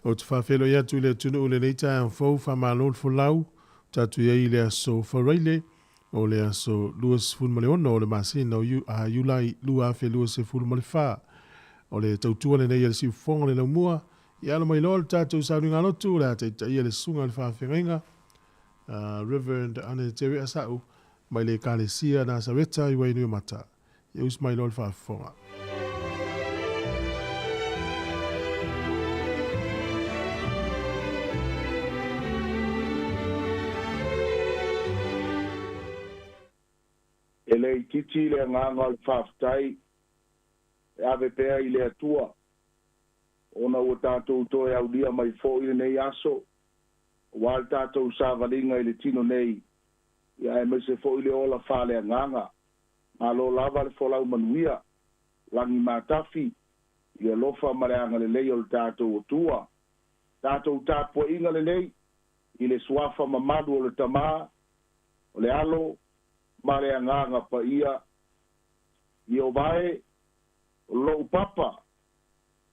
Ou te faafeiloai atu i le atunuu i lenei taeao fou, faamalo le folau, ua tatou i ai i le aso Faraile, o le aso 26 o le masina o Iulai 2024. O le tautua lenei a le Siufofoga o le Laumua, ia alo mai loa le tatou sauniga lotu, o le a taitaia le susuga i le faafeagaiga, Reverend Ane Terry Asau, mai le Ekalesia Nasareta i Wainuiomata. Ia usi mai loa le faafofoga. E le itiiti le agaga o le faafetai e ave pea i le Atua, ona ua tatou toe aulia mai foi lenei aso, aua le tatou savaliga i le tino nei, ia aemaise foi le ola faaleagaga. Malo lava le folau manuia, lagi matafi, i le alofa ma le agalelei o le tatou Atua. Tatou tapuaiga lenei i le suafa mamalu o le Tama, o le Alo ma le Agaga Paia. Ieova e, o lou papa,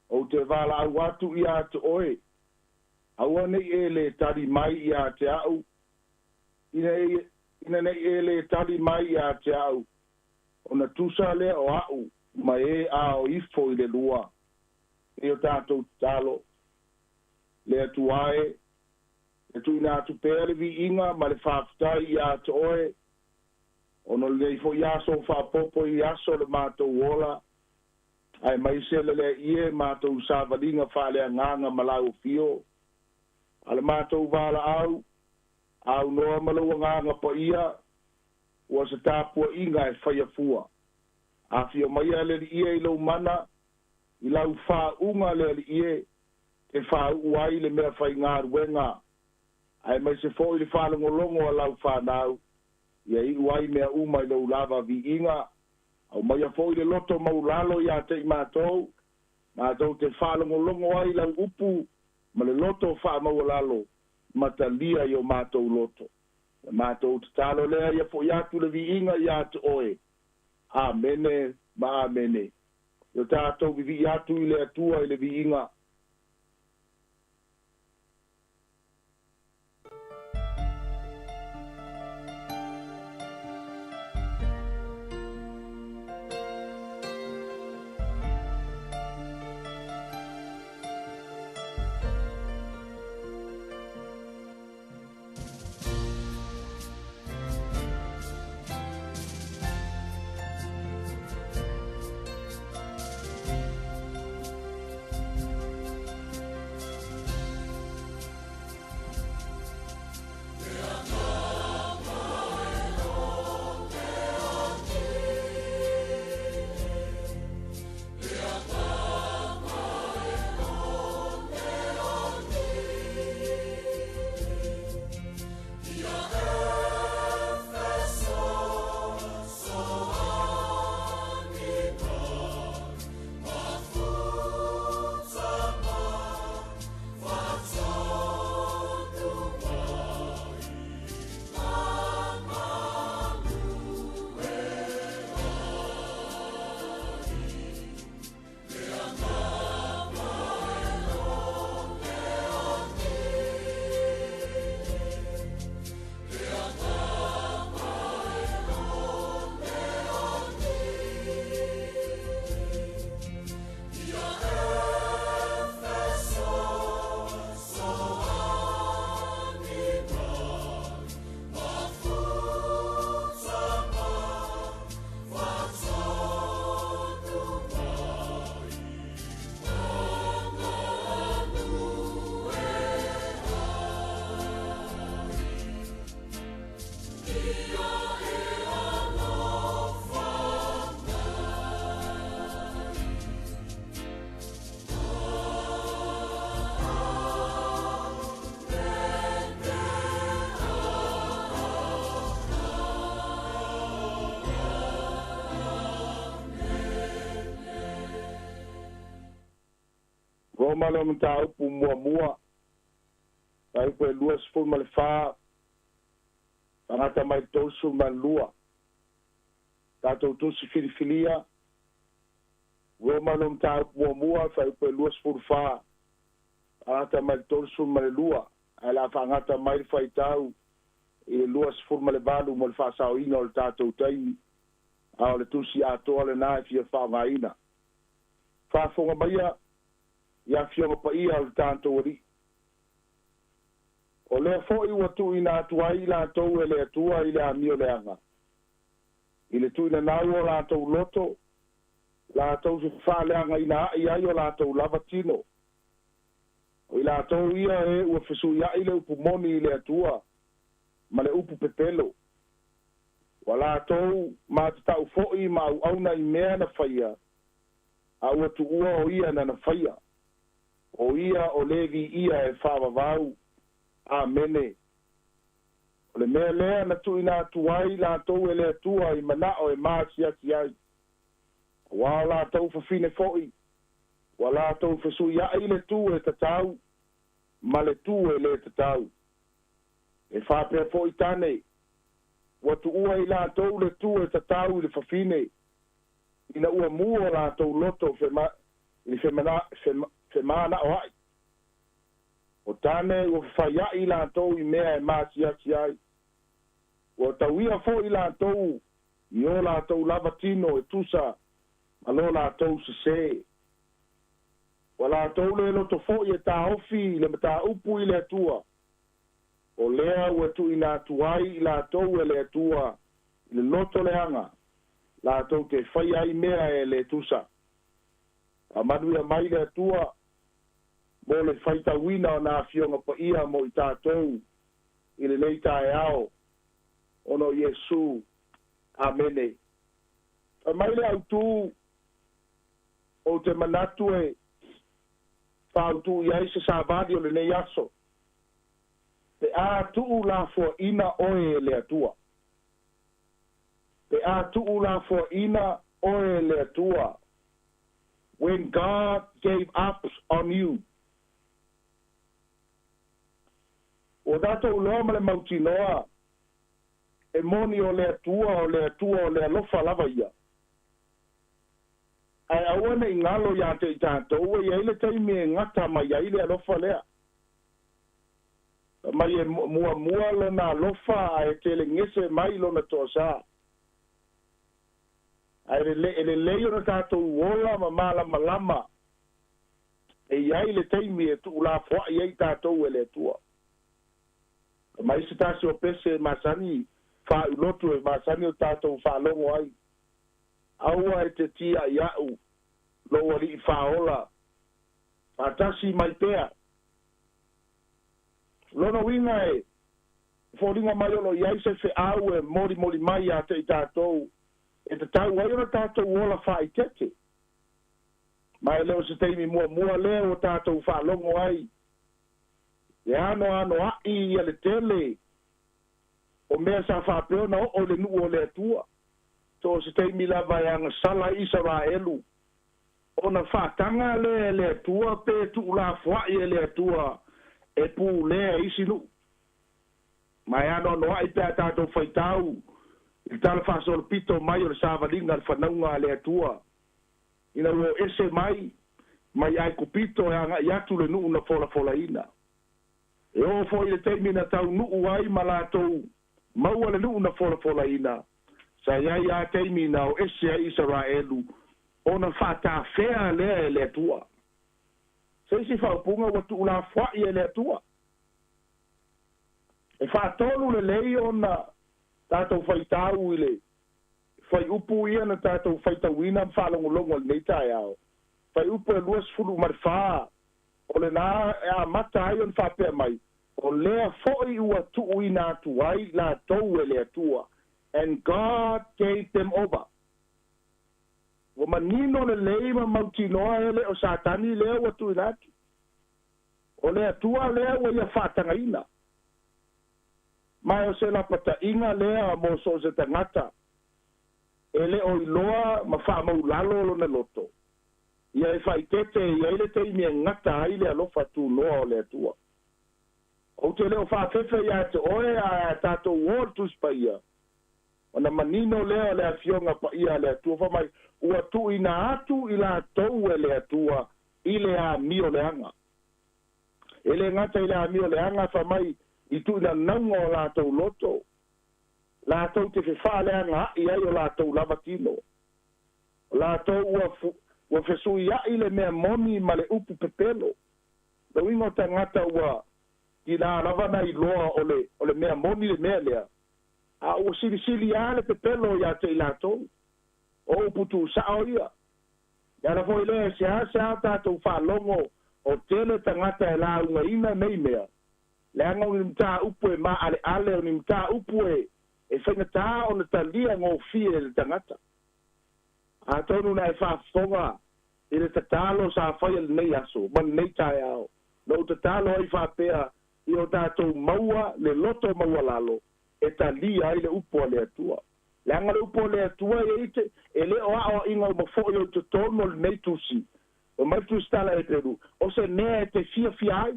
ou te valaau atu ia te oe, aua ne i e lē tali mai ia te a'u, ina ne i e lē tali mai ia te a'u, ona tusa lea o a'u ma e ao ifo i le lua. E o tatou tatalo, le Atua e, e tuuina atu pea le viiga ma le faafetai ia te oe, ona o lenei foi aso faaopoopo i aso o le matou ola, aemaise le lea ie matou savaliga faaleagaga ma lau afio, a le matou valaau, aunoa ma lou Agaga Paia, ua se tapuaiga e faia fua. Afio maia le Alii e i lou mana, i lau faauuga le Alii e, te faauu ai le mea faigaluega, aemaise foi le faalogologo a lau fanau, ia iu ai mea uma i lou lava viiga. Aumaia foi le loto maulalo ia te i matou, matou te faalogologo ai lau upu ma le loto faamaualalo, ma talia i o matou loto. Le matou tatalo lea ia foi atu le viiga ia te oe. Amene ma amene. Ia tatou vivii atu i le Atua i le viiga. Roma le mataupu muamua, fuaiupu e 24, fagata mai 32. Tatou tusi filifilia, Roma le mataupu muamua, fuaiupu e 24, Agata mai le 32, ae le a faagata mai le faitau i le 28 mo le faasaoina o le tatou taimi, a o le tusi atoa lenā e fia faaaogaina. Faafofoga maia i afioga paia o le tatou Alii. O lea fo'i ua tuuina atu ai i latou e le Atua i le amio leaga, i le tuuinanau o latou loto, latou se faaleagaina a'i ai o latou lava tino. O i latou ia e ua fesuia'i le upu moni i le Atua ma le upu pepelo. Ua latou matata'u fo'i ma auauna i mea na faia, a ua tuua o ia na na faia. O ia o lē viia e faavavau. Amene. O le mea lea na tuuina atu ai latou e le Atua i manao e masiasi ai. Auā o latou fafine fo'i, ua latou fesuia'i le tū e tatau ma le tū e lē tatau. E faapea fo'i tane, ua tuua i latou le tū e tatau i le fafine, ina ua mu o latou loto i le femana'oa'i. O tane ua fafaia'i latou i mea e masiasi ai. Ua tauia fo'i latou i o latou lava tino e tusa ma lo latou sesē. Ua latou le loto fo'i e taofi i le matāupu i le Atua. O lea ua tuuina atu ai i latou e le Atua i le loto leaga, latou te faia ai mea e lē tusa. Faamanuia mai le Atua mo le faitauina o na afioga paia mo i tatou i lenei taeao, ona o Iesu. Amene. Fai mai le autū, ou te manatu e faautū i ai se savali o lenei aso, pe a tuulafoaina oe e le Atua. Pe a tuulafoaina oe e le Atua. When God gave up on you. Ua tatou iloa ma le mautinoa e moni o le Atua o le Atua o le alofa lava ia. Ae aua ne i galo iā te i tatou e i ai le taimi e gata mai ai le alofa lea. Fai mai e muamua lona alofa ae telegese mai lona toasā. Ae e lelei ona tatou ola ma malamalama e i ai le taimi e tuulafoa'i ai tatou e le Atua. Fai mai se tasi o pese e masani faaiulotu e masani o tatou faalogo ai, Aua e te tia'i a'u lou alii faaola, faatasi mai pea. Lona uiga e foliga mai o lo o i ai se feau e molimoli mai iā te i tatou e tatau ai ona tatou ola faaeteete. Ma e le o se taimi muamua lea ua tatou faalogo ai e anoanoa'i ia le tele o mea sa faapea ona oo i le nuu o le Atua. So o se taimi lava e agasala ai Isaraelu, ona faataga lea e le Atua pe tuulafoa'i e le Atua e pulea e isi nuu. Ma e anoanoa'i pe a tatou faitau i le tala faasolopito mai o le savaliga a le fanauga a le Atua, ina ua o ese mai mai Aikupito e aga'i atu le nuu na folafolaina. E oo foi i le taimi na taunuu ai ma latou maua le nuu na folafolaina, sa i ai lava taimi na o ese ai Isaraelu ona faatafea lea e le Atua. Se isi faaupuga ua tuulafoa'i e le Atua. E faatolu lelei ona tatou faitau i le fuaiupu ia na tatou faitauina ma faalogologo i lenei taeao, fuaiupu e 24, o lenā e amata ai ona faapea mai, O lea fo'i ua tuuina atu ai latou e le Atua, and God gave them over. Ua manino lelei ma mautinoa e le o Satani lea ua tuuina atu. O le Atua lea ua ia faatagaina. Ma o se lapata'iga lea mo so o se tagata e le o iloa ma faamaulalo lona loto, ia e faaeteete e i ai le taimi e gata ai le alofa tunoa o le Atua. Ou te le o faafefe iā te oe ae a tatou o le Tusi Paia, ona manino lea o le Afioga Paia a le Atua, fai mai, Ua tuuina atu i latou e le Atua i le amio leaga. E le gata i le amio leaga faamai i tuuinanauga o latou loto, latou te fefaaleagaa'i ai o latou lava tino. O latou ua fesuia'i le mea moni ma le upu pepelo. Le uiga o tagata ua tilā lava na iloa o le mea moni le mea lea, a ua silisili lava le pepelo iā te i latou. O upu tuusa'o ia. E ala foi lea e seāseā tatou faalogo o tele tagata e laugaina nei mea, leaga o ni mataupu e maaleale, o ni mataupu e faigatā ona talia gofie e le tagata. Atonu na e faafofoga i le tatalo sa faia lenei aso ma lenei taeao, na ou tatalo ai faapea i o tatou maua le loto maualalo e talia ai le upu a le Atua. Leaga le upu a le Atua e i te e lē o aʻoaʻiga uma foʻi o i totonu o lenei tusi o mai tusitala e Peru, o se mea e te fiafia ai.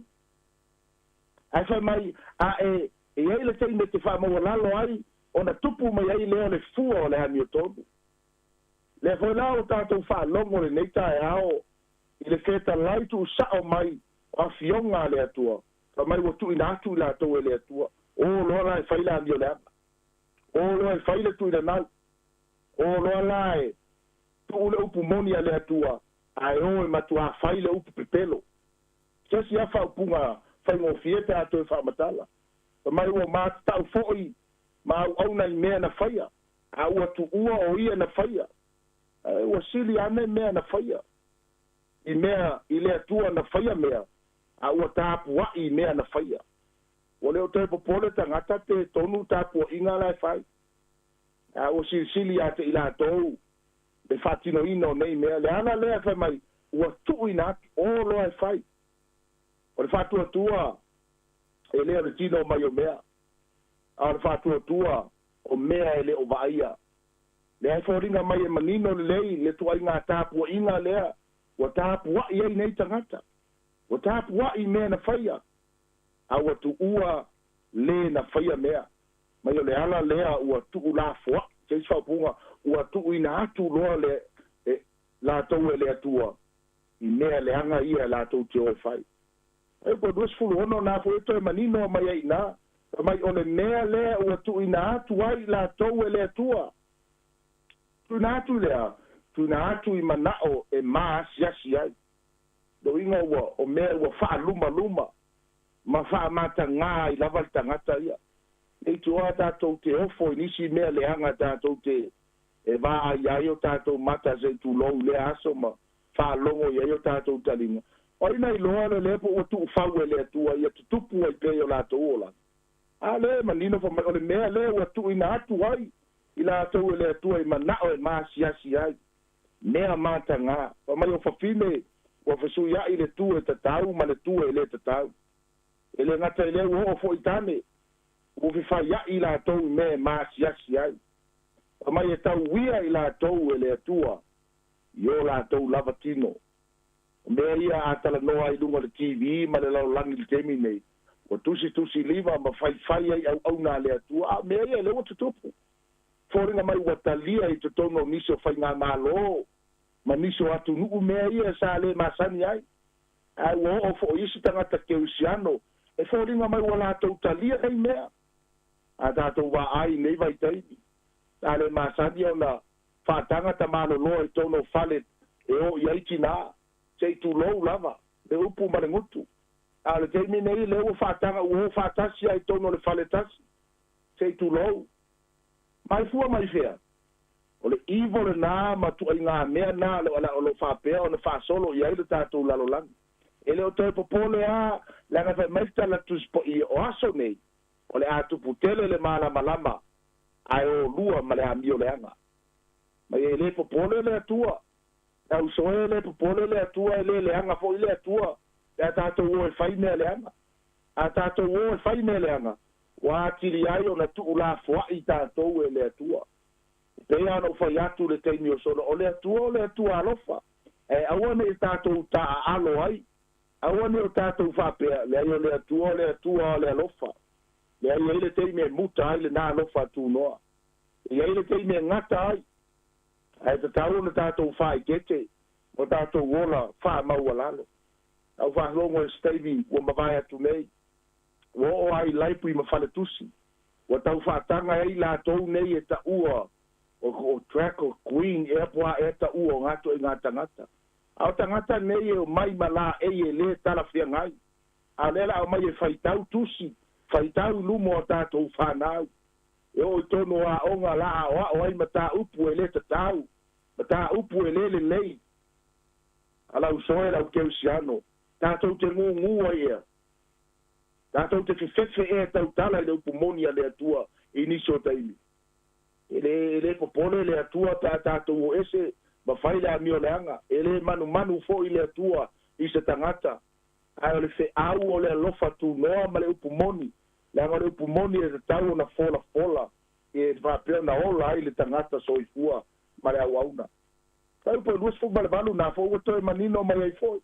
Ae fai mai a e i ai le taimi e te faamaualalo ai ona tupu mai ai lea o le fua o le amiotonu. Lea foi la o tatou faalogo lenei taeao i le fetalai tuusa'o mai o afioga a le Atua, faamai ua tuuina atu i latou e le Atua. O loa la e fai le amio leaga, o loa e fai le tuuinanau, o loa la e tuu le upu moni a le Atua ae o e matuā fai le upu pepelo. Se isi a faaupuga faigofie pe a toe faamatala. Faamai ua matatau foʻi ma auauna i mea na faia, a ua tuua o ia na faia. Ae ua sili ane mea na faia i mea i le Atua na faia mea, a ua tapuaʻi i mea na faia. Ua le o toe popole tagata pe tonu tapuaʻiga la e fai, a ua silisili iā te i latou le faatinoina o nei mea. Le ala lea fai mai ua tuuina atu, o loa e fai. O le faatuatua e lē o le tino mai o mea, a o le faatuatua o mea e lē o vaaia. Lea e foliga mai e manino lelei le tuaiga tapuaʻiga lea ua tapuaʻi ai nei tagata. Ua tapuaʻi mea na faia, a ua tuua lē na faia mea. Mai o le ala lea ua tuulafoaʻi se isi faaupuga, ua tuuina atu loa le e latou e le Atua i mea leaga ia e latou te o e fai. E po 26 na foʻi e toe manino mai ai iinā, mai o le mea lea ua tuuina atu ai latou e le Atua. Tuuina atu lea, tuuina atu i manaʻo e maasiasi ai. Loiga ua o mea ua faalumaluma ma faamatagā ai lava le tagata ia. Nei tuā tatou te ofo i nisi mea leaga tatou te e vaai ai o tatou mata se i tulou i lea aso ma faalogo i ai o tatou taliga. O ai na iloa le lea po ua tuufau e le Atua ia tutupu ai pea i o latou olaga. A lea e manino faamai o le mea lea ua tuuina atu ai i latou e le Atua i manaʻo e maasiasi ai, mea matagā. Faamai o fafine ua fesuiaʻi le tu e tatau ma le tu e lē tatau. E le gata i lea ua oo foʻi tane ua fefaiaʻi i latou i mea e maasiasi ai. Faamai e tauia i latou e le Atua i o latou lava tino. O mea ia a talanoa ai luga o le TV ma le lalolagi i le taimi nei, ua tusitusi lima ma faifai ai auauna a le Atua, a o mea ia lea ua tutupu. Foliga mai ua talia i totonu o nisi o faigamālō ma nisi o atunuu mea ia sa lē masani ai, ae ua oo foʻi isi tagata keusiano e foliga mai ua latou talia nei mea. A tatou vaai i nei vaitaimi, sa lē masani ona faataga tamaloloa i tonu o fale e oo i ai tinā, se i tulou lava le upu ma le gutu. A o le taimi nei lea ua faataga ua o faatasi ai tonu o le fale tasi, se i tulou. Mai fua mai fea? O le ivo lenā ma tuaigā mea na o loo faapea ona faasolo i ai le tatou lalolagi. E le o toe popole a, leaga fai mai le tala Tusi Paia o aso nei, o le a tupu tele le malamalama ae olua ma le amio leaga. Mai e lē popole le Atua. Le auso e lē popole le Atua, e lē leaga foʻi le Atua pe a tatou o e fai mea leaga. A tatou o e fai mea leaga, ua atili ai ona tuulafoaʻi tatou e le Atua. E pei ona ou fai atu le taimi o sola, o le Atua o le Atua alofa, ae aua neʻi tatou taaalo ai, aua neʻi o tatou faapea, leai o le Atua o le Atua o le alofa. Leai, e i ai le taimi e muta ai lenā alofa tunoa. E i ai le taimi e gata ai, ae tatau ona tatou faaitete o tatou ola faamaualalo. Au faalogo i se taimi ua mavae atu nei, ua oo lava i laipui ma faletusi, ua tau faataga ai latou nei e taua o drag queen ea po o a ea taua o gatoaiga tagata. A o tagata nei e omai ma laei e lē talafeagai, a o lea la a omai e faitau tusi, faitau i luma o tatou fanau, e oo i tonu o aoga la aoao ai mataupu e lē tatau, mataupu e lē lelei. A lau uso e, lau kerisiano, tatou te gugū ai ea? Tatou te fefefe ea e tautala i le upu moni a le Atua i nisi o taimi? E lē e lē popole le Atua pe a tatou o ese ma fai le amioleaga. E lē manumanu foʻi le Atua i se tagata, ae o le feau o le alofa tunoa ma le upu moni, leaga o le upu moni e tatau ona folafola e faapea ona ola ai le tagata soifua ma le auauna. Fuaiupu e 28 na foʻi ua toe manino mai ai foʻi,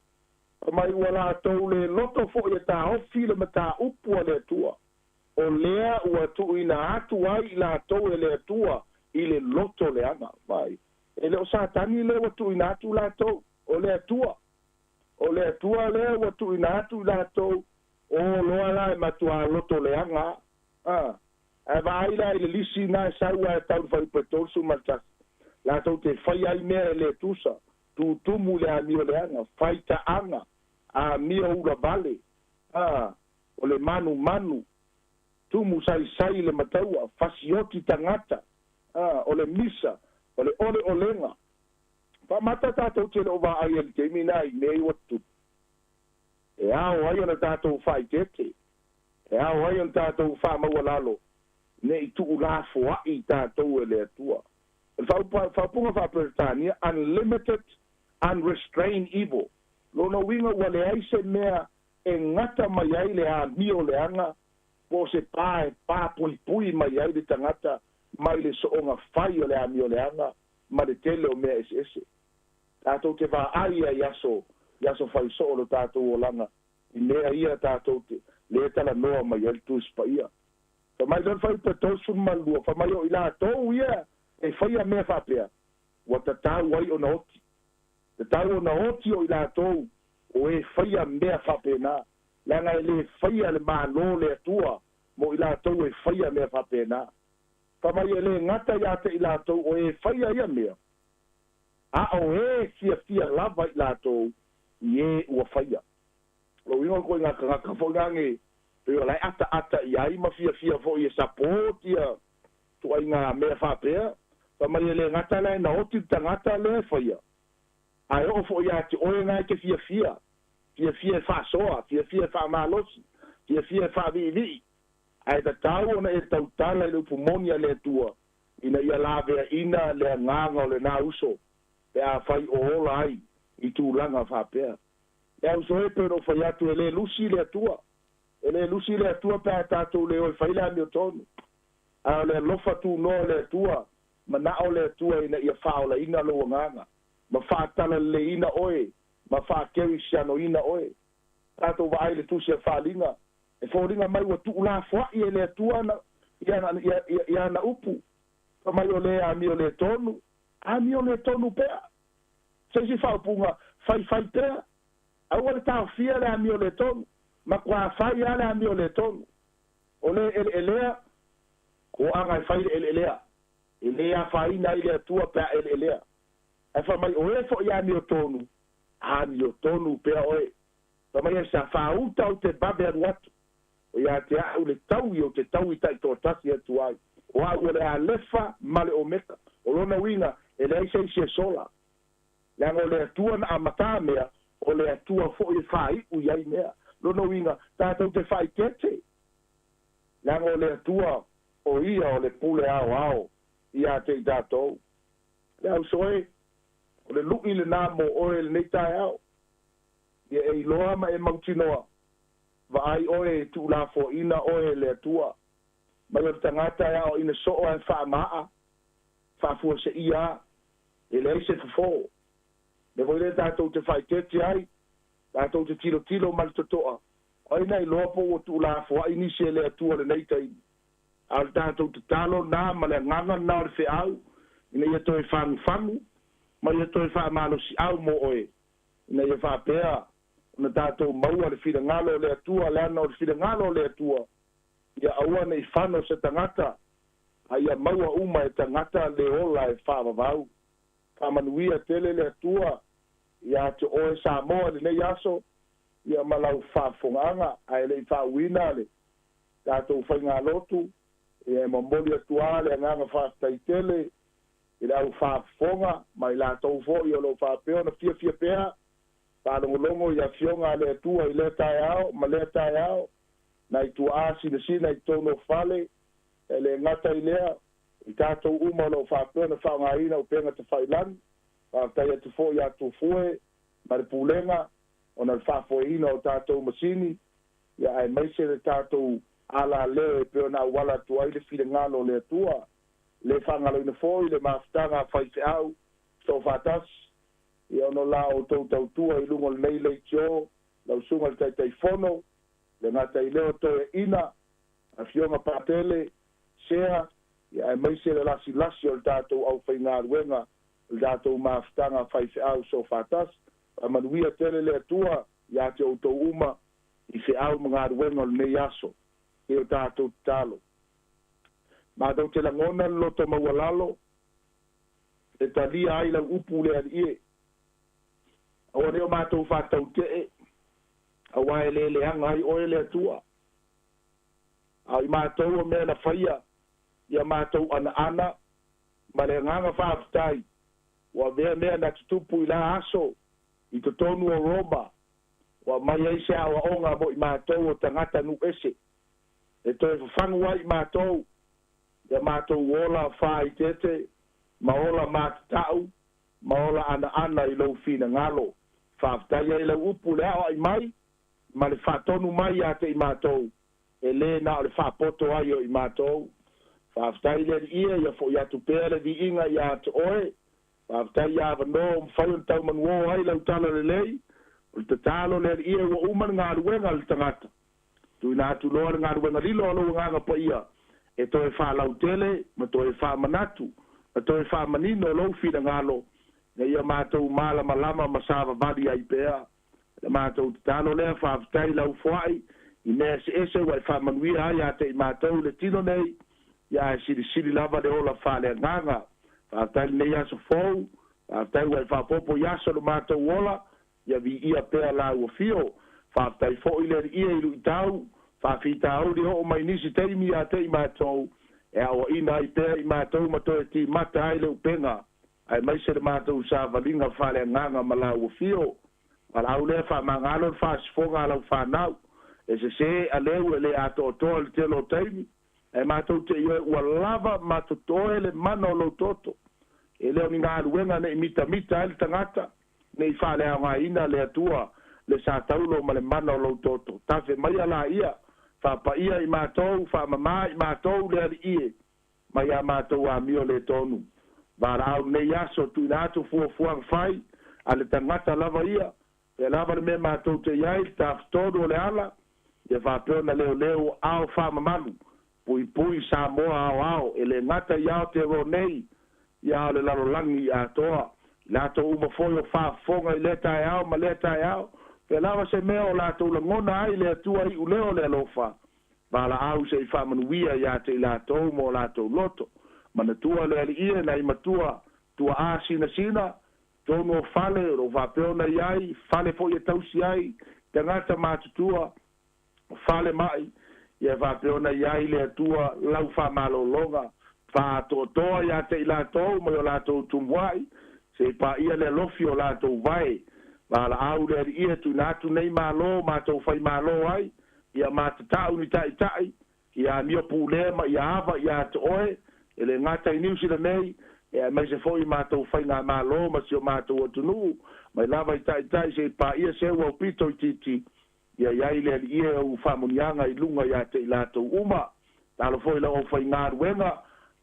mai ua latou le loto foʻi e taofi le mataupu a le Atua, o lea ua tuuina atu ai i latou e le Atua i le loto leaga. Mai e le o Satani lea ua tuuina atu latou, o le Atua. O le Atua lea ua tuuina atu i latou, o loa la e matuā loto leaga a. Ae vaai la i le lisi na e sau ae tau i le fuaiupu e 31, latou te faia ai mea e le tusa, tutumu i le amio leaga, faitaaga, amio ula vale, a, o le manumanu, tumu saisai i le mataua, fasioti tagata, a, o le misa, o le oleolega. Faamata tatou te le o vaai ai i le taimi na i mea ua tutupu. E ao ai ona tatou faaeteete, e ao ai ona tatou faamaualalo, ne i tuulafoaʻi tatou e le Atua. O le faaupuga faa-Peretania, unlimited, unrestrained evil. Lona uiga ua leai se mea e gata mai ai le amio leaga po o se pa e papuipui mai ai le tagata mai le sooga fai o le amio leaga ma le tele o mea eseese. Tatou te vaai ai i aso i aso fai soo lo tatou olaga i mea ia tatou te lē talanoa mai ai le Tusi Paia. Fai mai lea o le fuaiupu e 32, fai mai o i latou ia e faia mea faapea, ua tatau ai ona oti. Tatau ona oti o i latou o e faia mea faapena, leaga e lē faia le Malo le Atua mo i latou e faia mea faapena. Fai mai e lē gata iā te i latou o e faia ia mea, a o e fiafia lava i latou i e ua faia. O lou uiga o le koiga tagata foi lage pei o la e ataata i ai ma fiafia foi e support ia tuaiga mea faapea. Fai mai e le gata la e na oti le tagata lea e faia, ae oo foi ia te oe na e te fiafia, fiafia e faasoa, fiafia e faamalosi, fiafia e faaviivii, ae tatau ona e tautala i le upu moni a le Atua ina ia laveaina le agaga o lenā uso pe afai o ola ai i tulaga faapea. E auso e pei ona ou fai atu, e lē lusi le Atua. E lē lusi le Atua pe a tatou le o e fai le amiotonu. Ae o le alofa tunoa o le Atua, manao le Atua ina ia faaolaina lou agaga, ma faatalaleiina oe, ma faakerisianoina oe. Tatou vaai i le Tusi a Faaliga, e foliga mai ua tuulafoaʻi e le Atua ana, ia, ia, ia ana upu. Fai mai o lē amio lē tonu, amio lē tonu pea. Se isi faaupuga, faifai pea. Aua le taofia le amio lē tonu, matuā fai lava le amio lē tonu. O lē eleelea, toaga e fai le eleelea, e lē afaina ai le Atua pe a eleelea. Ae fai mai o e foʻi amiotonu, amiotonu pea oe. Fai mai e sa faauta ou te vave alu atu, o iā te a'u le taui ou te taui taitoatasi atu ai, o a'u o le Alefa ma le Omeka. O lona uiga, e leai se isi e sola, leaga o le Atua na amatā mea, o le Atua foʻi e faaiʻu i ai mea. Lona uiga, tatou te faaeteete, leaga o le Atua o ia o le pule aoao iā te i tatou. Le auso e, o le luʻi lenā mo oe i lenei taeao, ia e iloa ma e mautinoa, vaai oe e tuulafoaina oe e le Atua. Mai o le tagata e aoaina soo ae faamaa, faafuaseia a, e leai se fofo. Mea foi lea tatou te faaeteete ai, tatou te tilotilo ma le totoa, o ai na iloa po ua tuulafoai nisi e le Atua i lenei taimi. A o le tatou tatalo lena ma le agaga lena o le feau, ina ia toe fagufagu ma ia toe faamalosiau mo oe, ina ia faapea Ona tatou maua le finagalo o le Atua, leaga o le finagalo o le Atua ia aua nei fano se tagata, a ia maua uma e tagata le ola e faavavau. Faamanuia tele le Atua iā te oe Samoa i lenei aso ia ma lau faafofogaaga. Ae le i faauuina le tatou faigalotu, ia e momoli atu lava le agaga faafetai tele i le au faafofoga ma i latou foi o lo o faapea ona fiafia pea faalogologo i afioga a le Atua i lea taeao ma lea taeao, nai tuaa sinasina i totonu o fale, e le gata i lea, i tatou uma o lo o faapea ona faaaogaina upega tafailagi. Faafetai atu foi ia Tufue ma le Pulega ona o le faafoeina o tatou masini, ia aemaise le tatou alaleo e pei ona auala atu ai le finagalo o le Atua. Le faagaloina foi le mafutaga a faifeau soofaatasi, ia ona o la outou tautua i luga o lenei leitio, lau susuga i le Taitaifono, le gata i lea o toeaiina, Afioga Patele, Sea, ia aemaise le lasilasi o le tatou aufaigaluega o le tatou mafutaga faifeau soofaatasi. Faamanuia tele le Atua iā te outou uma i feau ma galuega o lenei aso. E o tatou tatalo. Matou te lagona le loto maualalo e talia ai lau upu le Alii e. Aua ne i o matou faatautee, auā e le leaga ai oe le Atua. A o i matou o mea na faia ia matou anaana ma le agaga faafetai ua avea mea na tutupu i la aso i totonu o Roma, ua aumai ai se aoaoga mo i matou o tagata nuu ese, e toe fafagu ai i matou ia matou ola faaeteete ma ola matatau ma ola anaana i lou finagalo. Faafetai ai lau upu le aoai mai ma le faatonu mai ia te i matou, e lē na o le faapoto ai o i matou. Faafetai le Alii e, ia fo'i atu pea le viiga iā te oe. Faafetai ia avanoa ua mafai ona taumanuō ai lau tala lelei. O le tatalo le Alii e, ua uma le galuega a le tagata, tuuina atu loa le galuega lilo a lou Agaga Paia e toe faalautele ma toe faamanatu ma toe faamanino lou finagalo, ina ia matou malamalama ma savavali ai pea. Le matou tatalo lea, faafetai lau foai i mea eseese ua e faamanuia ai ia te i matou i le tino nei, ia ae silisili lava le ola faaleagaga. Faafetai lenei aso fou, faafetai ua e faaopoopo i aso o le matou ola, ia viia pea lau afio. Faafetai foi le Alii e i luitau faafitauli e oo mai nisi taimi ia te i matou, e aoaina ai pea i matou ma toe timata ai le upega, aemaise le matou savaliga faaleagaga ma lau afio. Valaau lea faamagalo le faasifoga a lau fanau. E sesē aleu e lē atoatoa i le tele o taimi, ae matou te ioe ua lava ma totoe le mana o lou toto. E le o ni galuega ne i mitamita ai le tagata, ne i faaleaogaina le Atua le sataulo ma le mana o lou toto. Tafe maia laia, faapaia i matou, faamamā i matou le Alii e, mai a matou amio lē tonu. Valaau lenei aso, tuuina atu fuafuaga fai a le tagata lava ia, pea lava le mea matou te i ai, le tafatolu o le ala, ia faapea ona leoleo ao faamamalu, puipui Samoa aoao, e lē gata i Aotearoa nei, ia a o le lalolagi atoa. I latou uma foi o faafofoga i lea taeao ma lea taeao, pea lava se mea o latou lagona ai le Atua iuleo o le alofa, valaau se i faamanuia iā te i latou ma o latou loto. Manatua le Alii e, nai matua tuaa sinasina, totonu o fale o lo o faapea ona i ai, fale foi e tausi ai tagata matutua, o fale ma'i, ia e faapea ona i ai le Atua lau faamalologa faaatoatoa iā te i latou mai o latou tumua'i, se i paia le alofi o latou vae. Valaau le Alii e, tuuina atu nei malo matou faimalo ai, ia matata'u ni ta'ita'i, ia amio pulea ma ia ava iā te oe, e lē gata i Niu Sila nei, e aemaise foi i matou faigamalo ma si o matou atunuu, mai lava i ta'ita'i se i paia se ua aupito itiiti, ia i ai le Alii e ou faamuniaga i luga iā te i latou uma. Talo foi lau aufaigaluega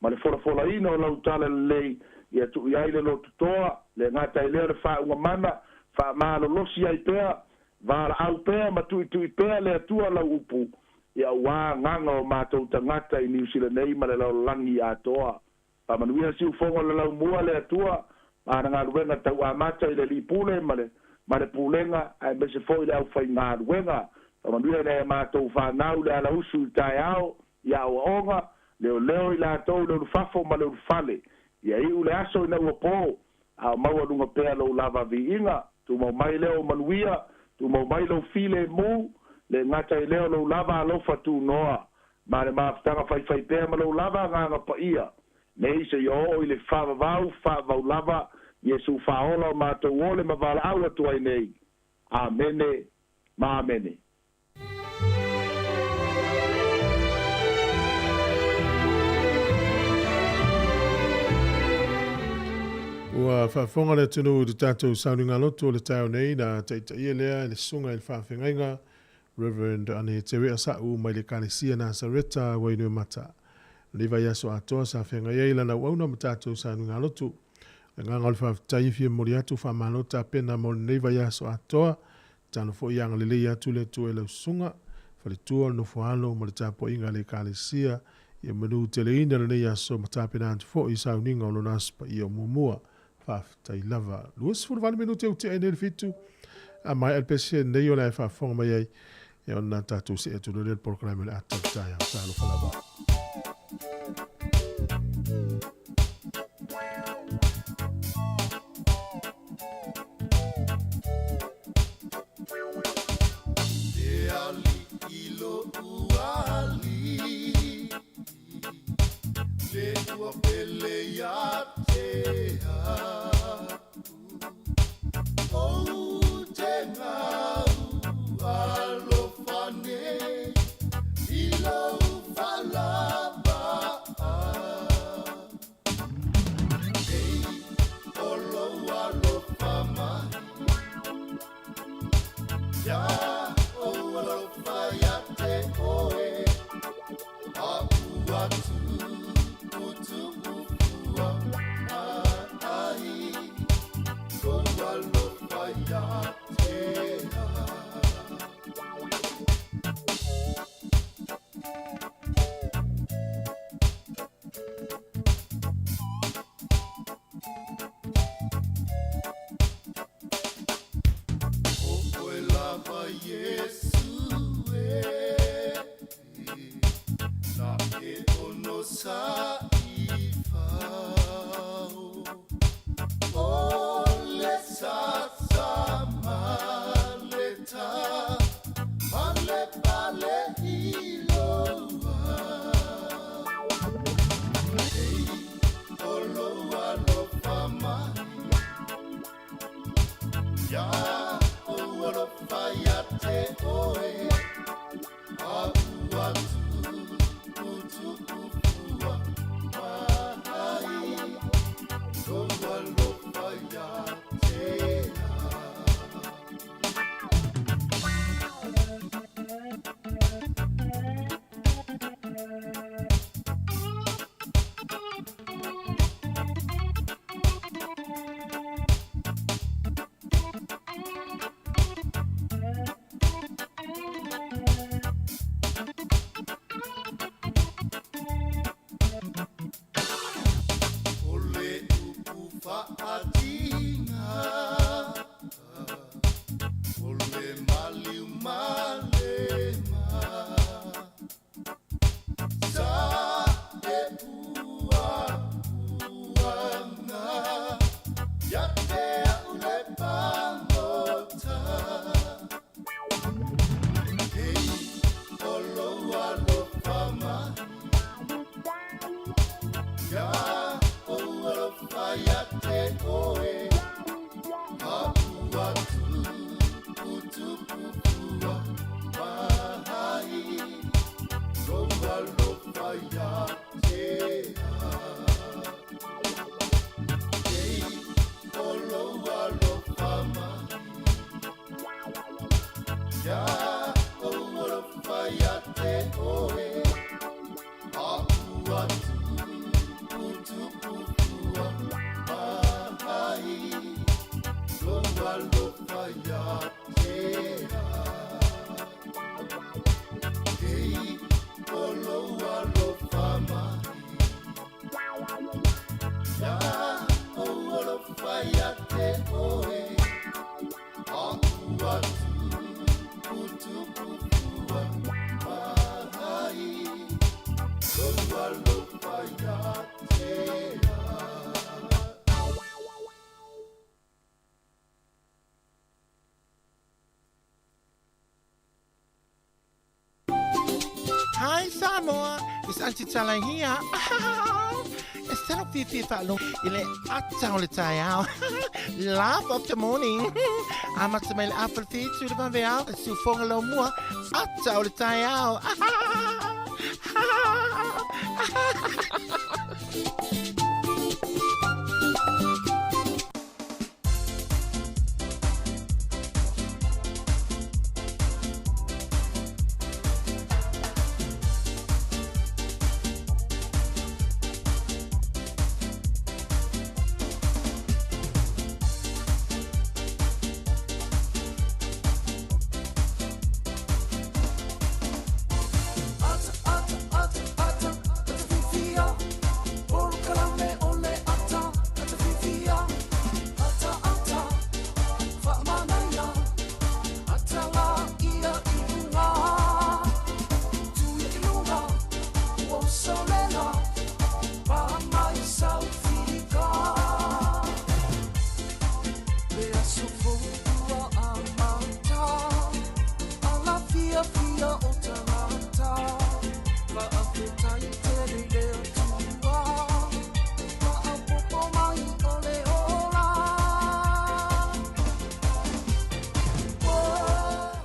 ma le folafolaina o lau tala lelei, ia tuu i ai le lototoa, lē gata i lea o le faauga mana, faamalolosi ai pea, valaau pea ma tuitui pea le Atua lau upu, ia auā agaga o matou tagata i Niu Sila nei ma le lalolagi atoa. Faamanuia siufogo o le laumua le Atua ma ana galuega tauamata i le Alii Pule ma le Ma le pulega aemaise foʻi le aufaigaluega. Faamanuia i nai a matou fanau le alausu i taeao i aoaoga, leoleo i latou le ulufafo ma le ulufale. Ia iʻu le aso ina ua pō, a o maualuga pea lou lava viiga. Tumau mai lea o manuia, tumau mai lou filemu, le gata i lea o lou lava alofa tunoa, ma le mafutaga faifaipea ma lou lava agaga paia, nei seia oo i le faavavau faavavau lava, Iesu Faaola o matou ole ma valaau atu ai nei. Amene ma amene. Ua faafofoga le atunuu i le tatou sauniga lotu o le taeao nei na taitaia lea e le Susuga i le Faafeagaiga Reverend Ane Terea Sa'u mai le Ekalesia Nasareta Wainuiomata. Lenei vaiaso atoa sa feagai ai lana auauna ma tatou sauniga lotu. O le agaga o le faafetai e fia momoli atu faamalo tapena mo lenei vaiaso atoa. Tatalo foi ia agalelei atu le Atua i lau susuga, faletua, le nofoalo ma le tapuaiga a le Ekalesia ia manuteleina lenei aso ma tapena atu foi i sauniga o lona Aso Paia o muamua. Faafetai lava. 28 minute ua tea ai nei le 7, a maea le pese nei o le a e faafofoga mai ai, ia ona tatou see atu loa lea i le polokalame o le ata o le taeao. Talofa lava. E aliʻi loʻu ali, le ua pele ia te au. Ou te gau alofa nei i lou faalava. Ei, o lou alofa mai, ia ou alofa ia te oe, a ua tuputupu fua mai lou alofa ia te au. O oe lava Iesu e, na e ono saʻi fao, o le sasa ma le ta, ma le pale i lou ao. Ei, o lou alofa mai, ia ou alofa ia te oe, a ua tuputupu fua mai lou alofa ia te au. O le upu faatiga, o le maliu ma le ma, sa e puapuaga ia te au le pagota. Ei, o lou alofa mai, ia ou alofa ia te oe, a ua tuputupu fua mai lou alofa ia te au. Ei, o lou alofa mai, ia ou alofa ia te oe, a ua tuputupu fua mai lou alofa ia te au. Ei, o lou alofa mai, ia ou alofa ia te oe, a Hi Samoa, it's Aunty Tala here. E sala fiafia faalogo i le ata o le taeao. Laugh of the morning. Amata mai le afa le fitu le vaveao, e siufoga lau mua, ata o le taeao.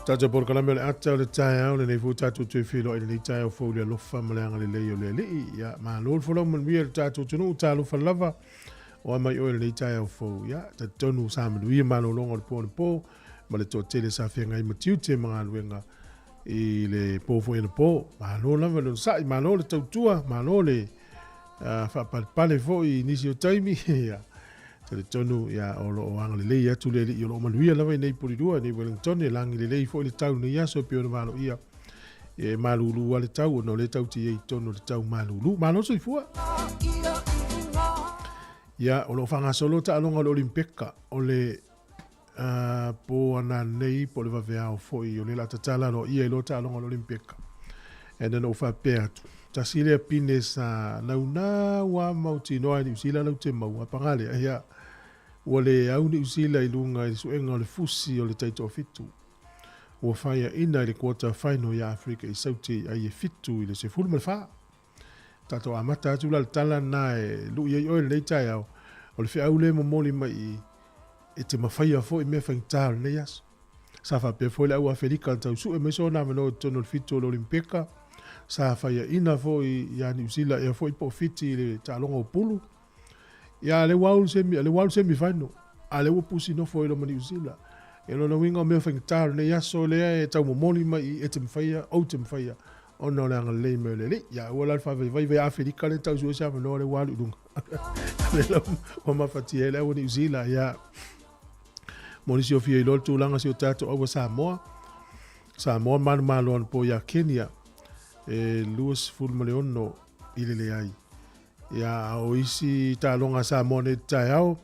Tatou polokalame o le ata o le taeao lenei foi tatou toe feiloai i lenei taeao fou i le alofa ma le agalelei o le Alii. Ia, malo le folau manuia i le tatou atunuu, talofa lava o a mai oe i lenei taeao fou. Ia, talitonu sa manuia malologa o le po anapo ma le toatele sa feagai ma tiute ma galuega i le po foi anapo. Malo lava le onosai, malo le tautua, malo le faapalepale foi i nisi o taimi. Ia, talitonu ia o lo o agalelei atu le Alii o lo o manuia lava i nei Polilua, i nei Wellington, e lagi lelei foi le tau i nei aso e pei ona valoia e malulu lava le tau ona o lea tatou te i ai i totonu o le tau malulu. Malo soifua! Ia, o lo o faagasolo taaloga o le Olimpeka o le po ananei po o le vaveao foi o lea o le a tatala aloaia i loa taaloga o le Olimpeka. E na ona ou faapea atu, tasi lea pine sa naunau lava mautinoa e Niu Sila lau te maua, paga lea, ia, ua le au Niu Sila i luga i le suega o le fusi o le taitoafitu. Ua faiaina i le quarter final ia Aferika i Saute i ai e 7-14. Tatou amata atu la le tala lena e lui ai oe lenei taeao, o le feau lea e momoli mai i e te mafaia foi mea faigata o lenei aso. Sa faapea foi le au Afelika na tau sue mai sona avanoa i totonu o le fitu o le Olimpeka, sa faiaina foi ia Niu Sila ea foi po o Fiti i le taaloga o pulu. Ia lea ua au le semi, lea ua alu semi final, a lea ua pusi nofo ai loa ma Niu Sila. Ia lona uiga o mea faigata o lenei aso lea e tau momoli mai i e te mafaia, ou te mafaia ona o le agalelei mai o le Alii. Ia aua la le faavaivai vai Afelika lea tau sue se avanoa lea ua alu i luga. Lea la ua mafatia ai le au a Niu Sila. Ia mo nisi o fia iloa le tulaga si o tatou aua Samoa. Samoa manumalo anapo ia Kenya e 26 i le leai. Ia a o isi taaloga a Samoa nei i le taeao,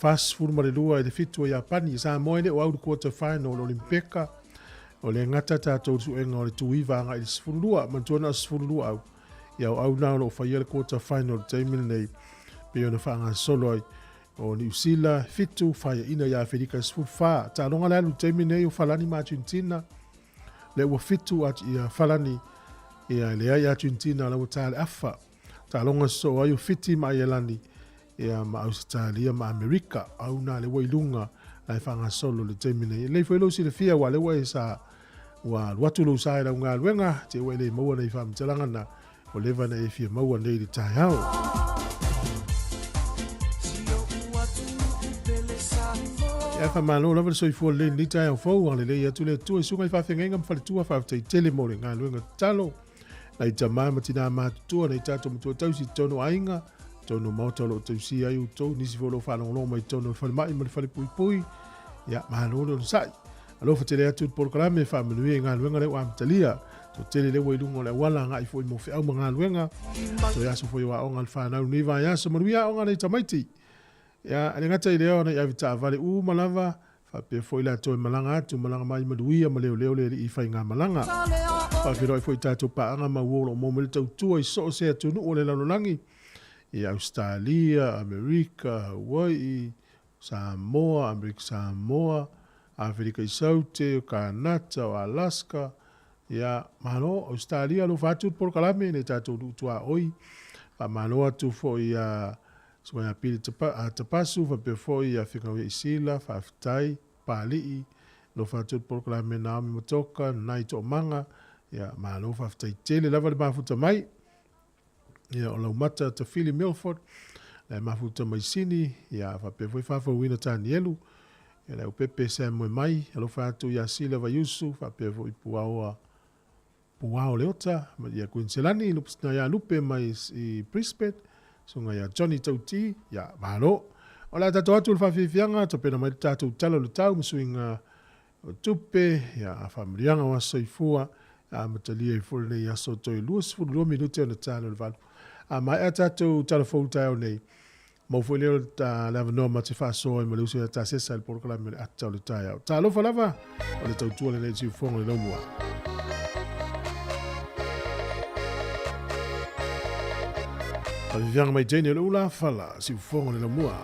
42 i le 7 o Iapani. Samoa e le o au i le quarter final o le Olimpeka. O lea e gata tatou i le suega o le tuiva agai i le 12. Manatua na o le 12 au. Ia o au na o lo o faia le quarter final i le taimi lenei pei ona faagasolo ai. O Niu Sila, 7, faiaina ia Aferika 14. Taaloga le alu i le taimi lenei o Falani ma Argentina. Lea ua 7 ia Falani, ia leai Argentina la ua ta le afa. Taaloga sosoo ai o Fiti ma Aielani, ia ma Ausetalia ma Amerika. Au na le ua i luga la e faagasolo i le taimi nei. E lelei foi lou silafia aua lea ua e sa ua alu atu lou sa i lau galuega, te ua e le maua nei faamatalaga na ua leva na e fia maua nei i le taeao. Ia faamalo lava le soifua lelei i lenei taeao fou, agalelei atu le Atua i susuga i faafeagaiga ma faletua, faafetai tele mo le galuega tatalo. Nai tama ma tinā matutua, nai tātou matua tausi i totonu o aiga, totonu o maota o lo o tausia ai outou, nisi foi o lo o faalogologo mai totonu o le falemai ma le falepuipui. Ia, malo le onosai. Alofa tele atu le polokalame e faamanuia i galuega lea ua amatalia. Toatele lea ua i luga o le auala agai foi mo feau ma galuega. Toe aso foi o aoga a le fanau lenei vaiaso. Manuia aoga nai tamaiti. Ia, e le gata i lea o nai avetaavale uma lava, faapea foi latou e malaga atu, malaga mai manuia ma leoleo le alii i faigamalaga. Faafeiloai foi i tatou paaga ma uo o lo o maua mai le tautua i so o se atunuu o le lalolagi, i Ausetalia, Amerika, Hawaii, Samoa, Amerika Samoa, Aferika i Saute, o Kanata, o Alaska, Ia, malo, Ausetalia alofa atu le polokalame i nai tatou nuu tuaoi. Faamalo atu foi ia Susuga ia Pili Tapasu faapea foi ia Figauia Isila, faafetai, Papalii, alofa atu le polokalame Naomi Matoka, Nanai Toomaga, ia malo faafetai tele lava le mafuta mai. Ia o Laumata Tafili Milford, la e mafuta mai Sini, ia faapea foi Faafouina Tanielu, ia le Aupepe Sam Moemai, alofa atu ia Sila Vaiusu, faapea foi Puaoa Puao Leota, ia Kuiniselani, na ia Lupe mai i Brisbane, susuga ia Johnny Tauti, ia malo. O le a tatou atu le faafiafiaga, tapena mai le tatou tala o le tau ma suiga o tupe, ia a faamanuiaga o aso soifua, a amatalia ai foi lenei aso toe 22 minute ona ta lea o le 8. A maea tatou tala fou taeao nei, maua foi lea o le avanoa ma te faasoa ai ma le uso ia Tasesa i le polokalame o le ata o le taeao. Talofa lava, o le tautua lenei i Siufogo i le Laumua. Fafifiaga mai Jane o le ula fala, Siufogo i le Laumua.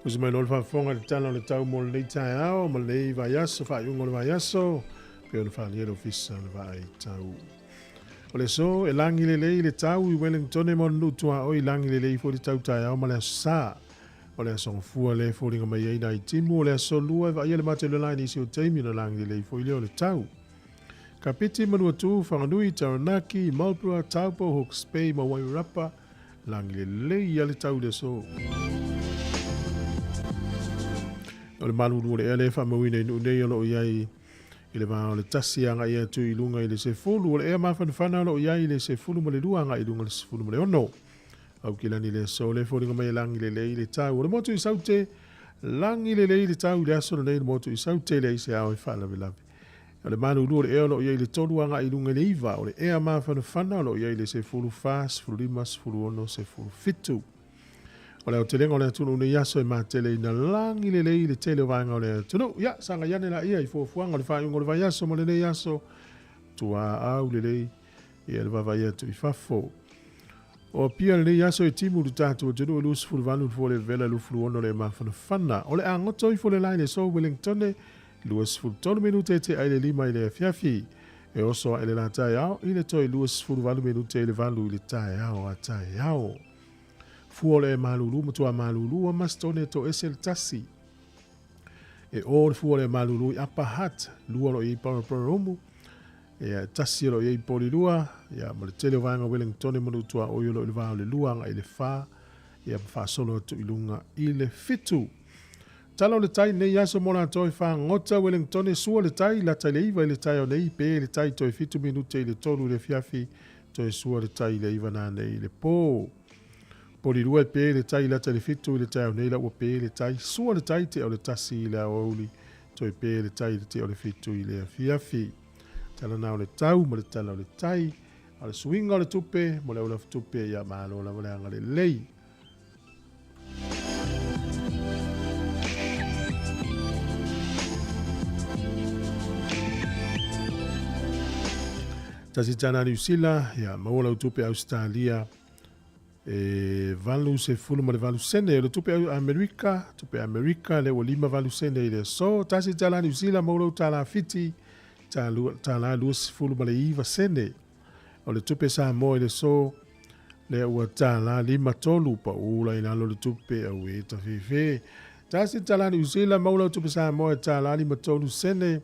Usi mai loa le faafofoga i le tala o le tau mo lenei taeao ma lenei vaiaso, faaiuga o le vaiaso, pei ona faaalia le Ofisa o le Vaai Tau. O le aso e lagi lelei le tau i Wellingtone ma ona nuu tuaoi, lagi lelei foi le tau taeao ma le aso Sa. O le aso Gafua lea e foliga mai ai nai timu, o le aso Lua e vaaia le matelelai i nisi o taimi ona lagi lelei foi lea o le tau. Kapiti, Manuatu, Whanganui, Taranaki, Marlborough, Taupo, Hawke's Bay ma Wairarapa, lagi lelei ia le tau i le aso. O le malulu o le ea lea e faamauina i nuu nei o lo o i ai i le va o le 1 agai atu i luga i le 10, o le ea mafanafana o lo o i ai i le 12 agai i luga i le 16. Aukilani i le aso lea e foliga mai e lagi lelei le tau. O le motu i Saute, lagi lelei le tau i le aso lenei i le motu i Saute, leai se ao e faalavelave. O le malulu o le ea o lo o i ai i le 3 agai i luga i le 9, o le ea mafanafana o lo o i ai i le 14, 15, 16, 17. O le aotelega o le atunuu nei aso e matele ina lagi lelei le tele o vaega o le atunuu. Ia, sagai ane laia i fuafuaga o le faaiuga o le vaiaso ma lenei aso, tuaau lelei ia le vaavaai atu i fafo. O Apia lenei aso e timu le tatou atunuu e 28 le fua le vela 26 le mafanafana. O le a goto ifo le la i le aso Wellingtone 23 minute te ai le 5 i le afiafi. E oso ae le la taeao i le toe 28 minute i le 8 i le taeao a taeao. Fua o le malulu matua malulu a mastone to ese le tasi. E o le fua o le malulu i Upper Hutt, lua lo i Paraparaumu, ia tasi o lo i Porirua, ia ma le tele o vaega Wellingtone ma tuaoi o lo i le va o le lua agai i le fa, ia ma faasolo atu i luga i le 7. Tala o le tai nei aso mo latou e fagota Wellingtone sua le tai lata i le 9 i le taeao nei, pe le tai toe 7 minute i le 3 i le afiafi, toe sua le tai i le 9 nanei i le pō. Porirua e pe le tai lata i le 7 i le taeao nei la ua pe le tai, sua le tai te o le 1 i le aoauli, toe pe le tai i le te o le 7 i le afiafi. Tala na o le tau ma le tala o le tai, a o le suiga o le tupe mo le aulafutupe ia malo lava le agalelei. Tasi tala Niu Sila, ia maua lau tupe Australia e 88 sene. O le tupe Amerika, tupe Amerika le ua 58 sene i le aso. Tasi tala Niu Sila, maua lau tala Fiti, tala 29 sene. O le tupe Samoa i le aso, lea ua tala 53 pa ula i lalo le tupe au e tafefe. Tasi tala Niu Sila, maua lau tupe Samoa e tala 53 sene.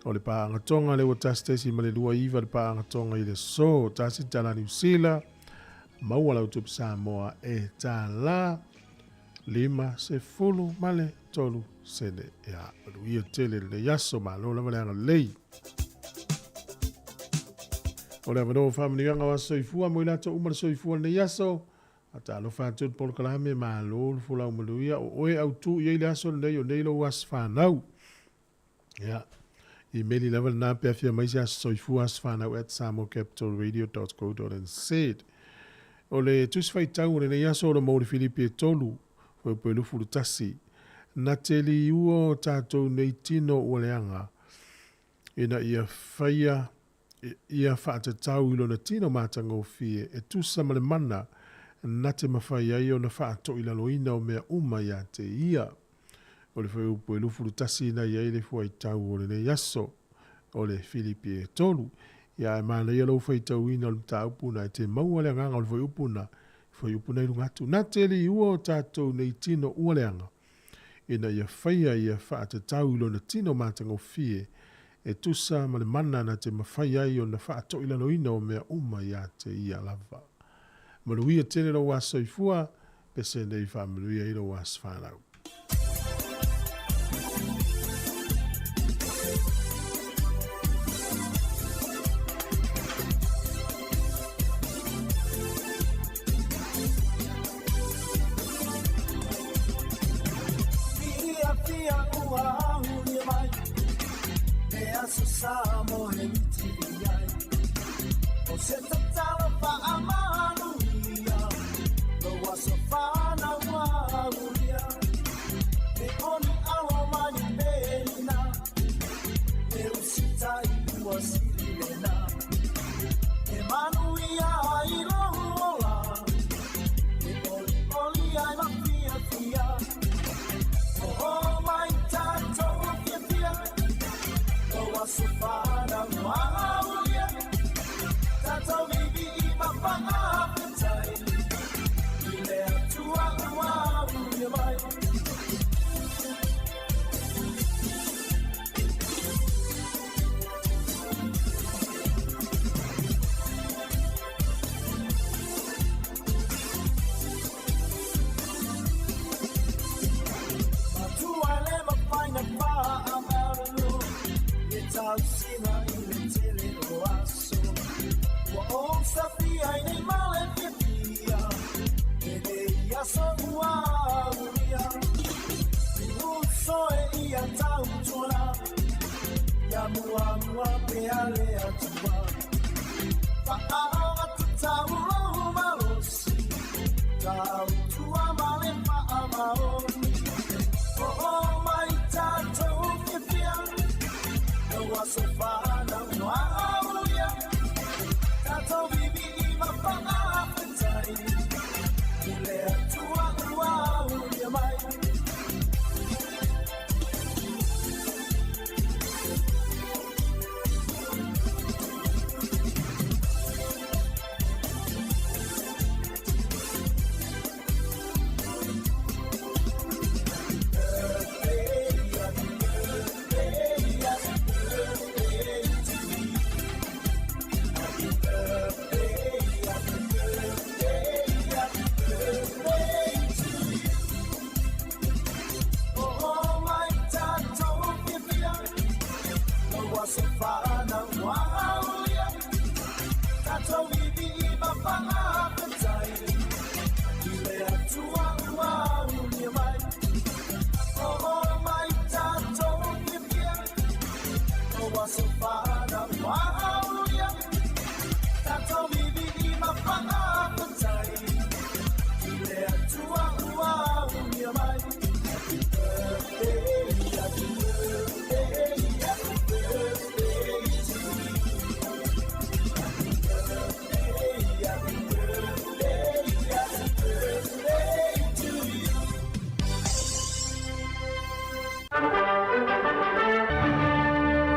O le paagatoga le ua 1.29 le paagatoga i le aso. Tasi tala Niu Sila, maua lau tupe Samoa e tala 53 sene. Ia, manuia tele lenei aso, malo lava le agalelei. O le avanoa o faamanuiaga o aso soifua mo i latou uma le soifua lenei aso. Faatalofa atu i le polokalame, malo le folau manuia. O oe autu i ai le aso lenei, o nei lou aso fanau. Ia, imeli lava lena pe afia mai se aso soifua aso fanau at samoacapitalradio.co.nz. O le tusi faitau o lenei aso o le mo le Filipi e 3, fuaipue 21. Na te liua o tatou nei tino ua leaga, ina ia faia ia faatatau i lona tino matagofie e tusa ma le mana na te mafai ai ona faatoilaloina o mea uma ia te ia. O le fuaiupu e 21 na i ai le fuaitau o lenei aso, o le Filipi e 3. Ia e manaia lou faitauina o le mataupu na e te maua le agaga o le fuaiupu na, fuaiupu na i luga atu. Na te liua o tatou nei tino ua leaga, ina ia faia ia faatatau i lona tino matagofie e tusa ma le mana na te mafai ai ona faatoilaloina o mea uma ia te ia lava. Manuia tele lou aso soifua, pese nei faamanuia i lou aso fanau.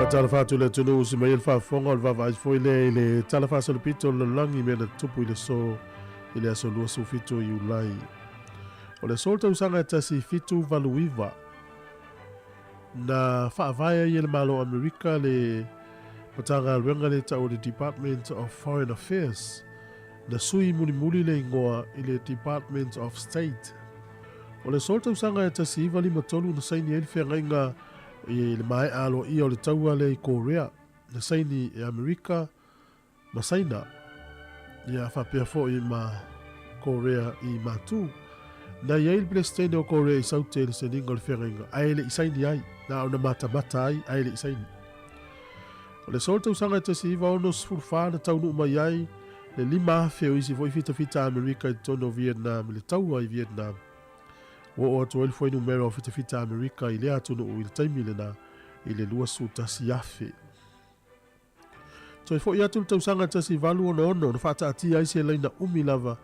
Faatalofa atu i le atunuu usi mai ai le faafofoga o le vaavaai foi lea i le Tala Faasolopito o le Lalolagi i mea na tutupu i le aso i le aso 27 o Iulai. O le aso o le tausaga e 1789 na faavae ai e le Malo o Amerika le Matagaluega lea e tau o le Department of Foreign Affairs, na sui mulimuli le igoa i le Department of State. O le aso o le tausaga e 1953 na saini ai le feagaiga i le maea aloaia o le taua lea i Korea, na saini e Amerika ma Saina, ia faapea foi ma Korea i Matu. Na i ai le Peresetene o Korea i Saute i le sainiga o le feagaiga, ae le i saini ai, na ona matamata ai, ae le i saini. O le aso o le tausaga e 1964 na taunuu mai ai le 5,000 o isi foi fitafita a Amerika i totonu o Vietnam i le taua i Vietnam. Ua oo atu ai le fuainumera o fitafita Amerika i lea atunuu i le taimi lena i le 21,000. Toe foi atu le tausaga 1866 na faataatia ai se laina umi lava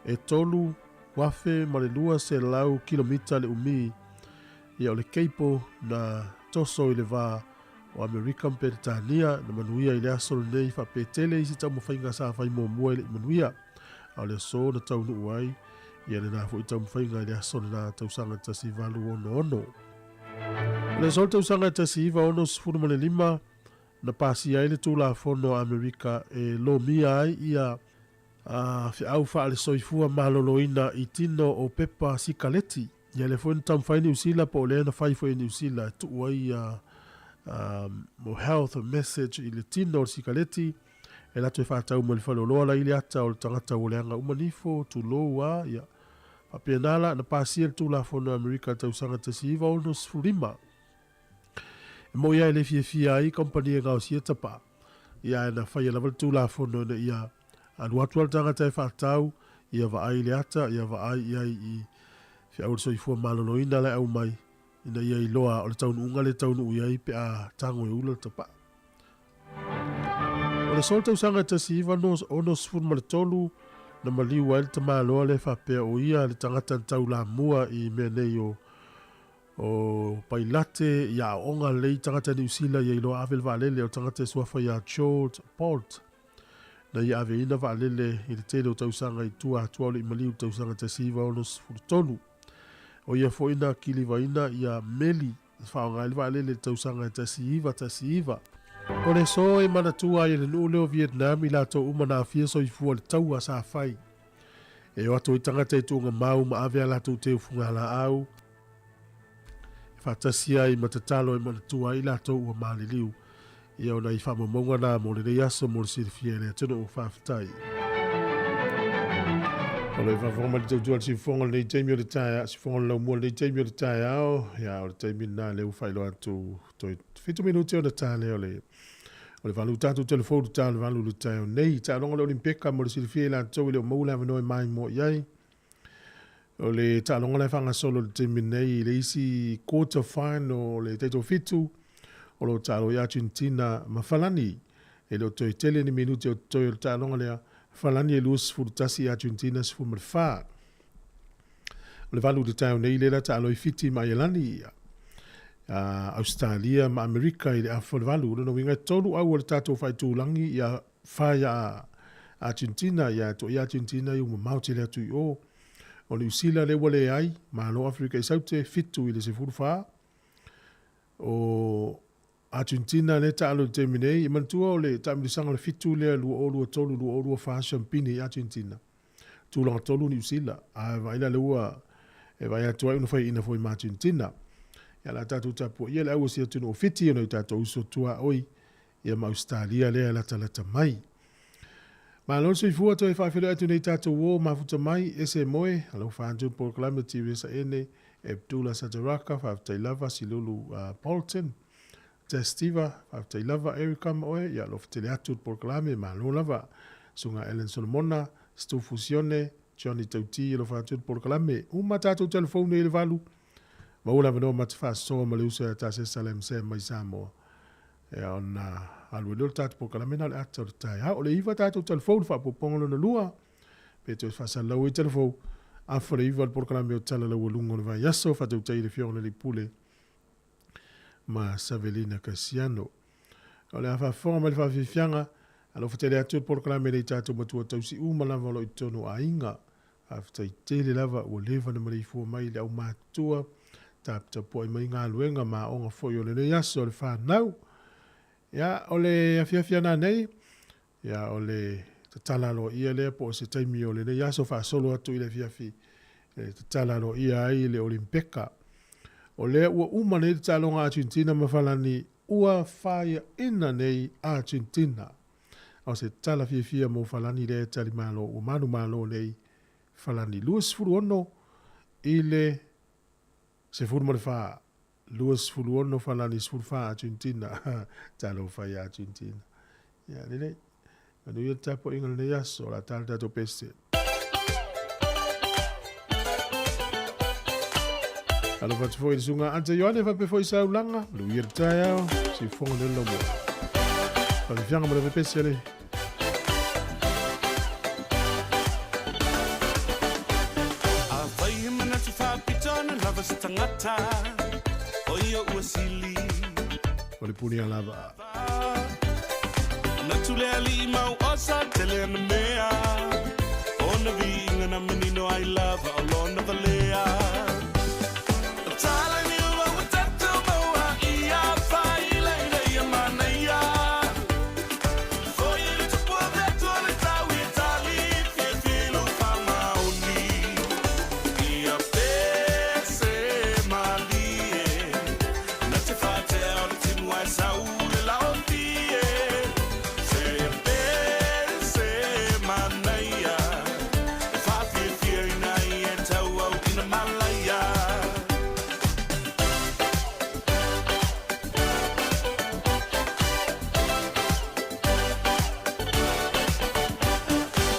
e 3,200 kilomita le umi ia o le cable na toso i le va o Amerika ma Peretania na manuia i le aso lenei faapetele isi taumafaiga sa fai muamua e le i manuia a o le aso na taunuu ai ia lena foi taumafaiga i le aso lena tausaga 1866. O le aso o le tausaga 1965 na pasia ai le Tulafono a Amerika e lomia ai ia feau faale-soifua maloloina i tino o pepa sikaleti. Ia lea foi na taumafai Niu Sila po o lea na fai foi e Niu Sila e tuu ai ia mo health message i le tino o le sikaleti e latou e faatau mai le faleoloa la i le ata o le tagata ua leaga uma nifo, tulou a, ia faapena la na pasia le Tulafono a Amerika i le tausaga 1965. E moi lava e le fiafia ai kamupani e gaosia tapaa, ia ae na faia lava le Tulafono ina ia alu atu lava le tagata e faatau, ia vaai i le ata, ia vaai i ai i feau o le soifua maloloina la e aumai, ina ia iloa o le taunuuga lea e taunuu i ai pe a tago e ula le tapaa. O le solo tausaga e 1963 na maliu ai le tamaloa lea faapea o ia le tagata na taulamua i mea nei o O Pailate i aoaoga lelei tagata Niu Sila ia iloa ave le vaalele o tagata e suafa ia George Bolt na ia aveina vaalele i le tele o tausaga i tua atu ao le i maliu i le tausaga 1963. O ia foi na kilivaina ia meli na faaaoga ai le vaalele i le tausaga 1919. O le aso e manatua ai e le nuu lea o Vietnam i latou uma na aafia soifua i le taua sa fai. E o atu ai tagata i tuuga mau ma ave a latou teu fugalaau e faatasi ai ma tatalo e manatua ai i latou ua maliliu. Ia o nai faamaumauga na mo lenei aso mo le silafia e le atunuu. Faafetai. O lo e faafofoga mai le tautua a le siufofoga o lenei taimi o le taeao, siufofoga o le laumua o lenei taimi o le taeao, ia o le taimi lena lea ua faailoa atu toe 7 minute ona ta lea o le o le 8 tatou telefou le ta o le 8 i le taeao nei. Taaloga o le Olimpeka mo le silafia e latou e le o maua le avanoa e maimoa i ai. O le taaloga la e faagasolo i le taimi nei i le isi quarter final o le taitoafitu o lo o taalo ai Argentina ma Falani. E le o toe tele ni minute o totoe o le taaloga lea, Falani e 21, Argentina 14. O le 8 i le taeao nei lea la taalo ai Fiti ma Aialani, Ausetalia ma Amerika i le afa o le 8. O lona uiga e tolu au o le tatou faaitulagi ia fa ia Argentina, ia toia Argentina ia ua mamao tele atu i o. O Niu Sila lea ua leai, Malo Aferika i Saute, 7 i le 14. O Argentina lea e taalo i le taimi nei, e manatua o le taamilosaga o le 7 lea 2023, 2024 siampini i Argentina. Tulaga 3 Niu Sila, ae vaai la lea ua e vaai atu ai ona faiaina foi ma Argentina. Ia la tatou tapuaia le au o si atunuu o Fiti ona i tatou uso tuaoi ia ma Ausetalia lea e latalata mai. Malo le soifua toe faafeiloai atu nei tatou o mafuta mai ese moe alofa atu polokalame TV sa ene Abdullah Sajaraka faafetai lava Silulu Bolton Testiva faafetai lava Erica ma oe ia alofa tele atu le polokalame malo lava Susuga Ellen Solomona Stufu Sione Johnny Tauti alofa atu le polokalame uma tatou telefoni nei le 8 maua le avanoa ma te faasoa ma le uso ia Tasesa Lemsem mai Samoa Ia ona alu ai lea o le tatou polokalame na o le ata o le taeao. O le 9 tatou telefou le faaopoopoga lona lua, pe toe faasalalau ai telefou, afa le 9 le polokalame o Tala Laualuga o le Vaiaso, faatautai i le Afioga i le Alii Pule ma Savelina Kasiano. O le a faafofoga mai le faafiafiaga, alofa tele atu le polokalame nei tatou matua tausi uma lava o lo o i totonu o aiga. Faafetai tele lava ua leva ona maleifua mai le aumatutua, taputapuai mai galuega ma aoga foi o lenei aso le fanau. Ia, o le afiafi ana nei, ia, o le tatala aloaia lea po o se taimi o lenei aso faasolo atu i le afiafi e tatala aloaia ai le Olimpeka. O lea ua uma nei le taaloga Argentina ma Falani, ua faiaina nei Argentina. O se tala fiafia mo Falani lea e tali malo ua manumalo nei Falani 26 i le 14 26 Falani 14 Argentina talofa ia Argentina ia lelei manuia le tapuaiga lenei aso o le a ta le tatou pese. Alofa atu foi i le susuga Anta Ioane faapea foi Saulaga, manuia le taeao, siufofoga le laumua. Faafiafiaga ma le pepese a le Afai he manatu faapito na lava se tagata, o ia ua sili. O le puni lava. Manatu le alii mau osa tele ana mea, ona viiga na manino ai lava o lona valea. Tala ni ua ua tatou maua ia fai lai lei ia manaia. Foi le tupua le atua le tau i tali fiafia i lou faamaoni. Ia pese malie na te faatea o le timu ae sau le laotie. Se pese manaia e faafiafia ina ia tauau ina malaia.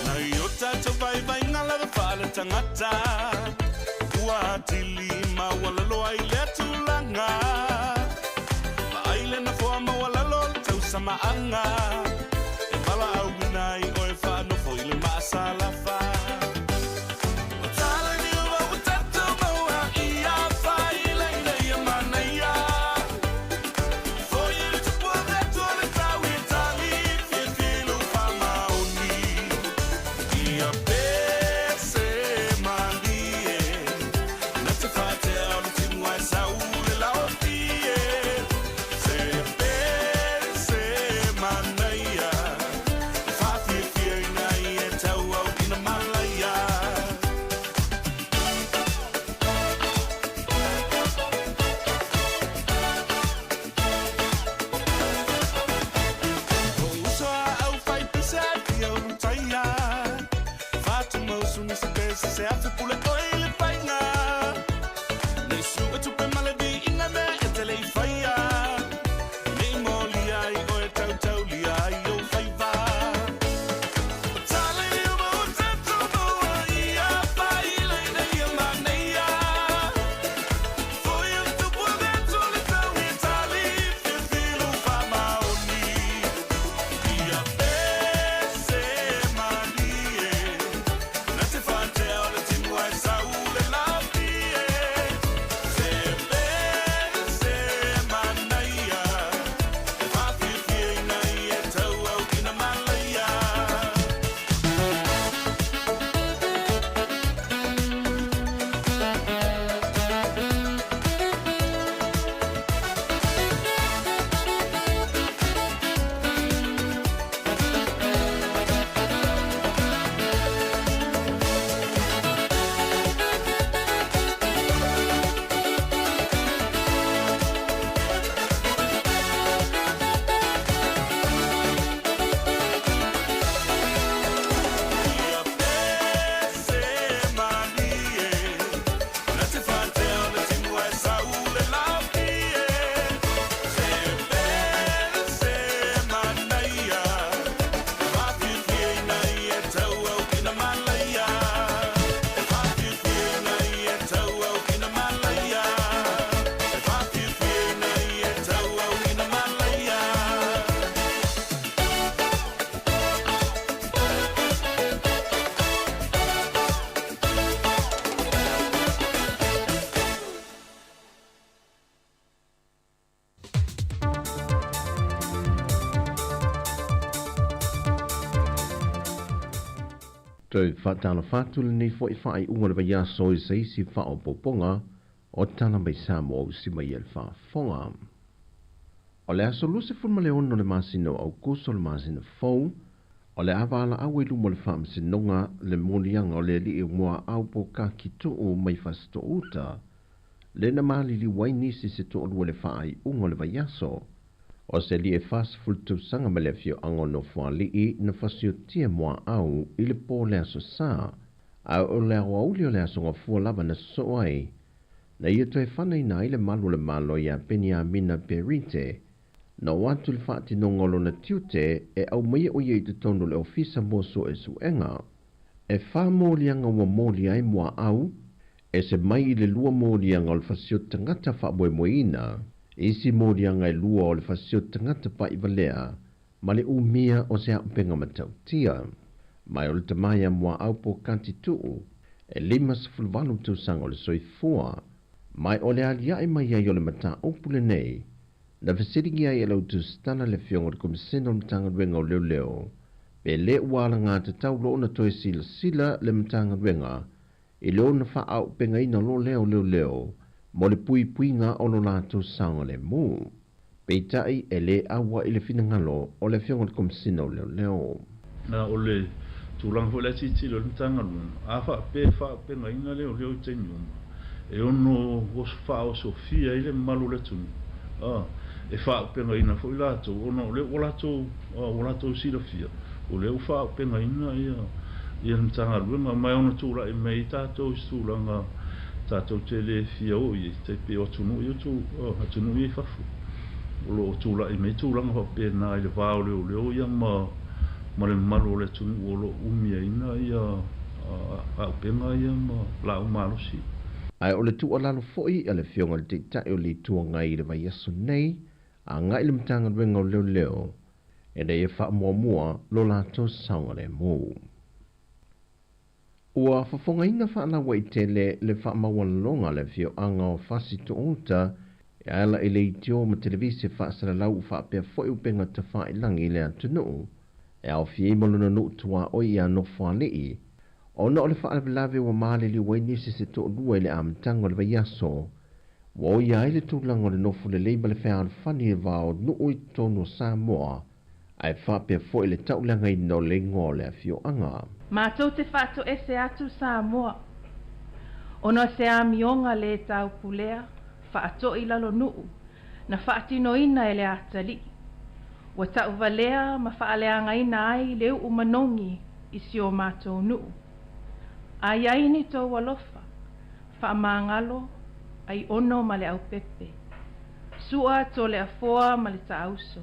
Nai o tatou vaivaiga lava faaletagata, ua atili maualalo ai lea tulaga. Vaai le nofoa maualalo o le tausamaaga, e valaauina ai oe faanofo i le maasalafa. O tala ni ua ua tatou maua ia fai ina ia manaia. Foi le tupua le atua le tau i tali fiafia i lou faamaoni. Ia pese malie na te faatea o le timu ae sau le laotie. Se pese manaia. Toe faatalofa atu lenei foi faaiuga o le vaiaso i se isi faaopoopoga o Tala mai Samoa usi mai ai le faafofoga. O le aso 26 o le masina o Aukuso le masina fou, o le a valaau ai luma o le faamasinoga le moliaga o le alii o Muaau Pokaki Tuu mai Fasitoouta, le na maliliu ai nisi se toalua i le faaiuga o le vaiaso. O se alii e 40 tausaga mai le afioaga o Nofoalii na fasiotia Muaau i le po o le Aso Sa, a o le aoauli o le Aso Gafua lava na sosoo ai, na ia toe fanaina ai le malu o le Malo iā Peniamina Perite, na o atu i le faatinoga o lona tiute e aumaia o ia i totonu o le Ofisa mo Suesuega. E fa moliaga ua moli ai Muaau, ese mai i le lua moliaga o le fasioti tagata faamoemoeina, isi moliaga e lua o le fasioti tagata pa'ivalea ma le umia o se auupega matautia. Ma o le tama ia Muaau Pokati Tuu, e 58 tausaga o le soifua, ma o le aliae mai ai o le mataupu lenei, na fesiligia ai e lau tusitala le Afioga i le Komisena o le Matagaluega o Leoleo, pe lē ua alagatatau loa ona toe silasila le Matagaluega i le ona faaauupegaina loa lea o leoleo mo le puipuiga o lo latou saogalemu. Peitai e lē aua'i le finagalo o le Afioga i le Komisena o Leoleo. Na o le tulaga foi la e tilotilo i le Matagaluega, a faapea e faaauupegaina leoleo i taimi uma, e ono faaosofia ai le mamalu o le atunuu, e faaauupegaina foi latou, ona o lea ua latou, ua latou silafia, o lea ua faaauupegaina ia le Matagaluega, ma e ono tulai mai ai tatou i se tulaga tatou te le fia oo i ai, tai pei o atunuu ia, atunuu ia i fafo. O lo o tulai mai tulaga faapena i le va o leoleo ia ma le mamalu o le atunuu o lo o umiaina ia auupega ia ma laau malosi. Ae o le tuualalo foi a le Afioga i le Taitai o le Itu Agai i le vaiaso nei, agai i le Matagaluega o Leoleo ina ia faamuamua lo latou saogalemu. Ua fofogaina faalauaitele le faamaualaloga a le afioaga o Fasitoouta e ala i leitio ma televise faasalalau faapea foi upega tafailagi i le atunuu e aofia ai ma lona nuu tuaoi ia Nofoalii, ona o le faalavelave ua maliliu ai nisi se toalua i le amataga o le vaiaso, ua oia ai le tulaga o le nofo lelei ma le fealofani i le va o nuu i totonu o Samoa, ae faapea foi le tauleagaina o le igoa o le afioaga. Matou te faatoese atu Samoa, ona o se amioga lē taupulea faato'i lalonuu na faatinoina e le atalii, ua ta'uvalea ma faaleagaina ai le u'u manogi i si o matou nuu. A i ai ni tou alofa, faamagalo Aiono ma Leaupepe, Su'a Toleafoa ma le Taauso.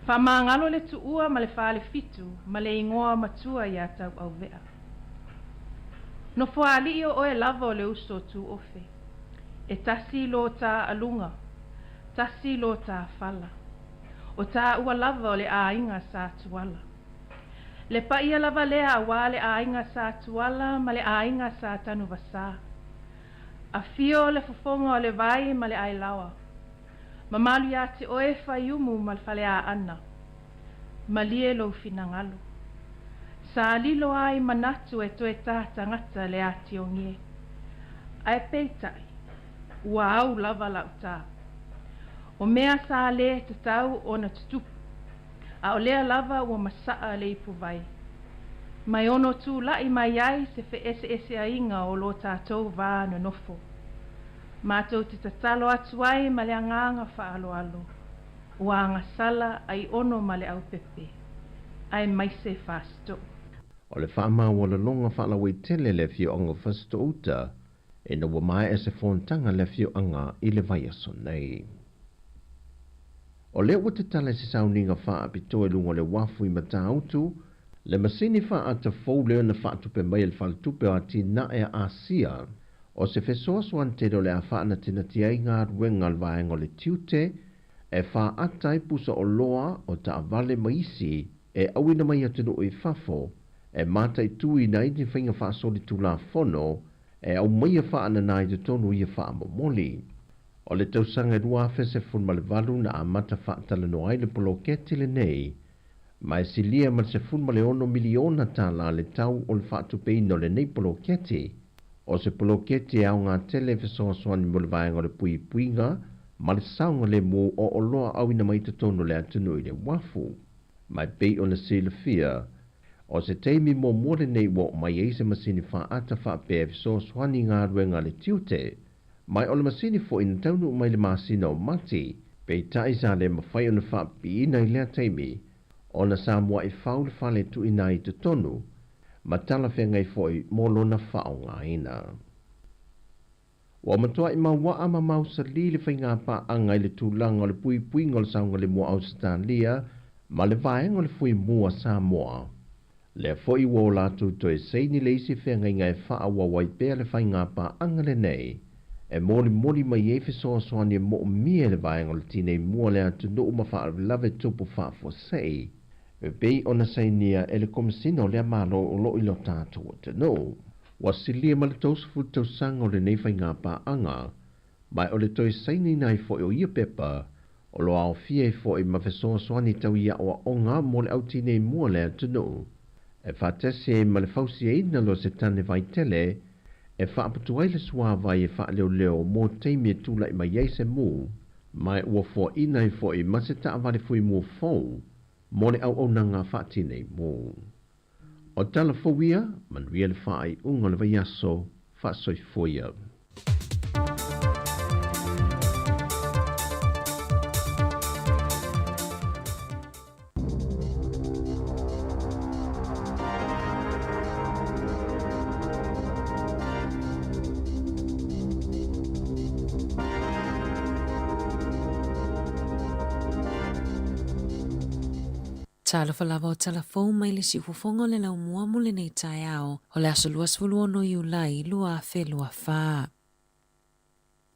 Faamagalo le Tuua ma le Falefitu ma le igoa matua iā Tauauvea. Nofoalii o oe lava o le uso tuofe. E tasi lo tā aluga, tasi lo tā fala. O tāua lava o le aiga Sa Tuala. Le paia lava lea auā le aiga Sa Tuala ma le aiga Sa Tanuvasā. Afio le Fofoga o le Vai ma le Ailaoa. Mamalu iā te oe Faiumu ma le Faleaana. Malie lou finagalo. Sa lilo lava i manatu e toe tā tagata le atiogie. Ae peitai, ua au lava lau tā. O mea sa lē tatau ona tutupu, a o lea lava ua masaa le ipuvai. Ma e ono tula'i mai ai se fe'ese'ese'aiga o lo tatou va nonofo. Matou te tatalo atu ai ma le agaga faaaloalo, ua agasala Aiono ma Leaupepe, aemaise Fasito'o. O le faamaualaloga faalauaitele le afioaga o Fasitoouta ina ua maea se fonotaga a le afioaga i le vaiaso nei. O lea ua tatala i se sauniga faapitoa i luga o le uafu i Matautu le masini faaata fou lea na faatupe mai e le Faletupe o Atinae a Asia. O se fesoasoani tele o le a faanatinati ai galuega a le vaega o le tiute e faaata ai pusa oloa o taavale ma isi e auina mai atunuu i fafo e mataituina ai ni faiga faasolitulafono e aumaia faanana i totonu ia faamomoli. O le tausaga e 2018 na amata faatalanoa ai le poloketi lenei. Ma e silia ma le $16 miliona tālā le tau o le faatupeina o lenei poloketi. O se poloketi e aoga tele e fesoasoani mo le vaega o le puipuiga ma le saogalemu o oloa auina mai totonu o le atunuu i le uafu. Ma e pei ona silafia, o se taimi muamua lenei ua oo mai ai se masini faata faapea e fesoasoani i galuega a le tiute. Ma o le masini foi na taunuu mai le masina o Mati, peitai sa le mafai ona faapipiina i lea taimi, ona sa mua'i fau le fale e tuuina ai i totonu, ma talafeagai foi mo lona faaaogaina. Ua matua'i maua'a ma mausali le faiga paaga i le tulaga o le puipuiga o le saogalemu o Ausetalia ma le vaega o le Fuimu a Samoa. Lea foi ua o latou toe saini le isi feagaiga e faaauau ai pea le faiga paaga lenei, e molimoli mai ai fesoasoani e moomia e le vaega o le tinei mu a le atunuu ma faalavelave tupu faafuasei, e pei ona sainia e le Komesina o lea Malo o lo o i lo tatou atunuu. Ua silia ma le 30 tausaga o lenei faiga paaga, ma o le toe sainiina ai foi o ia pepa, o lo o aofia ai foi ma fesoasoani tau i aoaoga mo le au tinei mu a le atunuu, e faatasi ai ma le fausiaina loa o se tane vaitele e faaputu ai le suāvai e faaleoleo mo taimi e tulai mai ai se mu, ma ua foaina ai foi ma se taavale fuimu fou mo le auaunaga faatinei mu. O tala fou ia, manuia le faaiuga o le vaiaso, faasoifua ia. Talofa lava o tala fou mai le siufofoga o le laumua mo lenei taeao o le aso 26 Iulai 2024.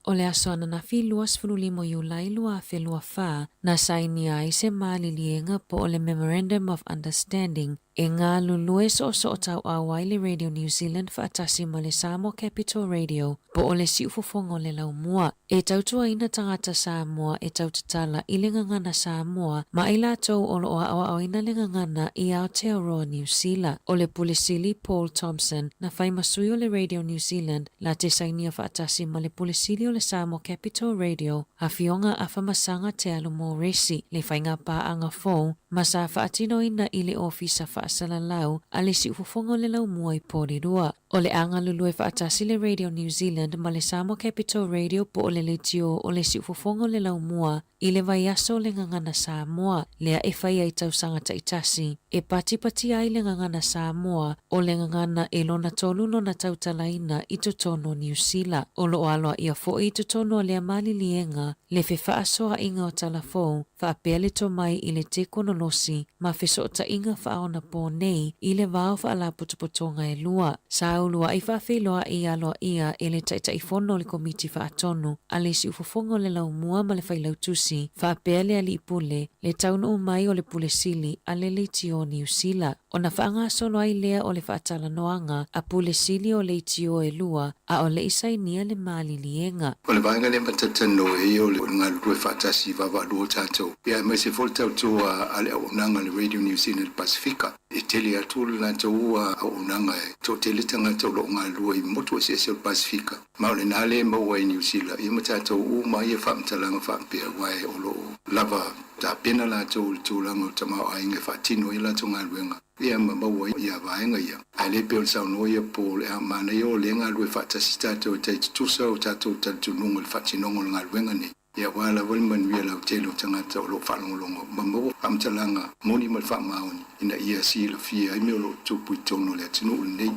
O le aso ananafi 25 Iulai 2024 na sainia ai se maliliega po o le Memorandum of Understanding e galulue soosootauau ai le Radio New Zealand faatasi ma le Samoa Capital Radio po o le siufofoga o le laumua e tautuaina tagata Samoa e tautatala i le gagana Samoa ma i latou o lo o aoaoina le gagana i Aotearoa Niu Sila. O le Pule Sili Paul Thompson na fai ma sui o le Radio New Zealand la te sainia faatasi ma le Pule Sili o le Samoa Capital Radio, Afioga Afamasaga Te Alu Moresi, le faiga paaga fou ma sa faatinoina i le Ofisa Faasalalau a le Siufofoga o le Laumua i Porirua. O le a galulue faatasi le Radio New Zealand ma le Samoa Capital Radio po o le leitio o le Siufofoga o le Laumua i le vaiaso o le Gagana Samoa, lea e fai ai tausaga taitasi, e patipatia ai le Gagana Samoa, o le gagana e lona tolu lona tautalaina i totonu o Niu Sila. O lo o aloaia foi i totonu o lea maliliega le fefaasoaaiga o talafou, faapea le tomai i le tekonolosi ma fesootaiga faaonapō nei i le va o faalapotopotoga e lua. Sa uluai faafeiloai aloaia e le Taitaifono o le Komiti Faatonu a le Siufofoga o le Laumua ma le Failautusi, faapea le Alii Pule, le taunuu mai o le Pule Sili a le Leitio o Niu Sila. Ona faagasolo ai lea o le faatalanoaga a Pule Sili o Leitio e lua a o le i sainia le maliliega. O le vaega lea ma talatalanoa ai o le galulue faatasi i vaavaalua o tatou, ia aemaise foi le tautua a le auaunaga a le Radio New Zealand i le Pasefika. E tele atu le latou auaunaga e toatele tagata o lo o galulue i motu eseese o le Pasefika, ma o lena lea e maua ai e Niu Sila ia ma tatou uma ia faamatalaga faapea, aua o lo o lava tapena latou i le tulaga o le tamaoaiga e faatino ai a latou galuega ia ma maua ai ia vaega ia. Ae le pei ona saunoa ia po o le a manaia o lea e galulue faatasi tatou e tai tutusa o tatou talitonuga i le faatinoga o le galuega nei. Ia aua lava le manuia lautele o tagata o lo o faalogologo ma maua faamatalaga moni ma le faamaoni ina ia silafia ai mea o lo o tupu i totonu o le atunuu lenei.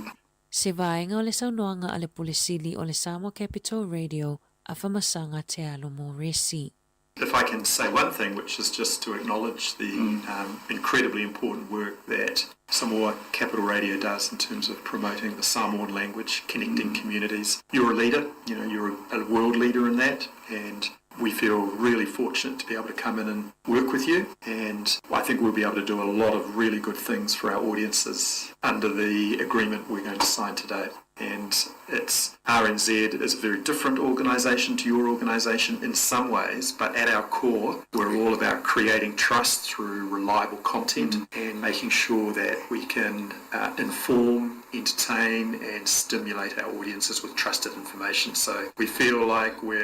Se vaega o le saunoaga a le Pule Sili o le Samoa Capital Radio Afamasaga Te Alo Moresi. If I can say one thing, which is just to acknowledge the incredibly important work that Samoa Capital Radio does in terms of promoting the Samoan language, connecting communities. You're a leader, you know, you're a world leader in that, and we feel really fortunate to be able to come in and work with you. And I think we'll be able to do a lot of really good things for our audiences under the agreement we're going to sign today. And it's RNZ is a very different organisation to your organisation in some ways, but at our core, we're all about creating trust through reliable content and making sure that we can inform, entertain and stimulate our audiences with trusted information. So we feel like we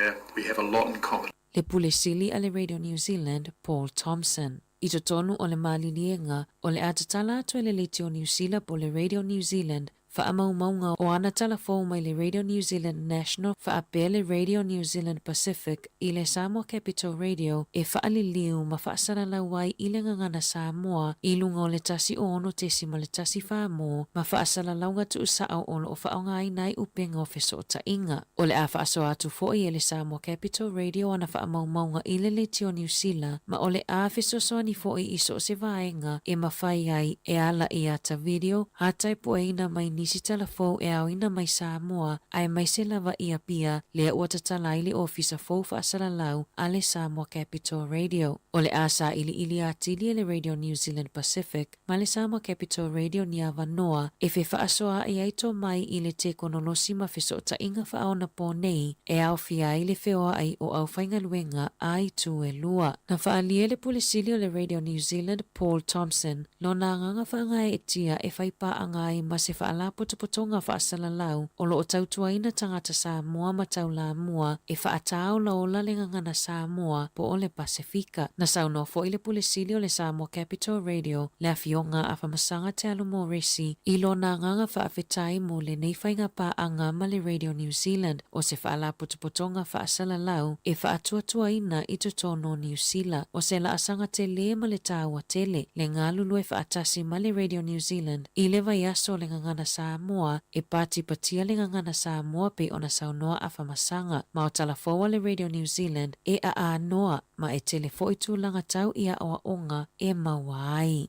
have a lot in common. Le Pule Sili a le Radio New Zealand, Paul Thompson. I totonu o le maliliega, o le a tatala atu e le Leitio Niu Sila po o le Radio New Zealand faamaumauga o ana tala fou mai le Radio New Zealand National faapea le Radio New Zealand Pacific i le Samoa Capital Radio e faaliliu ma faasalalau ai i le gagana Samoa i luga o le 106.14 ma faasalalauga tuusao o loo faaaogaina ai upega o fesootaiga. O le a faasoa atu foi e le Samoa Capital Radio ana faamaumauga i le Leitio Niu Sila ma o le a fesoasoani foi i so o se vaega e mafai ai e ala i ata video ata e pueina mai nisi tala fou e aoina mai Samoa aemaise lava i Apia lea ua tatala ai le ofisa fou faasalalau a le Samoa Capital Radio. O le a sailiili atili e le Radio New Zealand Pacific ma le Samoa Capital Radio ni avanoa e fefaasoaai ai tomai i le tekonolosi ma fesootaiga faaonaponei e aofia ai le feoai o aufaigaluega a itu e lua. Na faaalia e le Pule Sili o le Radio New Zealand, Paul Thompson, lona agaga faagaeetia e fai paaga ai ma se faalapotopotoga faasalalau o loo tautuaina tagata Samoa ma taulamua e faataolaola le gagana Samoa po o le Pasefika. Na saunoa foi le Pule Sili o le Samoa Capital Radio, le Afioga Afamasaga Te Alo Morisi, i lona agaga faafetai mo lenei faiga paaga ma le Radio New Zealand o se faalapotopotoga faasalalau e faatuatuaina i totonu o Niu Sila. O se laasaga telē ma le taua tele le galulue faatasi ma le Radio New Zealand i le vaiaso o le Gagana Samoa e patipatia le gagana Samoa pei ona saunoa Afamasaga ma o tala fou a le Radio New Zealand e aanoa ma e tele foi tulaga tau i aoaoga e maua ai.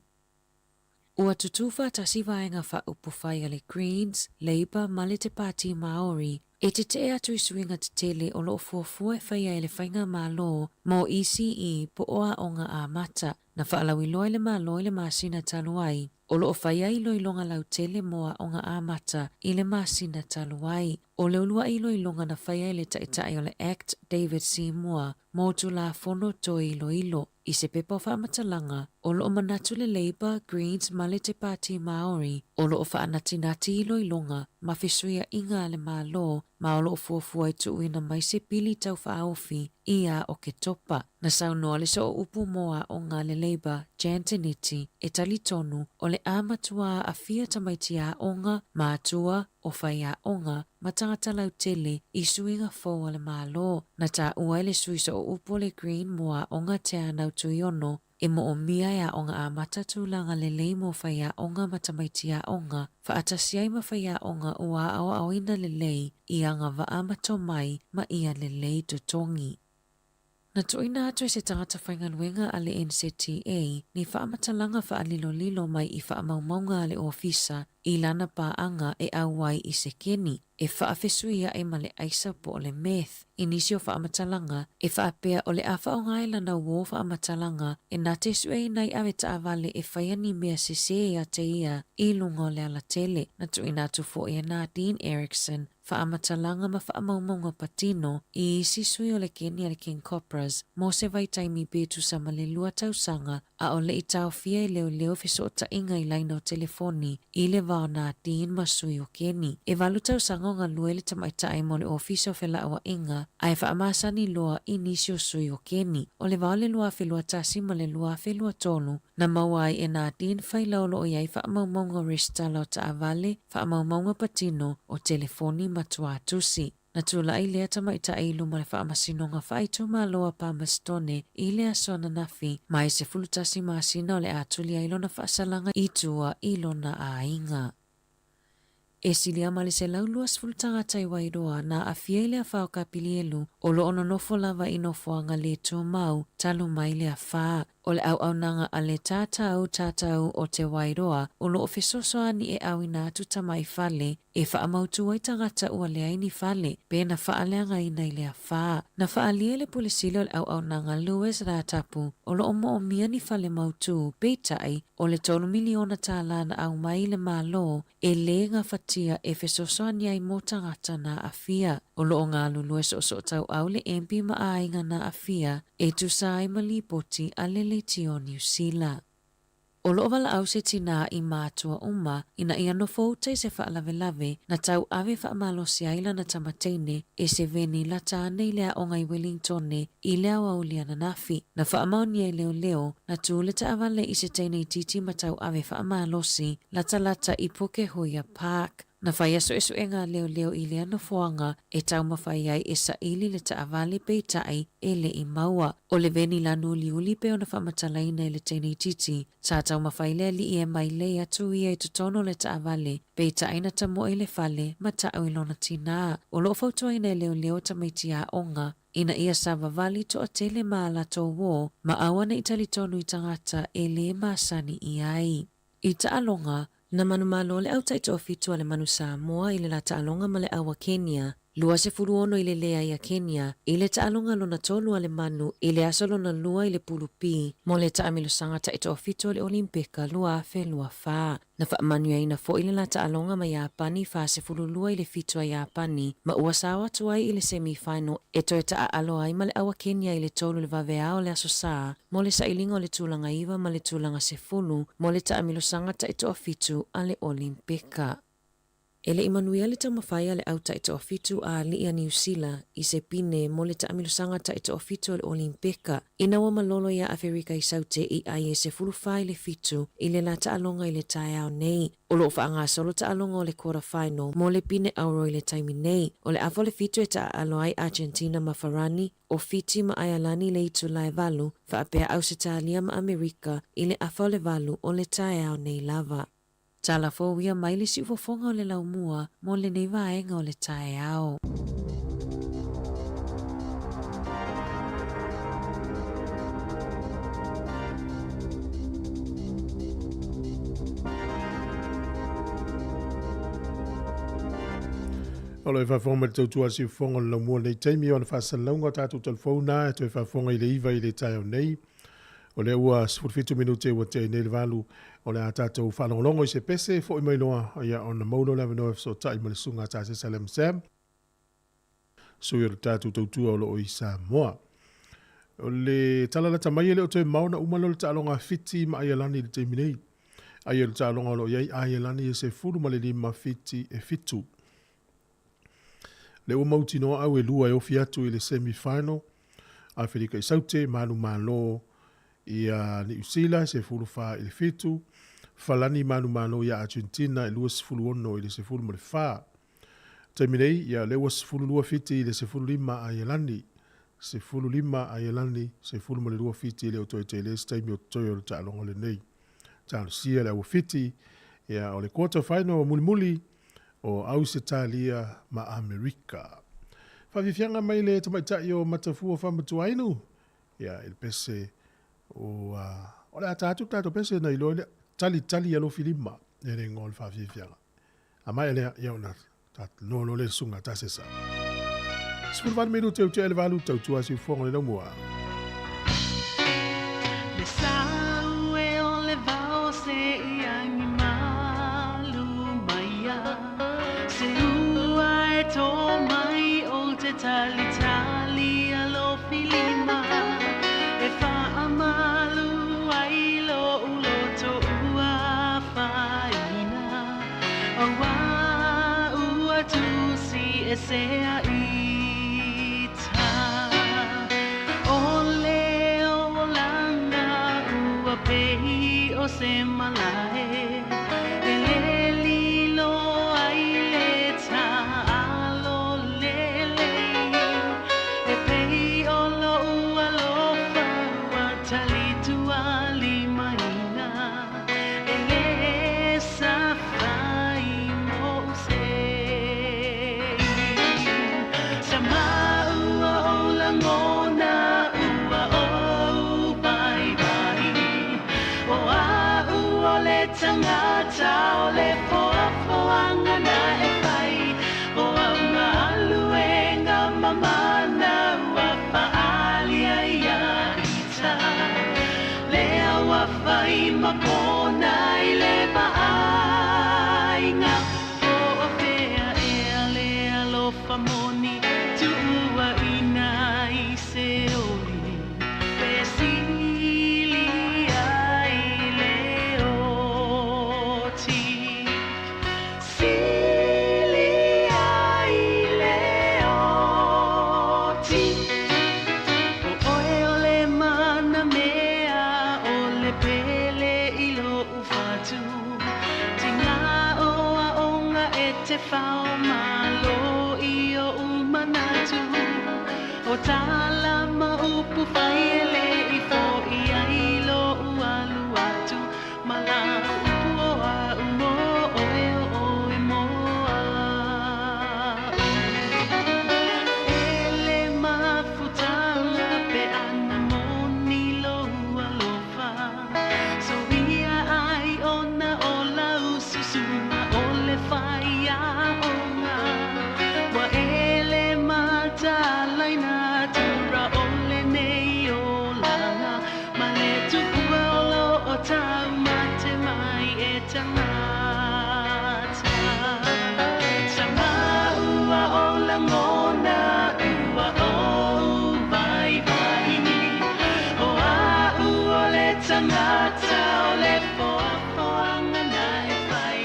Ua tutū faatasi vaega faaupufai a le Greens, Labour ma le Te Pāti Māori e tetee atu i suiga tetele o loo fuafua e faia e le Faigamalo mo ECE po o Aoga Amata. Na faalauiloa e le Malo i le masina talu ai o loo faia iloiloga lautele mo Aoga Amata i le masina talu ai. O le uluai iloiloga na faia e le Taitai o le Act David Seymour mo Tulafono Toe Iloilo i se pepa o faamatalaga o loo manatu le Labour, Greens ma le Te Pāti Māori o loo faanatinati iloiloga ma fesuiaiga a le Malo ma o loo fuafua e tuuina mai se pili taufaaofi ia Oketopa. Na saunoa le sooupu mo aoga a le Labour, Jan Tinetti, e talitonu o le a matua aafia tamaiti aoga, matua, o faiaoga ma tagata lautele i suiga fou a le Malo. Na taua e le sui sooupu o le Green mo aoga Te Anau Tuiono e moomia e Aoga Amata tulaga lelei mo faiaoga ma tamaiti aoga, faatasi ai ma faiaoga ua aoaoina lelei i agavaa ma tomai ma ia lelei totogi. Na tuuina atu e se tagata faigaluega a le NZTA ni faamatalaga faalilolilo mai i faamaumauga a le ofisa i lana paaga e auai i sekeni e faafesuiai ma le aisa po o le meth i nisi o faamatalaga e faapea o le a faaaoga e lana uō faamatalaga e na te sueina i ave taavale e faia ni mea sesē ia te ia i luga o le alatele. Na tuuina atu foi e Nadine Erickson faamatalaga ma faamaumauga patino i isi sui o le keni a le King Cobras mo se vaitaimi pe tusa ma le 2 tausaga a o lei taofia e leoleo fesootaiga i laina o telefoni i le va o Nadine ma sui o keni. E 8 tausaga o galue le tamaitai mo le ofisa o felauaiga ae faamasani loa i nisi o sui o keni. O le va o le 2021 ma le 2023 na maua ai e Nadine faila o loo i ai faamaumauga o resitala o taavale, faamaumauga patino o telefoni ma tuatusi. Na tula'i lea tamaitai i luma o le Faamasinoga Faaitumalo a Palmerstone i le aso ananafi, ma e 11 masina o le a tuli ai lona faasalaga i tua i lona aiga. E silia ma le 120 tagata i Wairoa na aafia i le afa o Kapilielu o loo nonofo lava i nofoaga le tumau talu mai le afa. O le auaunaga a le Tatau Tatau o Te Wairoa o loo fesoasoani e auina atu tama i fale e faamautu ai tagata ua leai ni fale pe na faaleagaina i le afa. Na faaalia e le Pule Sili o le auaunaga Louis Ratapu o loo moomia ni fale mautū, peitai o le $3 miliona na aumai i le Malo e lē gafatia. faataatia e fesoasoani ai mo tagata na aafia. O lo o galulue soosoo tauau le MP ma aiga na aafia e tusa ai ma lipoti a le Leitio Niu Sila. O loo valaau se tinā i matua uma ina ia nofouta i se faalavelave na tauave faamalosi ai lana tamateine e seveni lata ane i le aoga i Wellingtone i le aoauli ananafi. Na faamaonia e leoleo na tu le taavale i se teine itiiti ma tauave faamalosi latalata i Pukehuia Park. Na faia suesuega a leoleo i lea nofoaga e taumafai ai e saili le taavale peitai e le i maua. O le veni lanu uliuli pei ona faamatalaina e le teine itiiti. Sa taumafai le alii e mailei atu ia i totonu o le taavale, peitai na tamoe i le fale ma tau i lona tinā. O loo fautuaina e leoleo tamaiti aoga ina ia savavali toatele ma a latou uō ma aua ne i talitonu i tagata e lē masani i ai. I taaloga, na manumalo le au taitoafitu a le Manu Samoa i le la taaloga ma le Aua Kenya, 26 i le leai a Kenya, i le taaloga lona tolu a le Manu i le aso lona lua i le Pulu B mo le taamilosaga taitoafitu o le Olimpeka 2024. Na faamanuiaina foi le la taaloga ma Iapani 42 i le 7 a Iapani ma ua sao atu ai i le semi final e toe taaalo ai ma le Aua Kenya i le 3 le vaveao o le Aso Sā mo le sailiga o le tulaga 9 ma le tulaga 10 mo le taamilosaga taitoafitu a le Olimpeka. E le i manuia le taumafai a le au taitoafitu a alii a Niu Sila i se pine mo le taamilosaga taitoafitu o le Olimpeka ina ua malolo iā Aferika i Saute i ai e 14 i le 7 i le la taaloga i le taeao nei. O loo faagasolo taaloga o le quarter final mo le pine auro i le taimi nei. O le afa o le 7 e taaalo ai Argentina ma Farani, o Fiti ma Aialani i le itula e 8, faapea Ausetalia ma Amerika i le afa o le 8 o le taeao nei lava. Tala fou ia mai le siufofoga o le laumua mo lenei vaega o le taeao. O lo e faafofoga mai le tautua a le siufofoga o le laumua i lenei taimi ona faasalalauga o tatou talafou e toe faafofoga i le 9 i le taeao nei. O lea ua 17 minute ua tea nei le 8, o le a tatou faalogologo i se pese foi mai loa ia ona maua le avanoa e fesootai ma le susuga a Tasesa Lam Sam, sui o le tatou tautua o loo i Samoa. O le tala lata mai e le o toe mao na uma lea o le taaloga a Fiti ma Aialani i le taimi nei. Ai o le taaloga o loo i ai Aialani e 15, Fiti e 7. Le ua mautinoa au e lua e ofi atu i le semi final. Aferika i Saute manumalo ia Niu Sila 14 i le 7. Falani manumalo ia Argentina e 26 i le 14. Taimi nei, ia lea ua 12 Fiti i le 15 Aialani. 15 Aialani, 12 Fiti le o toe tele se taimi o totoe o le taaloga lenei. Talosia le aua Fiti, ia o le quarter final mulimuli o Ausetalia ma Amerika. Faafiafiaga mai le tamaitai o Matafua Faamatuainu, ia i le pese o, o le a ta atu le tatou pese na iloa lea, talitali alofilima e le igoa o le faafiafiaga. A maea lea, ia ona talanoa loa lea i le susuga a Tasesa. 18 minute ua tea i le 8, tautua siufofoga o le laumua. Le sau e o le vao se i agi malu maia se ua e tō mai o te talitali alofilima e faamalu ai lo'u loto ua afaina auā ua tusi esea ita o le olaga ua pei o se malae e lē lilo ai le taalo lelei e pei o lo'u alofa ua talitualimaina e lē safai mo'u sei. tuua ina i se oli Pe sili ai le oti Sili ai le oti O oe o le mana mea o le pele i lo ufatu Tinga o aonga e te whao malo i o umanatu O tala ma upu whai ele i fo i ai lo ualu atu Ma la upu o a umo oe o oe mo a Ele mafutanga pe ana moni lo alofa So ia ai ona o lau susuna o le whai a onga Wa ele matalaina tura o le nei o langa Ma le tupua o lo o tau mate mai e tangata Sa maua o langona ua o vai vai ni O a ua le tangata o le foa foanga na e whai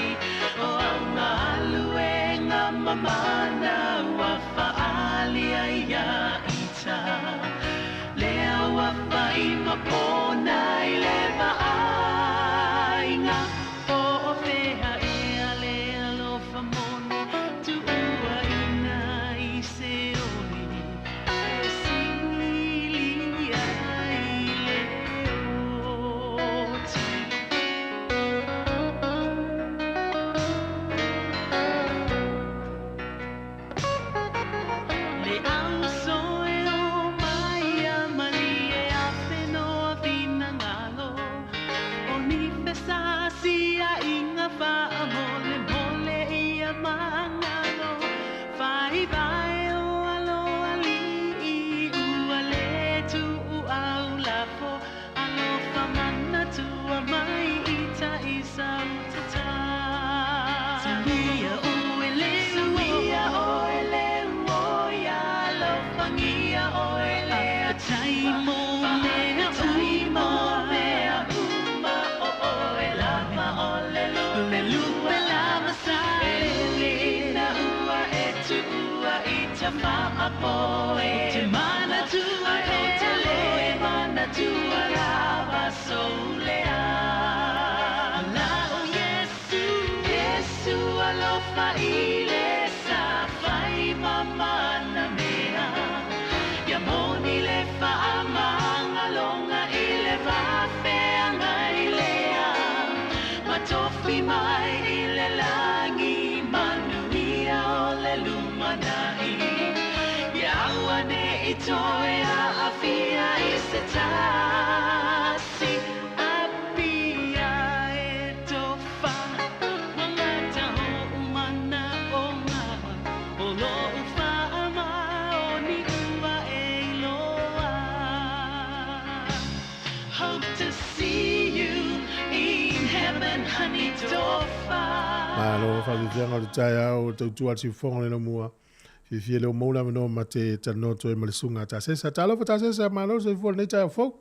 O au ngā aluenga mamana ua whaali ai ia ita Lea ua whai mapona i le maainga O o whea e ale alofa moni Tuua ina i se oli E sili ai le oti Le au soe o mai a mali e a whenoa whina ngalo O ni whesa si a inga wha mole mole i a mangalo Whai vai o alo ali i ua le tu u au lafo Alo whamana tua mai i ta i sau tata Samia o ele Samia o ele o ia lo whangia o ele Tai mo mea uma mea uma o o e lama o le lupe lupe lama sa Ele na ua e tu ua i ta maapo e Te mana tua pele mana tua lava solea La o Yesu Yesu alofa i le sa fai mamana mea Ia moni le whaamanga longa i le wawheanga i lea Matofi mai i le langi manuia o le lumanai Ia ua ne i toe a awhia i se tasi Apia e tofa Wangata ho umana o ngā O lo uwha ama o ni ua e iloa Hope to see you in heaven, honey, tofa Malo whawiwhianga o le taeao o tautua al siufoga le laumua. Fiafia leo maua le avanoa ma te talanoa atu ai ma le susuga a Tasesa. Talofa Tasesa, malo le soifua i lenei taeao fou.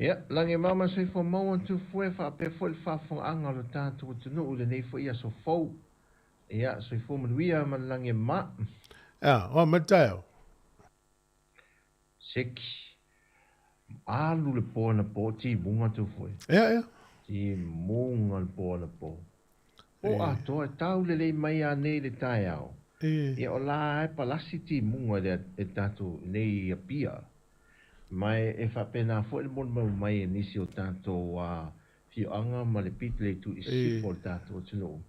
Ia, lagi e mama soifua maua atu foe faapea foi le faafofogaaga o lo tatou atunuu i lenei foi aso fou. Ia, soifua manuia ma le lagi e ma. Ia, oa mai le taeao. Seki. Alu le po anapo, timuga atu foe. Ia, ia. Timuga le po anapo. Po atoa, e tau lelei mai anei le taeao. Ia, o la e palasi timuga i le e tatou nei Apia. Ma e faapena foi le molimau mai e nisi o tatou afioaga ma le pito le itu i sisifo o le tatou atunuu.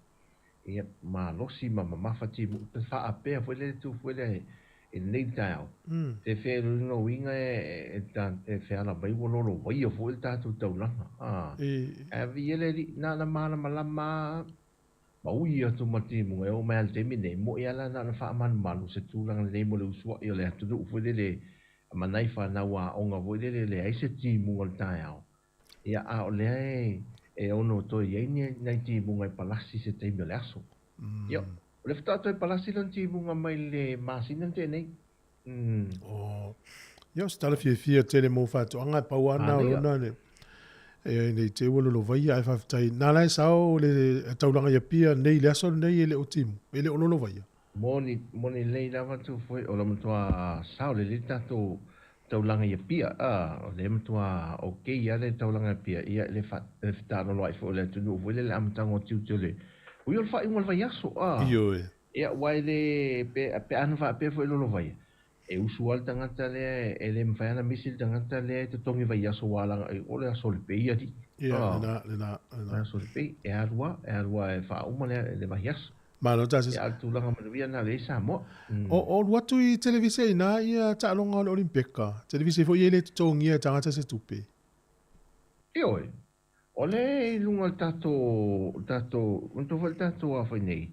Ia, malosi ma mamafa timuga, pe faapea foi le tu foi lea i lenei taeao. Te whea uiga e e feala mai ua lolo waia foi le tatou taulaga. A vi ele li na na malamalama ma ui atu ma timuga e oo mai lava i le taimi nei, mo'i lava la na ona faamalumalu se tulaga lelei mo le usua'i o le atunuu foi lele ma nai fanau aoga foi lele e leai se timuga o le taeao. Ia, a o lea e ono toe i ai ni nai timuga e palasi i se taimi o le aso. Ia, O le faatoa toe palasi lona timuga mai le masina na tea nei. Oh. Ia, o se tala fiafia tele mo faatoaga, e pau lava na o lona le e nei te ua lolovaia ae faafetai. Na la e sao le taulaga i Apia nei le aso lenei e le o timu, e le o lolovaia. Moni, moni lelei lava tu foi, o le matua sao lelei le tatou taulaga i Apia, a, o lea matua okay lava le taulaga i Apia, ia le fa, le fetaaloloai foi o le atunuu foi lea i le amataga o tiute o le, ui o le faaiuga o le vaiaso, a. Ioe. Ia, aua e le, pe, pe ana faapea foi lolovaia, e usu lava le tagata lea, e le mafai lava ona misi le tagata lea e totogi vaiaso aua leaga o le aso o le pei alii. Ia, lena, lena, lena. O le aso o le pei, e alu lava, e alu lava e faauma le, le vaiaso. Malo tasi. Ia, a o le tulaga manuia lena lea i Samoa. O, o alu atu i televise inā ia taaloga o le Olimpeka. Televise foi e le totogia e tagata se tupe. Ioe. O lea i luga o le tatou, tatou, manatua foi le tatou a fai nei,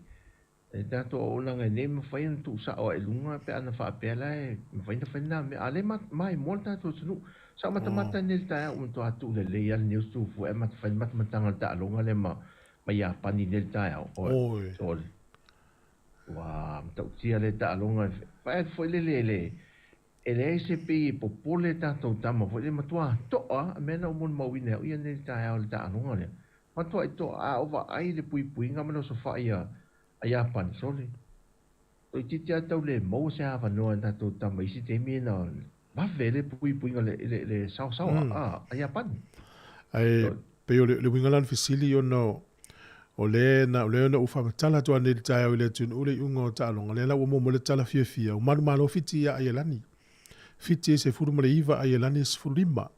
le tatou auaunaga e le mafai ona tuusao ae i luga pe ana faapea la e mafai ona fai lena mea. A o lea e maimoa le tatou atunuu. Sa ou matamata nei i le taeao ua matua tuulelei lava le news tu fua e fai le matamataga o le taaloga lea ma Iapani nei i le taeao. Oi. Oi. Ua matautia le taaloga. Vaai atu foi lele le E leai se pei e popole tatou tama foi le matua to'a, mea na ou molimauina e au ia nei i le taeao i le taaloga lea. Matuai to'a, a ou vaai i le puipuiga ma le osofai a Iapani, sole, toeitiiti lava tau le maua se avanoa e tatou tama i isi taimi na vave ai le puipuiga i le saosaoa a Iapani. Ae pei o le uiga la o le fesili ona O lea na, o lea na ou faamatala atu anei i le taeao i le atunuu le iuga o taaloga, lea la ua muamua le tala fiafia, ua manumalo Fiti ia Aielani. Fiti e 19, Aielani e 15.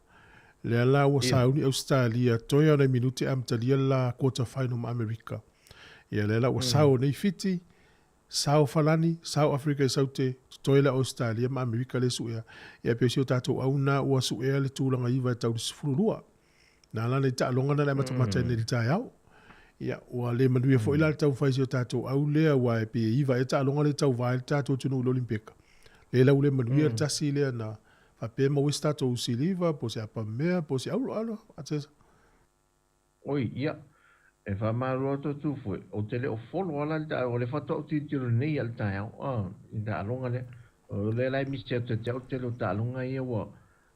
Lea la ua sauni Ausetalia, toe lava o nai minute e amatalia le la quarter final ma Amerika. Ia lea la ua sao nei Fiti, sao Falani, sao Afrika i Saute, totoe la Ausetalia ma Amerika lea e suea. Ia pei o si o tatou au na ua suea le tulaga iva e tau i le 12. Nā la nei taaloga na le amatamata i nei le taeao. Ia, ua le manuia foi la le taumafai si o tatou au lea, aua e pei e iva ea taaloga lea e tauva ai le tatou atunuu i le Olimpeka. Lea la ua le manuia le tasi lea na faapea e maua ai se tatou siliva, po o se apa mea, po o se auro, alo, ate. Oi, ia, e faamalo atu atu foi, ou te le o folo lava la i le taeao, o lea faatoa ou tilotilo nei lava i le taeao, i le taaloga lea. O lea la e misi atu ia te au le tele o taaloga ia ua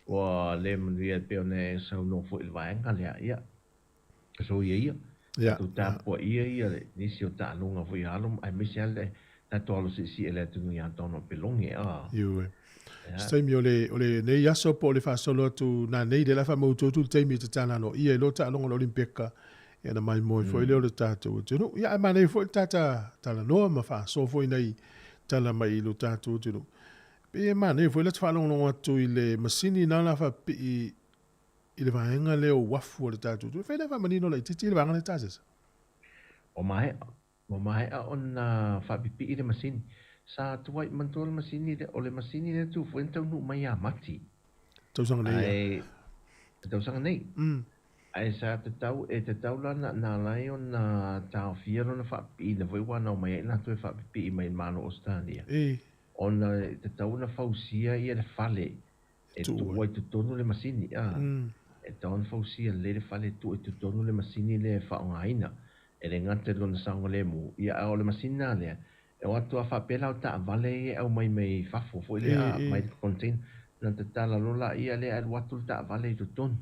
Ua le manuia e pei ona e saunoa foi i le vaega lea, ia, soia ia, tatou tapuaia ia nisi o taaloga foi a alo, aemaise lava le tatou alo siisii i le atunuu ia Donald Pelonge, a. Ioe. Se taimi o le, o lenei aso po o le faasolo atu nanei, lea la faamautu atu le taimi e tatala aloaia i lo taaloga o le Olimpeka, ia ona maimoe foi lea o le tatou atunuu. Ia ae manaia foi le tata talanoa ma faasoa foi nai tala mai i lo tatou atunuu. Pei e manaia foi la te faalogologo atu i le masini na la faapipii i le vaega lea o uafu a le tatou atunuu. E fai lea faamanino laitiiti le vaega lea tasesa. Ua maea, ua maea ona faapipii le masini. Sa tuai manatua le masini lea, o le masini lea tu foi na taunuu mai ia Mati. Tausaga nei. Ae, tausaga nei. Ae sa tatau, e tatau la na, na ala ai ona taofia lona faapipiina foi aua na omai ai latou e faapipii mai i le Malo o Ausetalia. Ona e tatau ona fausia ia le fale e tuu ai totonu le masini, a. E tatau ona fausia lelei le fale e tuu ai totonu le masini lea e faaaogaina. E le gata i lona saogalemu, ia a o le masini la lea, e o atu a faapea la o taavale ia e aumai mai fafo foi lea, mai le container, ona tatala loa laia lea ae alu atu le taavale i totonu.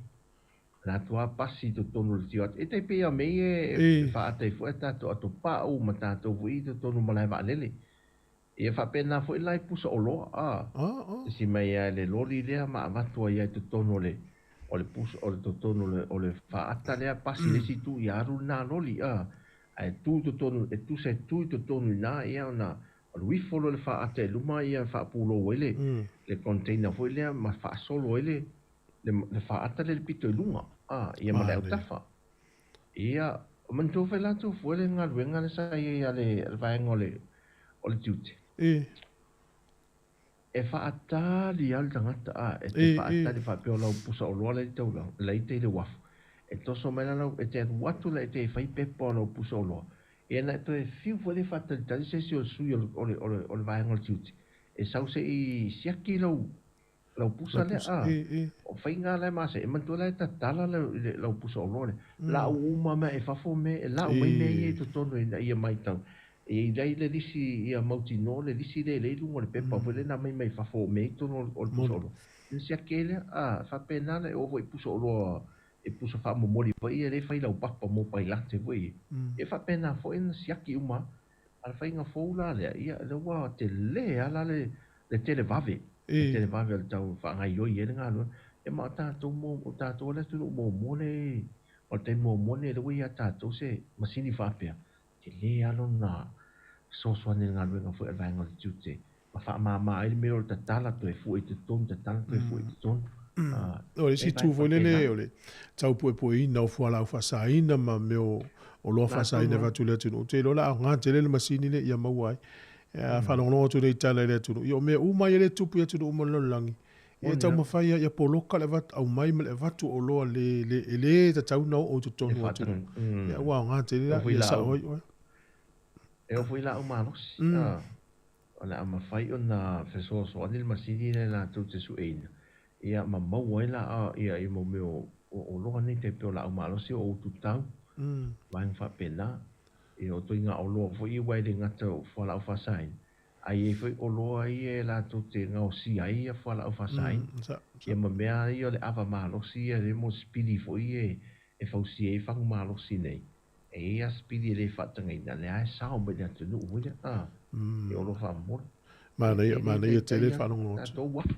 Na atu lava pasi i totonu o le tio atu. E tai pei lava o mea ia e faata ai foi a tatou ato pau ma tatou foi i totonu o malae vaalele. Ia faapena foi la i pusa oloa, a. Sisi mai lava e le loli lea ma avatu ai lava i totonu o le o le pusa o le totonu o le o le faata lea pasi i le isi itu ia alu lena loli, a. Ae tu i totonu e tusa e tu i totonu i ina ia ona alu ifo loa le faata i luma ia faapulou ai le le container foi lea ma faasolo ai le le le faata lea i le pito i luga, a, ia ma le autafa. Ia, manatua foi latou fua le galuega lea sa i ai a le vaega o le o le tiute. E faatali lava le tagata, a, e te faatali faapea o lau pusa oloa la i le taulaga, la i tai i le uafu. E toso mai la lau, e te alu atu la e te fai pepa o lau pusa oloa. Ia na e toe fiu foi lea e faatalitali se isi o le sui o le, o le, o le vaega o le tiute, e sau se i siaki lau, lau pusa lea, a, o faiga la e masani, e manatua la e tatala lau pusa oloa lea, lau uma mai i fafo mea, e lau mai mea ia i totonu ina ia matau. E i ai le lisi ia mautinoa le lisi lea e leai i luga o le pepa foi lea na aumai mai fafo o mea i totonu o le pusa oloa. Ona siaki ai lea, a faapena la e oo foi i pusa oloa i pusa faamomoli foi ia lea e fai laupapa mo pailate foi ia. E faapena foi ona siaki uma lava. A o le faiga fou la lea, ia lea ua tele lava la le le televave, le televave o le tau faagaoioi ai le galuega. Ia ma o tatou mo, o tatou le atunuu muamua lea, o le taimi muamua lenei lea ua ia tatou se masini faapea, tele lava lona fesoasoani i le galuega foi a le vaega o le tiute ma faamama ai le mea o le tatala toe fue i totonu, tatala toe fue i totonu. O le isi itu foi lele o le tau puepueina o fualaau faasaina ma mea o oloa faasaina e avatu i le atunuu. Ou te iloa o le a aoga tele le masini lea ia maua ai. A faalogologo atu nei i tala i le atunuu, ia o mea uma ia lea e tupu i atunuu uma o le lalolagi, ia e taumafai lava ia poloka le avatu, aumai ma le avatu o oloa le, le, e le tatau ona oo i totonu o atunuu. Ia ua aoga tele la, ia sao ai oe. E oo foi laau malosi. O le a mafai ona fesoasoani le masini lea latou te sueina, ia ma maua ai la ia i mo mea o oloa nei tai pei o laau malosi o ututau, vaega faapena. Ia o ituaiga oloa foi ia aua e le gata o fualaau faasaina, ae i ai foi oloa ia e latou te gaosia ai ia fualaau faasaina. Ia ma mea ia o le ava malosi ia lea mo sipili foi ia e fausia ai fagu malosi nei. E i ai lava sipili e le faatagaina, lea lava e sao mai i le atunuu foi lea, a, e oloa faamomoli. Manaia, manaia tele le faalogologo atu. Tatou uafu.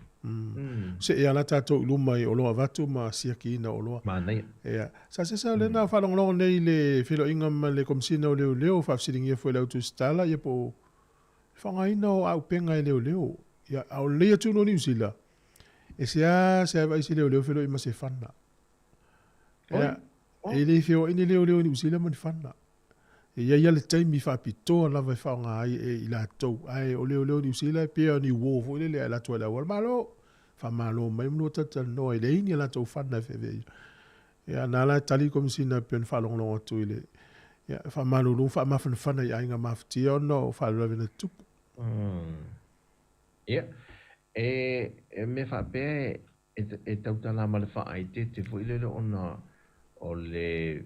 See lava la tatou i luma i oloa avatu ma siakiina o oloa. Manaia. Ia. Sa sesa o lea na faalogologo nei i le feiloaiga ma le Komesina o Leoleo, faafesiligia foi e le au tusitala, ia po o le faaaogaina o auupega e leoleo. Ia, a o lelei atu o Niu Sila, e seasea e vaai se leoleo feiloai ma se fana. Ia, e le feoai ni leoleo i Niu Sila ma ni fana. E i ai lava le taimi faapitoa lava e faaaoga ai e i latou. Ae o leoleo i Niu Sila e pei lava o ni uo foi lele a alu atu lava i le auala, malo! Faamalo mai ma lua talatalanoa, e leai ni a latou fana e feaveaia. Ia, na la e tali le Komesina e pei ona faalogologo atu i le, ia, faamalulu, faamafanafana i aiga mafatia ona o faalavelave na tutupu. Ia, e mea faapea e tautala ma le faaeteete foi lele ona o le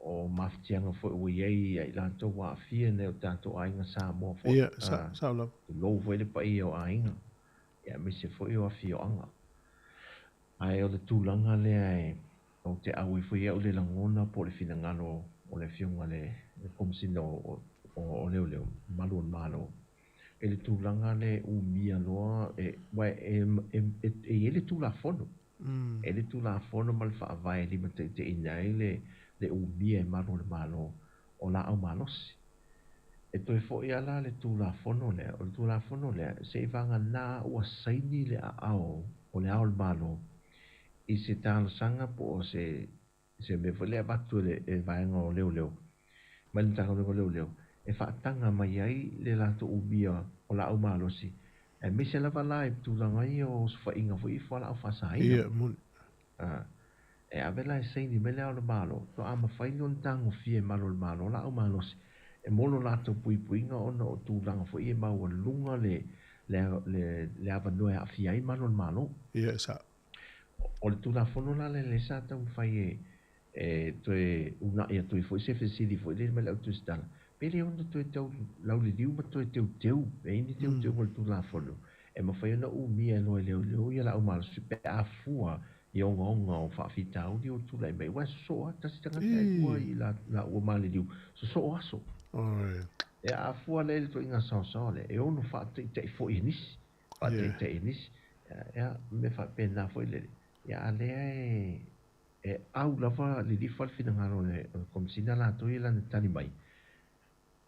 o mafatiaga foi ua i ai ia i latou ua aafia nai o tatou aiga Samoa foi. Ia, sao lava. Tulou foi le paia o aiga, ia aemaise foi o afioaga. Ae o le tulaga lea e ou te auai foi au i le lagona po o le finagalo o le Afioga i le Komesina o Leoleo, Malu o le Malo, i le tulaga lea e umia loa, aua e i ai le Tulafono, e i ai le Tulafono ma le Faavae e limataitaiina ai le umia e malu o le Malo o laau malosi. E toe foi lava la le Tulafono lea, o le Tulafono lea, seiavagana ua saini le aao o le Ao o le Malo i se talosaga po o se se mea foi lea e avatu e le vaega o leoleo, mai le Matagaluega o Leoleo, e faataga mai ai le latou umia o laau malosi, aemaise lava la i tulaga ia o osofaiga foi i fualaau faasaina. Ia, moni. E ave la e saini mai le Ao o le Malo, faatoa mafai lea ona tagofia e malu o le Malo laau malosi, e mo lo latou puipuiga ona o tulaga foi ia e maualuga le le avanoa e aafia ai malu o le Malo. Ia, e sao. O le Tulafono la lea sa taumafai e toe uunai atu ai foi se fesili foi lea mai le au tusitala, pe le ono toe tau lauliliu ma toe teuteu, e i ai ni teuteuga o le Tulafono e mafai ona umia e loa e leoleo ia laau malosi pe a fua i ogaoga o faafitauli ua tulai mai, aua e sosoo lava tasi tagata ae lua i laua maliliu, sosoo aso. E a fua la i le ituaiga saosaoa lea, e ono faataitai foi e nisi. Faataitai e nisi, ia, mea faapena foi lele. Ia, a lea e au lava lilifa le finagalo o le Komesina latou ia i lana tali mai,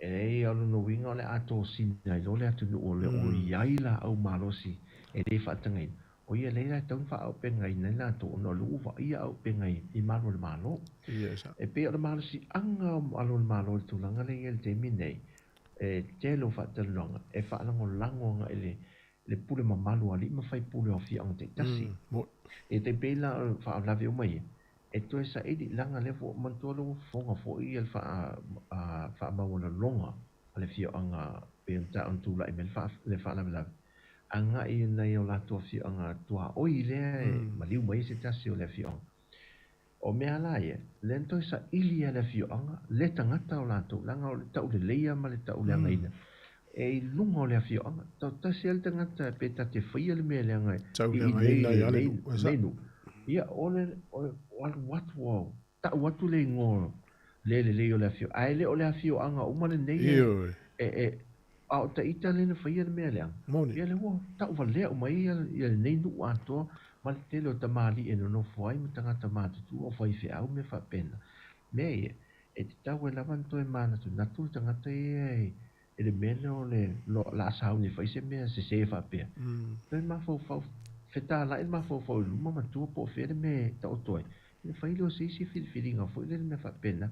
e leai, o lona uiga o le a tosina ai loa le atunuu o le o i ai laau malosi e le faatagaina, o ia lea e tatau ona faaaupegaina ai latou ona o lea ua vaaia auupega i malu o le Malo. E pei o le malosiaga o malu o le Malo i le tulaga lea e i ai i le taimi nei, E tele o faatalanoaga e faalagolago agai i le pule mamalu a alii ma faipule o afioaga taitasi. E tai pei la o le faalavelave uma ia, e toe saili leaga lea foi manatua lea ua fofoga foi ia le faamaualaloga a le afioaga pei ona tulai mai le faalavelave agai i nai o latou afioaga tuaoi lea e maliu mai ai se tasi o le afioaga. O mea la ia, lea na toe saili e le afioaga le tagata o latou, leaga o le tauleleia ma le tauleagaina e i luga o le afioaga. Toatasi lava le tagata pe ta te faia le mea leaga i Tauleagaina inei ia le i nuu, e lenei sao. nuu. Ia, o le alu atu o tau atu le igoa le lelei o le afioaga, ae le o le afioaga uma lenei e, Ioe. e, e a o taita lea na faia le mea leaga. Moni. Ia lea ua tauvalea uma ai ia lenei nuu atoa ma le tele o tamalii e nonofo ai ma tagata matutua o faifeau ma mea faapena. Mea ia, e tatau ai lava ona toe manatunatu le tagata ia i le mea lea o le o le a sauni e fai se mea sese faapea. Toe mafaufau, fetalai le mafaufau i luma ma tua po o fea le mea e taoto ai, ona fai lea o se isi filifiliga foi lea le mea faapena.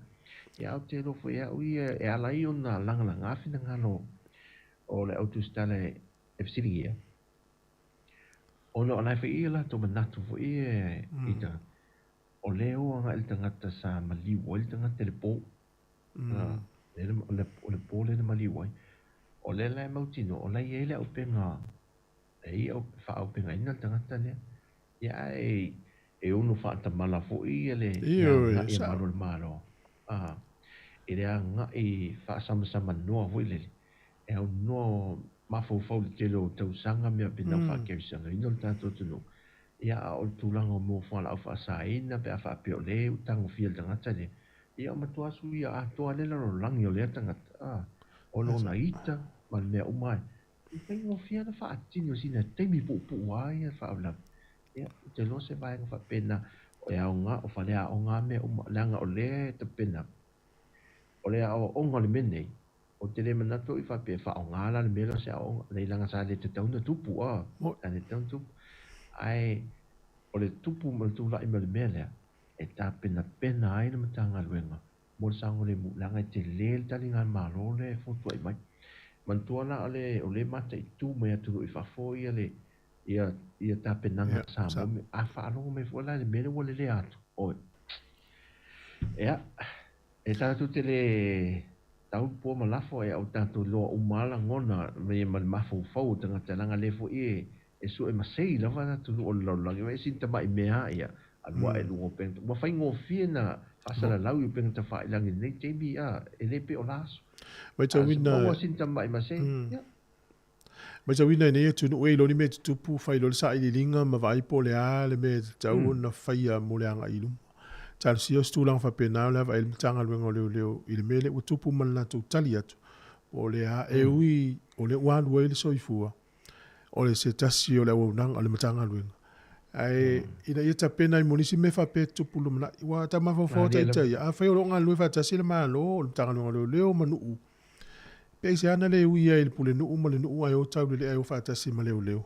Ia ae ou te iloa foi e au ia e ala ai ona lagalaga finagalo o le au tusitala e fesiligia, ona o la e fai ia latou manatu foi ia i tagata, o lea e o agai le tagata sa maliu ai le tagata i le po. O le po lea na maliu ai. O lea la e mautinoa, o la e i ai le auupega e ia faaaupegaina le tagata lea. Ia ae e ono faatamala foi ia le Ioe, agai a sao. malu o le Malo. I le agai faasamsamanoa foi lele, e aunoa mafaufau i le tele o tausaga mea faapena ua faakerisianoina le tatou atunuu. Ia a o le tulaga o mo fualaau faasaina pe a faapea o lea ua tagofia e le tagata lea, ia ua matua suia atoa lea lalolagi o lea tagata, o lona ita ma le mea uma ai. E faigofie ona faatino sina taimi puupuu lava ia le faalavelave. Ia, ou te iloa se vaega faapena e aoga o faleaoga a mea uma, leaga o lea e tapena, o le aoaoga o le mea lenei, ou te le manatu au i faapea e faaaoga la le mea lea o se aoaoga, leai leaga sa le tatau ona tupu, sa le tatau ona tupu. Ae o le tupu ma le tulai mai o le mea lea, e tapenapena ai le Matagaluega mo le saogalemu, leaga e tele le taligamalo lea e fotuai mai. Manatua la o le o le mataitu mai atunuu i fafo ia le ia ia tapenaga Ia, a sa. Samoa, a faalogo mai foi la i le mea lea ua lelea atu, oi. Ia, e tatou te le tau pua ma lafo e au tatou iloa uma lava lagona ma le mafaufau o tagata leaga lea foi e e sue masei lava le atunuu o le lalolagi e sina tamai mea ia alu ae i luga o upega ua faigofie na faasalalau i upega tafailagi i lenei taimi a e le pei o la aso. Matauina Maua sina tamai masei. Ia. Matauina i nei atunuu e iloa ni mea e tutupu, fai loa le sailiiliga ma vaai po o le a le mea e tatau ona faia mo le agai i luma. Talosia o se tulaga faapena o le a vaai le Matagaluega o Leoleo i le mea lea ua tupu ma le latou tali atu po o le a e ui o lea ua alu ai le soifua o le se tasi o le auaunaga o le Matagaluega. Ae ina ia tapena ai mo nisi mea faapea e tutupu i le lumanai. Ua tau mafaufau Malie lava. ita ia, afai o lo o galulue faatasi le Malo, o le Matagaluega o Leoleo ma nuu, pe aisea na le ui ai i le pulenuu ma le nuu ae o taulelea e o faatasi ma leoleo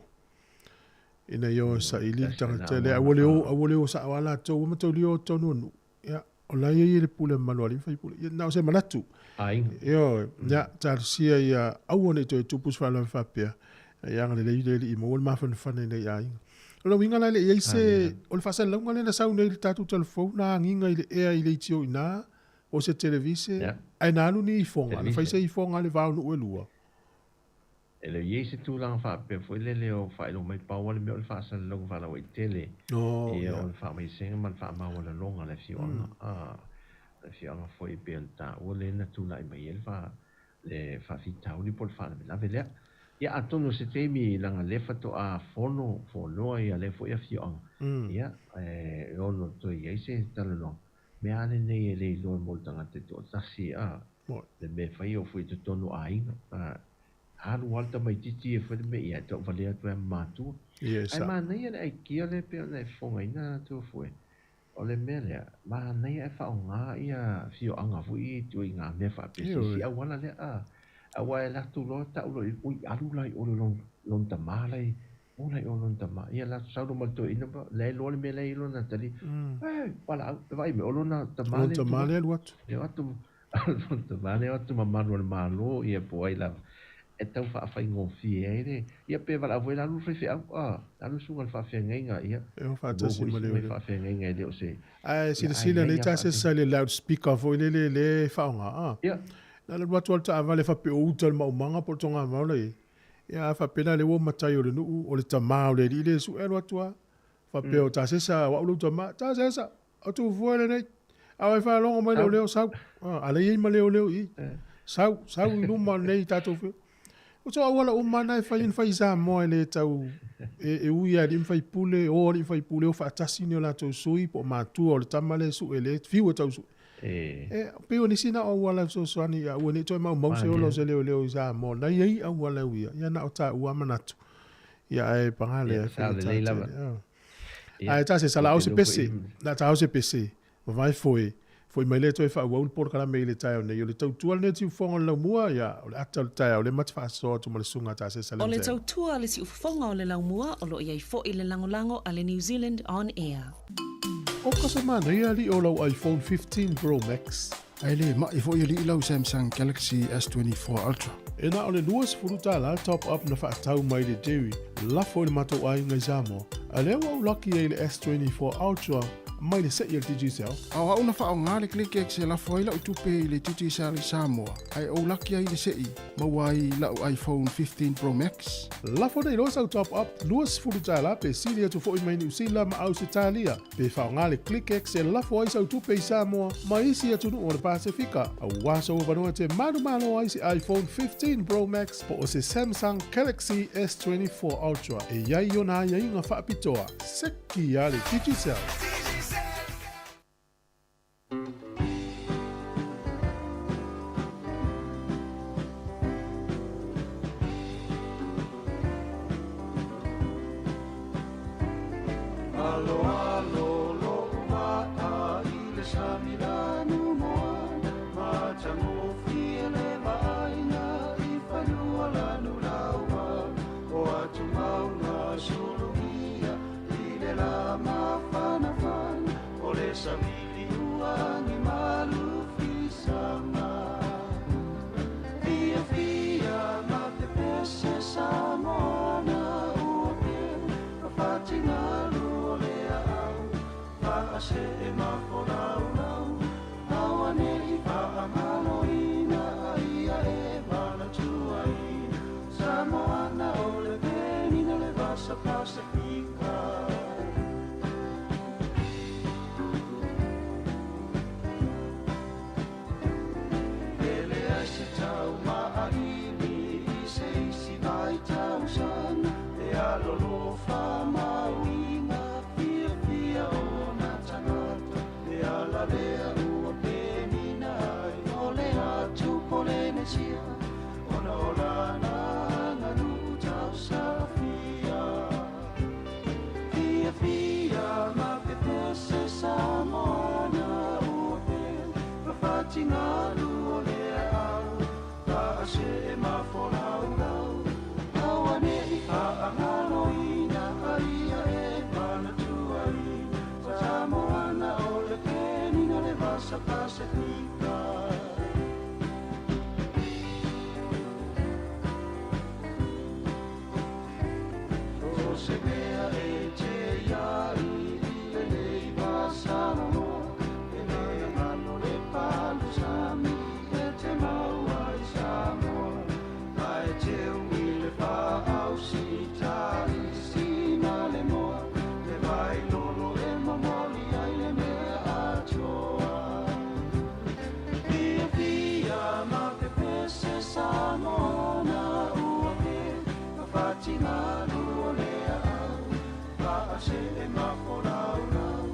ina ia o e saili le Tasi lena tagata lea. auala. Aua le o, aua le o sao lava latou, ua mataulia o totonu o nuu. Ia, o la e i ai le pule mamalu a alii ma faipule. Ia, na o se manatu. Aiga. Ioe, ia, talosia ia aua ne i toe tupu se faalavelave faapea. Ia agalelei le alii maua le mafanafana i nai aiga. O le uiga la e le i i ai se, o le faasalalauga lea na sau nei i le tatou talafou na agiga i le ea i leitio i ina, o se televise, ae na alu ni ifoga, na fai Televise. se ifoga a le va o nuu e lua. E le i ai se tulaga faapea foi lele o faailoa mai pau lava le mea o le faasalalauga faalauaitele ia o le faamaisega ma le faamaualaloga a le afioaga. Le afioaga foi e pei ona taua lea na tulai mai ai le fa le faafitauli po o le faalavelave lea. Ia atonu o se taimi leaga lea faatoa fono fonoa ia lea foi afioaga. Ia e ono toe i ai se talanoaga. Mea lava lenei e le iloa mo le tagata e toatasi a le mea e fai o foi i totonu o aiga. Alu lava le tamaitiiti e fai le mea ia e tauvalea atu ai ma matua. Ia, Ae sao. manaia le aikia lea pei ona e fofogaina atu foi. O le mea lea, manaia ae faaaoga ia afioaga foi ia i ituaiga mea faapea se isi auala lea a. Aua e latou loa tau loa i ui alu la i o le lona tama la i o la i o lona tama. Ia latou sau loa ma le toeaina la e iloa le mea la e i ai lona tali. E, valaau, e vaai mai o lona tama Lona lea e tama tu lea atu. alu atu. E o atu lona tama lea e o atu ma malu o le Malo ia po o ai lava. E tau faafaigofie ai le, ia pe valaau foi la alu le faifeau, a, alu le susuga i le faafeagaiga, ia, E o maua faatasi foi ma le susuga i le leoleo. faafeagaiga e le o se, Ae ia, ae silasila i ai nei lava tasesa faapea. i le loudspeaker foi lele lea e faaaoga, a. Ia. Na alu atu lava le taavale faapea o uta i le maumaga po o le togamau la i ai. Ia a faapena lea ua matai o le nuu, o le tama o le alii lea e sue alu atu lava. Faapea o tasesa o au lou tama, tasesa! O tufua lenei. A e faalogo mai leoleo sau. A lea e i ai ma leoleo i i. Sau, sau i luma o lenei tatou feo. O so auala uma na e fai na fai i Samoa e le tau e ui i alii ma faipule, o alii ma faipule o faatasi ni o latou sui po o matua o le tama lea e sue lea e fiu e tau sue. E pei o nisi na o auala e fesoasoani ia aua ne i toe maumau se ola o se leoleo i Samoa. Na i ai auala e uia, ia na o taua manatu. Ia ae paga lea e faigata tele. Ae ta se sala au se pese, na ta au se pese, vavae foe, foi mai lea toe faaauau le polokalame i le taeao nei. O le tautua lenei o Siufofoga o le Laumua, ia, o le ata o le taeao lea ma te faasoa atu ma le susuga a Tasesa O le Lindsay. tautua a le siufofoga o le Laumua o lo o i ai foi le lagolago a le New Zealand On Air. Oka se manaia alii o lau iPhone 15 Pro Max. Ae le ma'i foi alii lau Samsung Galaxy S24 Ultra. E na o le $20 top up na faatau mai le Jerry, lafo i le matou aiga i Samoa. A lea ua ou laki ai i le S24 Ultra mai le se'i a le Digicel. A o au na faaaoga le ClickX e lafo ai la'u tupe i le Digicel i Samoa, ae ou laki ai i le se'i, maua ai la'u iPhone 15 Pro Max. Lafo nei loa sau top up $20 pe sili atu foi mai Niu Sila ma Ausetalia. Pe faaaoga le ClickX e lafo ai sau tupe i Samoa ma isi atunuu o le Pasefika, auā sou avanoa e te manumalo ai se iPhone 15 Pro Max po o se Samsung Galaxy S24 Ultra e i ai ona aiaiga faapitoa. Seki a le Digicel! Aloalo lo'u va'a i le sami lanu moana Matagofie le vaaiga i fanua lanu laua O atu mauga sulugia i le la mafanafana O le savili ua agi malu fisaga Fiafia ma pepese Samoana ua peu Ma fatigalu o le aau Faasee ma folaulau Auane'i faagaloina Aia e manatuaina Samoana o le penina le vasa Pasifika. E leai se taumailili i se isi vaitausaga e alolofa ma uiga fiafia ona tagata e ala lea ua penina ai o le atu Polenesia ona o lana aganuu tausafia. Fiafia ma pepese Samoana ua peu ma fatigalu o le aau Faasee ma folaulau Auane'i faagaloina Aia e manatuaina Samoana o le penina le vasa Pasifika. So se mea e te ai i lenei vasaloloa, e le galo le palu sami e te mau ai Samoa. Ae teu i le faausitali sina le moa, le vai lolo e momoli ai le mea atoa. Fiafia ma pepese Samoana ua peu ma fatigalu o le aau Faasee ma folaulau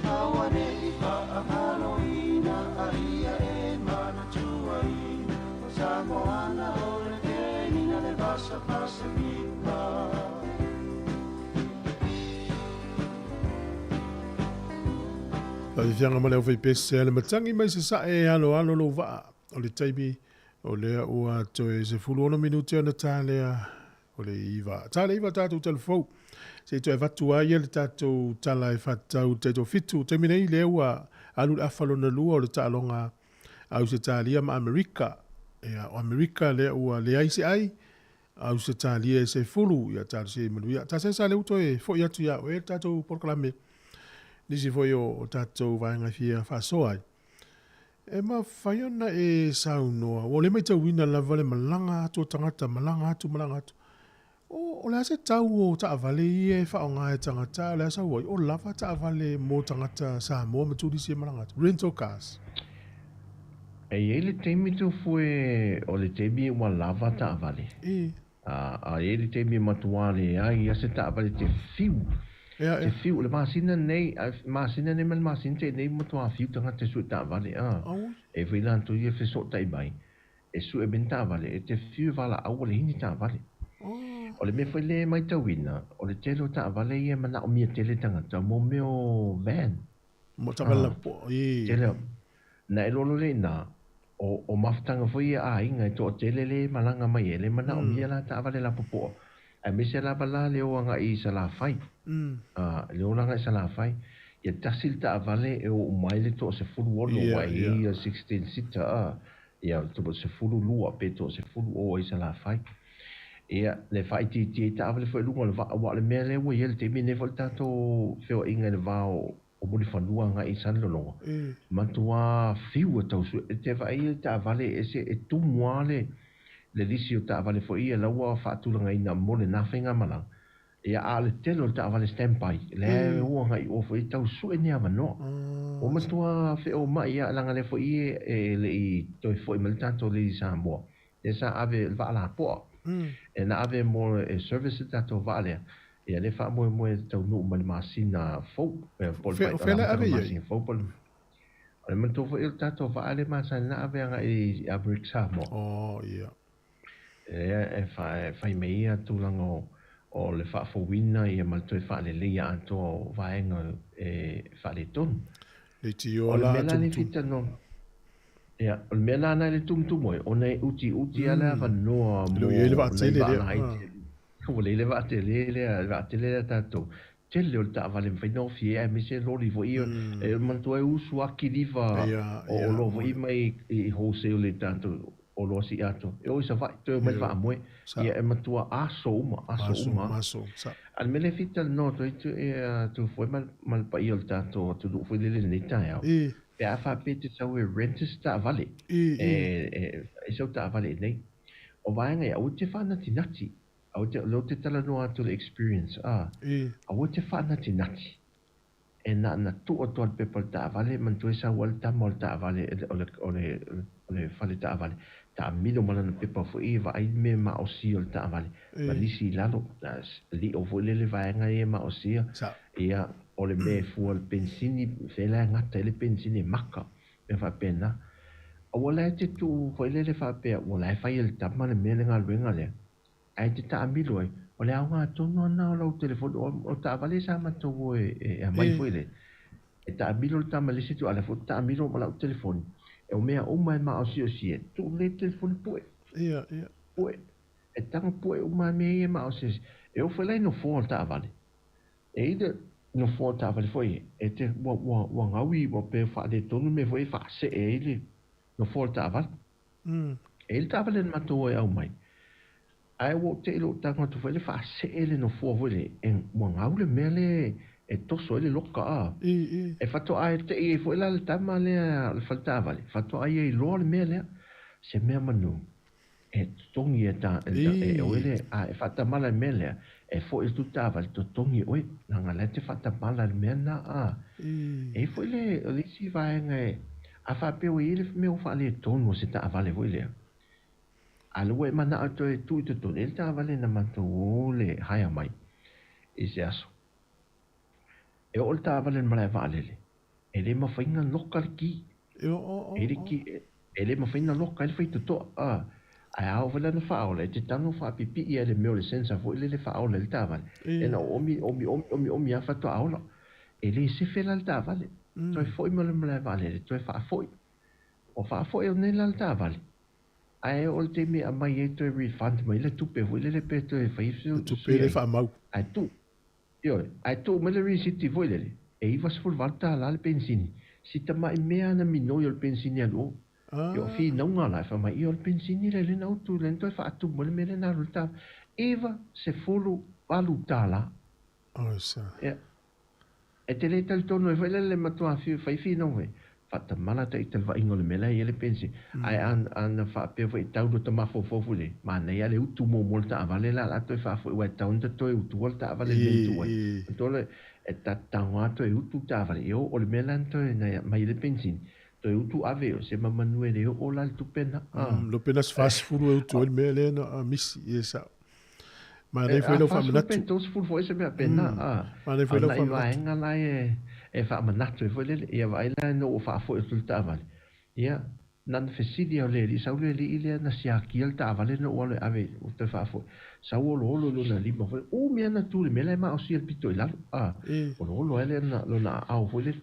Auane'i faagaloina Aia e manatuaina O Samoana o le penina le vasa Pasifika. Faafiafiaga ma le aufaipese a le matagi mai sasae e aloalo lou vaa. O le taimi o lea ua toe 16 minute ona ta lea o le 9. Ta le 9 tatou talafou. Se i toe avatu ai ia le tatou tala e faatatau i le taitoafitu. O taimi nei lea ua alu le afa lona lua o le taaloga Ausetalia ma Amerika. Ia, o Amerika lea ua leai se ai, Ausetalia e 10, ia talosia ia manuia. Tasesa lea ua toe foi atu ia oe le tatou polokalame. Nisi foi o tatou vaega e fia faasoa ai. E mafai ona e saunoa, ua le matauina lava le malaga atu o tagata, malaga atu, malaga atu. O, o le a se tau o taavale ia e faaaoga e tagata a o le a sau ai, o lava taavale mo tagata Samoa ma turisi e malaga atu, rental cars. E i ai le taimi Tufue o le taimi ua lava taavale. E. A, a i ai le taimi e matua leai ia se taavale te fiu. Ea, Te ea. fiu, o le masina nei, a, masina nei ma le masina tea nei matua fiu tagata e sue taavale, a. Auoi. E fai latou ia fesootai mai. E sue mai ni taavale, e te fiu e valaau ua leai ni taavale. O le mea foi lea e maitauina, o le tele o taavale ia e manaomia tele tagata mo mea o van. Mo taavale lapopoa, e. Tele o, na e lolo lea i ina, o, o mafutaga foi ia a aiga e toatele le e malaga mai ai, le manaomia la taavale lapopoa, aemaise lava la le o agai i Salafai. Le o agai i Salafai, ia tasi le taavale e o uma ai le toasefulu ono, aua e i ai ia 16 seater, a. Ia, 12 pe toasefulu o ai Salafai. Ia, le faaitiitia ai taavale foi i luga o le vaa, aua o le mea lea ua i ai i le taimi lenei foi le tatou feoaiga i le va o Mulifanua agai i Salelologa, matuā fiu e tau sue, e te vaai i taavale e ese, e tumu lava le le lisi o taavale foi ia la ua faatulagaina mo lena faigamalaga. Ia, a o le tele o le taavale standby, lea e o agai i o foi e tau sue ni avanoa. Ua matua feoma'i lava leaga lea foi e le i toe foi mai le tatou Lady Samoa, lea sa ave le vaa lapoa. E na ave mo e service le tatou vaa lea, ia lea faamoemoe e taunuu mai le masina fou, po o le O fea la e ave i ai? masina fou po o le O le manatua foi o le tatou vaa lea masani na ave agai i Amerika Samoa. Oh, ia. Lea e fai mai ia tulaga o le faafouina ia ma le toe faaleleia atoa o vaega e faaletonu. Leitioa O le la mea la lea tumutumu. fita no, ia, o le mea la na le tumutumu ai, ona e utiuti lava le avanoa E le o i ai le mo nai vaatele vaa lea. laiti. Ua leai le vaatele lea, le vaatele lea tatou. Tele o le taavale e mafai ona ofi ai aemaise loli foi ia, e manatua e usu lava kiliva Ia, o ia, oloa foi mai i wholesale i tatou oloa sii atoa. E o i Savaii toe omai le faamoe. Sa. Ia e matua aso uma, aso Aso uma. uma, aso uma, sa. A o le mea lea e fia talanoa atu ai Tufue ma le paia o le tatou atunuu foi lele i lenei taeao, pe a faapea e te sau e rent se taavale, e fai sau taavale i inei. O vaega ia, aua e te faanatinati. Aua te, o lea ou te talanoa atu i le experience, a, aua e te faanatinati. E na ona tuu atu lava i le pepa o le taavale, manatua e sau ai le tama o le taavale, o le, o le, o le fale taavale, taamilo ma lana pepa foi e vaai le mea maosia o le taavale, ma lisi i lalo, lio foi lele vaega ia e maosia, ia, o le mea e fua i le penisini, fea la e gata ai le penisini e maka, mea faapena. Aua la e te tuu foi lele faapea, ua la e fai e le tama le mea le galuega lea, ae te taamilo ai, o le aoga tonu lava lena o lau telefoni, o taavale sa matou o e aumai foi le, e taamilo le tama i le isi itu, a o lea foi ou te taamilo ma lau telefoni, o mea uma e maosiosi e, tuu lelei le telefoni pue. Pue. E tago pue uma lava mea ia e maosiosi. E oo foi la i nofoa o le taavale. E i le nofoa o le taavale foi e te, ua, ua, ua gaui, ua pei ua faaletonu le mea foi e faasee ai le nofoa o le taavale. E i ai le taavale na matou o e aumai, ae ua ou te i lou tago atu foi lea faasee le nofoa foi lea, e, ua gau le mea lea e toso ai le loka, a. E faatoa e tei ai foi la le tama lea o le fale taavale, faatoa ia iloa le mea lea, se mea manu e totogi e ta, e oe le, a e faatamala i le mea lea, e foi atu le taavale, totogi e oe, leaga o la e te faatamala i le mea lena, a. E i ai foi le, o le isi vaega e, a faapea ua i ai le mea ua faaletonu o se taavale foi lea, a o lea ua e manao e toe tuu i totonu, e i ai le taavale na matou o le hire mai i se aso. E oo le taavale i le malae vaalele, e le mafai ona loka le ki. E i ai le ki, e le mafai ona loka ai le faitotoa, a. Ae a oo foi la ina faaola, e te tago faapipii lava i le mea o le sensor foi lele e faaola ai le taavale. E na o omi, omi, omi, omi, omi lava faatoa ola. E le sefe la le taavale. Toe foi mai le malae vaalele, toe faafoi. O faafoi nei la le taavale, ae oo i le taimi e aumai ai toe refund mai le tupe foi lele pe toe fai Le tupe lea faamau. Ae tuu, ioe, ae tuu mai le risiti foi lele, e $98 le penisini. Si tamai mea na minoi o le penisini alu o. Ia o finauga la, e fai mai, ia o le penisini lea lea na utu, lea na toe faatumu ai le mea lea na alu ai le taavale. $98. Oi sa. Ia. E te le talitonu ai foi la le matua fai finauga ai. faatamala ita le vaaiga o le mea la e i ai le penisini. Ae ana faapea foi e tau lota mafaufau foi lele, manaia lava le utu muamua o le taavale la o le a toe faafoi aua e tatau ona toe utua le taavale i le mea na tuu ai. Manatua lea, e tatau lava toe utu le taavale. Ia o le mea la na toe aumai ai le penisini, toe utu ave o se mamanu e le oo la le tupe na. Lope na se 40 e utu ai le mea lea na misi, ia sao. Manaia foi lau faamanatu. 40 pe 30 foi se mea pena. Manaia foi lau faamanatu. Vaega la e faamanatu ai foi lele. Ia vaai la ina ua faafoi atu le taavale. Ia, na ona fesili lava o le alii, sau le alii lea na siakia le taavale na ou alu e ave ua toe faafoi. Sau oloolo i lona lima foi, umi lava na tu i le mea la e maosia le pito i lalo. Oloolo ai lea lona aao foi lele.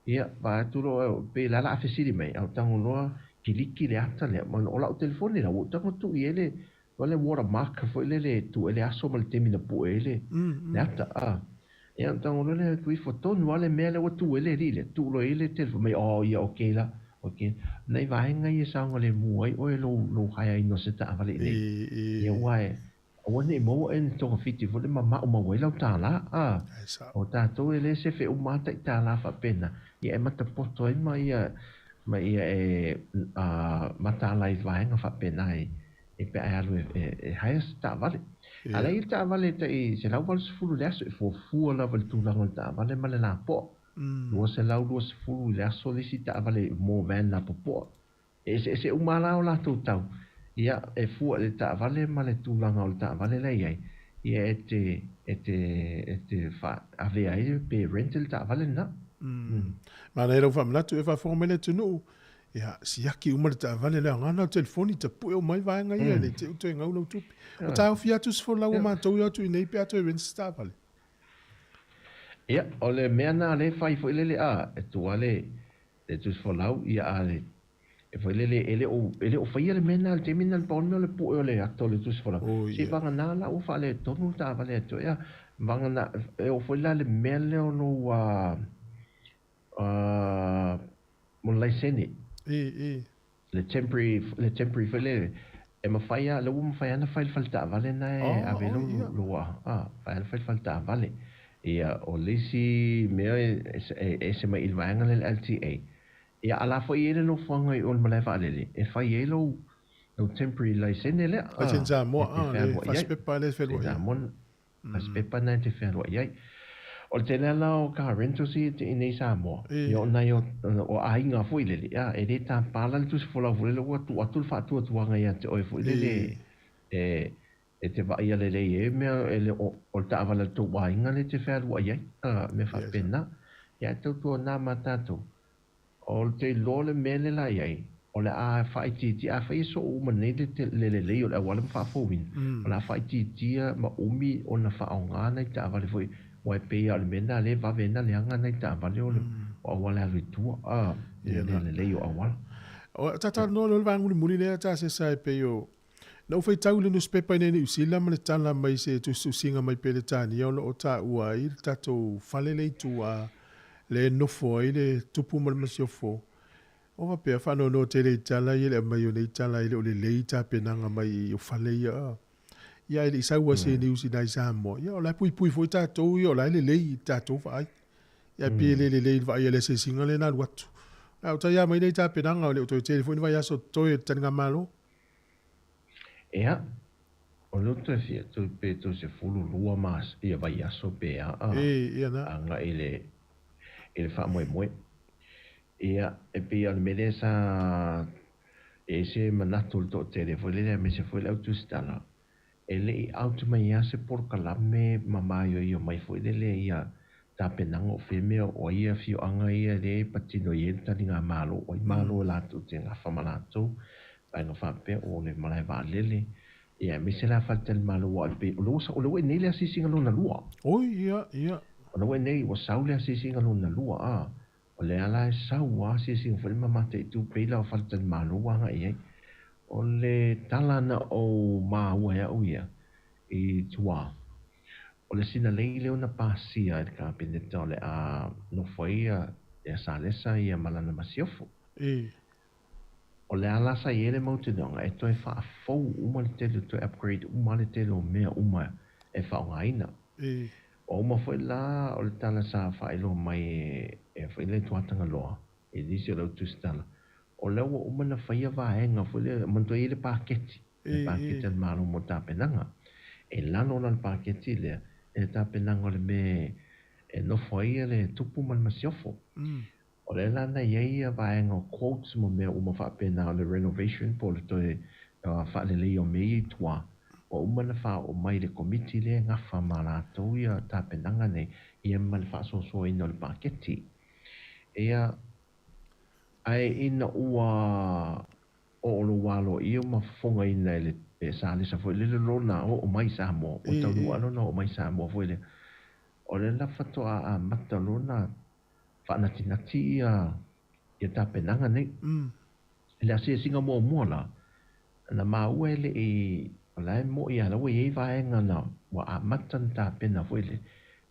Ia, vaai atu loa, pei la o le a fesili mai, a ou tago loa kiliki le ata lea, ma o lau telefoni la, ua ou tago tuu i ai le O le watermark foi lele e tuu ai le aso ma le taimi na pue ai le ata. A. Ia, ona tago loa lea atu ifo tonu lava le mea lea ua tu ai le alii lea, tuu loa i ai le telefoni mai, oh, ia, okay la, okay. Nai vaega ia e saogalemu ai oe lou, lou haeaina o se taavale i nei. Ia, aua e, aua ne i maua oe ni togafiti foi lea ma maumau ai lau tālā. A. O tatou e le sefe uma lava tai tālā faapena, ia e matapoto ai ma ia, ma ia e, a, mataala ai i vaega faapena e, e pe a e alu e hire se taavale. A la i ai le taavale e tai 180 i le aso, e fuafua lava i le tulaga o le taavale ma le lapoa. 220 i le aso le isi taavale mo van lapopoa. E eseese uma lava la o latou tau, ia, e fua i le taavale ma le tulaga o le taavale la e i ai, ia e te, e te, e te faaavea ai pe rent le taavale lena. Manaia lau faamanatu e faafofoga mai le atunuu, Ia, siaki uma le taavale le aoga na o telefoni tapue uma ai vaega ia le te toe gau lau tupe. O taofi atu se folau o matou i atu i nei pe a toe rent se taavale. Ia, o le mea na le fai foi lele a, e tua le, le tusi folau, ia a le, e foi lele, e le o, e le o faia le mea na le taimi na le pau le mea o le pue o le ata o le tusi folau. Se i vagana la ua faaletonu le taavale atu, ia, vagana, e oo foi la le mea lea o lou, a, Mo le laisene. Le temporary, le temporary foi lele, e mafai lava, lea ua mafai lava ona fai le fale taavale lena e ave ai lou, lou a, mafai lava ona fai le fale taavale. Ia, o le isi mea e ese mai i le vaega lea le LTA, ia a la foi e i ai le nofoaga i o i le malae vaalele e fai ai lou, lou temporary laisene lea. Laisene Samoa, le fasipepa lea e fealuai ai. Samoa, Fasipepa lena e te fealuai ai. O le tele lava o car rentals ia i nei Samoa, ia o nai o aiga foi lele, ia e le tapa la le tusi folau foi lele ua tuu atu le faatuatuaga ia te oe foi lele e e te vaaia lelei ai mea e le o le taavale a le tou aiga lea e te fealuai ai, a mea faapena. Ia e tautuana ma tatou. O le te iloa le mea le la i ai, o le a faaitiitia, afai e soo uma nei le le lelei o le auala ma faafouina, o le a faaitiitia ma umi ona faaaoga nai taavale foi, aua e pei lava o le mea lena lea e vave ai ona leaga nai taavale o le o auala e alu i tua, a, le le lelei o auala. O ta talanoa loa le vaega mulimuli lea ta sesa e pei o Na ou faitau i le nusipepa i nei Niu Sila ma le tala mai se tusitusiga mai Peretania o lo o taua ai le tatou fale lea i tua lea e nofo ai le tupu ma le masiofo. O faapea, faanoanoa tele i tala ia le aumai o nei tala e le o lelei tapenaga mai o fale ia. Ia ae le i sau lava se news i na i Samoa, ia o la e puipui foi tatou ia o la e lelei i tatou vaai. Ia ae pei e le lelei i le vaai a le asiasiga lea na alu atu. A o tai lava mai nei tapenaga, e le o toe tele foi ni vaiaso totoe o le taligamalo. Ea, o lea ou toe fia tu pe toe 12 mas, ia vaiaso pe a a, agai i le, i le faamoemoe. Ia, e pei o le mea lea sa i ai se manatu o le toatele foi lele aemaise foi le au tusitala, e le i out mai lava se polokalame ma maioio mai foi lele ia tapenaga o fea mea o ai afioaga ia lea e patino i ai le taligamalo, o ai malo e latou te gafa ma latou, vaega faapea o le malae vaalele, ia aemaise la faletalimalo aua e pei o lea ua o lea ua i nei le asiasiga lona lua. Oi, ia, ia. O lea ua i nei ua sau le asiasiga lona lua, a, o lea la e sau a asiasiga foi ma mataitu pei la o faletalimalo ua agai i ai. O le tala na ou maua e au ia i tua, O le sinalei lea na pasia e le Kapeneta o le a nofo ai ia Salesa ia ma lana masiofo. O le a la sa i ai le mautinoga e toe faafou uma le tele, toe upgrade uma le tele o mea uma e faaaogaina. Ua uma foi la o le tala sa faailoa mai e foi le Tuatagaloa. i nisi o le au tusitala, o lea ua uma ona faia vaega foi lea, manatua e i ai le paketi, le paketi a le Malo mo tapenaga. E lalo la le paketi lea i le tapenaga o le mea e nofo ai le tupu ma le masiofo. O lea la na i ai vaega o quotes ma mea uma faapena o le renovation po o le toe faaleleia o mea ia i tua, ua uma ona faaoo mai i le Komiti lea e gafa ma latou ia tapenaga nei ia ma le faasoasoaina o le paketi. Ia, ae ina ua oo lou aloaia ma fofogaina e le Salesa foi lele lona oo mai i Samoa, ua taunuu lava lona oo mai i Samoa foi lea, o lea la faatoa amata lona faanatinati ia ia tapenaga nei. I le asiasiga muamua la, na maua e le i, o la e mo'i lava la ua i ai vaega na ua amata ona tapena foi lele,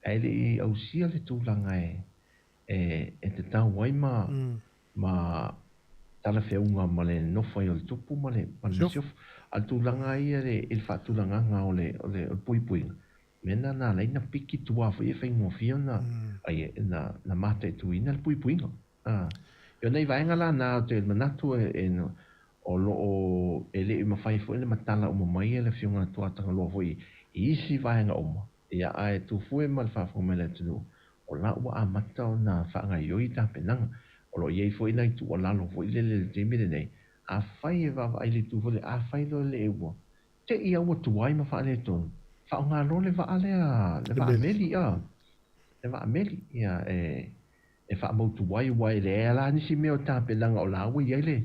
ae le i ausia le tulaga e e e tatau ai ma ma talafeauga ma le nofo ai o le tupu ma le ma le masiofo. A o le tulaga lava ia i le faatulagaga o le o le puipuiga, mea na na ala ai na piki tua foi e faigofie ona ai na na mataituina le puipuiga. A e o nai vaega la na ou te manatu e o lo o e le i mafai foi ona matala uma mai e le Afioga Tuatagaloa foi i isi vaega uma, ia ae tufue ma le faafofoga mai a le atunuu, o la ua amata ona faagaoioi i tapenaga. O lo o i ai foi nai tuualalo foi lele i le taimi lenei, afai e vaavaai i le itu foi lele, afai loa le ua Te i a ua tuai ma faaletonu, faaaoga loa le vaa lea, le vaa meli, a, le vaa meli, ia, e, e faamautu ai, aua e leai lava la nisi mea o tapenaga o la ua i ai le,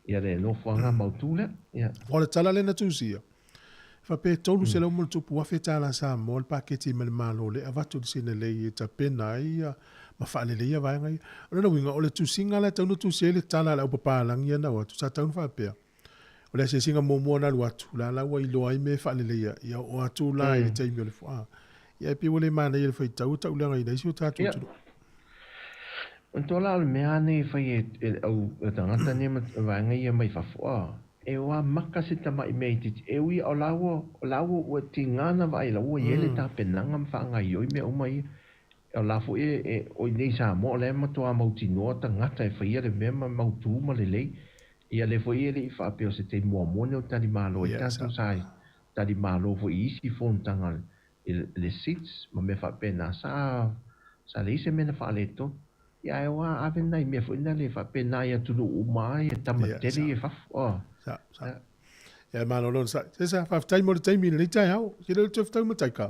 ia le nofoaga mautu lea, ia. O le tala lea na tusia, e faapea e $300,000 tala Samoa le paketi mai le Malo lea e avatu i le Sinalei e tapena ai ia ma faaleleia vaega ia. O lona uiga, o le tusiga la e tatau ona tusia ai le tala a le aupapalagi ia na o atu, sa tatau ona faapea, O le asiasiga muamua na alu atu, la la ua iloa ai mea e faaleleia, ia oo atu la i le taimi o le foaa. Ia e pei ua le manaia le faitau e tauleagaina ai si o tatou atunuu. Manatua la o le mea lava nei e fai e le au tagata nei ma vaega ia mai fafo, a, e o amaka se tamai mea itiiti, e ui o la ua, o la ua, ua tiga na vaai la ua i ai le tapenaga ma faagaoioi mea uma ia. O la foi e, o i nei i Samoa, o la e matua mautinoa tagata e faia le mea ma mautu ma lelei. Ia lea foi e le i faapea o se taimi muamua nei o tali malo ai tatou sa tali malo foi i isi fonotaga i le SIDS ma mea faapena sa sa leai se mea na faaletonu. Ia ae ua ave nai mea foi na le faapena i atunuu uma ai e tama tele ia i fafo. Oh. Sa, sa. Ia malo lona sa. Se sa, faafetai mo le taimi i lenei taeao. Ke le o le toe fetau ma Taika.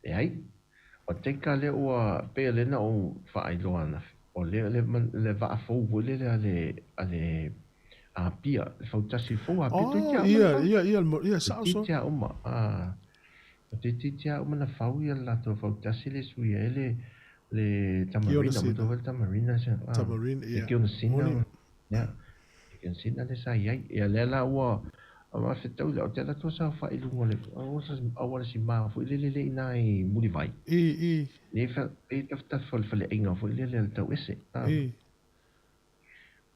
Leai. O Taika lea ua, pei o lea na ou faailoa ananafi, o lea le, le vaa fou foi lele a le, a le Apia, le fautasi fou a Apia, toeitiiti lava uma na fau. Ia, ia, ia, sao so. Toeitiiti lava uma, a, toeitiiti lava uma na fau ia le latou fautasi le sui ai le, le Tamarina, matou foi le Tamarina, a, Tamarina, ia. Le Kionasina, ia. Sina le sa i ai. Ia lea la ua fetau lea, o te ala atu saofai i luga o le auala sima foi lele lea i ina i Mulivai. I, i. E i tafatafa o le faleaiga foi lele a le tauese. I.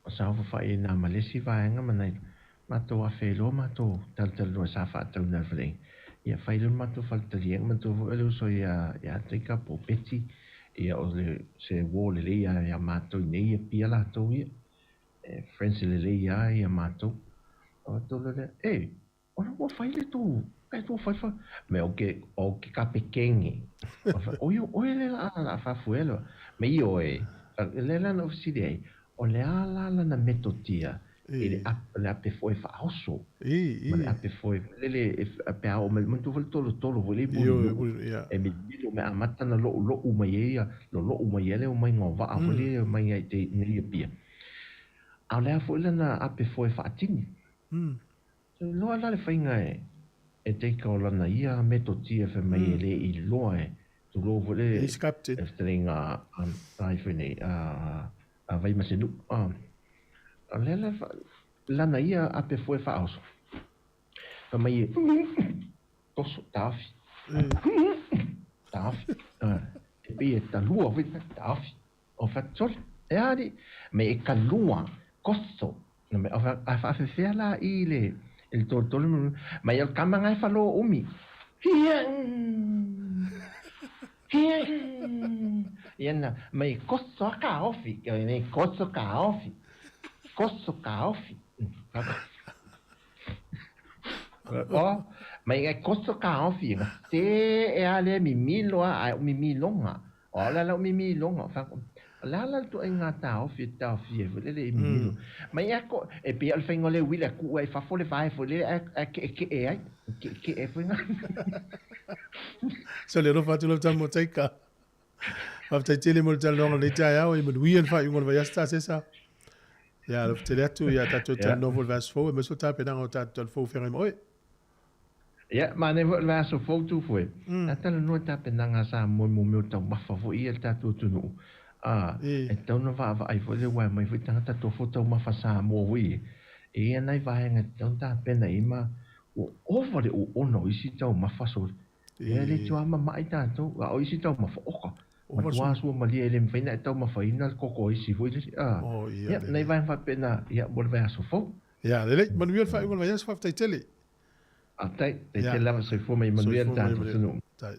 O saofafai i ina ma le isi vaega ma nai matou afe ai loa matou talatalanoa sa faatauina e le faleaiga. Ia fai loa le matou faletaliega manatua foi o le uso ia Taika po o Betty, ia o le se uo lelei lava ia matou i inei i Apia latou ia. E friends lelei lava ia matou. Ona tou lea, e, o la ua fai le tou, e ua fai fa, me o ke, o ke kapekene. O ia, o ia le la la faafuela le, me i oe, le la na ou fesili ai, o le a la lana metotia i le le ape foe faaoso, ma le ape foe lele e pe a oo mai, manatua foi le tolotolo foi le i Mulinuu, e milomilo me amata ona loulou mai ai ia, lolou mai ai le omaiga o vaa foi lea e omai ai i nei Apia. A o le a foi lana ape foe faatini? Loa la le faiga e taika o lana ia metotia fai mai e le iloa e tulou foi le fetalaiga a ifo nei a Vaimasenuu. O lea la lana ia ape foe faaoso fai mai e toso taofi taofi e pei e talua foi taofi. O Fatsole, e a alii? Me e kalua, koso, na me a faafefea la i le i le tolotolo mai o le kama nga e falo umi. Hia! Hia! Ia na mai koso a kaofi, nei koso kaofi. Koso kaofi. O, mai e koso kaofi, se e a le mimilo a, ai o mimilonga. O la la o mimilonga, fa la la tu e ngā taofi e taofi e fo le e mimilo. Mai e ko, e pia o le whainga le wila ku ai fafo le vae fo le a ke ke e ai, ke ke e fo ngā. So le alofa atu lau tama o Taika. Faafetai tele mo le talanoaga o lenei taeao e manuia le faaiuga o le vaiaso tasesa. Ia alofa tele atu ia tatou talanoa foi i le vaiaso fou aemaise foi tapenaga o tatou talafou feagai ma oe. Ia, manaia foi o le vaiaso fou tu foi. A talanoa i tapenaga a Samoa mo mea o taumafa foi ia i le tatou atunuu. A, e tatau ona vaavaai foi le uaea mai foi tagata tofo taumafa Samoa foi ia. E i ai nai vaega e tatau ona tapena i ai ma ua ova le oona o isi taumafa sole. Ia e le tuamama'i tatou, a o isi taumafa oka. Matua sua malie e le mafai ona e taumafaina le koko o isi foi lele. A, ia, nai vaega faapena, ia, mo le vaiaso fou. Ia, lelei. Manuia le faaiuga o le vaiaso, faafetai tele. Faafetai, faafetai tele lava, soifua ma ia manuia le tatou atunuu. Faafetai.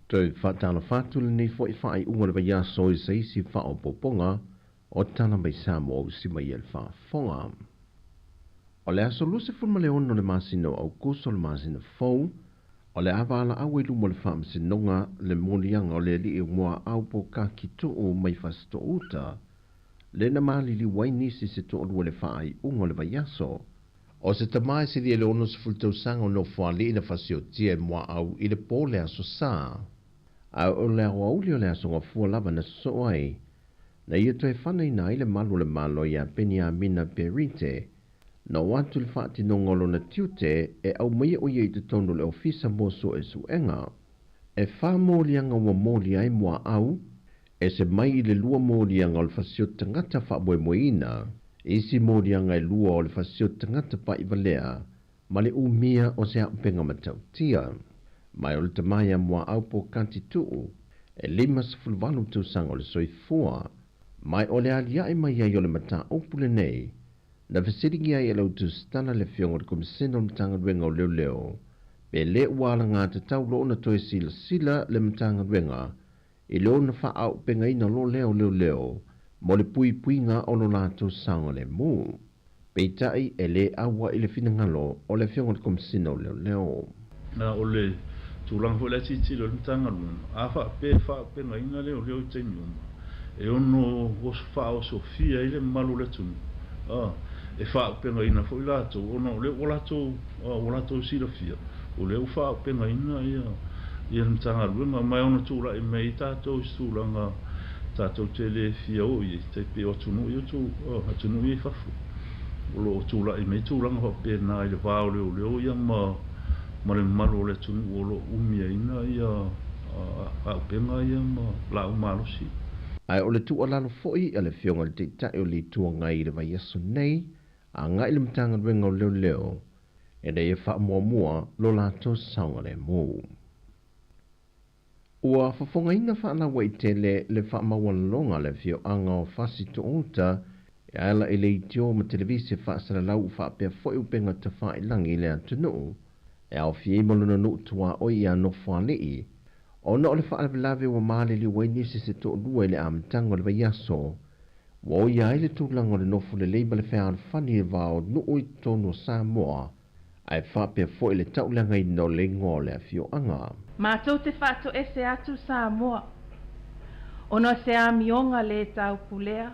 Toe faatalofa atu lenei foi faaiuga o le vaiaso i se isi faaopoopoga o Tala Mai Samoa usi mai ai le faafofoga. O le aso 26 o le masina o Aokuso le masina fou, o le a valaau ai luma o le Faamasinoga le moliaga o le alii o Muaau Pokaki Tuu mai Fasitoouta, le na maliliu ai nisi se toalua i le faaiuga o le vaiaso. O se tama e silia i le 60 tausaga o Nofoalii na fasiotia e Muaau i le po o le Aso Sa. A o le aoauli o le Aso Gafua lava na sosoo ai, na ia toe fanaina ai le malu o le Malo iā Peniamina Berite, na oo atu i le faatinoga o lona tiute e aumaia o ia i totonu o le Ofisa mo Suesuega. E fa moliaga ua moli ai Muaau, Ese mai i le lua moliaga o le fasioti tagata faamoemoeina, isi moliaga e lua o le fasioti tagata paʻivalea ma le umia o se auupega matautia. Mai o le tama ia Muaau Pokati Tuu, e 58 tausaga o le soifua, mai o le aliae mai ai o le mataupu lenei, na fesiligia ai e lau tusitala le Afioga i le Komisena o le Matagaluega o Leoleo, pe le ua alagatatau loa ona toe silasila le Matagaluega i le ona faaauupegaina loa lea o leoleo mo le puipuiga o lo latou saogalemu. Peitai, e le aua'i le finagalo o le Afioga i le Komesina o Leoleo. Na o le tulaga foi la e tilotilo ai le Matagaluega, a faapea e faaauupegaina leoleo i taimi uma, e ono faaosofia ai le mamalu o le atunuu, a, e faaauupegaina foi latou ona o lea ua latou, ua latou silafia, o lea ua faaauupegaina ia le Matagaluega, ma e ono tulai mai ai tatou i se tulaga tatou te le fia oo i ai, tai pei o atunuu ia atunuu ia i fafo, o lo o tulai mai tulaga faapena i le va o leoleo ia ma ma le mamalu o le atunuu o lo o umiaina ia auupega ia ma laau malosi. Ae o le tuualalo foi a le Afioga i le Taitai o le Itu Agai i le vaiaso nei, agai i le Matagaluega o Leoleo ina ia faamuamua lo latou saogalemu. Ua fofogaina faalauaitele le faamaualaloga a le afioaga o Fasitoouta e ala i leitio ma televise faasalalau faapea foi upega tafailagi i le atunuu e aofia ai ma lona nuu tuaoi ia Nofoalii ona o le faalavelave ua maliliu ai nisi se toalua i le amataga o le vaiaso ua oia ai le tulaga o le nofo lelei ma le fealofani i le va o nuu i totonu o Samoa ae faapea foi le tauleagaina o le igoa o le afioaga. Matou te faatoese atu Samoa ona o se amioga lē taupulea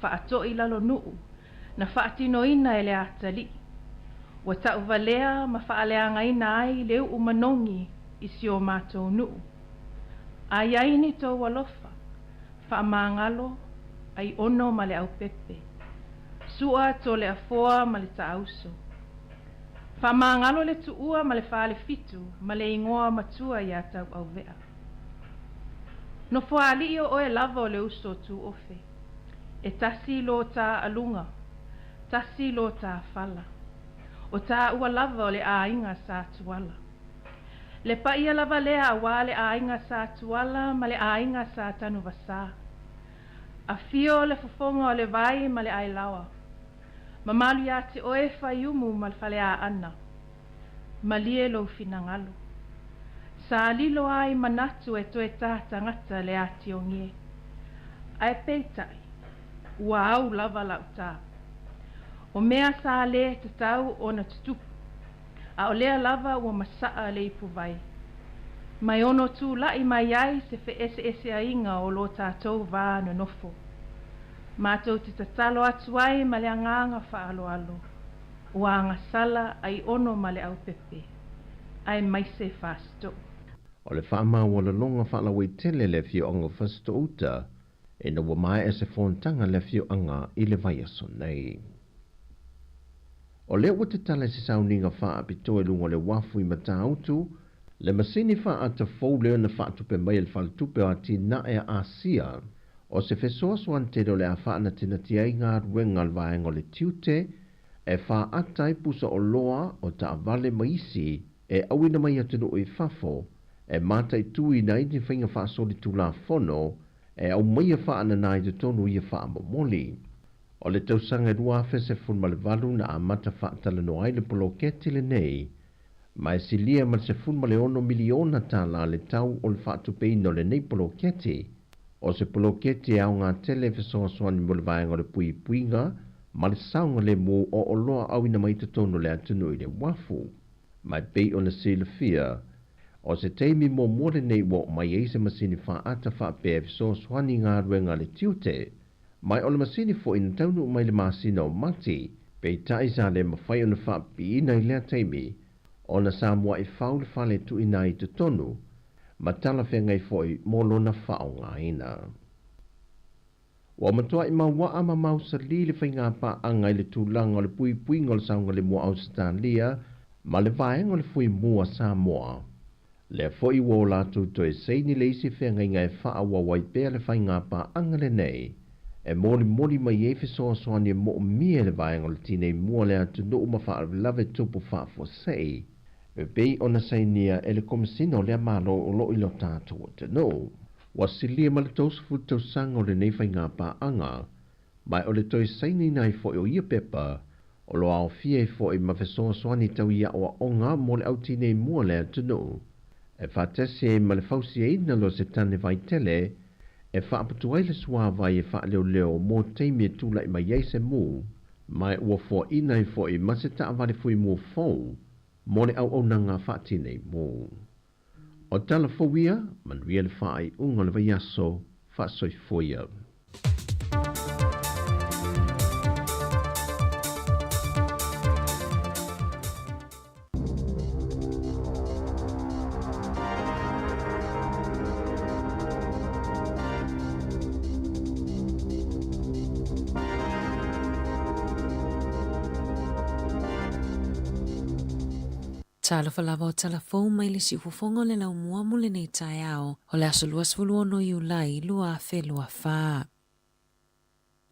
faatoʻi lalo nuu na faatinoina e le atalii ua taʻuvalea ma faaleagaina ai le uʻu manogi i si o matou nuu. A i ai ni tou alofa, faamagalo ai ono ma le aupepe, sua Toleafoa ma le Taauso. Faamagalo le Tuua ma le Falefitu ma le igoa matua iā Tauauvea. Nofoalii o oe lava o le uso o Tuofe. E tasi lo tā aluga, tasi lo tā fala. O tāua lava o le aiga Sa Tuala. Le paia lava lea auā le aiga Sa Tuala ma le aiga Sa Tanuvasa. Afio le fofoga o le vai ma le ailaoa. Mamalu iā te oe Faiumu ma le Faleaana. Malie lou finagalo. Sa lilo ai manatu e toe tā tagata le atiogie. Ae peitai, ua au lava lau tā. O mea sa lē tatau ona tutupu, a o lea lava ua masaa le ipuvai. Ma e ono tula'i mai ai se fe'ese'ese'aiga o lo tatou va nonofo. Matou te tatalo atu ai ma le agaga faaaloalo, ua agasala Aiono ma Leaupepe, aemaise Fasito'o. O le faamaualaloga faalauaitele le afioaga o Fasitoouta ina ua maea se fonotaga a le afioaga i le vaiaso nei. O lea ua tatala i se sauniga faapitoa i luga o le uafu i Matautu, le masini faaata fou lea na faatupe mai e le Faletupe o Atinae a Asia. O se fesoasoani tele o le a faanatinati ai galuega a le vaega o le tiute e faaata ai pusa oloa o taavale ma isi e auina mai atunuu i fafo e mataituina ai ni faiga faasolitulafono e aumaia faanana i totonu ia faamomoli. O le tausaga e 2018 na amata faatalanoa ai le poloketi lenei, ma e silia ma le $16 miliona tālā le tau o le faatupeina o lenei poloketi. O se poloketi e aoga tele e fesoasoani mo le vaega o le puipuiga ma le saogalemu o oloa auina mai totonu o le atunuu i le uafu. Ma e pei ona silafia, o se taimi muamua lenei ua oo mai ai se masini faata faapea e fesoasoani i galuega a le tiute. Ma o le masini foi na taunuu mai le masina o Mati, peitai sa le mafai ona faapipiina i lea taimi, ona sa mua'i fau le fale e tuuina ai i totonu, ma talafeagai foi mo lona faaaogaina. Ua matua'i maua'a ma mausali le faiga paaga i le tulaga o le puipuiga o le saogalemu o Ausetalia ma le vaega o le Fuimu a Samoa. Lea foi ua o latou toe saini le isi feagaiga e faaauau ai pea le faiga paaga lenei, e molimoli mai ai fesoasoani e moomia e le vaega o le tinei mu a le atunuu ma faalavelave tupu faafuasei, e pei ona sainia e le Komesina o lea Malo o lo o i lo tatou atunuu. Ua silia ma le 30 tausaga o lenei faiga paaga, ma o le toe sainiina ai foi o ia pepa, o lo o aofia ai foi ma fesoasoani tau i aoaoga mo le au tinei mu a le atunuu, e faatasi ai ma le fausiaina loa o se tane vaitele e faaputu ai le suāvai e faaleoleo mo taimi e tula'i mai ai se mu, ma ua foaina ai foi ma se taavale fuimu fou mo le auaunaga faatinei mu. O tala fou ia, manuia le faaiuga o le vaiaso, faasoifua ia. Talofa lava o tala fou mai le siufofoga o le laumua mo lenei taeao o le aso 26 Iulai 2024.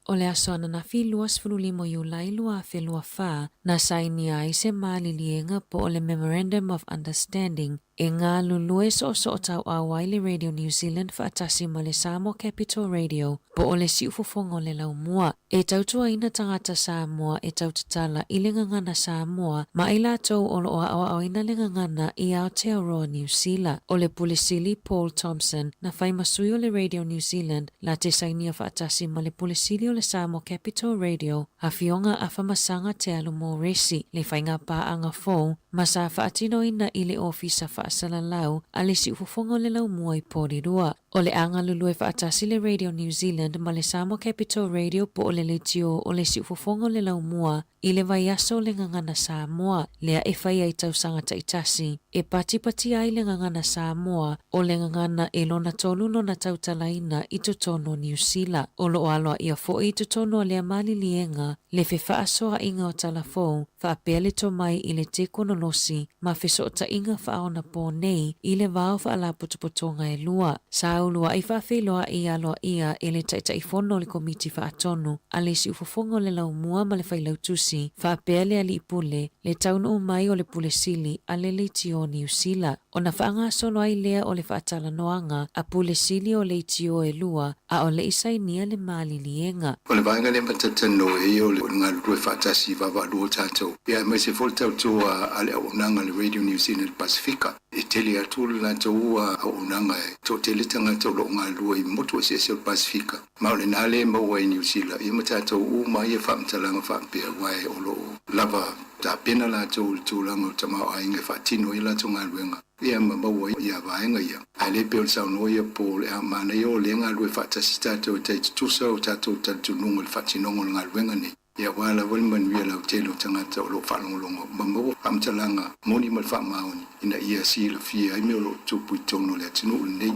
O le aso ananafi 25 Iulai 2024 na sainia ai se maliliega po o le Memorandum of Understanding e galulue soosootauau ai le Radio New Zealand faatasi ma le Samoa Capital Radio po o le siufofoga o le laumua e tautuaina tagata Samoa e tautatala i le gagana Samoa ma i latou o lo o aoaoina le gagana i Aotearoa Niu Sila. O le Pule Sili Paul Thompson na fai ma sui o le Radio New Zealand la te sainia faatasi ma le Pule Sili o le Samoa Capital Radio Afioga Afamasaga Te Alu Moresi le faiga paaga fou ma sa faatinoina i le Ofisa Faasalalau a le Siufofoga o le Laumua i Porirua. O le a galulue faatasi le Radio New Zealand ma le Samoa Capital Radio po o le leitio o le siufofoga o le laumua i le vaiaso o le Gagana Samoa lea e fai ai tausaga taitasi e patipatia ai le Gagana Samoa o le gagana e lona tolu lona tautalaina i totonu o Niu Sila. O lo o aloaia foi i totonu o lea maliliega le fefaasoaaiga o tala fou faapea le tomai i le tekonolosi ma fesootaiga faaonapō nei i le va o faalapotopotoga e lua. Sa uluai faafeiloai aloaia e le Taitaifono o le Komiti Faatonu a le Siufofoga o le Laumua ma le Failautusi, faapea le Alii Pule, le taunuu mai o le Pule Sili a le Leitio o Niu Sila. Ona faagasolo ai lea o le faatalanoaga a Pule Sili o Leitio e lua a o le i sainia le maliliega. O le vaega lea ma talatalanoa ai o le galulue faatasi i vaavaalua o tatou, ia aemaise foi le tautua a le le auaunaga a le Radio New Zealand i le Pasefika. E tele atu le latou auaunaga e toatele tagata o lo o galulue i motu eseese o le Pasefika, ma o lena lea e maua ai i Niu Sila ia ma tatou uma ia faamatalaga faapea, aua o lo o lava tapena latou i le tulaga o le tamaoaiga e faatino ai a latou galuega ia ma maua ai ia vaega ia. Ae le pei o le saunoa ia po o le a manaia o lea e galulue faatasi tatou e tai tutusa o tatou talitonuga i le faatinoga o le galuega nei. Ia aua lava le manuia lautele o tagata o lo o faalogologo ma maua faamatalaga moni ma le faamaoni ina ia silafia ai mea o lo o tutupu i totonu o le atunuu lenei.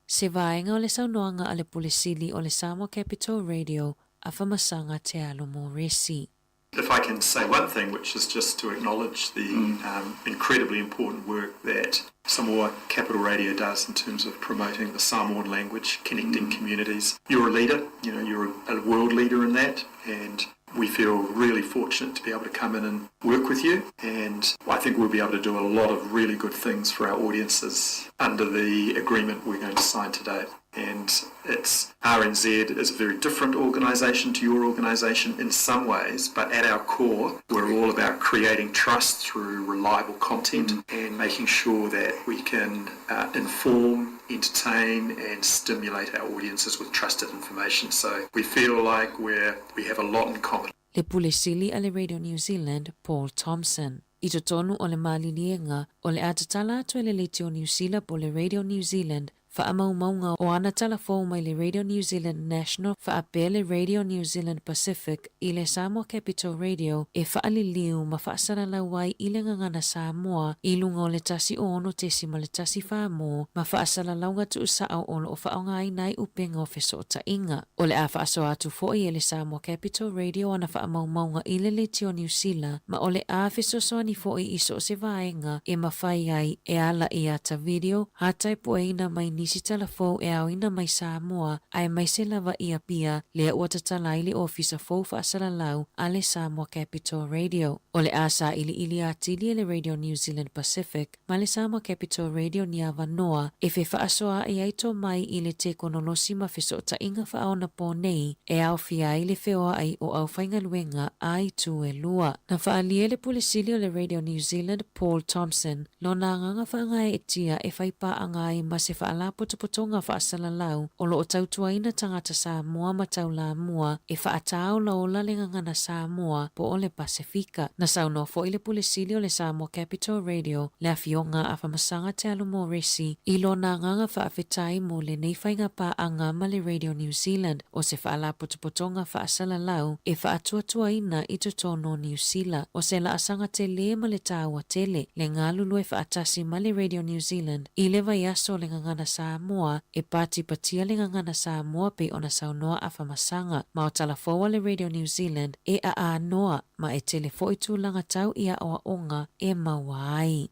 Se vaega o le saunoaga a le Pule Sili o le Samoa Capital Radio a Famasaga Tealu Moresi. If I can say one thing, which is just to acknowledge the incredibly important work that Samoa Capital Radio does in terms of promoting the Samoan language, connecting communities. You're a leader, you know, you're a world leader in that, and we feel really fortunate to be able to come in and work with you. And I think we'll be able to do a lot of really good things for our audiences under the agreement we're going to sign today. And it's RNZ is a very different organisation to your organisation in some ways, but at our core, we're all about creating trust through reliable content and making sure that we can inform, entertain and stimulate our audiences with trusted information. So we feel like we're, we have a lot in common. Le Pule Sili a le Radio New Zealand, Paul Thompson. I totonu o le maliliega, o le a tatala atu e le Leitio Niu Sila po o le Radio New Zealand faamaumauga o ana tala fou mai le Radio New Zealand National faapea le Radio New Zealand Pacific i le Samoa Capital Radio e faaliliu ma faasalalau ai i le gagana Samoa i luga o le 106.14 mo ma faasalalauga tuusao o lo o faaaogaina ai upega o fesootaiga. O le a faasoa atu foi e le Samoa Capital Radio ana faamaumauga i le Leitio Niu Sila ma o le a fesoasoani foi i so o se vaega e mafai ai e ala i ata video ata e pueina mai nisi tala fou e aoina mai Samoa aemaise lava i Apia lea ua tatala ai le ofisa fou faasalalau a le Samoa Capital Radio. O le a sailiili atili e le Radio New Zealand Pacific ma le Samoa Capital Radio ni avanoa e fefaasoaai ai tomai i le tekonolosi ma fesootaiga faaonapō nei e aofia ai le feoai o aufaigaluega a itu e lua. Na faaalia e le Pule Sili o le Radio New Zealand, Paul Thompson, lona agaga faagaeetia e fai paaga ai ma se faalapotopotoga faasalalau o lo o tautuaina tagata Samoa ma taulamua e faataolaola le gagana Samoa po o le Pasefika. Na saunoa foi le Pule Sili o le Samoa Capital Radio, le Afioga a Famasaga Tealu Moresi, i lona agaga faafetai mo lenei faiga paaga ma le Radio New Zealand o se faalapotopotoga faasalalau e faatuatuaina i totonu o Niu Sila. O se laasaga tele ma le taua tele, le galulue faatasi ma le Radio New Zealand i le vaiaso o le Gagana Samoa e patipatia le Gagana Samoa pei ona saunoa a Famasaga ma o tala fou a le Radio New Zealand e aanoa ma e tele foi tulaga tau i aoaoga e maua ai.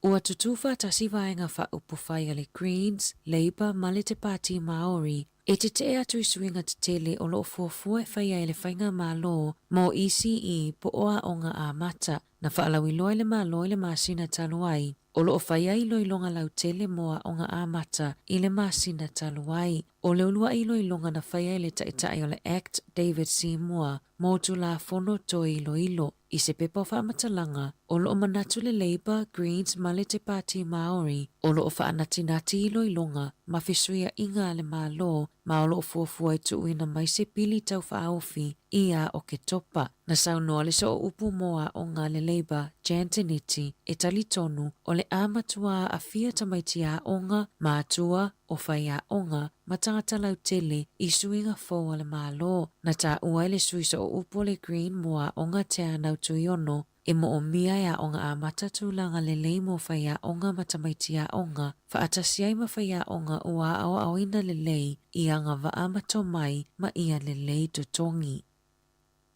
Ua tutū faatasi vaega faaupufai a le Greens, Labour ma le Te Pāti Māori e tetee atu i suiga tetele o lo o fuafua e fai ai le Faigamalo mo ECE po o Aoga Amata na faalauiloa e le Malo i le masina talu ai. O lo o fai ai iloiloga lautele mo Aoga Amata i le masina talu ai. O le uluai iloiloga na faia e le Taitai o le Act David Seymour mo Tulafono Toe Iloilo i se pepa o faamatalaga, o lo o manatu le Labour, Greens ma le Te Pāti Māori o lo o faanatinati iloiloga ma fesuiaiga a le Malo ma o lo o fuafua e tuuina mai se pili taufaaofi i ia Oketopa. Na saunoa le sooupu mo aoga a le Labour, Jan Tinetti, e talitonu o le a matua aafia tamaiti aoga, matua, o faiaoga ma tagata lautele i suiga fou a le Malo. Na taua e le sui sooupu o le Green mo aoga Te Anau Tuiono e moomia e aoga amata tulaga lelei mo faiaoga ma tamaiti aoga, faatasi ai ma faiaoga ua aoaoina lelei i agavaa ma tomai ma ia lelei totogi.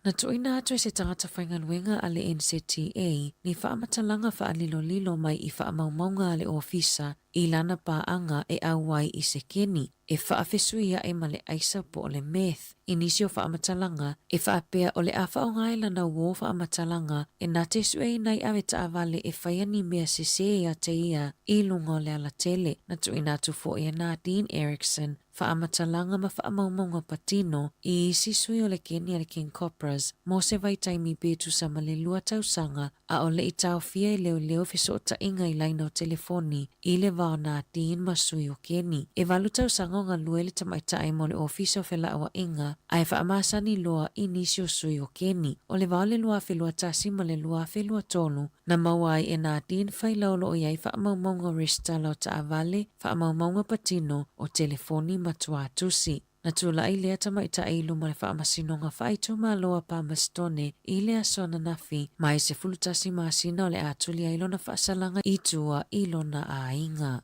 Na tuuina atu e se tagata faigaluega a le NZTA ni faamatalaga faalilolilo mai i faamaumauga a le ofisa. i lana paaga e ʻau ai i se keni e faafesuiaʻi ma le ʻaisa po o le meth. I nisi o faamatalaga, e faapea o le a faaaoga ai lana uō faamatalaga e na te suʻeina ai ave taavale e faia ni mea sesē iā te ia i luga o le alatele. Na tuuina atu foʻi e Nadine Erickson faamatalaga ma faamaumauga patino i isi sui o le keni a le King Cobras mo se vaitaimi pe tusa ma le 2 tausaga ʻaʻole i taofia e leoleo fesoʻotaʻiga i laina o telefoni i le va o Nadine ma sui o keni. E 8 tausaga o galue le tamaitaʻi mo le ofisa o felauaʻiga a e faamasani loa i nisi o sui o keni. O le va o le 2021 ma le 2023 na maua ai e Nadine faila o loo i ai faamaumauga o resitala o taavale, faamaumauga patino o telefoni ma tuatusi. Na tulaʻi lea tamaitaʻi i luma o le faamasinoga faaitumalo a Palmerstone i le aso ananafi ma e 11 masina o le a tuli ai lona faasalaga i tua i lona aiga.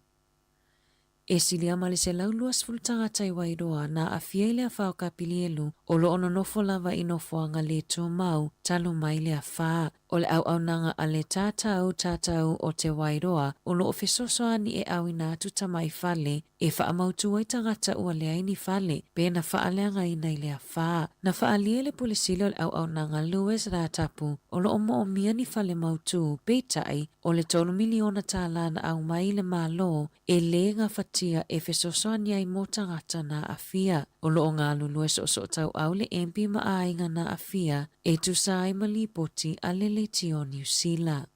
E silia ma le 120 tagata i Wairoa na aafia i le afa o Kapilielu o loo nonofo lava i nofoaga le tumau talu mai le afa. O le auaunaga a le Tatau Tatau o Te Wairoa o loo fesoasoani e ʻauina atu tama i fale e faamautu ai tagata ua leai ni fale pe na faaleagaina i le afa. Na faaalia e le Pule Sili o le auaunaga Louis Ratapu o loo moomia ni fale mautū, peitai, o le $3 miliona na aumai i le Malo e lē gafatia e fesoasoani ai mo tagata na aafia. O loo galulue soosootaua le MP ma aiga na aafia e tusa ai ma lipoti a le Leitio Niu Sila.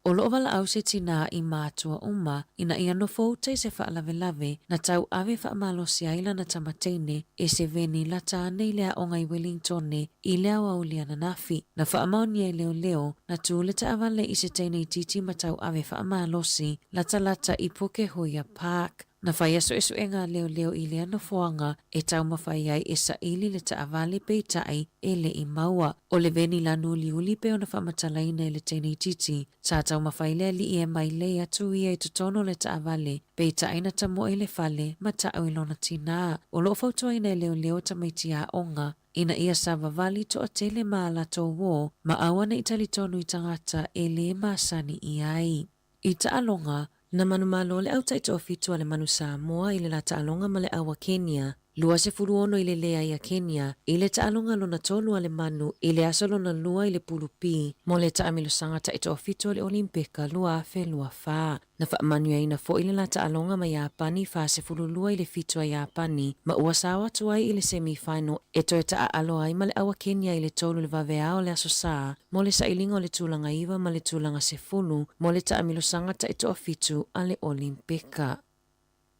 O loo valaau se tinā i matua uma ina ia nofo uta i se faalavelave na tauave faamalosi ai lana tamateine e seveni lata ane i le aoga i Wellingtone i le aoauli ananafi. Na faamaonia e leoleo na tu le taavale i se teine itiiti ma tauave faamalosi latalata i Pukehuia Park. Na faia suesuega a leoleo i lea nofoaga e taumafai ai e saili le taavale peitai e leʻi maua. O le veni lanu uliuli pei ona faamatalaina e le teine itiiti sa taumafai le alii e mailei atu ia i totonu o le taavale peitai na tamoe i le fale ma taʻu i lona tinā. O loo fautuaina e leoleo tamaiti aoga ina ia savavali toatele ma a latou uō ma aua neʻi talitonu i tagata e lē masani i ai. I taaloga, na manumalo le ʻautaʻitoafitu a le Manu Samoa i le la taaloga ma le ʻau a Kenia, 26 i le leai a Kenia i le taaloga lona tolu a le Manu i le aso lona lua i le pulu B mo le taamilosaga taʻitoafitu o le Olimpeka 2024. Na faamanuiaina foʻi le la taaloga ma Iapani 42 i le 7 a Iapani ma ua sao atu ai i le semi final e toe taaalo ai ma le ʻau a Kenia i le 3 le vaveao o le Aso Sā mo le sailiga o le tulaga 9 ma le tulaga 10 mo le taamilosaga taʻitoafitu a le Olimpeka.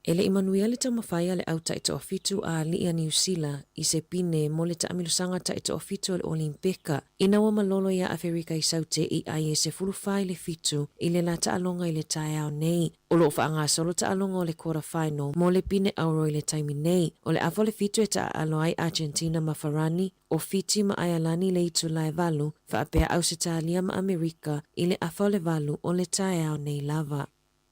E leʻi manuia le taumafai a le ʻautaʻitoafitu a aliʻi a Niu Sila i se pine mo le taamilosaga taʻitoafitu o le Olimpeka ina ua malolo iā Aferika i Saute i ʻai e 14 i le 7 i le la taaloga i le taeao nei. O loo faagasolo taaloga o le quarter final mo le pine auro i le taimi nei. O le afa o le 7 e taaalo ai Argentina ma Farani, ʻo Fiti ma ʻAialani i le itula e 8, faapea ʻAusetalia ma ʻAmerika i le afa o le 8 o le taeao nei lava.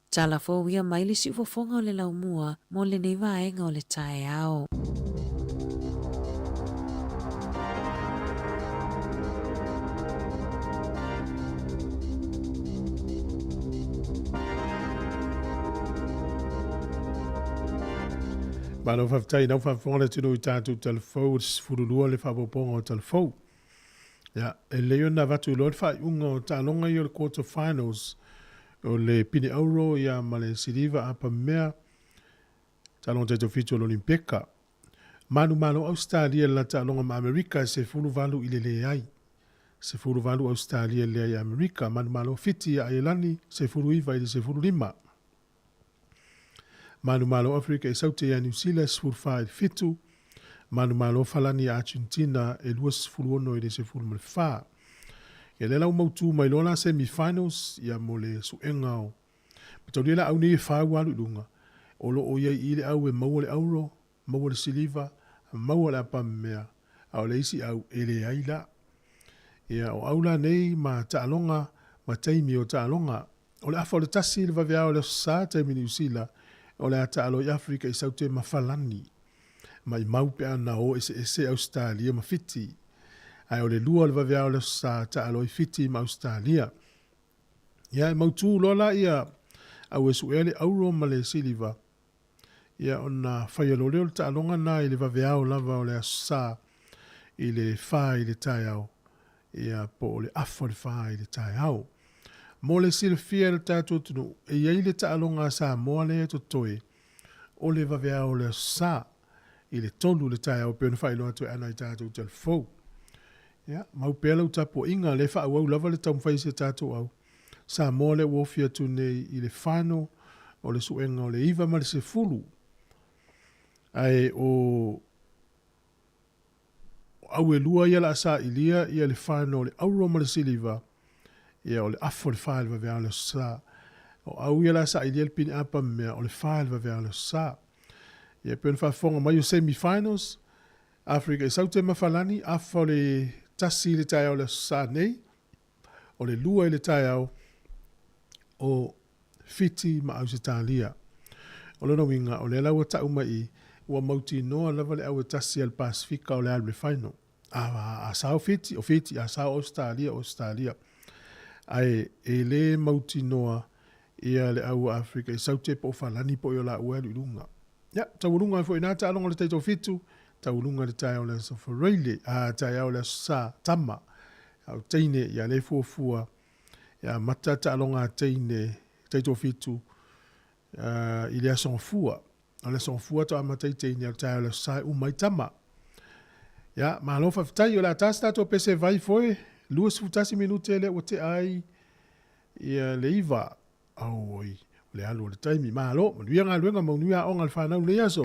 Tala fou ia mai le siufofoga o le laumua mo lenei vaega o le taeao. Malo faafetai i lau faafofoga le atunuu i tatou talafou o le 12 le faaopoopoga o talafou. Ia, e lelei ona avatu loa le faaiuga o taaloga ia o le quarter finals o le pine auro ia ma le siliva apa mea taaloga taitofitu o le Olimpeka. Manumalo Ausetalia i le la taaloga ma Amerika e 18 i le leai. 18 Ausetalia i le leai i Amerika. Manumalo Fiti ia Aielani 19 i le 15. Manumalo Afrika i Saute ia Niu Sila e 14 i le 7. Manumalo Falani ia Argentina e 26 i le 14. Ia lea la ua mautū mai loa la semi finals ia mo le suega o mataulia la au nei e fa ua alu i luga o lo o i ai i le au e maua le auro, maua le siliva, maua le apamemea, a o le isi au e leai la. Ia o au la nei ma taaloga ma taimi o taaloga. O le afa o le 1 i le vaveao o le Aso Sa, taimi Niu Sila, o le a taalo i Afrika i Saute ma Falani. Maimau pe a na o eseese Ausetalia ma Fiti. Ae o le 2 o le vaveao o le Aso Sa, taalo ai Fiti ma Ausetalia. Ia e mautū loa la ia Au e suʻea le auro ma le siliva, ia ona faia loa lea o le taaloga lena i le vaveao lava o le Aso Sa i le fa i le taeao, ia po o le afa o le fa i le taeao. Mo le silafia e le tatou atunuu, e i ai le taaloga a Samoa lea e totoe o le vaveao o le Aso Sa i le 3 i le taeao e pei ona faailoa atu e Ana i tatou talafou. Ia, mau pea lau tapuaiga, lea e faaauau lava le taumafai a si a tatou au Samoa lea ua ofi atu nei i le final o le suega o le 9 ma le 10. Ae o au e lua ia la a sailia ia le final o le auro ma le siliva, ia o le afa o le fa i le vaveao o le Aso Sa. O au ia la a sailia le pine apa ma mea o le fa i le vaveao o le Aso Sa. Ia e pei ona faafofoga mai o semi finals, Afrika i Saute ma Falani, afa o le 1 i le taeao o le Aso Sa nei, o le 2 i le taeao o Fiti ma Ausetalia. O lona uiga, o lea la ua tau mai i, ua mautinoa lava le au e tasi a le Pasefika o le alu i le final. A, a sao Fiti, o Fiti, a sao Ausetalia, o Ausetalia. Ae e le mautinoa ia le au a Afrika i Saute po o Falani po o i o laua e alu i luga. Ia, taualuga ai foi i nā taaloga o le taitofitu, taualuga i le taeao o le Aso Faraile, a, taeao o le Aso Sa, tama, au teine, ia le fuafua, e amata taaloga a teine taitofitu i le Aso Gafua. O le Aso Gafua to amata i teine, o le taeao o le Aso Sa e uma ai tama. Ia, malo faafetai, o le a ta se tatou pese vai foe, 21 minute lea ua tea ai ia le 9. Auoi, o le alu o le taimi. Malo, manuia galuega, manuia aoga a le fanau i lenei aso.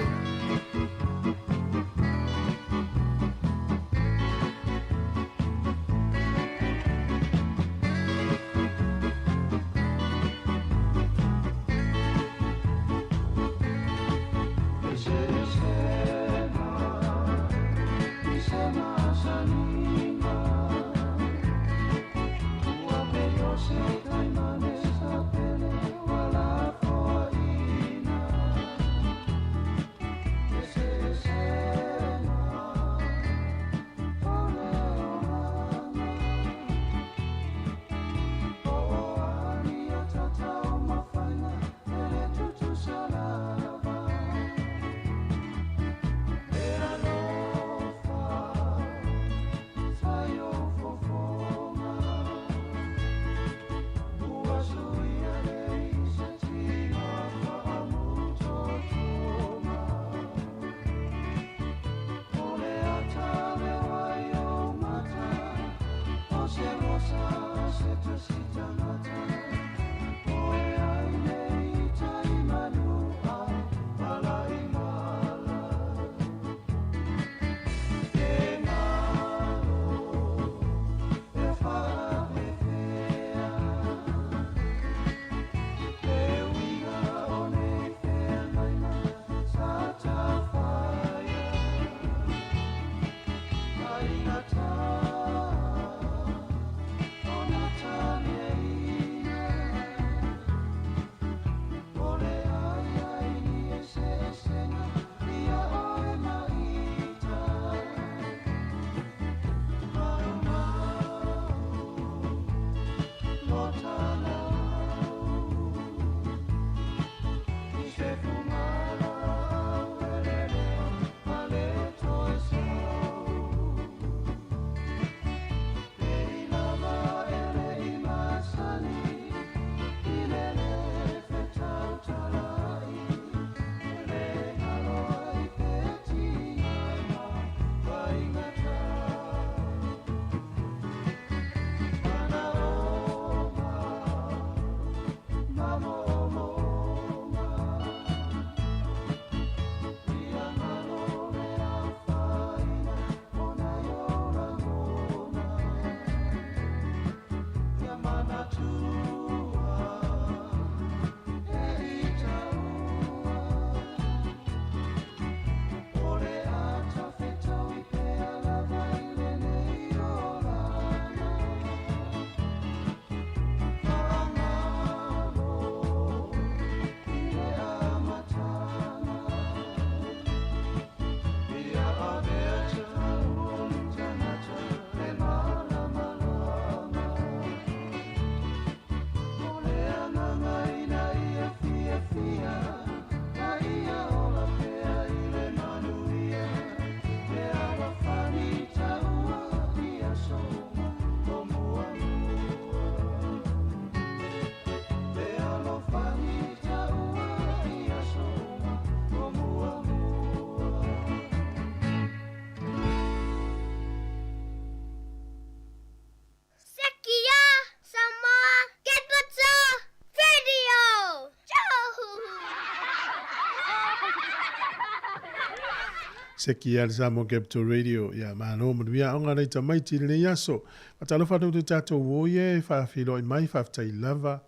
Seki ia le Samoa Capital Radio. Ia, malo manuia aoga nai tamaiti i lenei aso. Faatalofa atu i tatou uo ia e faafeiloai mai, faafetai lava.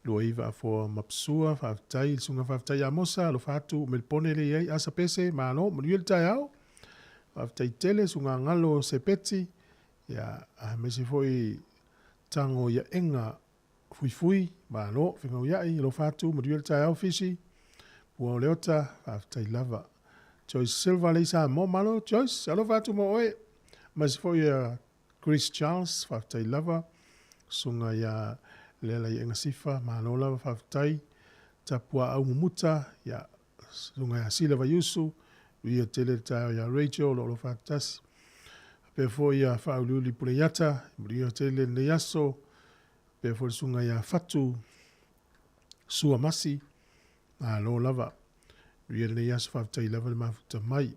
29 Afoa Mapsua, faafetai i le Susuga Faafetai Amosa, alofa atu, Melipone le i ai, Asa Pese, malo, manuia le taeao. Faafetai tele, Susuga Galo Sepeti, ia, aemaise foi Tago Iaega Fuifui, malo, fegauiai, alofa atu, manuia le taeao Fisi, Pua o Leota, faafetai lava. Joyce Silva le i Samoa, malo Joyce, alofa atu mo oe. Aemaise foi ia Chris Charles, faafetai lava. Susuga ia Leala Iega Sifa, malo lava faafetai. Tapuaau Mumuta, ia, Susuga ia Sila Vaiusu, uia tele le taeao ia Rachel o lo o alofa atu tasi. Faapea foi ia Faauliuli Puleiata, manuia tele lenei aso. Faapea foi le Susuga ia Fatu Suamasi, malo lava. Manuia lenei aso, faafetai lava le mafuta mai.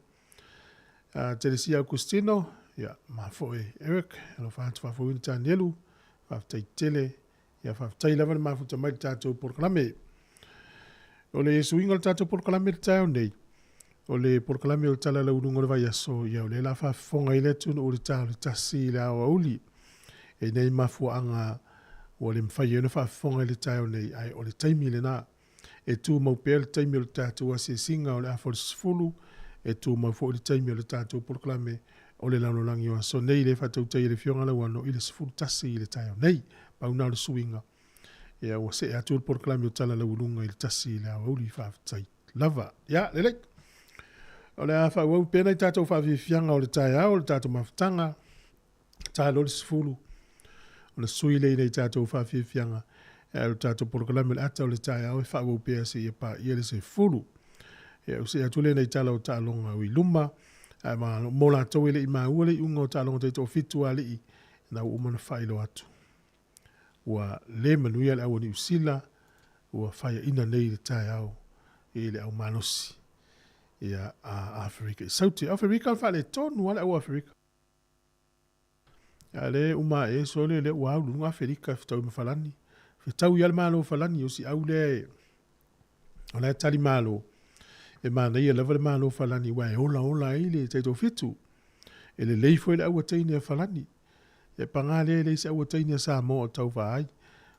Telesia Augustino, ia, ma foi Eric, alofa atu faafouina Tanielu, faafetai tele, ia faafetai lava le mafuta mai le tatou polokalame. O le suiga o le tatou polokalame le taeao nei, o le polokalame o le Tala Lauuluga o le Vaiaso, ia o lea la faafofoga ai le atunuu i le ta o le 1 i le aoauli. E i nei mafuaaga ua le mafai ai ona faafofoga i le taeao nei, ae o le taimi lena. E tumau pea le taimi o le tatou asiasiga o le afa o le 10, e tumau foi le taimi o le tatou polokalame o le lalolagi o aso nei, lea e faatautai e le Afioga Lauano i le 11 i le taeao nei. Pau na o le suiga, ia ua see atu le polokalame o Tala Lauuluga i le 1 i le aoauli. Faafetai lava. Ia, lelei. O le a faaauau pea nai tatou faafiafiaga o le taeao, o le tatou mafutaga, ta loa le 10, ona sui lea i nai tatou faafiafiaga, ae o le tatou polokalame o le ata o le taeao e faaauau pea seia paia le 10. Ia, ua see atu lea i nai tala o taaloga o i luma, ae mo latou e le i maua le iuga o taaloga taitoafitu a alii, na ua uma ona faailoa atu. Ua le manuia le au a Niu Sila, ua faiaina nei i le taeao i le au malosi ia a Aferika i Saute. Aferika o le faaletonu lava le au Aferika. A le uma ae sole lea ua au luga Aferika e fetaui ma Falani. Fetaui lava le Malo o Falani, o si au lea e o la e tali malo. E manaia lava le Malo o Falani aua e olaola ai le taitoafitu. E lelei foi le aua teine a Falani. E paga lea e leai se aua teine a Samoa o tauva ai.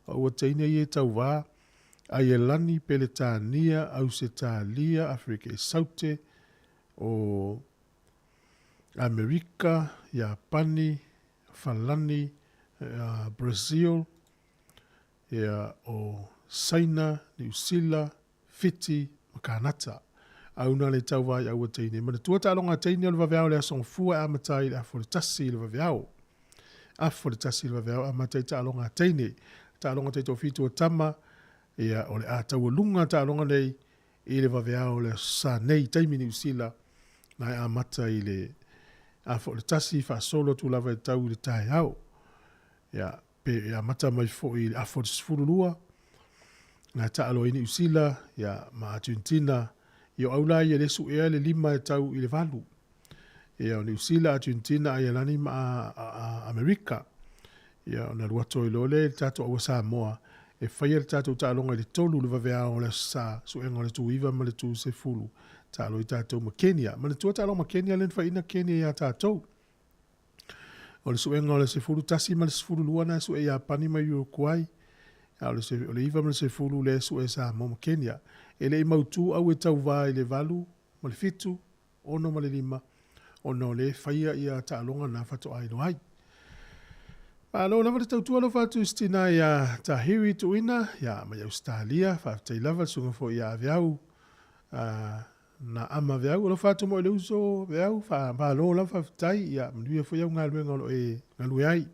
O aua teine ia e tauva, Aielani, Peletania, Ausetalia, Aferika i Saute, o Amerika, Iapani, Falani, Brazil, ia, o Saina, Niu Sila, Fiti, ma Kanata. Auna le tauva i aua teine. Manatua taaloga teine o le vaveao le aso Gafua e amata ai i le afa o le 1 i le vaveao. Afa o le 1 i le vaveao amata ai taaloga teine. Taaloga taitoafitu a tama, ia, o le a taualuga taaloga nei i le vaveao o le Aso Sa nei, taimi Niu Sila, na e amata i le afa o le 1 faasolo atu lava e tau i le taeao. Ia, pe e amata mai foi i le afa o le 12, na e taalo ai Niu Sila, ia, ma Argentina, ia o au la ia le suea le 5 e tau i le 8. Ia, o Niu Sila, Argentina, Aialani ma Amerika. Ia, ona alu atu ai loa lea i le tatou aua Samoa, e faia le tatou taaloga i le 3 i le vaveao o le Aso Sa, suega o le tu 9 ma le tu 10, taalo ai tatou ma Kenya. Manatua taaloga ma Kenya lea na faiina Kenya ia tatou. O le suega o le 11 ma le 12 na e sue Iapani ma Uruguay, a o le 9 ma le 10 lea e sue Samoa ma Kenya. E le i mautu au e tauva i le 8 ma le 7, 6 ma le 5, ona o lea e faia ia taaloga na faatoa iloa ai. Malo lava le tautua alofa atu i si tina ia Tahiri Tuuina, ia mai Ausetalia, faafetai lava le susuga foi ia Aveau, na ama Veau, alofa atu mo i le uso Veau, malo lava faafetai, ia manuia foi au galuega o lo o e galue ai.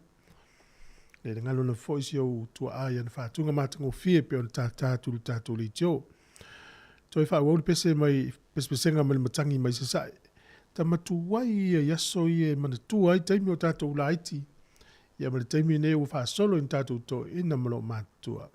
Le le galo lava foi si ou tuaa ia na faatuga matagofie pe ona tātā atu le tatou leitio. Toe faaauau le pese mai, pesepesega mai le matangi mai Sasae. Tama tuai ia i aso ia e manatua ai taimi o tatou laiti, ia ma le taimi nei ua faasolo i ni tatou toeaiina ma loo matutua.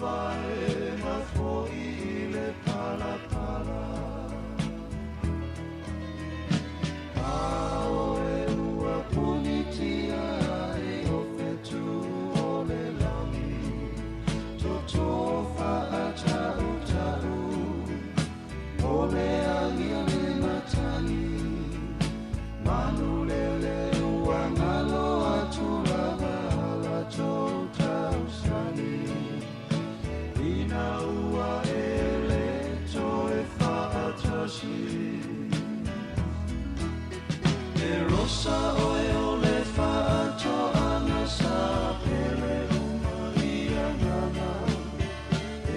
mavae ma fo'i i le palapala. A oe ua punitia ai o fetu o le lagi, toto fa'ata'uta'u, o le agiagi matagi, manulele ua galo atu lava latou tausani, ina ua e lē toe fa'atasi. E rosa oe o le fa'ato'aga sa pele uma i agaga,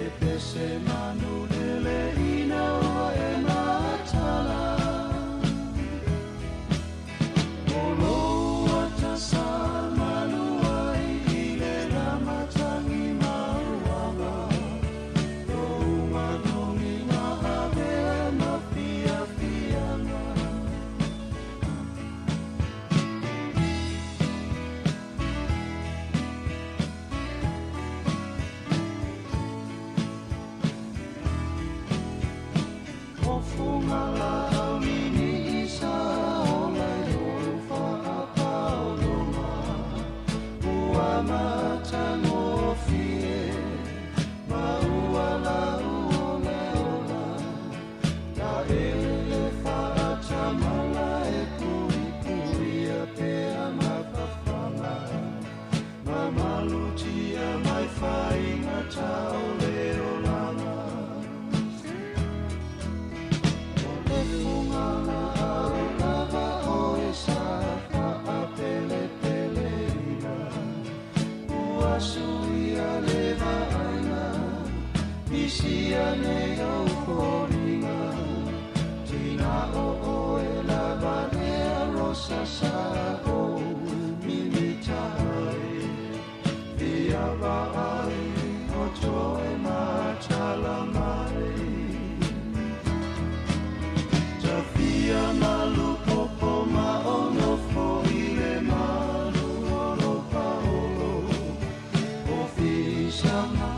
e pese manulele ina ua e matala. O lou atasa malu ai i le lamatagi mauaga, lou manogiga avea ma fiafiaga. O fuga la'au nini'i sa ola i lou fa'apaologa, ua matagofie ma ua lau olaola, la'ele fa'atamala e puipuia pea mafafaga, ma malutia mai faigatā o le olaga. O le fuga la'au lava oe sa fa'apelepeleina, ua suia le va'aiga, pisia nei ou foliga, tina'o oe lava lea rosa sa ou mimita ai, fia va'ai o toe matala mai. Tafia malupopo ma o nofo i le malu o lo paolo, o fisaga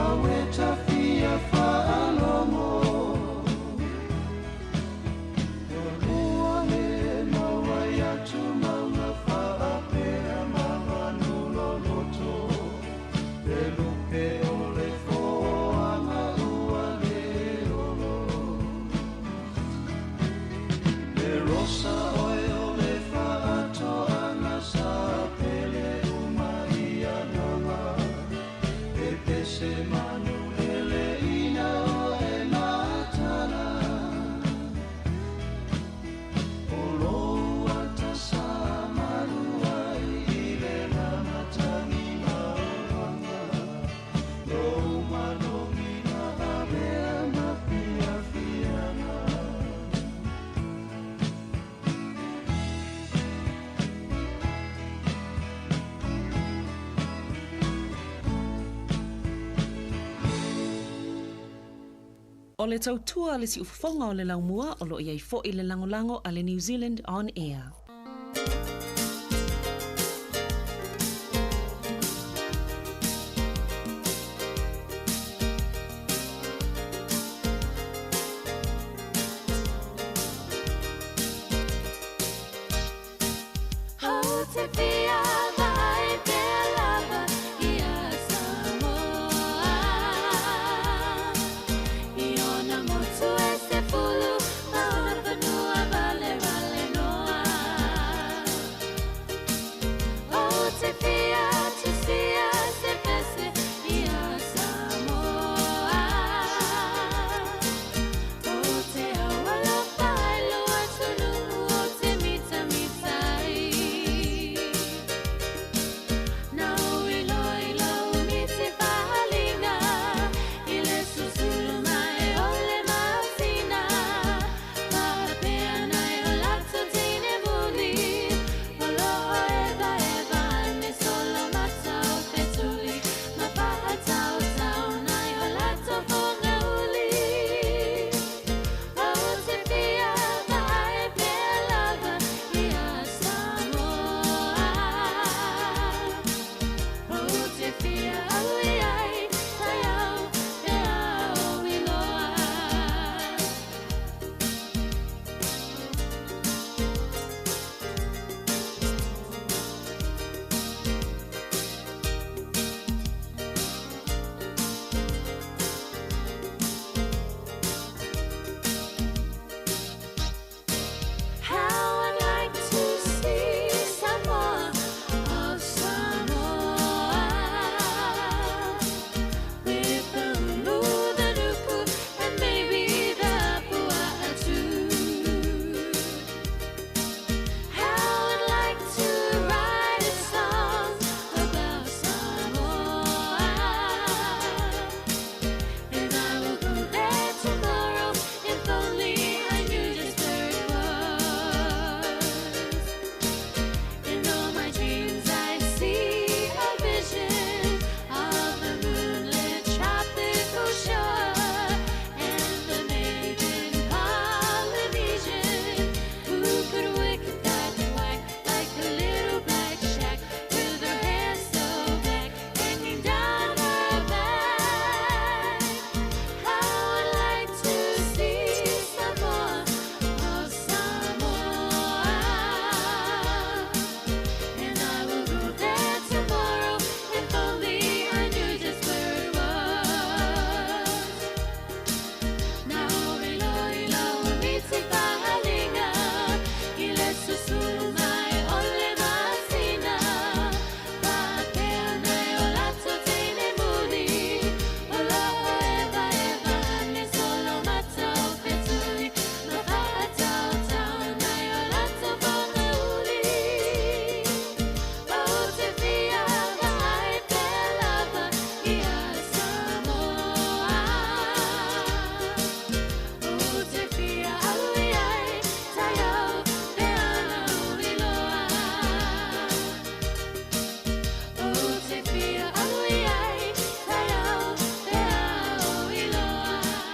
aue tafia fa'alogo. O lua le mauai atu mauga fa'apea ma manu loloto, le lupe o le foaga ua lē olo. E rosa oe o le fa'ato'aga sa pele uma i agaga, e pese manulele ina ua e matala. O lou atasa malu ai i le lamatagi mauaga, lou manogiga avea ma fiafiaga. O le tautua le siufofoga o le laumua o lo i ai fo'i le lagolago a le New Zealand On Air. Ou te fia vaai pea lava ia Samoa, i ona motu e 10 ma ona fanua valevale noa.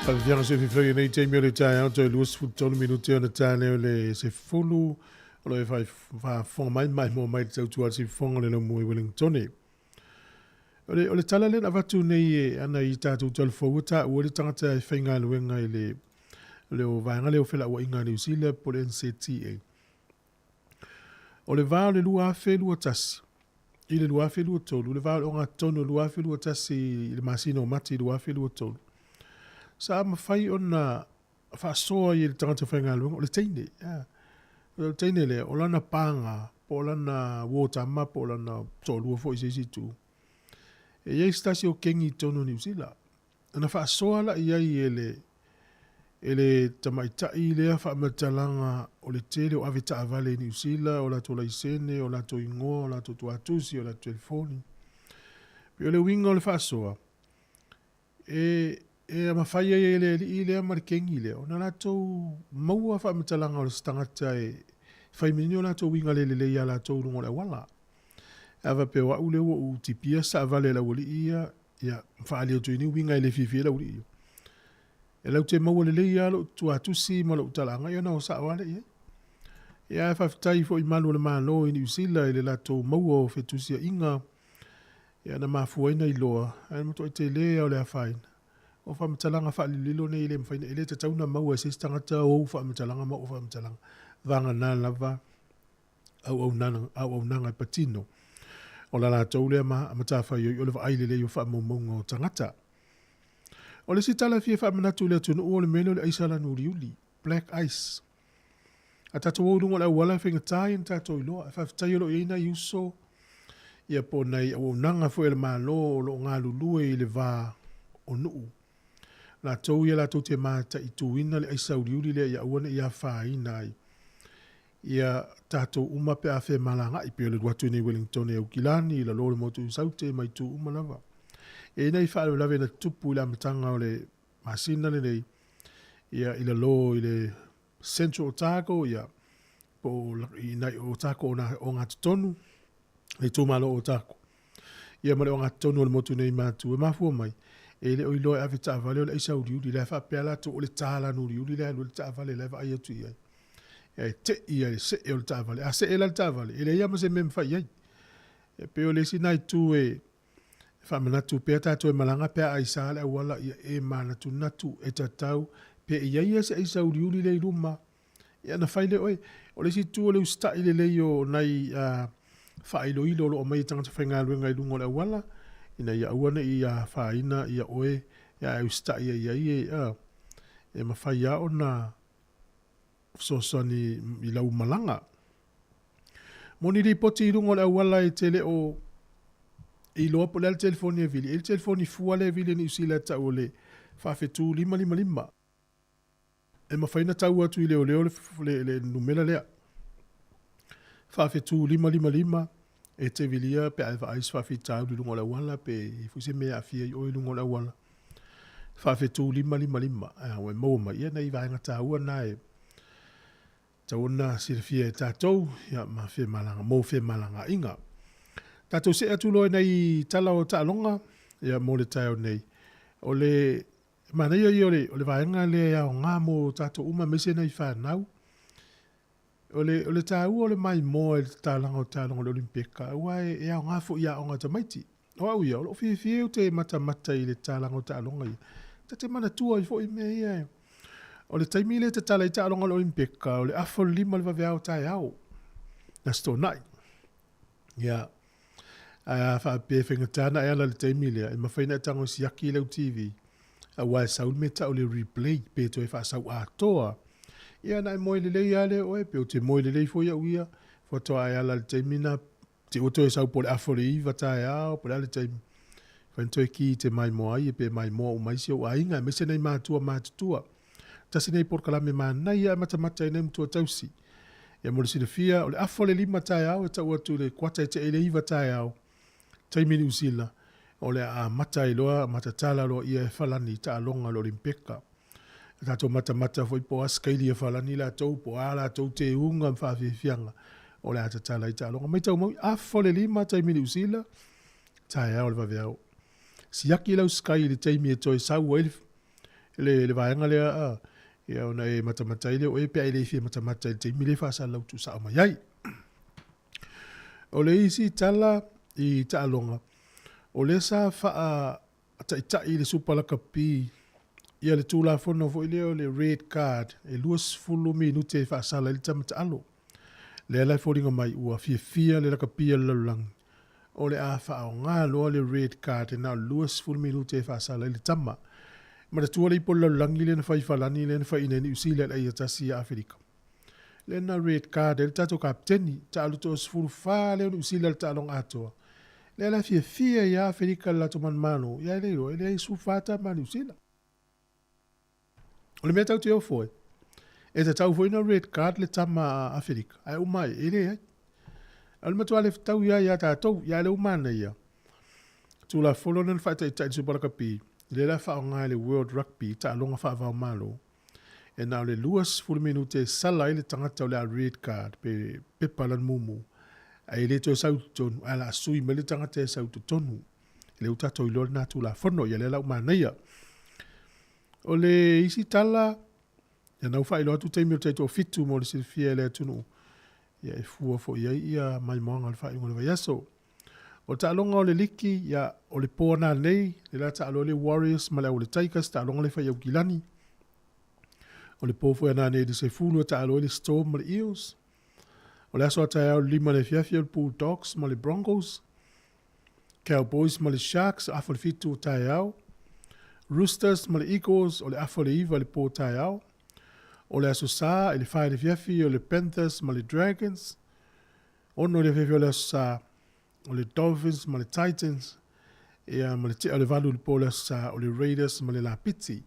Faafiafiaga soifua i lenei taimi o le taeao toe 23 minute ona ta lea o le 10 o lo o e faafofoga mai ma maimoa mai i le tautua a le siufofoga o le laumua i Wellingtone. O le, o le tala lea na avatu nei e ana i tatou talafou ua taua le tagata e faigaluega i le, le o vaega lea o felauaiga a Niu Sila po o le NZTA. O le va o le 2021 i le 2023, le va o le ogatotonu o le 2021 i le masina o Mati 2023, sa mafai ona faasoa ai e le tagata faigaluega, o le teine, o le teine lea, o lana paga, po o lana uo tama, po o lana toalua foi i se isi itu. E i ai se tasi o kengi i totonu o Niu Sila. Na faasoa la i ai e le e le tamaitai lea faamatalaga o le tele o avetaavale i Niu Sila, o latou laisene, o latou igoa, o latou tuatusi, o latou telefoni. Pei o le uiga o le faasoa, e e mafai ai e le alii lea ma le kengi lea ona latou maua faamatalaga o se tagata e fai mai ni o latou uiga le lelei iā latou i luga o le auala. A faapea o au lea ua ou tipia se taavale a le aualii ia, ia, ma faaali atu ai ni uiga e le fiafia ai le aualii ia. E latou te maua lelei lava lou tuatusi ma lou talaaga, ia ona o sao lava lea i ai. Ia ae faafetai foi i malu o le Malo i Niu Sila i le latou maua o fetusiaiga, ia na mafua ai ona iloa, ae matuai tele lava o le afaina. O faamatalaga faalilolilo nei e le mafai ona, e le tatau ona maua e se isi tagata ou faamatalaga ma au faamatalaga, vagana lava auaunaga, auaunaga e patino. O la latou lea ma matafaioi o le vaai lelei o faamaumauga o tagata. O le isi tala e fia faamanatu i le atunuu o le mea lea o le aisa lanu uliuli, black ice. A tatou o i luga o le auala e faigata ia ona tatou iloa. Ae faafetai o lo o i ai nai uso ia po o nai auaunaga foi a le Malo o lo o galulue i le va o nuu. Latou ia latou te mataituina le aisa uliuli lea ia aua ne i afaina ai ia tatou uma pe a femalagaai, pei o le alu atu i nei Wellingtone i Aukilani, i lalo o le motu i Saute ma itu uma lava. E i ai nai faalavelave na tutupu i le amataga o le masina lenei, ia i lalo i le Central Otago, ia po o i nai Otago o nā ogatotonu, le itumalo o Otago, ia ma le ogatotonu o le motu nei i Matu, e mafua mai, e le o iloa e ave taavale o le aisa uliuli, la e faapea latou o le ta lanu uliuli lea e alu ai le taavale la e vaai atu i ai. E tei ia le see o le taavale. A see la le taavale, e leai lava ma se mea e mafai i ai. E pei o le isi na itu e faamanatu pea tatou e malaga pe a aisa le auala, ia e manatunatu, e tatau, pe i ai ia se aisa uliuli lea i luma, ia ona fai lea o oe. O le isi itu o le usitai lelei o nai faailoilo o lo o aumai e tagata faigaluega i luga o le auala, ina ia aua ne i afaina ia oe, ae usitai ai i ai, e mafai lava ona fesoasoani i lau malaga. Mo ni lipoti i luga o le auala e te le o iloa po o le a le telefoni e vili, e i ai le telefoni fua lea e vili e Niu Sila e tau o le faafetu 555. E mafai ona tau atu i leoleo le, le numera lea. Faafetu 555 e te vilia pe a e vaai i se faafitauli i luga o le auala pe i ai foi se mea e aafia ai oe i luga o le auala. Faafetu 555, a ua e maua mai, ia nai vaega taua na e tatau ona silafia e tatou, ia ma femalaga, mo femalagaaiga. Tatou see atu loa i nai tala o taaloga, ia mo le taeao nei. O le manaia ia o le, o le vaega lea e aoga mo tatou uma aemaise nai fanau. O le, o le taua o le maimoa i le tatalaga o taaloga o le Olympeka, aua e, e aoga foi i aoga a tamaiti. O au ia, o lou fiafia ou te matamata i le tatalaga o taaloga ia. Ta te manatua ai foi mea ia e. O le taimi lea e tatala ai taaloga o le Olympeka, o le afa o le 5 i le vaveao taeao, le Aso Toonai. Ia, ae a faapea e faigata ona e ala i le taimi lea, e mafai ona e tago e siaki i lau TV, aua e sau le mea e tau o le replay, pe toe faasau atoa. Ia ona e moe lelei lava lea o oe, pe ou te moe lelei foi au ia, faatoa e ala i le taimi lena, te i ua toe sau po o le afa o le 9 taeao, po o le a le taimi, mafai ona toe ki te maimoa ai, pe maimoa uma ai si ou aiga, aemaise nai matua matutua. Tasi lenei polokalame manaia e matamata ai nei matua tausi. Ia mo le silafia, o le afa o le 5 taeao e tau atu i le kuata e tea i le 9 taeao, taimi Niu Sila, o le a amata ai loa ma tatala loa ia e Falani taaloga o le Olimpeka. A tatou matamata foi po o a sikaili a Falani latou, po o a latou teuga ma faafiafiaga, o le a tatala ai taaloga. Maitau mau, afa o le 5 taimi Niu Sila, taeao le vaveao. Siaki lau sky i le taimi e toe sau ai le. le, le vaega lea a, ia ona e matamata ai lea o oe pe a e le fia matamata i le taimi lea e faasalalau tuusao mai ai. O le isi tala i taaloga, o lea sa faa taitai le Supa Lakapi ia le Tulafono foi lea o le Red Card e 20 minute e faasala ai le tama taalo. Lea la e foliga mai ua fiafia le lakapi a le lalolagi o le a faaaoga loa le red card e na o le 20 minute e faasala ai le tama. Manatua le ipu o le lalolagi lea na fai i Falani lea na faiina ai Niu Sila i le ai tasi ia Aferika. Lea na red card ai le tatou kapeteni, taalo 14 lea o Niu Sila i le taaloga atoa. Lea la e fiafia ia Aferika i le latou manumalo, ia e le iloa e leai 14 tama a Niu Sila. O le mea tatou te ofo ai, e tatau foi ona red card le tama a Aferika, ae uma ai, e leai. O le matua le fetaui lava ia tatou, ia lea ua manaia. Tulafono lea na faataitai i le Super Rugby, lea la faaaoga e le World Rugby, taaloga faava-o-Malo, e na o le 20 minute e sala ai le tagata o le a red card pe pepa lana mumu, ae le toe sau i totonu, ae o le a sui mai le tagata e sau i totonu. Lea ua tatou iloa lena Tulafono, ia lea la ua manaia. O le isi tala, ia na ua faailoa atu taimi o le taitoafitu mo le silafia e le atunuu, ia e fua foi i ai ia maimoaga o le faaiuga o le vaiaso. O le taaloga o le liki, ia o le po nanei, le la taalo le Warriors ma le au o le Tigers, taaloga le fai Aukilani. O le po foi a nanei le sefulu e taalo ai le Storm ma le Eels. O le aso a taeao le 5 le afiafi o le Bulldogs ma le Broncos. Cowboys ma le Sharks, afa le 7 o taeao. Roosters ma le Eagles, o le afa le 9 i le po taeao. O le Aso Sa i le 4 i le afiafi o le Panthers ma le Dragons. 6 i le afiafi o le Aso Sa, o le Dolphins ma le Titans. Ia ma le tea o le 8 i le po o le Aso Sa, o le Raiders ma le Lapiti.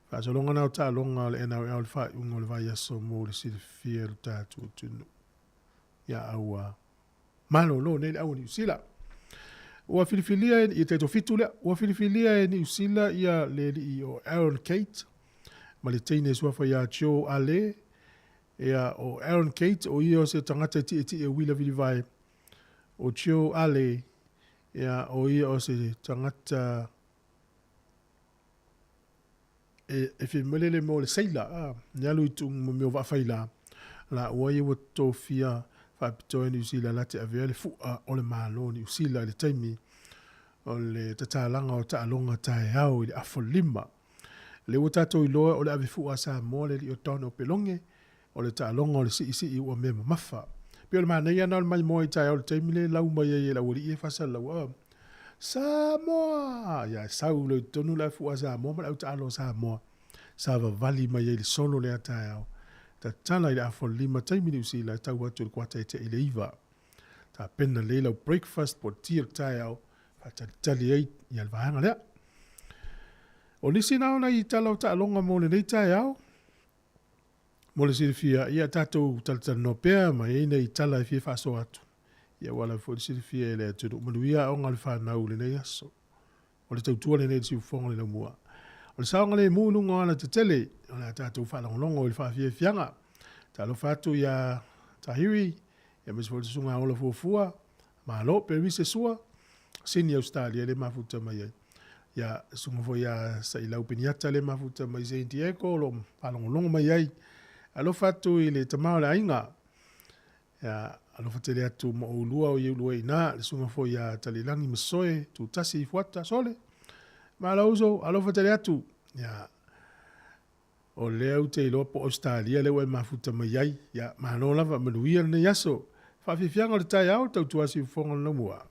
Faasologa na o taaloga o le NRL i le faaiuga o le vaiaso mo le silafia e lo tatou atunuu. Ia aua malolo nei le au a Niu Sila. Ua filifilia e, ia taitofitu lea, ua filifilia e Niu Sila ia le alii o Aaron Kate ma le teine suafa ia Joe Ale. Ia, o Aaron Kate, o ia o se tagata e tietie uila vilivae. O Joe Ale, ia, o ia o se tagata e, e fia mo le seila, a, ni alu i tu'u ma mea o vaafaila, la ua ia ua tofia faapitoa e Niu Sila la te avea le fu'a o le Malo o Niu Sila i le taimi o le tatalaga o taaloga taeao i le afa 5. Lea ua tatou iloa o le ave fu'a a Samoa le alii o Don Opeloge, o le taaloga o le si'isi'i ua mea mamafa. Pei o le manaia lena o le maimoa i taeao i le taimi lea e lau mai ai e le aualii e faasalalau, a, Samoa! Ia e sau loa i totonu le ave fu'a a Samoa ma le au taalo a Samoa. Savavali mai ai le solo lea taeao. Tatala i le afa o le 5 taimi Niu Sila e tau atu i le kuata e te'i i le 9. Tapena lelei lau breakfast po o le ti o le taeao faatalitali ai ia le vaega lea. O nisi na o nai tala o taaloga mo lenei taeao. Mo le silafia, ia tatou talatalanoa pea ma i ai nai tala e fia faasoa atu. Ia ua lava foi le silafia e le atunuu. Manuia aoga a le fanau i lenei aso. O le tautua lenei i le siufofoga o le laumua. O le saogalemu i luga o alatetele, o le a tatou faalogologo i le faafiafiaga. Talofa atu ia Tahiri, aemaise foi le susuga Ola Fuafua, Malo, Perise Sua, Sini Ausetalia le mafuta mai ai. Ia, susuga foi ia Sailau Peniata le mafuta mai San Diego, o lo o faalogologo mai ai. Alofa atu i le tama o le aiga. Ia, alofa tele atu ma oulua o i ulua i ina, le susuga foi ia Talilangi Masoe, Tutasi i Fuata, Sole. Malo uso, alofa tele atu. Ia, o lea ou te iloa po o Ausetalia lea ua e mafuta mai ai. Ia, malo lava, manuia lenei aso. Faafiafiaga o le taeao, tautua siufofoga o le laumua.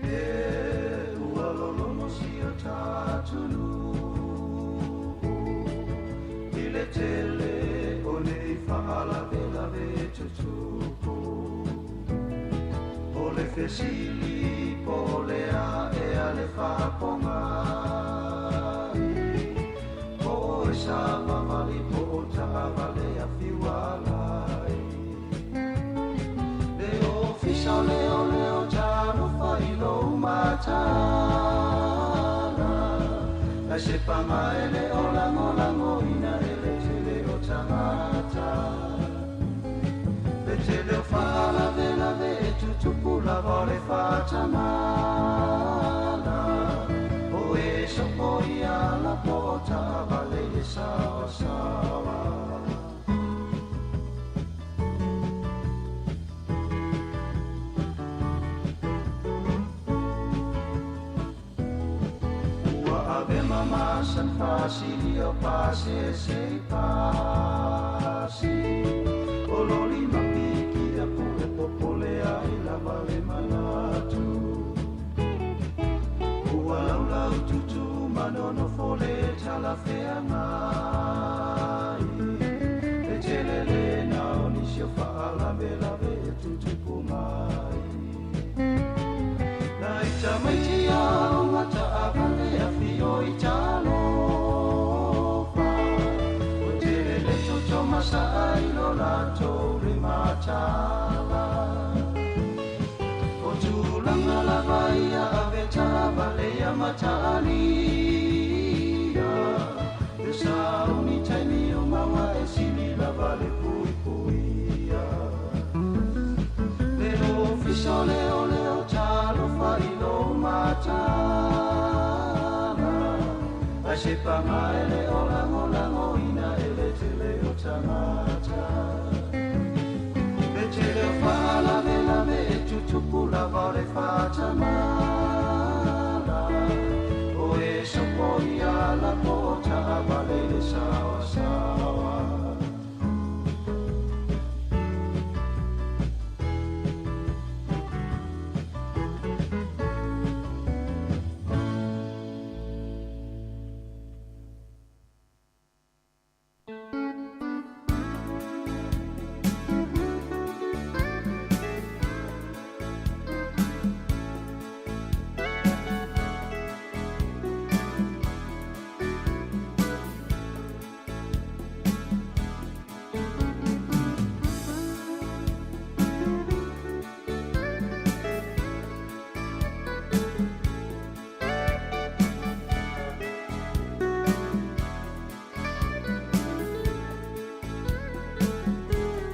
E ua lolono si o tatunuu I le tele o nei faalavelave tutupu O le fesili po o le a ea le faapogai Po o e savavali po o taavale afiualai Le Ofisa o Leoleo Talofa. Matala Ai se panga e le o lagolagoina e le tele o tagata Le tele o faalavelave e tutupu lava o le faatamala O e sopoia lapo o taavale i le saoasaoa. Ua ave mamasan fasili o pasese i pasi O loli mapiki a pue popole ai lava le manatu Ua laulau tutu manono fole talafeagai E tele le na o nisi o faalavelave e tutupu mai Na i tamaiti aoga taavale afio i talofa Ua tele le toto masaa i lo latou le matala O tulaga lava ia ave taavale ia mataalia E sauni taimi o maua e sili lava le puipuia Le ofisa o leoleo talofa i lo matala Ai se paga e le o lagolagoina e le tele o tagata Le tele o faalavelave e tutupu lava o le faatamala O e sopoia lapo o taavale i le saoasaoa.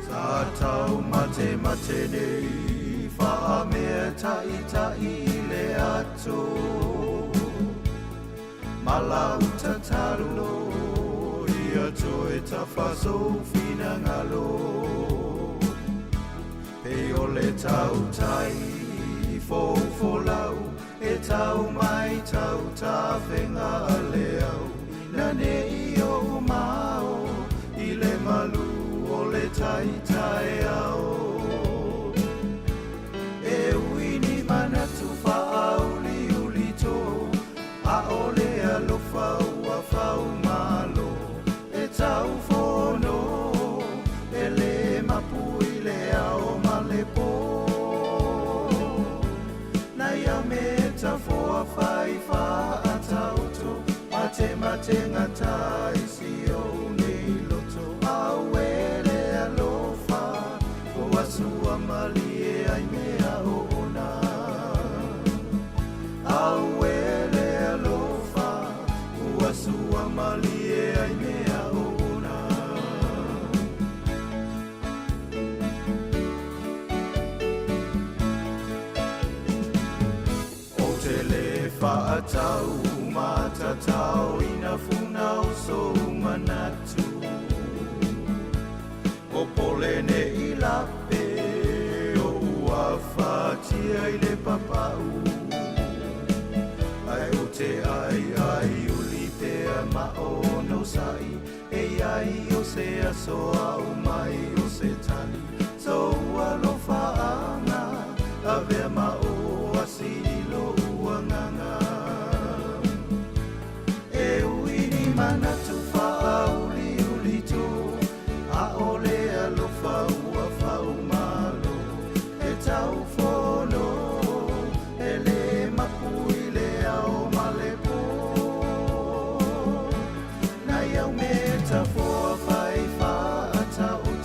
Sa tau mate mate nei faamea ta'ita'i i le ato Ma lau tatalo ia toe tafa sou finagalo Pei o le tautai fofolau e tau mai tau tafega a le au Na nei o'u mao i le malu o le taitaeao E ui ni manatu faauliuli to ʻAʻole alofa ua faumalo E taufono e lē mapu i le ao ma le pō Nai au metafoa fai faataoto Matematenga taisi o nei loto Auē le alofa ua sua malie ai mea oona Auē le alofa ua sua malie ai mea oona. Ou te lē faatau matatao ina funa o sou manatu Popole nei lape o afatia i le papau Ae ou te ai ai uli pea ma ono sa'i E iai o se aso au mai o se tali Sou alofaaga avea ma o asi i lou agaga E ui ni manatu faauliuli to ʻAʻole alofa ua faumalo E taufono e lē mapu i le ao ma le pō Nai au metafoa fai faataoto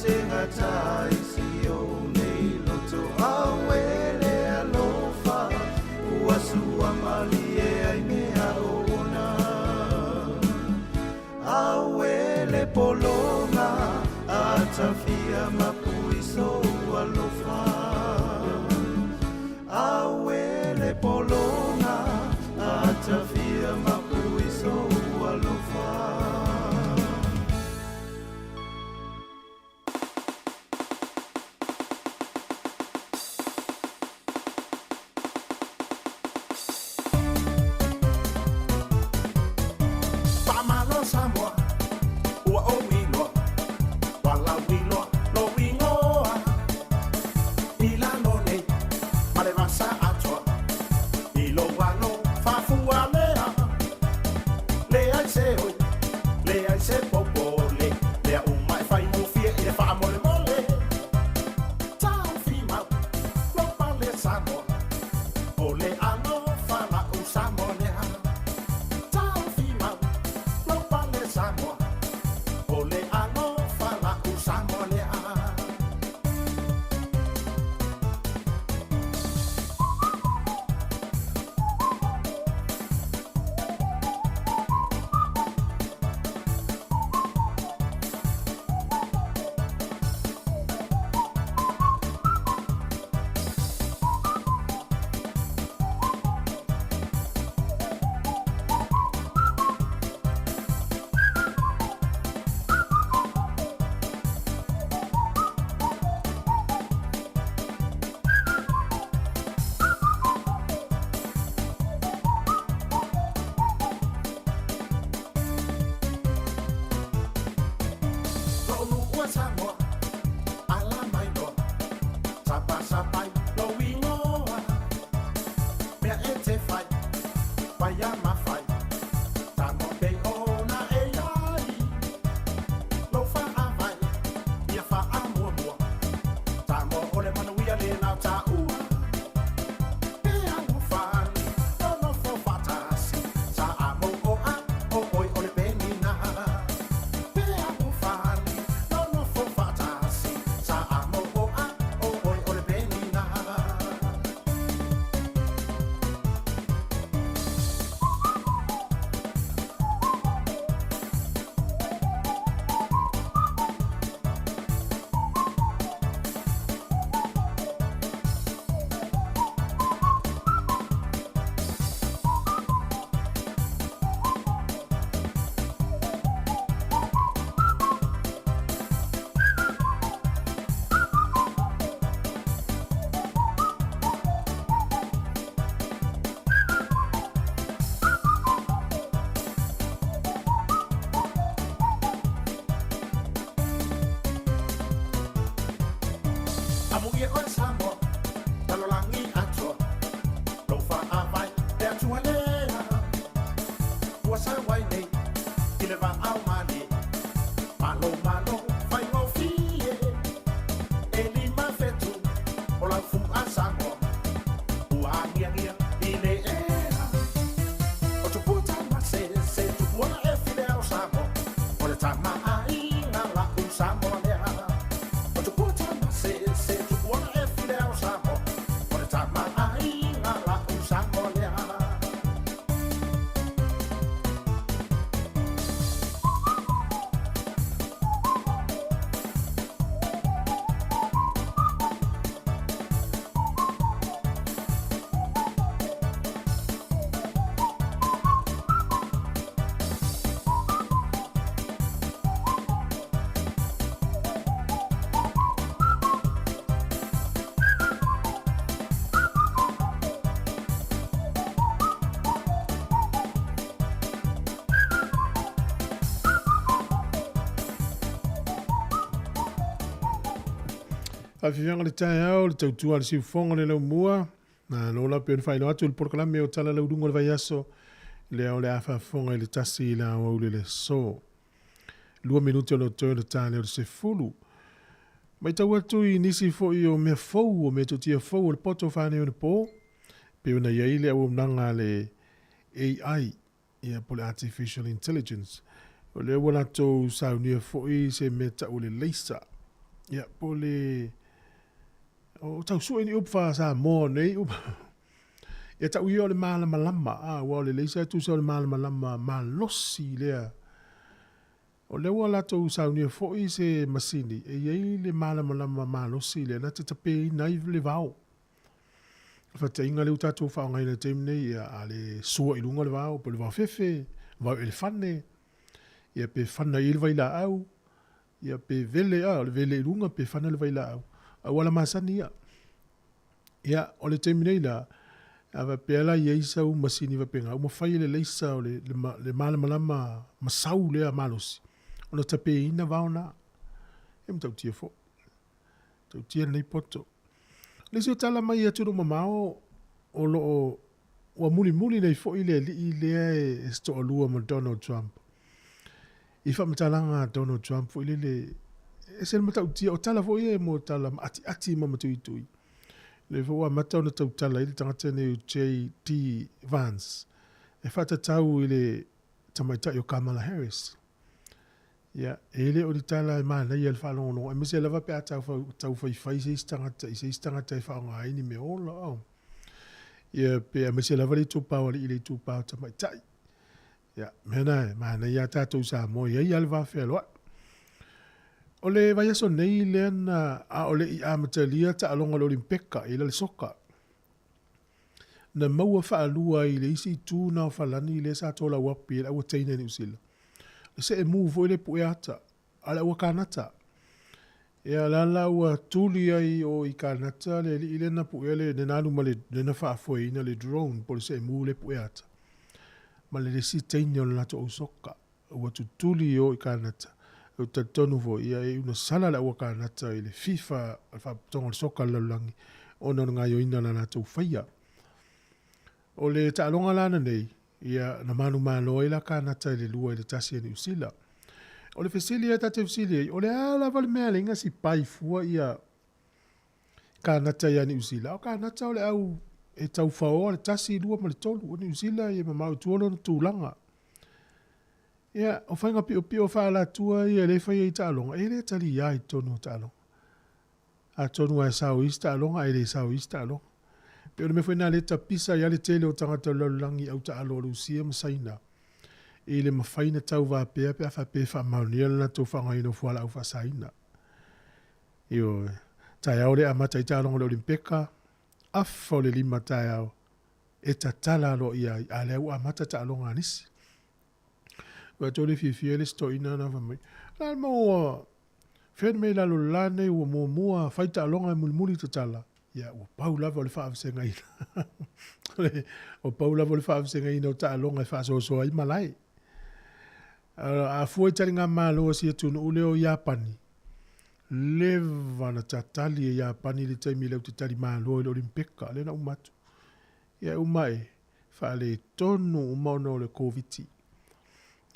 tegata i si ou nei loto. Auē le alofa ua sua malie ai mea ona. Auē le pologa atafia mapu i sou alofa. Auē le pologa atafia mapu i sou alofa. Faamalo Samoa, ua ou iloa, ua lauiloa lou igoa. I lalo nei ma le vasa atoa, i lou alofa fualea. Leai se oi, leai se popole, mea uma e faigofie i le faamolemole. Taofi mau lou pale Samoa, o le alofa la'u Samoa lea. Taofi mau lou pale Samoa, o le alofa la'u Samoa lea. Lou nuu e Samoa, ala mai loa, sapasapai lou igoa. Mea e te fai, faia ma fai, Samoa pei ona e iai. Lou faavae, ia faamuamua, Samoa o le manuia lena o taua. E alofani, nonofo faatasi, sa a mou oa, o oe o le penina. E alofani, nonofo faatasi, sa a mou oa, o oe o le penina. Amuia oe Samoa, lalolagi atoa, lou faavae le Atua lea. Ua sau ai nei i le vaao malie, malo malo faigofie. E 5 fetu o lau fu'a Samoa, ua agiagia i le ea. O tupua tamasese, tupua e file ao Samoa, o le tamaaiga la'u Samoa lea. O tupua tamasese, tupua e file ao Samoa, o le tamaaiga la'u Samoa lea. Faafiafiaga le taeao, le tautua a le siufofoga o le laumua. Malo la pei ona faailoa atu le polokalame o Tala Lauluga o le Vaiaso, lea o le a faafofoga i le 1 i le aoauli o le aso. 2 minute o lo o toe o le ta lea o le 10. Matau atu i nisi foi o mea fou, o metotia fou o le poto faaneionapo, pei ona i ai le auaunaga a le AI, ia po o le Artificial Intelligence. O lea ua latou saunia foi se mea tau o le laser. Ia, po o le o tau sue ni upu faa-Samoa nei upu. Ia tau ia o le malamalama, a, aua o le leisa e tusa o le malamalama malosi lea. O lea ua latou saunia foi se masini e i ai le malamalama malosi lea na te tapeina ai le vao. Faataitaiga lea ua tatou faaaogaina i le taimi nei, ia, a le sua i luga le vao, po o le vaofefe, vao elefane, ia pe fana i ai le vailaau, Ia pe vele a, o le vele i luga pe fana le vailaau. A ua ala masani ia. Ia, o le taimi nei la, a faapea la i ai sau masini faapena, ua mafai e le laser o le, le, le malamalama masau lea malosi, ona tapeina vao na. E matautia foi. Matautia lenei poto. O le isi o tala mai i atunuu mamao, o lo o ua mulimuli nei foi le alii lea e se toalua ma Donald Trump. I faamatalaga a Donald Trump foi lele, e ese le matautia, o tala foi ia e mo tala maatiati ma matuitui. Lea foi ua amata ona tautala ai le tagata nei o JD Vance e faatatau i le tamaitai o Kamala Harris. Ia, e le o ni tala e manaia i le faalogologo, aemaise lava pe a tau faifai se isi tagata i se isi tagata e faaaoga ai ni mea ola. Oh. Ia, pe aemaise lava le itupa o alii i le itupa o tamaitai. Ia, mea na e manaia a tatou i Samoa, e i ai lava le va fealoai. O le vaiaso nei lea na a o le i amatalia taaloga o le Olimpeka i la le soka, na maua faalua ai i le isi itu na o Falani lea sa tolau aku i ai le aua teine a Niu Sila. Le seemu foi le puea ata a le aua Kanata. Ia la la ua tuli ai o i Kanata le alii lea na puea le lena alu ma le lena faafoeina le drone po o le seemu le puea ata ma le isi teine o le latou au soka. Ua tutuli i o i Kanata. Ou te talitonu foi, ia e iu na sala le aua Kanata i le FIFA, le Faalapotopotoga o le Soka a le Lalolagi, ona o le gaoioiga na latou faia. O le taaloga la lenei, ia, na manumalo ai la Kanata i le 2-1 a Niu Sila. O le fesili lea ta te fesili ai, o le a lava le mea e ala ai ona sipai fua ia Kanata ia Niu Sila? O Kanata o le au e tau faoa le 1, 2 ma le 3. O Niu Sila e mamao i tua lona tulaga. Ia, o faiga piopio faaalatua ia lea e fai ai taaloga, e le taliā i totonu o taaloga. Atonu lava e sao i isi taaloga ae le sao i isi taaloga. E pei o le mea foi lena lea e tapisa ai lava le tele o tagata o le lalolagi i au taalo a Lusia ma Saina i le mafai ona tauva pea pe a faapea e faamaonia le latou faaaogaina o fualaau faasaina. Ioe. Taeao lea e amata ai taaloga o le Olimpeka, afa o le 5 taeao e tatala aloaia ai, a o lea ua amata taaloga a nisi. Ua atu le fiafia le isi toeaina na fai mai, o le a le mea ua fea le mea i lalo o le la nei ua muamua fai taaloga e mulimuli tatala? Ia, ua pau lava o le faavasegaina. Ua pau lava o le faavasegaina o taaloga e faasoasoa ai malae. A fua i taligamalo a si atunuu lea o Iapani, leva na tatali e Iapani le taimi lea ou te tali malo ai i le Olimpeka, lea na uma atu. Ia e uma e faaletonu uma ona o le Koviti.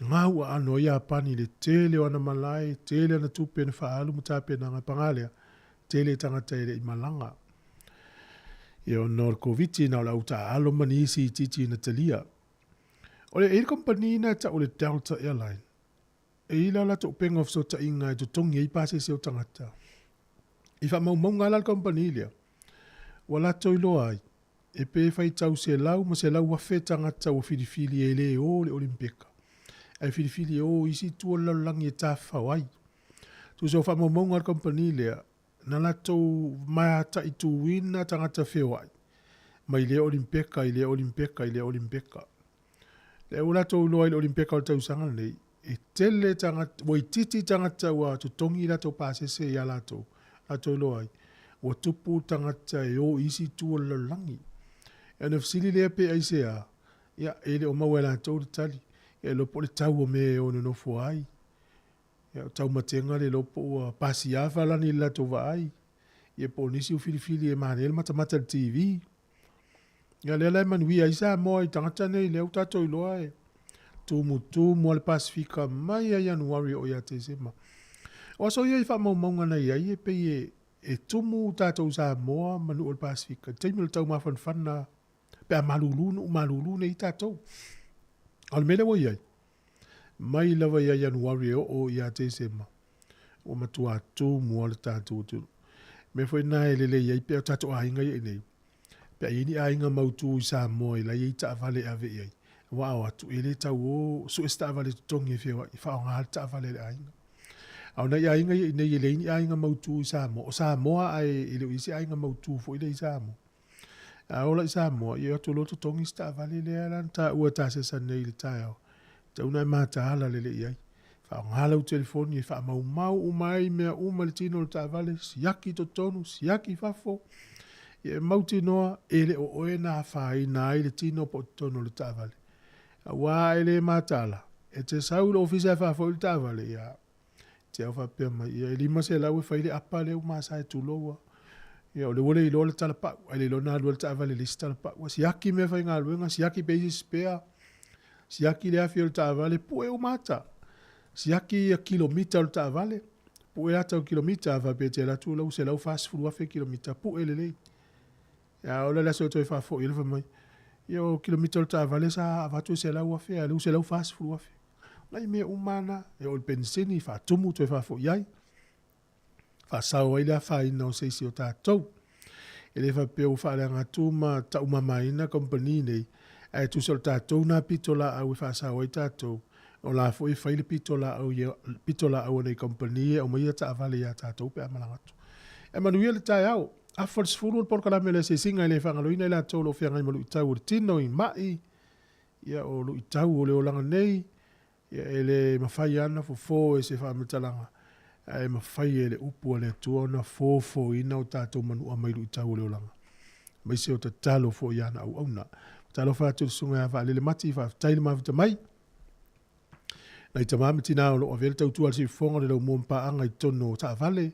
Gau aano ai Iapani i le tele o ana malae, tele ana tupe na faaalu ma tapenaga, paga lea, tele tagata e le i malaga. Ia ona o le Koviti na o le au taaalo ma nisi itiiti na talia. O le, e i ai le kamupani na e tau o le Delta Airline. E i ai la latou upega o fesootaiga e totogi ai pasese o tagata. I faamaumauga lava la le kamupani lea, ua latou iloa ai, e pe faitau 100 ma 100,000 tagata ua filifili e le o le Olimpeka, ae filifili e o i isi itu o le lalolagi e tafafao ai. Tusa o faamaumauga a le kamupani lea, na latou mataituina tagata feoai mai lea Olimpeka i lea Olimpeka i lea Olimpeka. Lea ua latou iloa ai le Olimpeka o le tausaga lenei, e tele tagata, ua itiiti tagata ua totogi latou pasese ia latou, latou iloa ai, ua tupu tagata e o i isi itu o le lalolagi. Ia ona fesili lea pe aisea, ia e le o maua e latou le tali. Ia iloa po o le tau o mea e o nonofo ai. Ia o taumatega le iloa po ua pasia falani i le latou vaai, ia po o nisi ua filifili e manaia le matamata i le TV. Ia lea la e manuia ai Samoa i tagata nei lea ua tatou iloa e tumutumu lava le Pasefika mai ia Ianuari e oo ia Tesema. O aso ia i faamaumauga na i ai e pei e e tumu tatou Samoa ma nuu o le Pasefika i le taimi o le taumafanafana pe a malulu nuu malulu nei tatou. A o le mea lea ua i ai, mai lava ia Ianuari e oo ia Tesema. Ua matuā tumua le tatou atunuu. Mea foi lena e lelei ai pe a o tatou aiga ia i inei, pe a i ai ni aiga mautu i Samoa i la e i ai taavale e ave i ai, aua a o atu, e le tau o sue se taavale totogi e feoai, e faaaoga le taavale a le aiga. A o nai aiga ia i inei e leai ni aiga mautu i Samoa, o Samoa ae e le o i ai se aiga mautu foi lea i Samoa. A ola i Samoa, ia o atu loa totogi se taavale lea la na taua e tasesa nei i le taeao, e tatau ona e mataala lelei i ai. Faaaoga lau telefoni e faamaumau uma ai mea uma i le tino o le taavale, siaki totonu, siaki fafo, ia e mautinoa e le o oe na afaina ai le tino po o totonu o le taavale. Aua a e le mataala, e te sau i le ofisa e faafoi le taavale, ia, te au faapea mai, ia e 500 e fai le apa lea ua masae tulou a. Ia o lea ua le iloa le talapau, ae le iloa na alu ai le taavale i le isi talapau. Ua siaki meafaigaluega, siaki pe i ai se spare, siaki le afi o le taavale, pue uma ata. Siaki ia kilomita o le taavale, pue ata o kilomita, a faapea e te alu atu ua 140,000 kilomita, pue lelei. A oo la i le aso e toe faafoi ai, fai mai, ia o kilomita o le taavale sa avatu e 100,000 a o lea ua 140,000. O nai mea uma lava na, e oo i le penisini, faatumu toe faafoi ai, faasao ai le afaina o se isi o tatou. E le faapea ua faaleaga atu ma taumamaina kamupani nei, ae tusa o le tatou na pitolaau e faasao ai tatou, o la foi e fai le pitolaau pitolaau a nei kamupani e aumaia taavale ia tatou pe a malaga atu. Ae manuia le taeao. Afa le 10 o le polokalame o le asiasiga e le faagaloina i latou o lo o feagai ma luitau o le tino i ma'i, ia o luitau o le olaga nei, ia e le mafai lava ona fofo e se faamatalaga, ae mafai e le upu a le Atua ona fofoina o tatou manu'a mai luitau o le olaga, aemaise o tatalo foi i ana auauna. Talofa atu i le Susuga ia Vaalele Mati, faafetai le mafuta mai. Nai tama ma tinā o lo o avea le tautua a le siufofoga o le laumua ma paaga i totonu o taavale,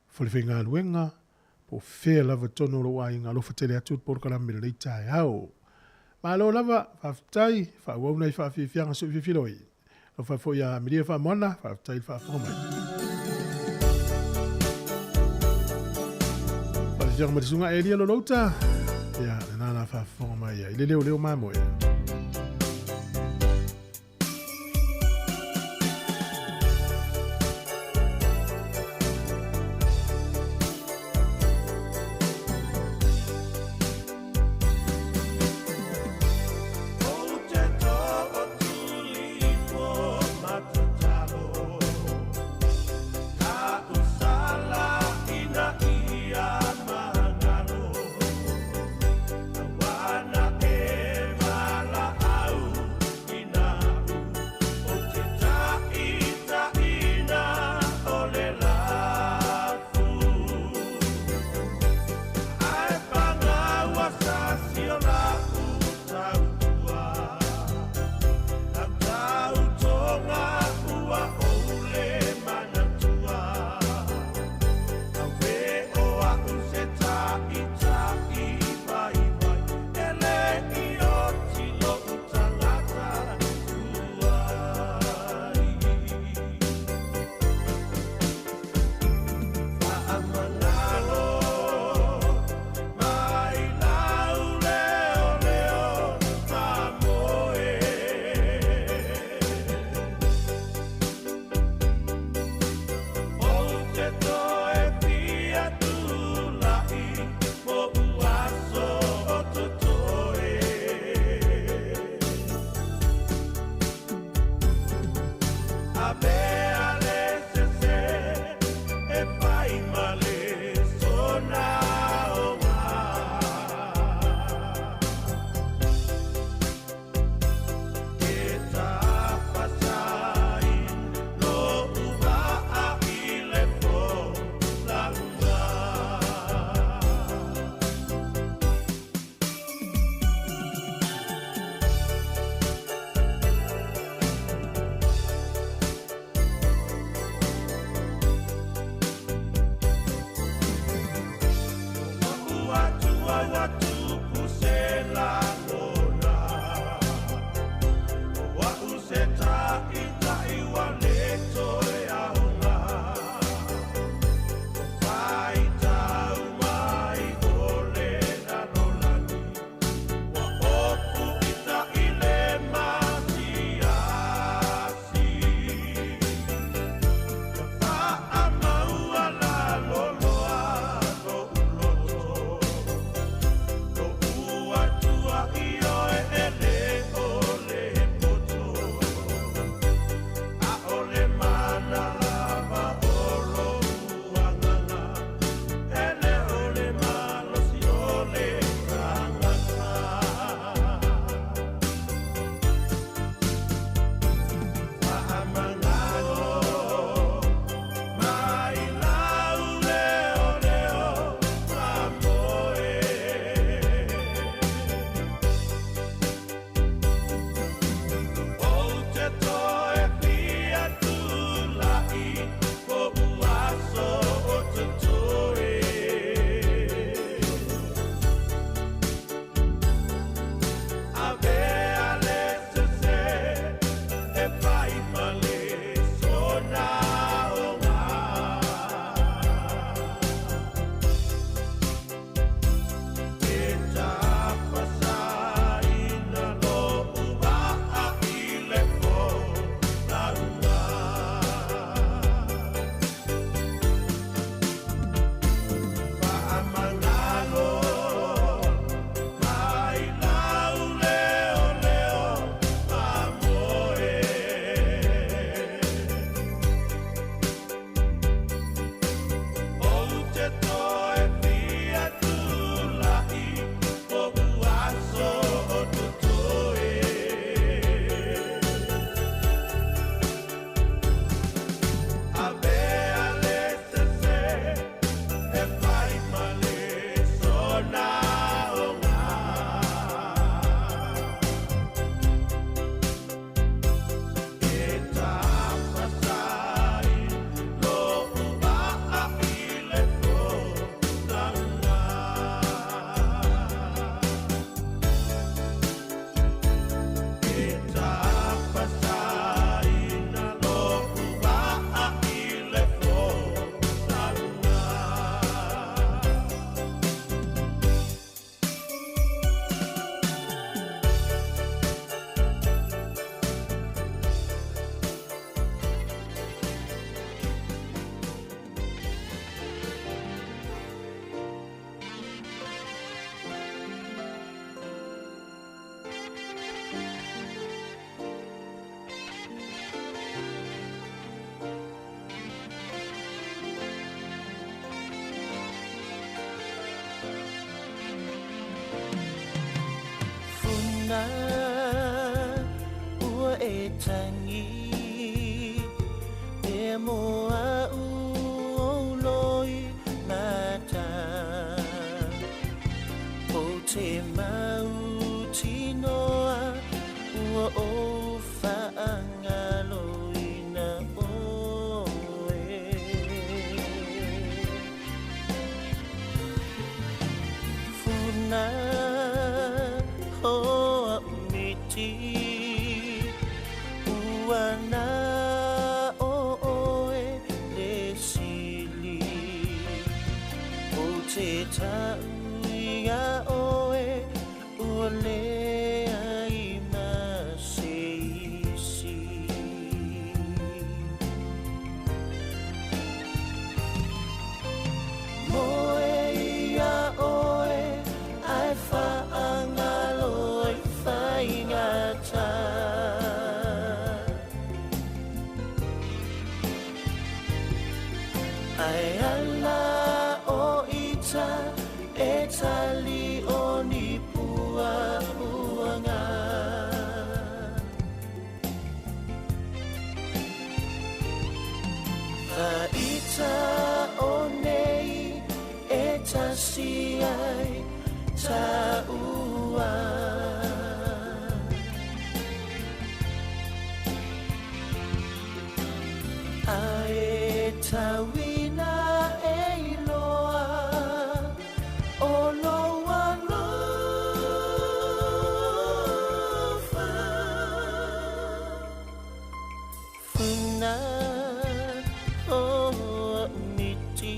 falefaigaluega, po o fea lava totonu o lou aiga, alofa tele atu le polokalame i lenei taeao. Malo lava, faafetai, faaauau nai faafiafiaga sui fifiloi. Alofa foi ia Amelia Faamoana, faafetai le faafofoga mai. Faafiafiaga ma le susuga Elia Lolouta, ia, lena la faafofoga mai ai, le leoleo mamoe. Funa ua e tangi E moa u o loi mata O te mau tinoa ua o whaangaloina oe. Funa hoa miti ua na o oe le sili o te tau ia oe ua le ai ma se isi. Moe ia oe ai whaangalo ai whaingata. Ai ala o ita e tali o ni pua puanga. Whaita o nei e tasi ai taua. Ae tauina e iloa o lou alofa. Funa o miti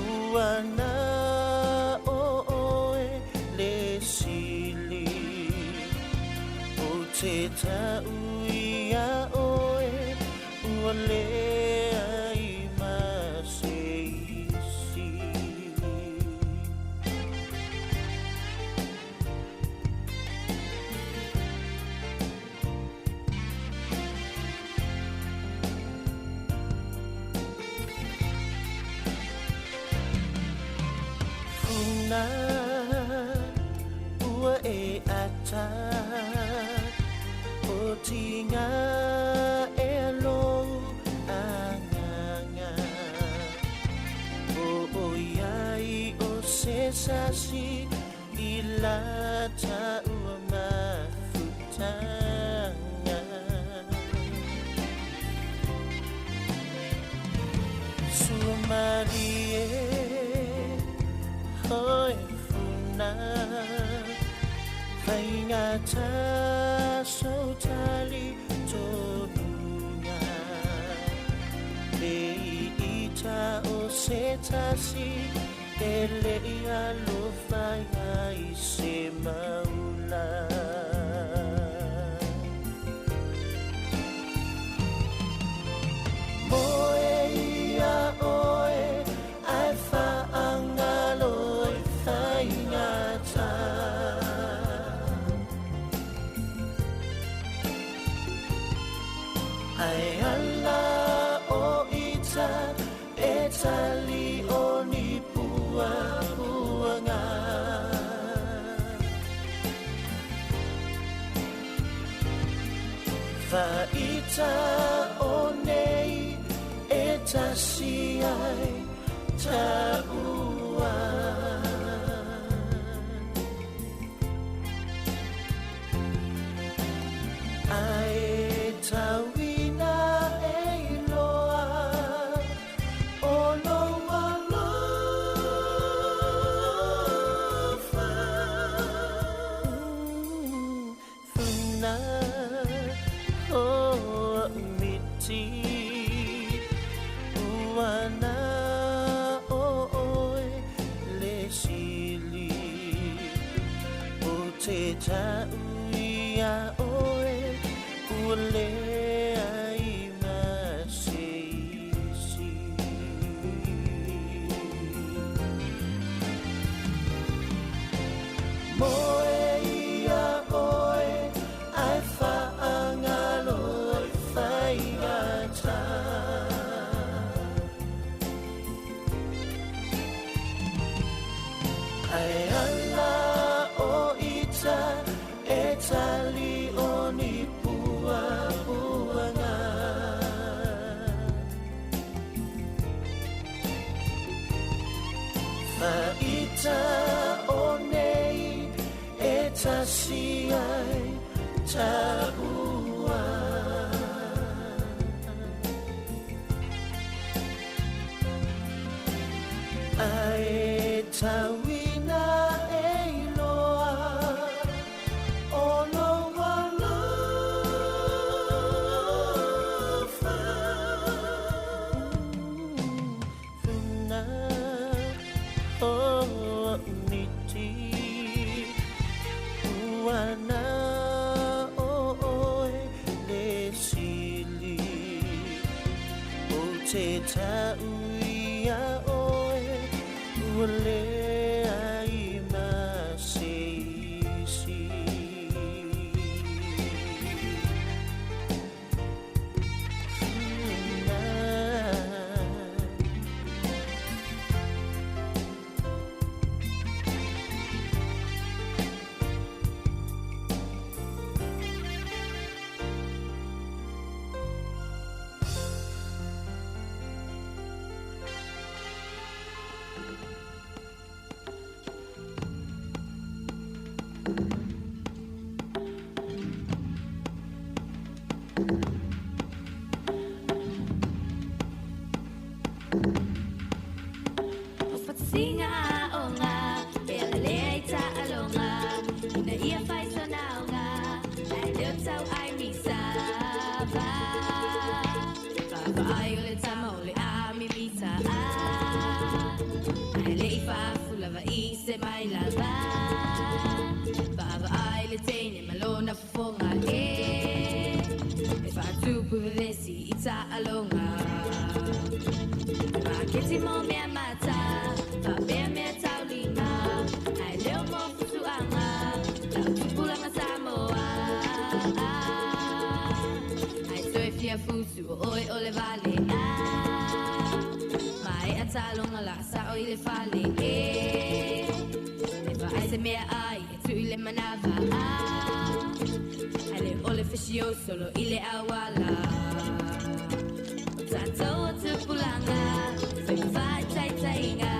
ua na o oe le sili o te tau ia oe ua le ai ma se isi. Funa ua e ata o tinga e lou anganga. O oiai o se sasi i lata ua mafutanga. Sua marie hoi funa faingata so tali tonunga. Le ita o se tasi e le alofa ai se maula. Moe ia oe ai whaangalo e whaingata. Ai ala o ita e tali o ni pua puanga. Whaita o nei e tasi ai taua. Ai tauina e iloa o lou alofa. Funa o miti ua na o oe le sili o te tau ia oe ua le ai ma se isi. Moe ia oe ai whaangalo ai whaingata. Ai ala o ita si ai taua. Ae tauina e iloa o lou alofa. Funa o miti ua na o oe le sili o te tauia oe ua leai ma se isi. Funa. O fatasinga aoga, e alalea i taaloga, ina ia fai sona aoga, ae leo tau ai misava. Vaavaai o le tama o le amimita a, ae le i faafulava i se mai lava. Vaavaai le teine ma lona fofoga e, e faatupu vevesi i taaloga. Maketi mo mea mata, faapea mea taulima, ae leo mo futuaga, lau tupulaga Samoa. Ae toe fia fusu o oe o le vale a, maea taloga la sao i le fale e. E vaai se mea ai e tui le manava a, ae le o le fisio solo i le auala. O tatou o tupulaga, fai taitaiga,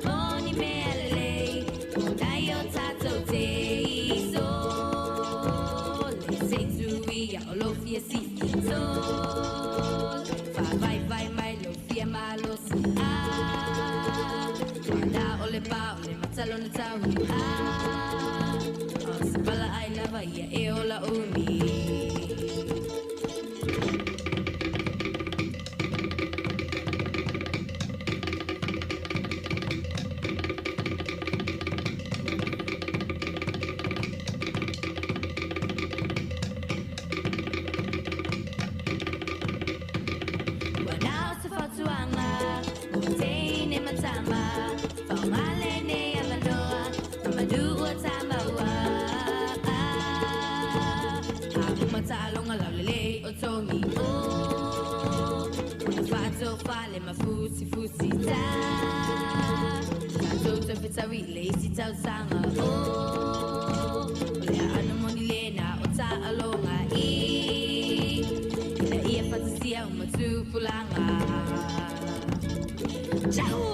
moni mea lelei, mo nai o tatou te iso. Le se tuia o lo fia sifi sol, faavaivai mai lo fia malosi a. Wana o le pa o le matalona tauhi a, o se pala ai lava ia e ola umi. Fusi ta, tatou toe fetaui le isi tausaga o. O le aano moni lena o taaloga i, ina ia fatasia o matupulaga. Ciao!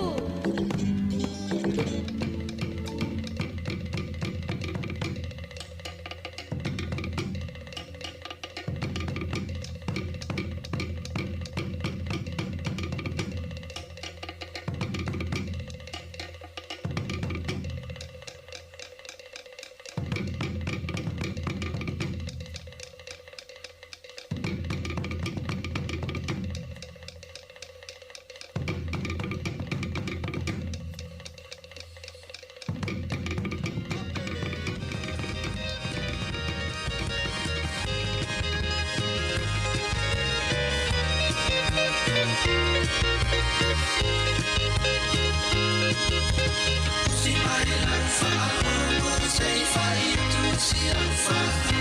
Say fire to see I'm fire.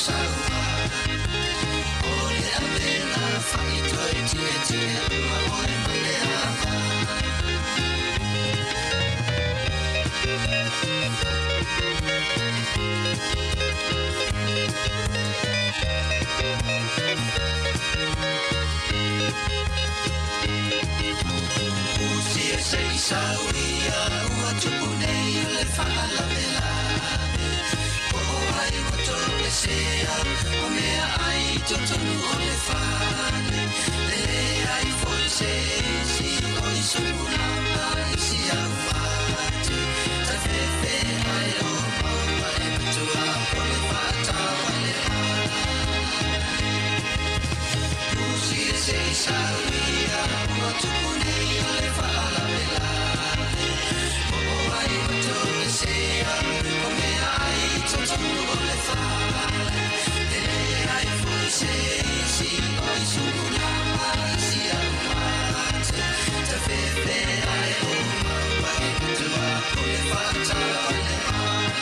saua. O le avena whaitoe tie tie ua oe mai le ava. Usi e se i sauia ua tupu nei o le whaalavelave. Po o ai ua tō sea, o mea ai totonu o le whale. Le ai foi se si o i sumulama i si au mate. Ta fefe ai o maua e matua o le whātawale ai. Usi e se i sauia ua tupu nei o le whaalavelave. Po o ai ua tō sea, o mea ai totonu o le whale. Le ai foi se si o i sumulama i si au mate. Ta fefe ai o maua e matua o le whātawale ai.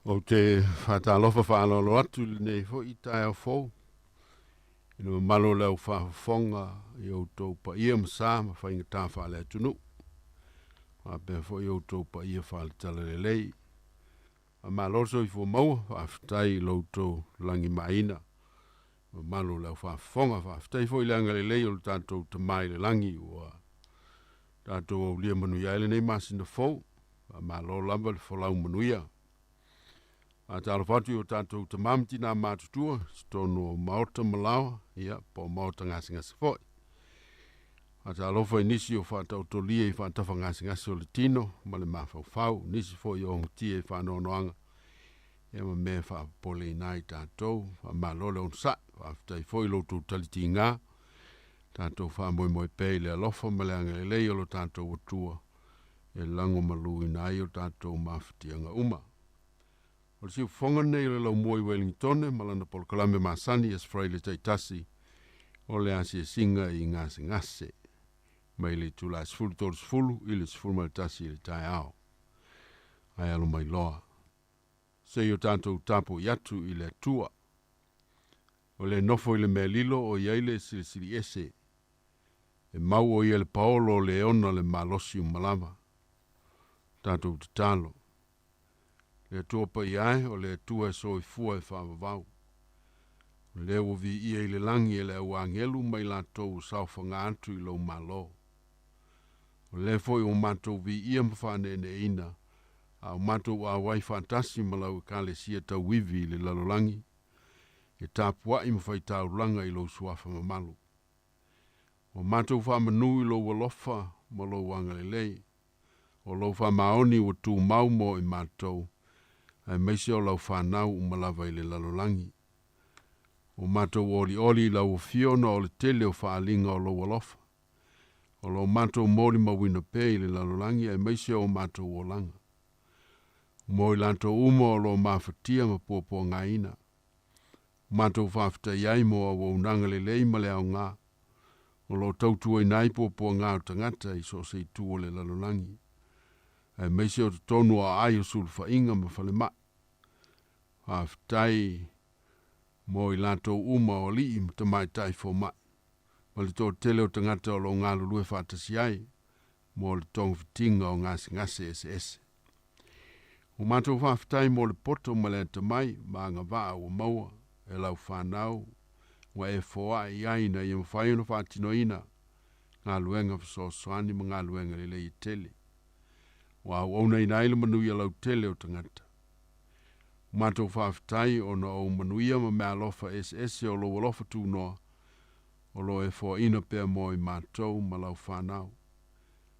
Ou te faatalofa faaaloalo atu i lenei fo'i taeao fou i le mamalu o le aufaafofoga i outou paia ma sa ma faigatā faaleatunuu faapea fo'i outou paia faaletalalelei. Faamalo le soifua maua, faafetai i lo outou lagimāina mamalu o le aufaafofoga. Faafetai foi i le agalelei o le tatou Tamā i le lagi ua tatou aulia manuia ai lenei masina fou. Faamalo lava le folau manuia. Faatalofa atu i o tatou tamā ma tinā matutua i totonu o maota ma laoa, ia, po o maota gasegase foi. Faatalofa i nisi o faataotolia i faatafa gasegase o le tino ma le mafaufau, nisi foi o ogatia i faanoanoaga, ia ma mea e faapopoleina ai tatou. Faamalo le onosai, faafetai foi i lo outou talitiga, tatou faamoemoe pea i le alofa ma le agalelei o lo tatou Atua e lagomaluina ai o tatou mafatiaga uma. O le siufofoga lenei o le laumua i Uelingitone ma lana polokalame masani i aso Faraile taitasi o le asiasiga i gasegase mai le itula e 10:30 i le 11 i le taeao. Ae alo mai loa se i o tatou tapuai atu i le Atua. O le nofo i le mea lilo o i ai le silisili ese. E mau o ia le paolo o le ona le malosi uma lava. Tatou tatalo. Le Atua paia e, o le Atua e soifua e faavavau. O lea ua viia i le lagi e le au agelu ma i latou ua saofaga atu i lou Malo. O lea foi ua matou viia ma faaneeneeina, a o matou auai faatasi ma lau Ekalesia tauivi i le lalolagi, e tapuai ma faitaulaga i lou suafa mamalu. Ua matou faamanu i lou alofa ma lou agalelei. O lou faamaoni ua tumau mo i matou, aemaise o lau fanau uma lava i le lalolagi. Ua matou olioli i lau afio ona o le tele o faaaliga o lou alofa. O lo matou molimauina pea i le lalolagi aemaise o matou olaga. Mo i latou uma o lo mafatia ma puapuagaina. Ua matou faafetai ai mo auaunaga lelei ma le aoga o lo o tautuaina ai puapuaga o tagata i so o se itu o le lalolagi, aemaise o totonu o aai o sulufaiga ma falemai. Faafetai mo i latou uma o alii ma tamaitai fomai ma le toatele o tagata o lo o galulue faatasi ai mo le togafitiga o gasegase eseese. Ua matou faafetai mo le poto ma le atamai ma agavaa ua maua e lau fanau ua e foai ai ina ia mafai ona faatinoina galuega fesoasoani ma galuega lelei e tele ua auaunaina ai le manuia lautele o tagata. Ua matou faafetai ona o ou manuia ma meaalofa eseese o lou alofa tunoa o lo o e foaina pea mo i matou ma lau fanau.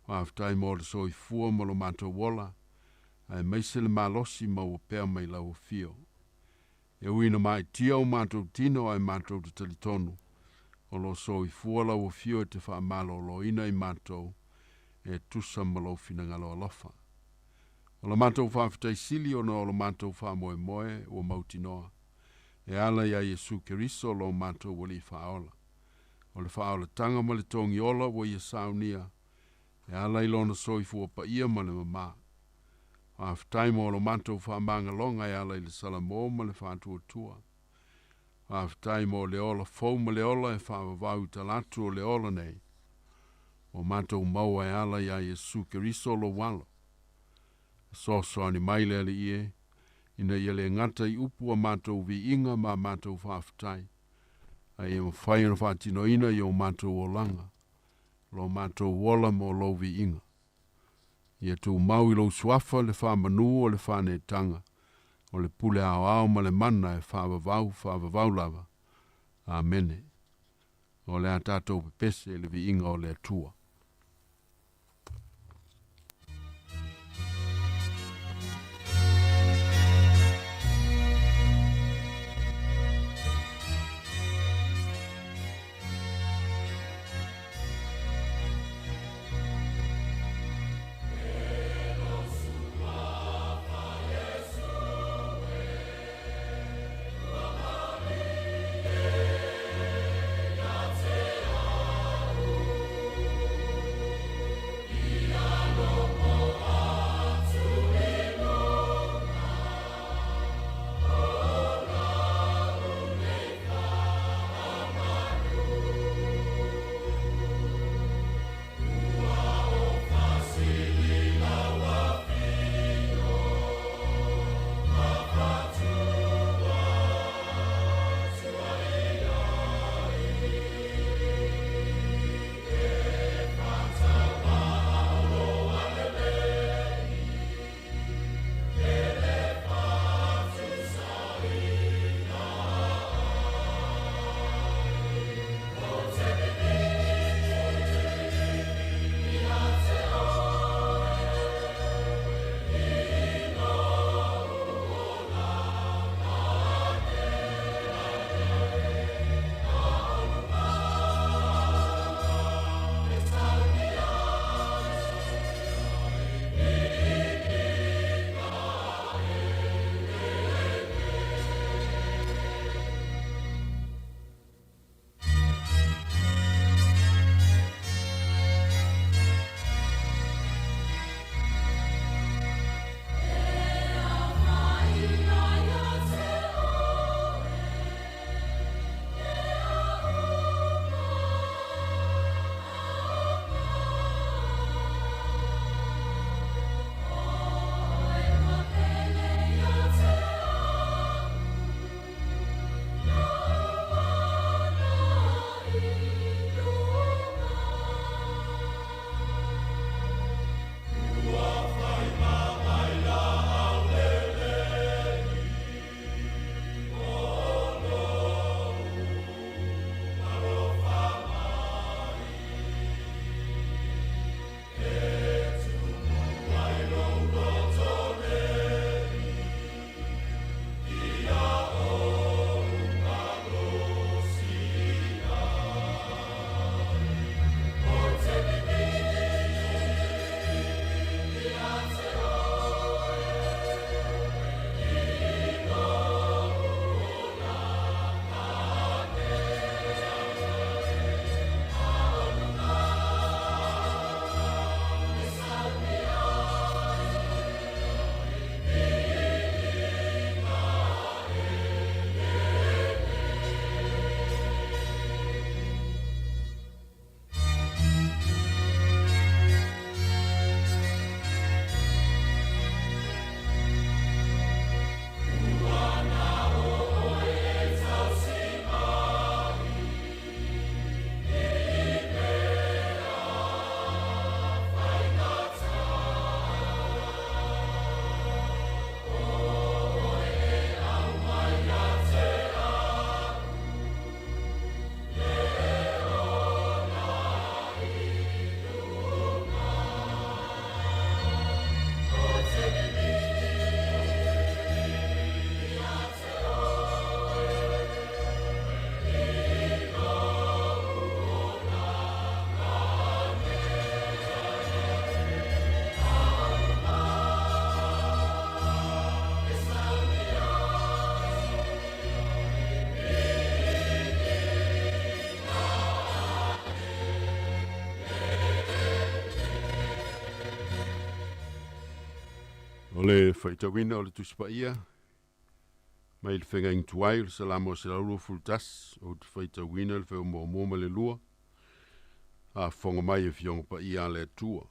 Faafetai mo le soifua ma lo matou ola, aemaise le malosi maua pea mai lau afio. E ui ina maʻitia o matou tino ae matou te talitonu o lo o soifua lau afio e te faamalōlōina i matou e tusa ma lou finagalo alofa. O la matou faafetai sili ona o lo matou faamoemoe ua mautinoa e ala iā Iesu Keriso lo matou Alii Faaola. O le faaolataga ma le togiola ua ia saunia e ala i lona soifua paia ma le mamā. Faafetai mo lo matou faamagaloga e ala i le salamo ma le faatuatua. Faafetai mo le ola fou ma le ola e faavavau i talaatu o le ola nei ua matou maua e ala iā Iesu Keriso lou Alo. Fesoasoani mai le Alii e, ina ia le gata i upu a matou viiga ma a matou faafetai, a ia mafai ona faatinoina i o matou olaga, lo matou ola mo lou viiga. Ia tumau i lou suafa le faamanu o le faaneetaga, o le pule aoao ma le mana e faavavau, faavavau lava. Amene. O le a tatou pepese i le viiga o le Atua. O le faitauina o le Tusi Paia mai le Feagaiga Tuai o le Salamo 121, ou te faitauina le feomuamua ma le lua, a fofoga mai Afioga Paia a le Atua.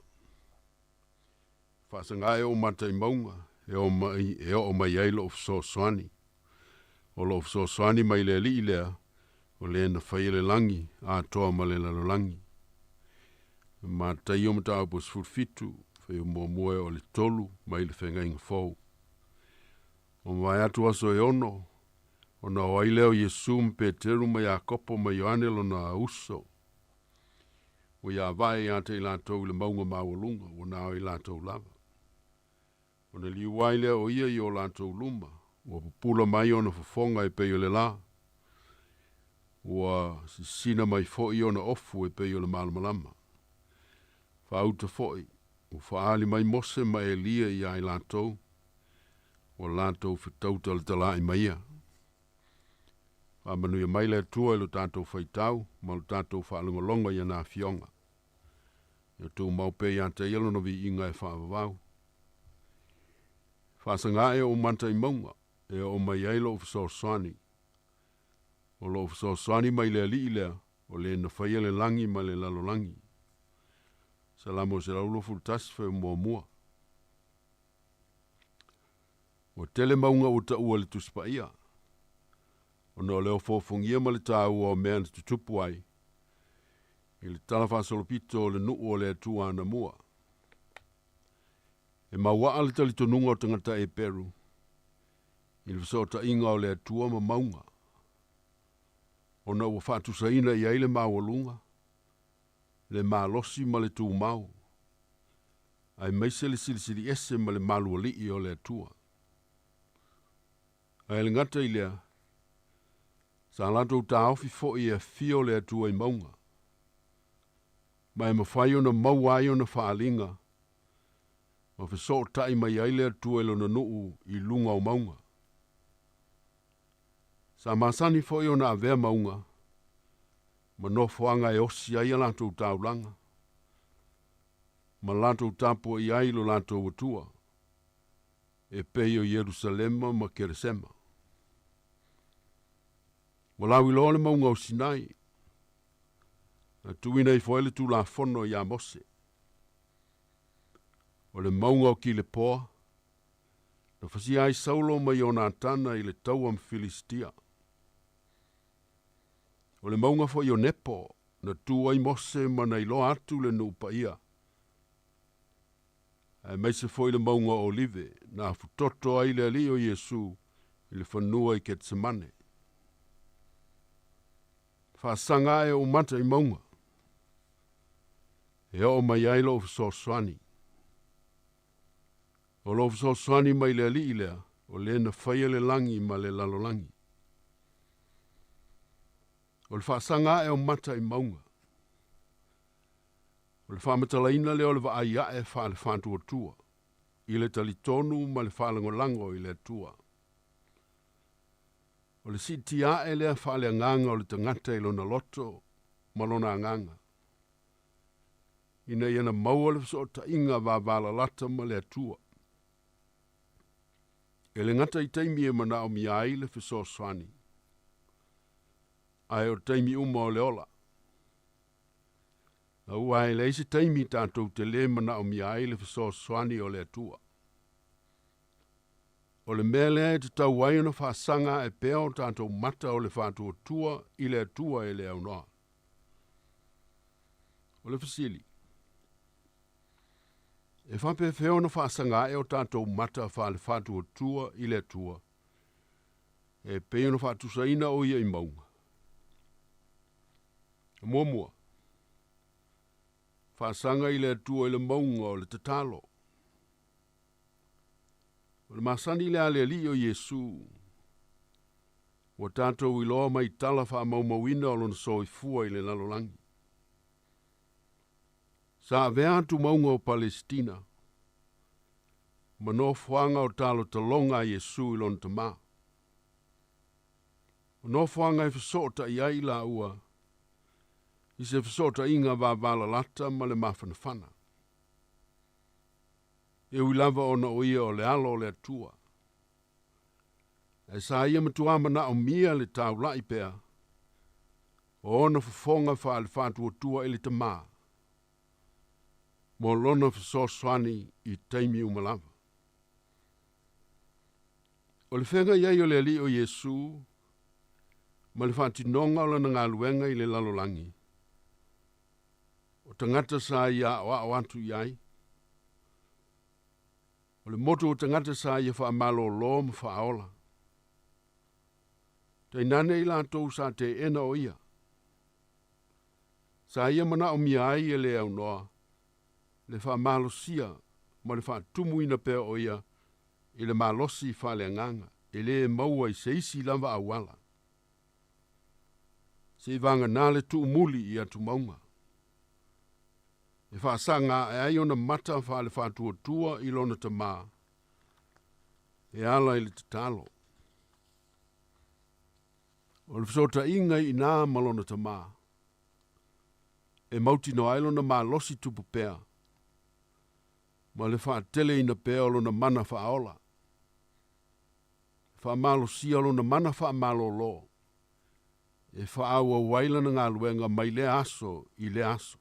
Faasaga e ou mata i mauga, e oo mai, e oo mai ai lou fesoasoani. O lou fesoasoani mai le Alii lea, o le na faia le lagi atoa ma le lalolagi. Mataio mataupu 17, feomuamua e o le tolu mai le Feagaiga Fou. O mavae atu aso e ono, ona o ai lea o Iesu ma Peteru ma Iakopo ma Ioane lona uso. Ua ia vae ia te i latou i le mauga maualuga, ua na o i latou lava. Ona liu ai lea o ia i o latou luma, ua pupula mai ona fofoga e pei o le la. Ua sisina mai foi ona ofu e pei o le malamalama. Faauta foi, ua faali mai Mose ma Elia ia i latou, ua latou fetau talatalaai mai ia. Faamanuia mai le Atua i lo tatou faitau ma lo tatou faalogologo i ana afioga. Ia tumau pea ia te ia lona viiga e faavavau. Faasaga e ou mata i mauga, e oo mai ai lou fesoasoani. O lou fesoasoani mai le Alii lea, o le na faia le lagi ma le lalolagi. Salamo 121 feomuamua. Ua tele mauga ua taua i le Tusi Paia, ona o le ofoofogia ma le tāua o mea na tutupu ai i le talafaasolopito o le nuu o le Atua anamua. E mauaa le talitonuga o tagata Eperu i le fesootaiga o le Atua ma mauga, ona ua faatusaina i ai le maualuga, le malosi ma le tumau, aemaise le silisili ese ma le malualii o le Atua. Ae le gata i lea, sa latou taofi foi e afio le Atua i mauga, ma e mafai ona maua ai ona faaaliga, ma fesootai mai ai le Atua i lona nuu i luga o mauga. Sa masani foi ona avea mauga, ma nofoaga e osi ai a latou taulaga, ma latou tapuai ai lo latou Atua, e pei o Ierusalema ma Keresema. Ua lauiloa le mauga o Sinai, na tuuina ifo ai le Tulafono ia Mose. O le mauga o Kilepoa, na fasia ai Saulo ma Ionatana i le taua ma Filistia. O le mauga foi o Nepo, na tu ai Mose ma na iloa atu le nuu paia. Aemaise foi le mauga o Olive, na afutoto ai le Alii o Iesu i le fanua i Ketsemane. Faasaga ae ou mata i mauga, e oo mai ai lou fesoasoani. O lou fesoasoani mai le Alii lea, o le na faia le lagi ma le lalolagi. O le faasaga ae o mata i mauga. O le faamatalaina lea o le vaai ae faale-faatuatua, i le talitonu ma le faalagolago i le Atua. O le siitia ae lea faaleagaga o le tagata i lona loto ma lona agaga, ina ia na maua le fesootaiga vavalalata ma le Atua. E le gata i taimi e manaomia ai le fesoasoani, ae o taimi uma o le ola. Aua e leai se taimi tatou te lē manaomia ai le fesoasoani o le Atua. O le mea lea e tatau ai ona faasaga ae pea o tatou mata o le faatuatua i le Atua e le aunoa. O le fesili, e faapefea ona faasaga ae o tatou mata faale-faatuatua i le Atua, e pei ona faatusaina o ia i mauga? Muamua, faasaga i le Atua i le mauga o le tatalo. O le masani lea a le Alii o Iesu, ua tatou iloa mai tala faamaumauina o lona soifua i le lalolagi. Sa avea atu mauga o Palesitina, ma nofoaga o talotaloga a Iesu i lona tamā. O nofoaga e fesootai ai laua i se fesootaiga vavalalata ma le mafanafana. E ui lava ona o ia o le alo o le Atua. Ae sa ia matuā manaomia le taula'i pea o ona fofoga faale-faatuatua i le Tamā mo lona fesoasoani i taimi uma lava. O le feagai ai o le Alii o Iesu ma le faatinoga o lana galuega i le lalolagi, o tagata sa ia aʻoaʻo atu i ai, o le motu o tagata sa ia faamalōlō ma faaola. Tainane i latou sa teena o ia. Sa ia manaomia ai e le aunoa le faamalosia ma le faatumuina pea o ia i le malosi faaleagaga e lē maua i se isi lava auala. Seʻi le tuumuli i atumauga. E faasaga ae ai ona mata faale-faatuatua i lona tamā e ala i le tatalo. O le fesootaiga i inā ma lona tamā e mautinoa ai lona malosi tupu pea ma le faateleina pea o lona mana faaola. E faamalosia lona mana faamalōlō e faaauau ai lana galuega mai lea aso i lea aso.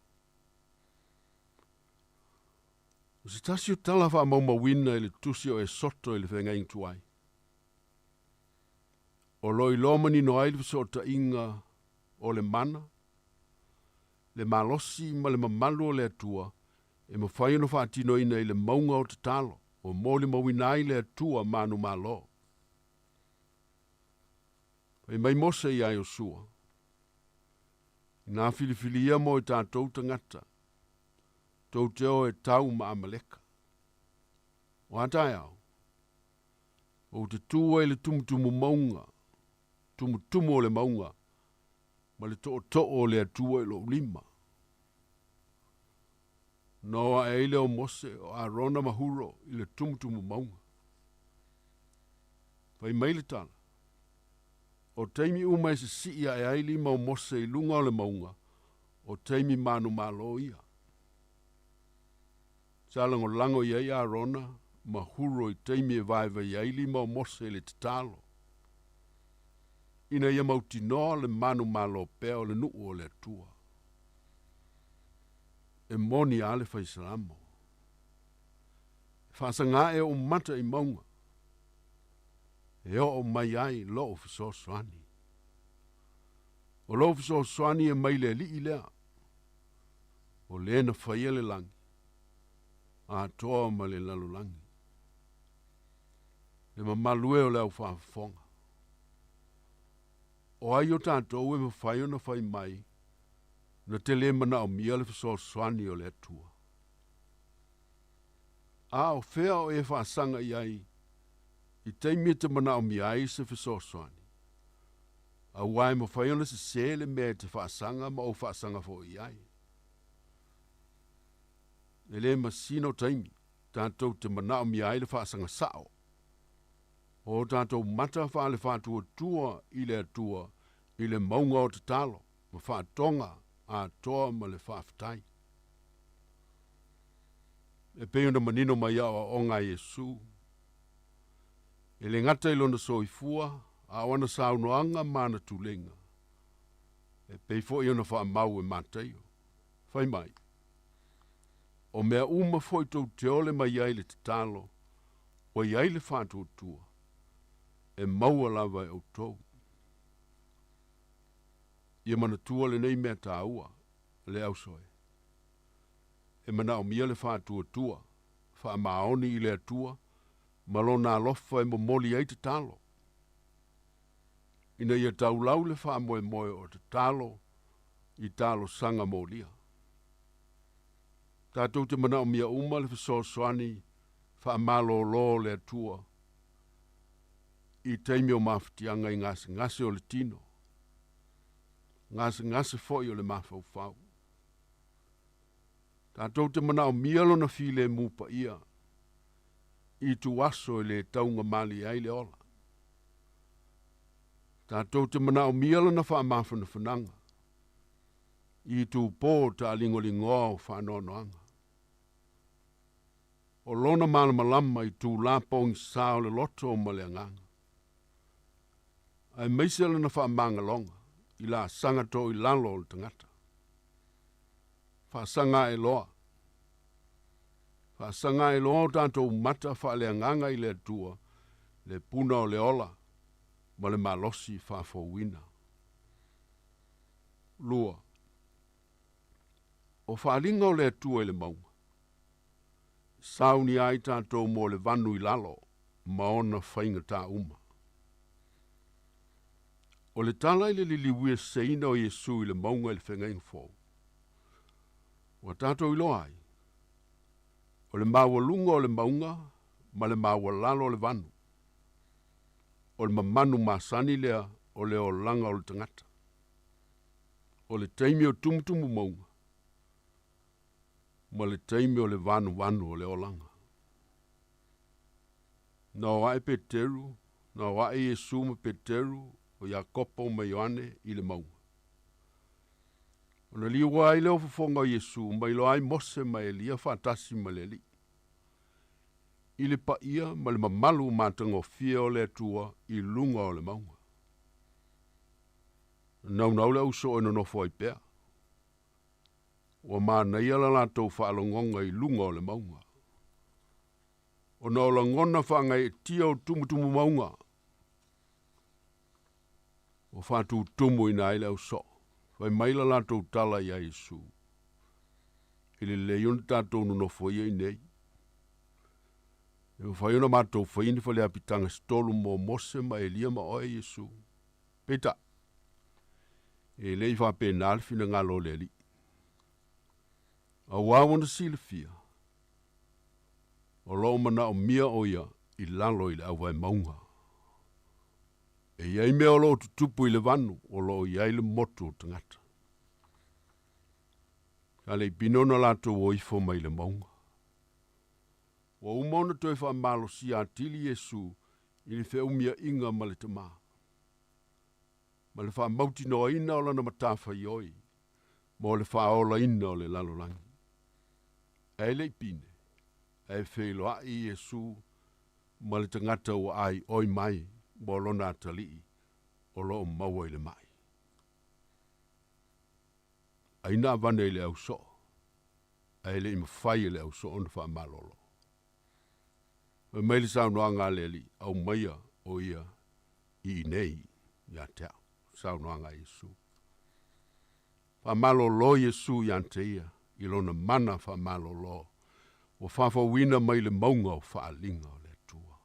O se tasi o tala faamaumauina i le tusi o Esoto i le feagaiga tuai. O lo iloa manino ai le fesootaiga o le mana, le malosi ma le mamalu o le Atua e mafai ona faatinoina i le mauga o tatalo o molimauina ai le Atua manumalo. Fai mai Mose iā Iosua, inā filifilia mo i tatou tagata, tou te o e tau ma Amaleka. O a taeao, ou te tu ai i le tumutumu mauga, tumutumu o le mauga, ma le tootoo o le Atua i lou lima. Na o ae ai lea o Mose o Arona ma Huro i le tumutumu mauga. Fai mai le tala, o taimi uma e sisii ae ai lima o Mose i luga o le mauga, o taimi manumalo ia. Sa lagolago i ai Arona ma Huro i taimi e vaevae ai lima o Mose i le tatalo, ina ia mautinoa le manumalo pea o le nuu o le Atua. E moni a le faisalamo. E faasagaʻe oʻu mata i mauga, e oo mai ai lou fesoasoani. O lou fesoasoani e mai le Alii lea, o lē na faia le lagi, atoa ma le lalolagi. Le mamalu e o le aufaafofoga. O ai o tatou e mafai ona fai mai, na te lē manaomia le fesoasoani o le Atua. A o fea o e faasaga i ai i taimi e te manaomia ai se fesoasoani. Auā e mafai ona sesē le mea e te faasaga ma ou faasaga foʻi i ai. E lē masina o taimi tatou te manaomia ai le faasaga saʻo. O tatou mata faale-faatuatua i le Atua i le mauga o tatalo ma faatoga atoa ma le faafetai. E pei ona manino mai aoaoga a Iesu. E le gata i lona soifua, a o ana saunoaga ma ana tulega. E pei foʻi ona faamau e Mataio. Fai mai, o mea uma foʻi tou te ole mai ai le tatalo, ua i ai le faatuatua, e maua lava e outou. Ia manatua lenei mea tāua, le auso e. E manaomia le faatuatua, faamaoni i le Atua, ma lona alofa e momoli ai tatalo. Ina ia taulau le faamoemoe o tatalo i talosaga molia. Tatou te manaomia uma le fesoasoani faamalōlō o le Atua i taimi o mafatiaga i gasegase o le tino, gasegase foʻi o le mafaufau. Tatou te manaomia lona filemu paia i ituaso e lē taugamali ai le ola. Tatou te manaomia lona faamafanafanaga i itupō taaligoligoa o faanoanoaga. O lona malamalama i tulā pogisā o le loto ma le agaga. Aemaise lana faamagaloga i laasaga toʻilalo o le tagata. Faasaga aʻe loa. Faasaga aʻe loa o tatou mata faaleagaga i le Atua, le puna o le ola ma le malosi faafouina. 2. O faaaliga o le Atua i le mauga, e saunia ai tatou mo le vanu i lalo ma ona faigatā uma. O le tala i le liliuia seseina o Iesu i le mauga i le Feagaiga Fou, ua tatou iloa ai, o le maualuga o le mauga ma le maualalo o le vanu, o le mamanu masani lea o le olaga o le tagata. O le taimi o tumutumu mauga ma le taimi o le vanuvanu o le olaga. Na o ae Peteru, na o ae Iesu ma Peteru, o Iakopo ma Ioane i le mauga. Ona liua ai lea o fofoga o Iesu ma iloa ai Mose ma Elia faatasi ma le Alii. I le paia ma le mamalu matagofie o le Atua i luga o le mauga. Na naunau le ausoo e nonofo ai pea. Ua manaia la latou faalogoga i luga o le mauga. Ona o lagona faagaeetia o tumutumu mauga ua faatutumuina ai le ausoo. Fai mai la latou tala iā Iesu, E lelei ona tatou nonofo ia iinei. E mafai ona matou faia ni faleapitaga se tolu mo Mose ma Elia ma oe Iesu. Peitai, e le i faapena le finagalo o le Alii. Auā ua na silafia, o lo o manaomia ʻo ia i lalo i le auvaemauga. E i ai mea o lo o tutupu i le vanu o lo o i ai le motu o tagata. Sa le i pine ona latou o ifo mai le mauga. Ua uma ona toe faamalosia atili Iesu i le feumiaʻiga ma le Tamā, ma le faamautinoaina o lana matafaioi mo le faaolaina o le lalolagi. Ae le i pine, ae feiloaʻi Iesu ma le tagata ua aioi mai mo lona atalii o lo o maua i le maʻi. Ai na avane i le ausoo, ae le i mafai e le ausoo ona faamalolo. Fai mai le saunoaga a le Alii, Aumaia o ia i inei ia te au. Saunoaga a Iesu. Faamalolo Iesu ia te ia i lona mana faamalolo ua faafouina mai le mauga o faaaliga o le Atua.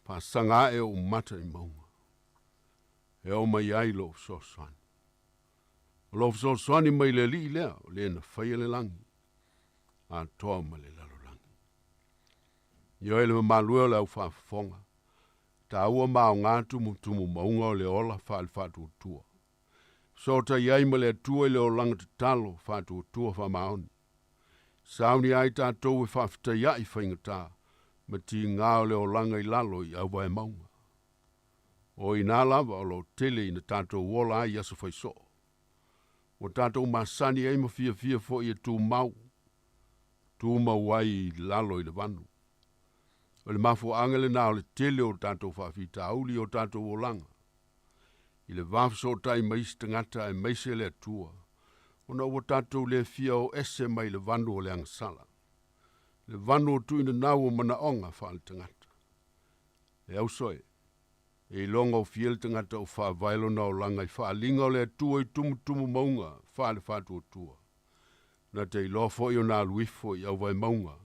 Faasaga ae ou mata i mauga, e oo mai ai lou fesoasoani. O lou fesoasoani mai le Alii lea o le na faia le lagi atoa ma le lalolagi. Ioe le mamalu e o le au faafofoga, taua ma aoga tumutumu mauga o le ola faale-faatuatua. Fesootai ai ma le Atua i le olaga tatalo faatuatua faamaoni. Sauni ai tatou e faafetaiaʻi faigatā ma tigā o le olaga i lalo i auvaemauga. O inā lava o lo o tele ina tatou ola ai i aso faisoo. Ua tatou masani ai ma fiafia foi e tumau, tumau ai i lalo i le vanu. O le mafuaaga lenā o le tele o tatou faafitauli i o tatou olaga, i le va fesootai ma isi tagata aemaise le Atua, ona ua tatou le fia o ese mai le vanu o le agasala, le vanu o tuuinanau o manaoga faaletagata. E auso e, e iloga ofie le tagata o faavae lona olaga i faaaliga o le Atua i tumutumu mauga faale-faatuatua. Na te iloa foi ona alu ifo i auvaemauga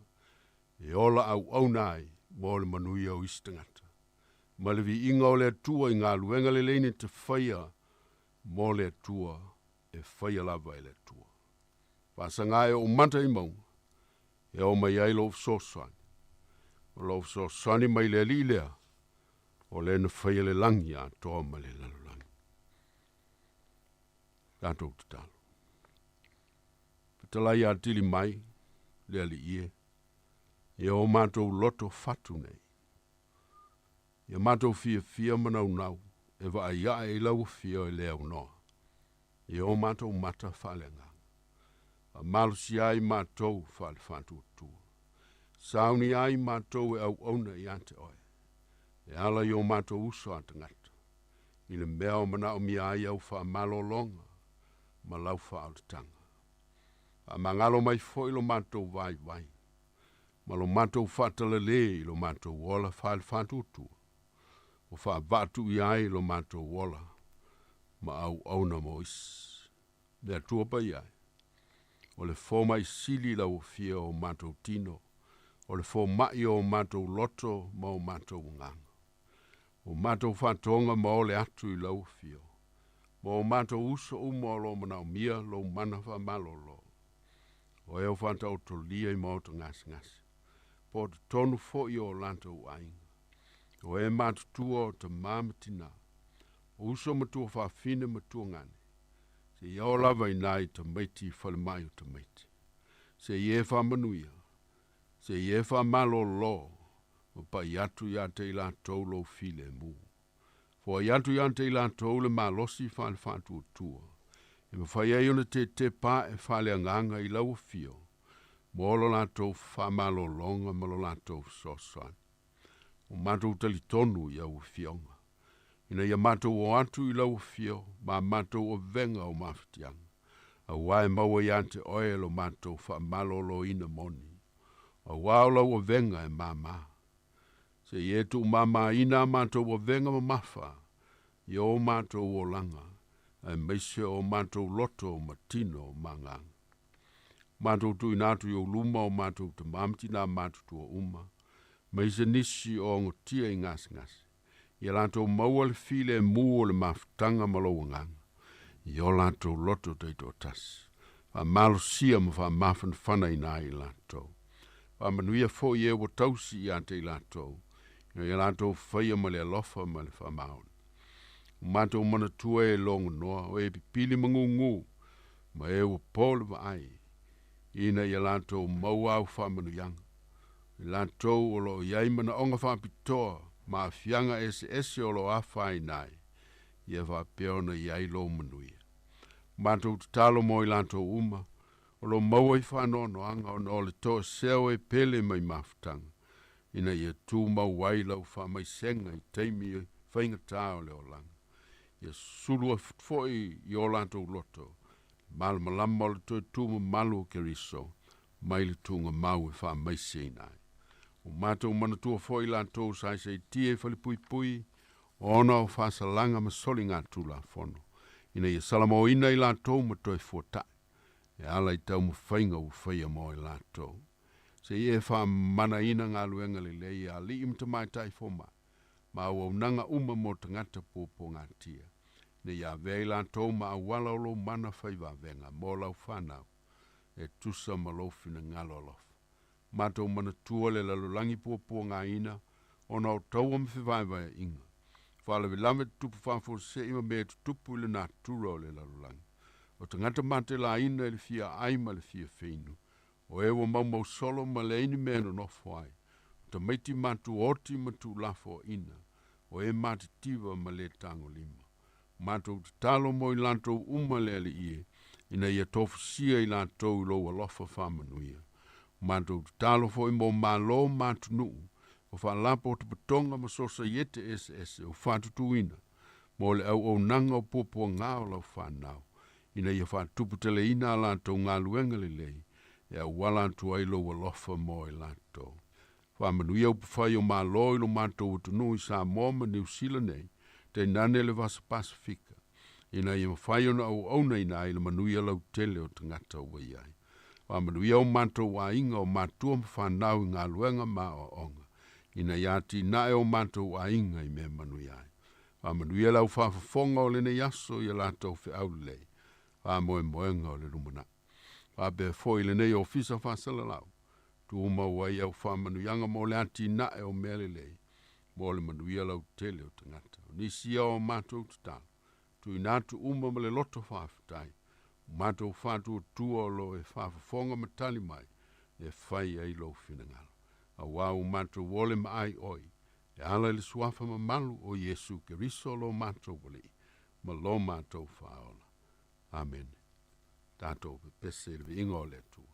e ola auauna ai mo le manuia o isi tagata, ma le viiga o le Atua i galuega lelei na te faia mo le Atua e faia lava e le Atua. Faasaga ae ou mata i mauga, e oo mai ai lou fesoasoani. O lou fesoasoani mai le Alii lea, o lea na faia le lagi atoa ma le lalolagi. Tatou tatalo. Fetalai atili mai, le Alii e, ia o matou loto fatu nei. Ia matou fiafia ma naunau e vaai ae i lau afio e le aunoa. Ia o matou mata faaleagaga. Faamalosia ai matou faale-faatuatua. Sauni ai matou e auauna ia te oe. E ala i o matou uso a tagata. I le mea o manaomia ai au faamalologa ma lau faaolataga. Faamagalo mai foi lo matou vaivai. Ma lo matou faatalale i lo matou ola faalefaatuatua. Ua faavaatuia ai lo matou ola ma auauna mo isi. Le Atua paia e, o le fomai sili i lau afio o matou tino, o le fomaʻi o matou loto ma o matou agaga. O matou faatoga ma ole atu i lau afio, ma o matou uso uma o lo o manaomia lou mana faamalolo. O e o faataotolia i maota gasegase, po o totonu foi o latou aiga. O e matutua o tamā ma tinā, o uso ma tuafafine ma tuagane, seia oo lava i nai tamaiti i falemai o tamaiti. Seia e faamanuia, seia e faamalolo, ma paʻi atu iā te i latou lou filemu. Foai atu iā te i latou le malosi faale-faatuatua, e mafai ai ona tetepa ae faaleagaga i lau afio, mo lo latou faamalologa ma lo latou fesoasoani. O matou talitonu i au afioga, ina ia matou o atu i lau afio ma matou avega o mafatiaga, auā e maua iā te oe lo matou faamaloloina moni, auā o lau avega e māmā. Seia e tuumāmāina a matou avega mamafa i o matou olaga, aemaise o matou loto ma tino ma agaga. Matou tuuina atu i ou luma o matou tamā ma tinā matutua uma, aemaise nisi o agotia i gasegase, ia latou maua le filemu o le mafutaga ma lou agaga, i o latou loto taitoatasi, faamalosia ma faamafanafanaina ai i latou. Faamanuia foi e ua tausi ia te i latou, ina ia latou faia ma le alofa ma le faamaoni. Ua matou manatua e logonoa, o e pipili magugu, ma e ua po le vaai, ina ia latou maua au faamanuiaga. I latou o lo o i ai manaoga faapitoa ma aafiaga eseese o lo o afaina ai, ia faapea ona i ai lou manuia. Matou tatalo mo i latou uma, o lo o maua i faanoanoaga ona o le toesea o e pele mai mafutaga, ina ia tumau ai lau faamaisega i taimi faigata o le olaga. Ia sulu foi i o latou loto, malamalama o le toe tumamalu o Keriso, mai le tuugamau e faamaiseina ai. Ua matou manatua foi latou sa saisaitia i falepuipui, ona o faasalaga ma soligatulafono, ina ia salamoina i latou ma toe fuataʻi, e ala i taumafaiga ua faia mo i latou. Seia e faamanaina galuega lelei a alii ma tamaitai fomaʻi, ma auaunaga uma mo tagata puapuagatia, ina ia avea i latou ma auala o lou mana faivavega mo lau fanau, e tusa ma lou finagalo alofa. Matou manatua le lalolagi puapuagaina ona o taua ma fevaevaeaiga, faalavelave tutupu faafuasei ma mea tutupu i le natura o le lalolagi. O tagata matelaina i le fia ai ma le fia feinu, o e ua maumausolo ma leai ni mea e nonofo ai, o tamaiti matuoti ma tuulafoaina, o e matitiva ma le tagolima. Matou tatalo mo i latou uma le Alii e, ina ia tofusia i latou i lou alofa faamanuia. Matou tatalo foi mo Malo ma atunuu, o faalapotopotoga ma sosaiete eseese o faatutuina, mo le auaunaga o puapuaga o lau fanau, ina ia faatuputeleina a latou galuega lelei, e auala atu ai lou alofa mo i latou. Faamanuia upufai o Malo i lo matou atunuu i Samoa ma Niu Sila nei, tainane le Vasa Pasifika, ina ia mafai ona auaunaina ai le manuia lautele o tagata ua i ai. Faamanuia o matou aiga o matua ma fanau i galuega ma aoaoga, ina ia atinae o matou aiga i mea manuia ai. Faamanuia le aufafofoga o lenei aso i a latou feau lelei, faamoemoega o le lumanai. Faapea foi lenei ofisa faasalalau, tumau ai au faamanuiaga mo le atinae o mea lelei, mo le manuia lautele o tagata. O nisi ia o matou tatalo, tuuina atu uma ma le loto faafetai, o matou faatuatua o lo o e faafofoga ma tali mai, e fai ai lou finagalo. Auā ua matou ole ma ai oe, e ala i le suafa mamalu o Iesu Keriso lo matou Alii, ma lo matou Faaola. Amene. Tatou pepese i le viiga o le Atua.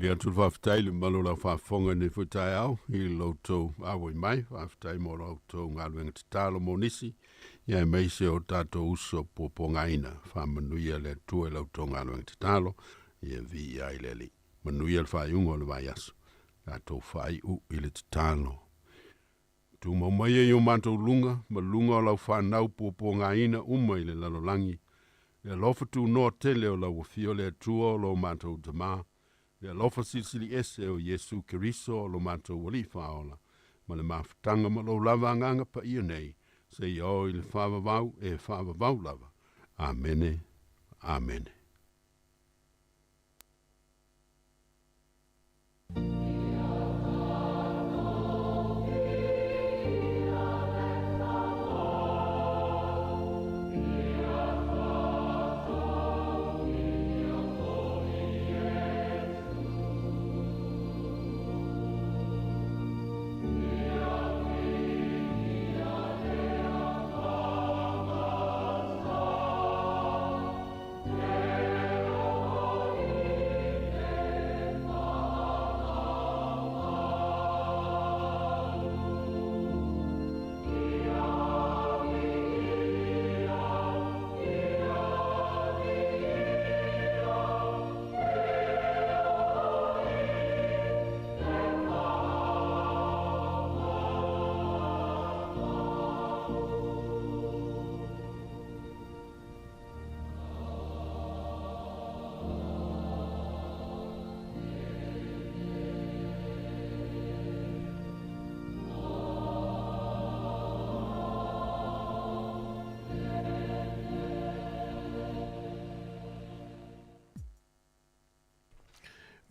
Momoli atu le faafetai i le mamalu o le aufaafofoga i lenei foi taeao i lo outou auai mai. Faafetai mo la outou galuega tatalo mo nisi, ia aemaise o tatou uso puapuagaina. Faamanuia le Atua i la outou galuega tatalo, ia viia ai le Alii. Manuia le faaiuga o le vaiaso. Tatou faaiu i le tatalo. Tumau mai e i o matou luga ma luga o lau fanau puapuagaina uma i le lalolagi. Le alofa tunoa tele o lau afio le Atua o lo matou Tamā, le alofa silisili ese o Iesu Keriso o lo matou Alii Faaola, ma le mafutaga ma lou lava Agaga Paia nei, seia oo i le faavavau e faavavau lava. Amene. Amene.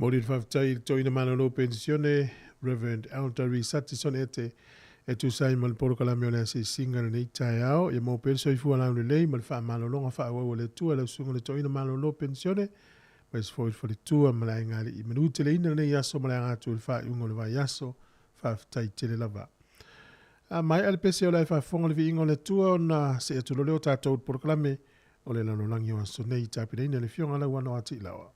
Momoli le faafetai i le Toeaina Malolo Penisione, Reverend Elder Risati Sonete, e tusa ai ma le polokalame o le asiasiga i lenei taeao. Ia maua pea le soifua laulelei ma le faamalologa faaauau a le Atua i lau susuga i le Toeaina Malolo Penisione, aemaise foi le faletua ma le aiga alii. Manuteleina lenei aso ma le aga atu i le faaiuga o le vaiaso. Faafetai tele lava. A maea le pese o le ai faafofoga le viiga o le Atua ona see atu loa lea o tatou i le polokalame o le lalolagi o aso nei, tapenaina e le Afioga Lauano a Tiilaoa.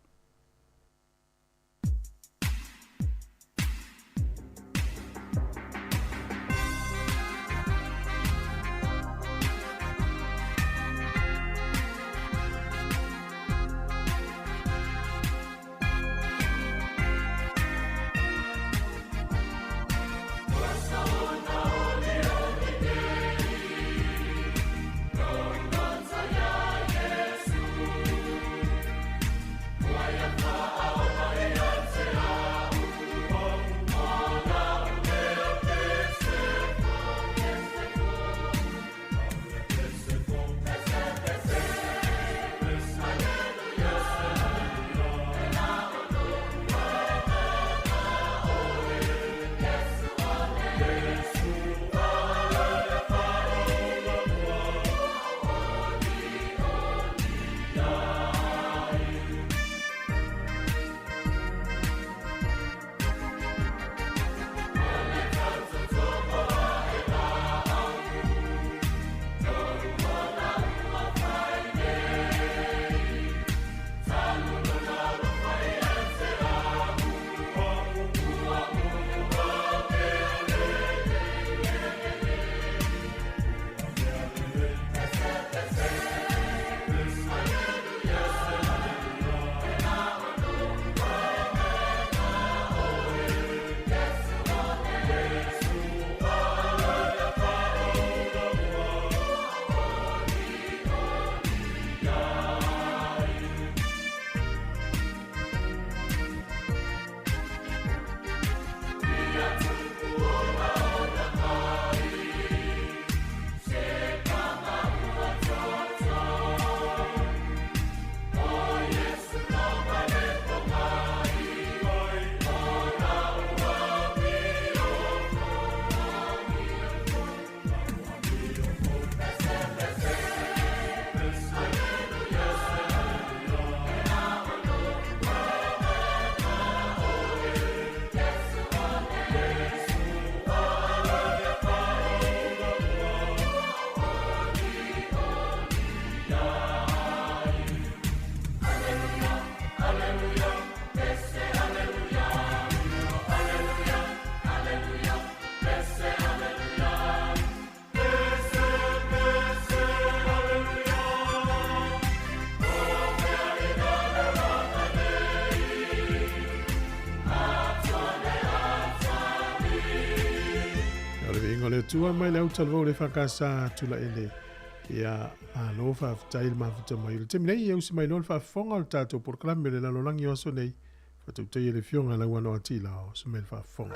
Tua mai le autalavou le EFKS Tulaele. Ia, malo faafetai le mafuta mai. O le taimi nei, ia usi mai loa le faafofoga o le tatou polokalame o le lalolagi o aso nei, faatautaia le Afioga Lauano Atila o usi mai le faafofoga.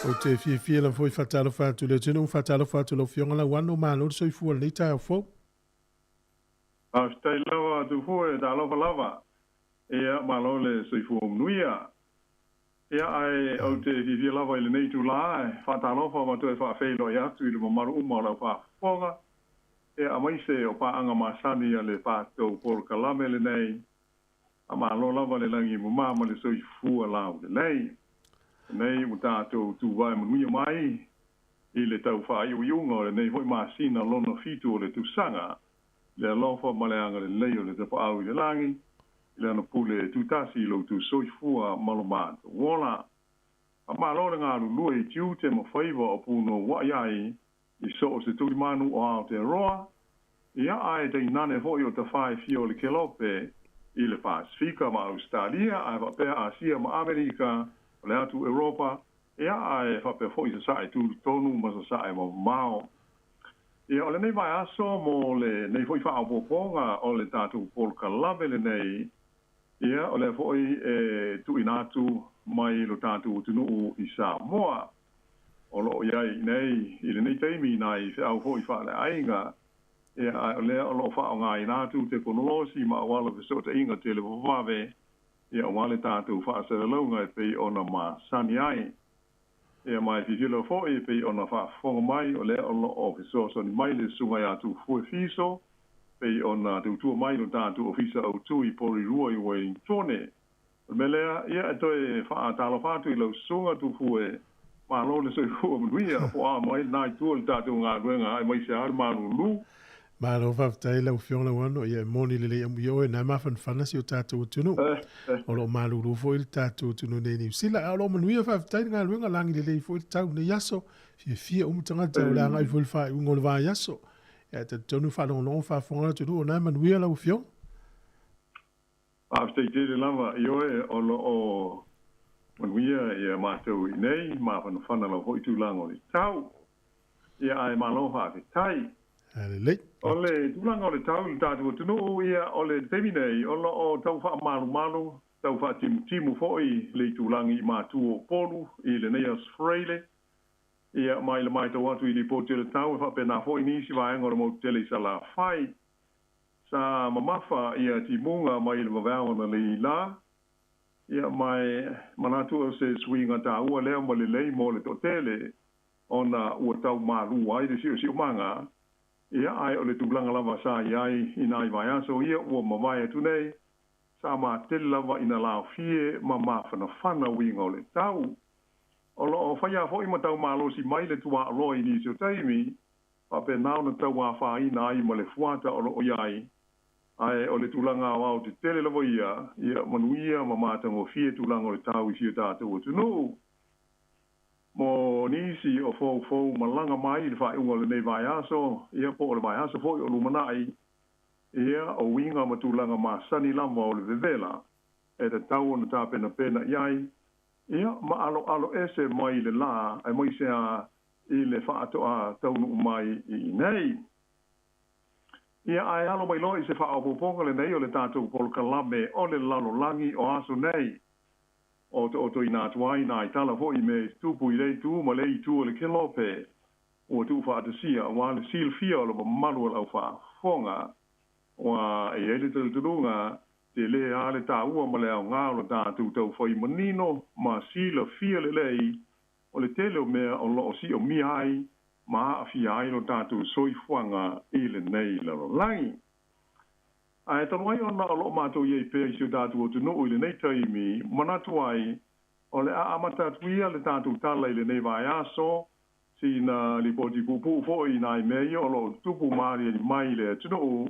Ou te fiafia lava foi faatalofa atu i le atunuu, faatalofa atu i lau Afioga Lauano, malo le soifua i lenei taeao fou. Faafetai lava Tufue, talofa lava. Ia, malo le soifua manuia. Ia, ae ou te fiafia lava i lenei itulā e faatalofa ma toe faafeiloai atu i le mamalu uma o lau faafofoga, ia, aemaise o paaga masani a le tatou polokalame lenei. Faamalo lava le lagi e mama ma le soifua laulelei. Lenei ua tatou tuvae manuia mai i le tau faaiuiuga o lenei foi masina lona fitu o le tausaga, le alofa ma le agalelei o le Tapaau i le lagi, i Lana pule e tutasi i lo outou soifua ma lo matou ola. Faamalo le galulue i tiute ma faiva o punouai ai i so o se tulimanu o Aotearoa, ia ae tainane foi o tafa e fia o le Kelope i le Pasefika ma Ausetalia ae faapea Asia ma Amerika, o le atu Europa, ia ae faapea foi Sasae tutonu ma Sasae mamao. Ia, o lenei vaiaso mo lenei foi faaopoopoga o le tatou polokalame lenei, ia, o lea foi e tuuina atu mai lo tatou atunuu i Samoa. O lo o i ai nei i lenei taimi nai feau foi faaleaiga, ia, ae o lea o lo o faaaogaina atu tekonolosi ma auala fesootaiga televavave, ia, aua le tatou faasalalauga e pei ona masani ai. Ia, ma e fiafia foi e pei ona faafofoga mai, o lea o lo o fesoasoani mai le Susuga ia Tufue Fiso, pei ona tautua mai lo tatou Ofisa Autu i Porirua i Ueligitone. O le mea lea, ia, e toe faatalofa atu i lau Susuga Tufue, malo le soifua manuia, po o a mai lena itu o le tatou galuega aemaise lava le malulu. Malo faafetai lau Afioga Lauano, ia e moni lelei amuia oe na e mafanafana si o tatou atunuu. O lo o malulu foi le tatou atunuu nei i Niu Sila, ae o lo o manuia faafetai le galuega, lagi lelei foi le tau nei aso, fiafia uma tagata o le agai foi i le faaiuga o le vaiaso. Ia e talitonu faalogologo faafofoga le atunuu o lena e manuia lau Afioga. Faafetai tele lava i oe o lo o manuia ia matou i nei mafanafana lau foi tulaga o le tau. Ia ae malo faafetai. Lelei. O le tulaga o le tau i le tatou atunuu, ia o le taimi nei o lo o tau faamalumalu, tau faatimutimu foi le itulagi i matu o Upolu i lenei Aso Faraile. Ia ma i le matau atu i lipoti o le tau e faapena foi nisi vaega o le motu tele i Salafai. Sa mamafa ia timuga mai le vaveao analeila, ia ma e manatu o se suiga taua lea ma lelei mo le toatele, ona ua tau malū ai le siosiomaga, ia ae o le tulaga lava sa i ai i nai vaiaso ia ua mavae atu nei, sa matele lava ina laofie ma mafanafana uiga o le tau. O lo o faia foi ma tau malosi mai le tuaoloa i nisi o taimi, faapena ona tau afaina ai ma le fuata o lo o i ai, ae o le tulaga aoao tetele lava ia, ia manuia ma matagofie tulaga o le tau i si o tatou atunuu. Mo nisi o foufou malaga mai i le faaiuga o lenei vaiaso, ia po o le vaiaso foi o lumanai, ia o uiga ma tulaga masani lava o le vevela e tatau ona tapenapena i ai, ia ma aloalo ese mai le lā aemaise a i le faatoa taunuu mai i inei. Ia, ae alo mai loa i se faaopoopoga lenei o le tatou polokalame o le lalolagi o aso nei. Otootoina atu ai nai tala foi i mea i tutupu i lea itu ma lea itu o le Kelope ua tuufaatasia aua le silafia o le mamalu o le aufaafofoga. Ua i ai le talitonuga, tele lava le taua ma le aoga o le tatou taufai manino ma silafia lelei o le tele o mea o lo o siomia ai ma aafia ai lo tatou soifuaga i lenei lalolagi. Ae talu ai ona o lo o matou i ai pea i si o tatou atunuu i lenei taimi, manatu ai o le a amata atu ia le tatou tala i lenei vaiaso, sina lipoti puupuu foi i nai mea ia o lo o tutupu ma aliali mai i le atunuu,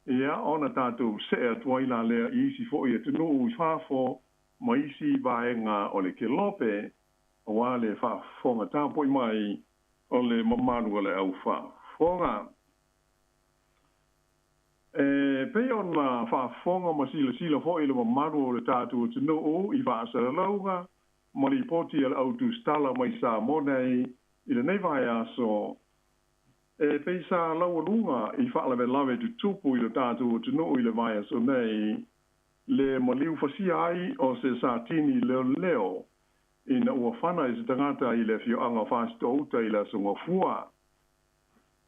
ia ona tatou see atu ai la lea i isi foi atunuu i fafo ma isi vaega o le Kelope, aua le faafofoga tapuai mai. o le mamalu o le aufaafofoga. E pei ona faafofoga ma silasila fo'i le mamalu o le tatou atunuu i faasalalauga ma lipoti a le au tusitala mai Samoa nei i lenei vaiaso, e pei sa laualuga i faalavelave tutupu i le tatou atunuu i le vaiaso nei le maliu fasia ai o se satini leoleo ina ua fana i se tagata i le afioaga o Fasitouta i le Aso Gafua.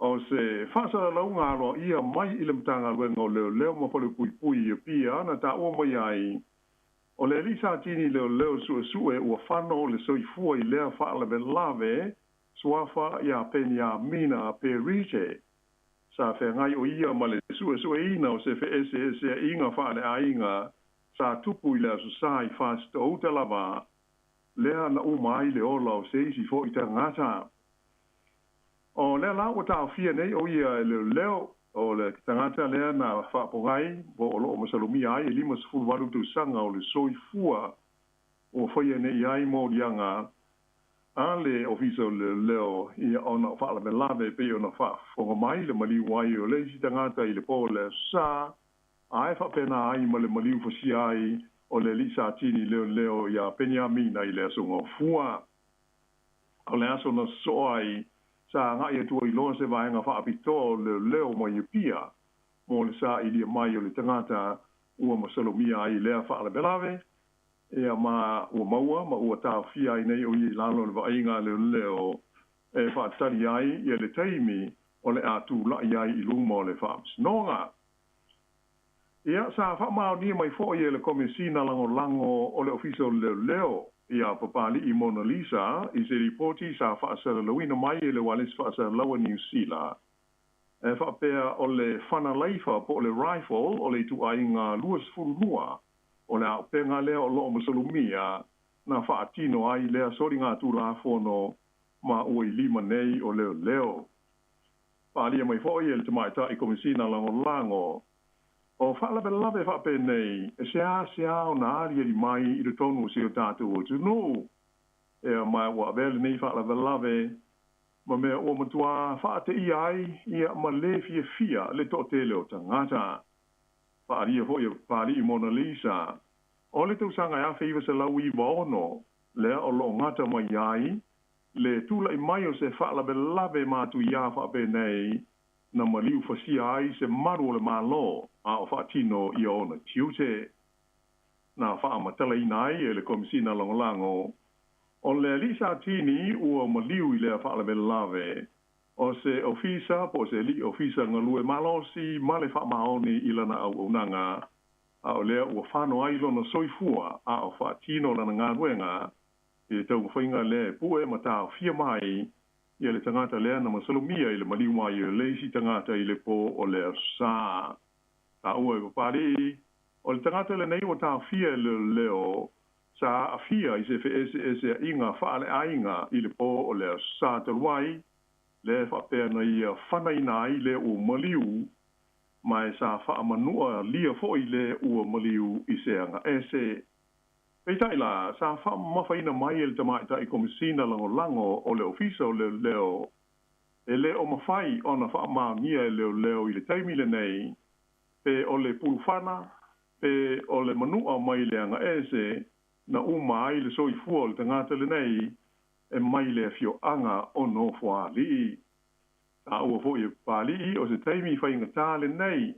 O se faasalalauga aloaia mai i le Matagaluega o Leoleo ma Falepuipui i Apia na taua mai ai, o le alii satini leoleo suesue ua fano le soifua i lea faalavelave suafa ia Peniamina Perite. Sa feagai o ia ma le suesueina o se feeseeseaiga faaleaiga sa tupu i le Aso Sa i Fasitouta lava, lea na uma ai le ola o se isi fo'i tagata. O lea la ua taofia nei o ia e leoleo, o le tagata lea na faapogai po o loo masalomia ai e 58 tausaga o le soifua ua faia nei ai moliaga a le Ofisa o Leoleo ia ona o faalavelave pei ona faafofoga mai le maliu ai o le isi tagata i le po o le Aso Sa, ae faapena ai ma le maliu fasia ai o le alii satini leoleo iā Peniamina i le Aso Gafua. O le aso na sosoo ai, sa agai atu ai loa se vaega faapitoa o leoleo mai Apia mo le sailia mai o le tagata ua masalomia ai i lea faalavelave, ia ma ua maua ma ua taofia ai nei o ia i lalo o le vaaiga a leoleo e faatali ai ia le taimi o le a tula'i ai i luma o le faamasinoga. Ia, sa faamaonia mai fo'i e le Komesina Lagolago o le Ofisa o Leoleo ia Papali'i Mona Lisa i se lipoti sa faasalalauina mai e le Ualesi Faasalalau a Niu Sila e faapea o le fana laifa po o le rifle o le ituaiga 22 o le aopega lea o loo masalomia na faatino ai lea soligatulafono ma ua i lima nei o leoleo. Faaalia mai fo'i e le Tamaitai Komesina Lagolago, o faalavelave faapenei e seasea ona aliali mai i totonu o si o tatou atunuu, ea ma ua avea lenei faalavelave ma mea ua matuā faateia ai ia ma lē fiafia le toatele o tagata. Faaalia fo'i e Papali'i Mona Lisa, o le tausaga e 1996 lea o loo gata mai ai le tula'i mai o se faalavelave matuiā faapenei na maliu fasia ai se malu o le Malo a o faatino ia ona tiute. Na faamatalaina ai e le Komesina Lagolago, o le alii satini ua maliu i lea faalavelave, o se ofisa po o se alii ofisa galue malosi ma le faamaoni i lana auaunaga, a o lea ua fano ai lona soifua a o faatino lana galuega i le taumafaiga lea e pue ma taofia mai ia le tagata lea na masalomia i le maliu mai o le isi tagata i le po o le Aso Sa. Taua e Papali'i, o le tagata lenei ua taofia e leoleo sa aafia i se feeseeseaiga faaleaiga i le po o le Aso Sa talu ai, lea faapea na ia fanaina ai le ua maliu, ma e sa faamanua lia fo'i le ua maliu i se agaese. Peitai la, sa faamamafaina mai e le Tamaitai Komesina Lagolago o le Ofisa o Leoleo, e le o mafai ona faamaonia e leoleo i le taimi lenei, pe o le pulufana, pe o le manua mai le agaese na uma ai le soifua o le tagata lenei e mai le afioaga o Nofoalii. Taua fo'i e Papali'i o se taimi faigatā lenei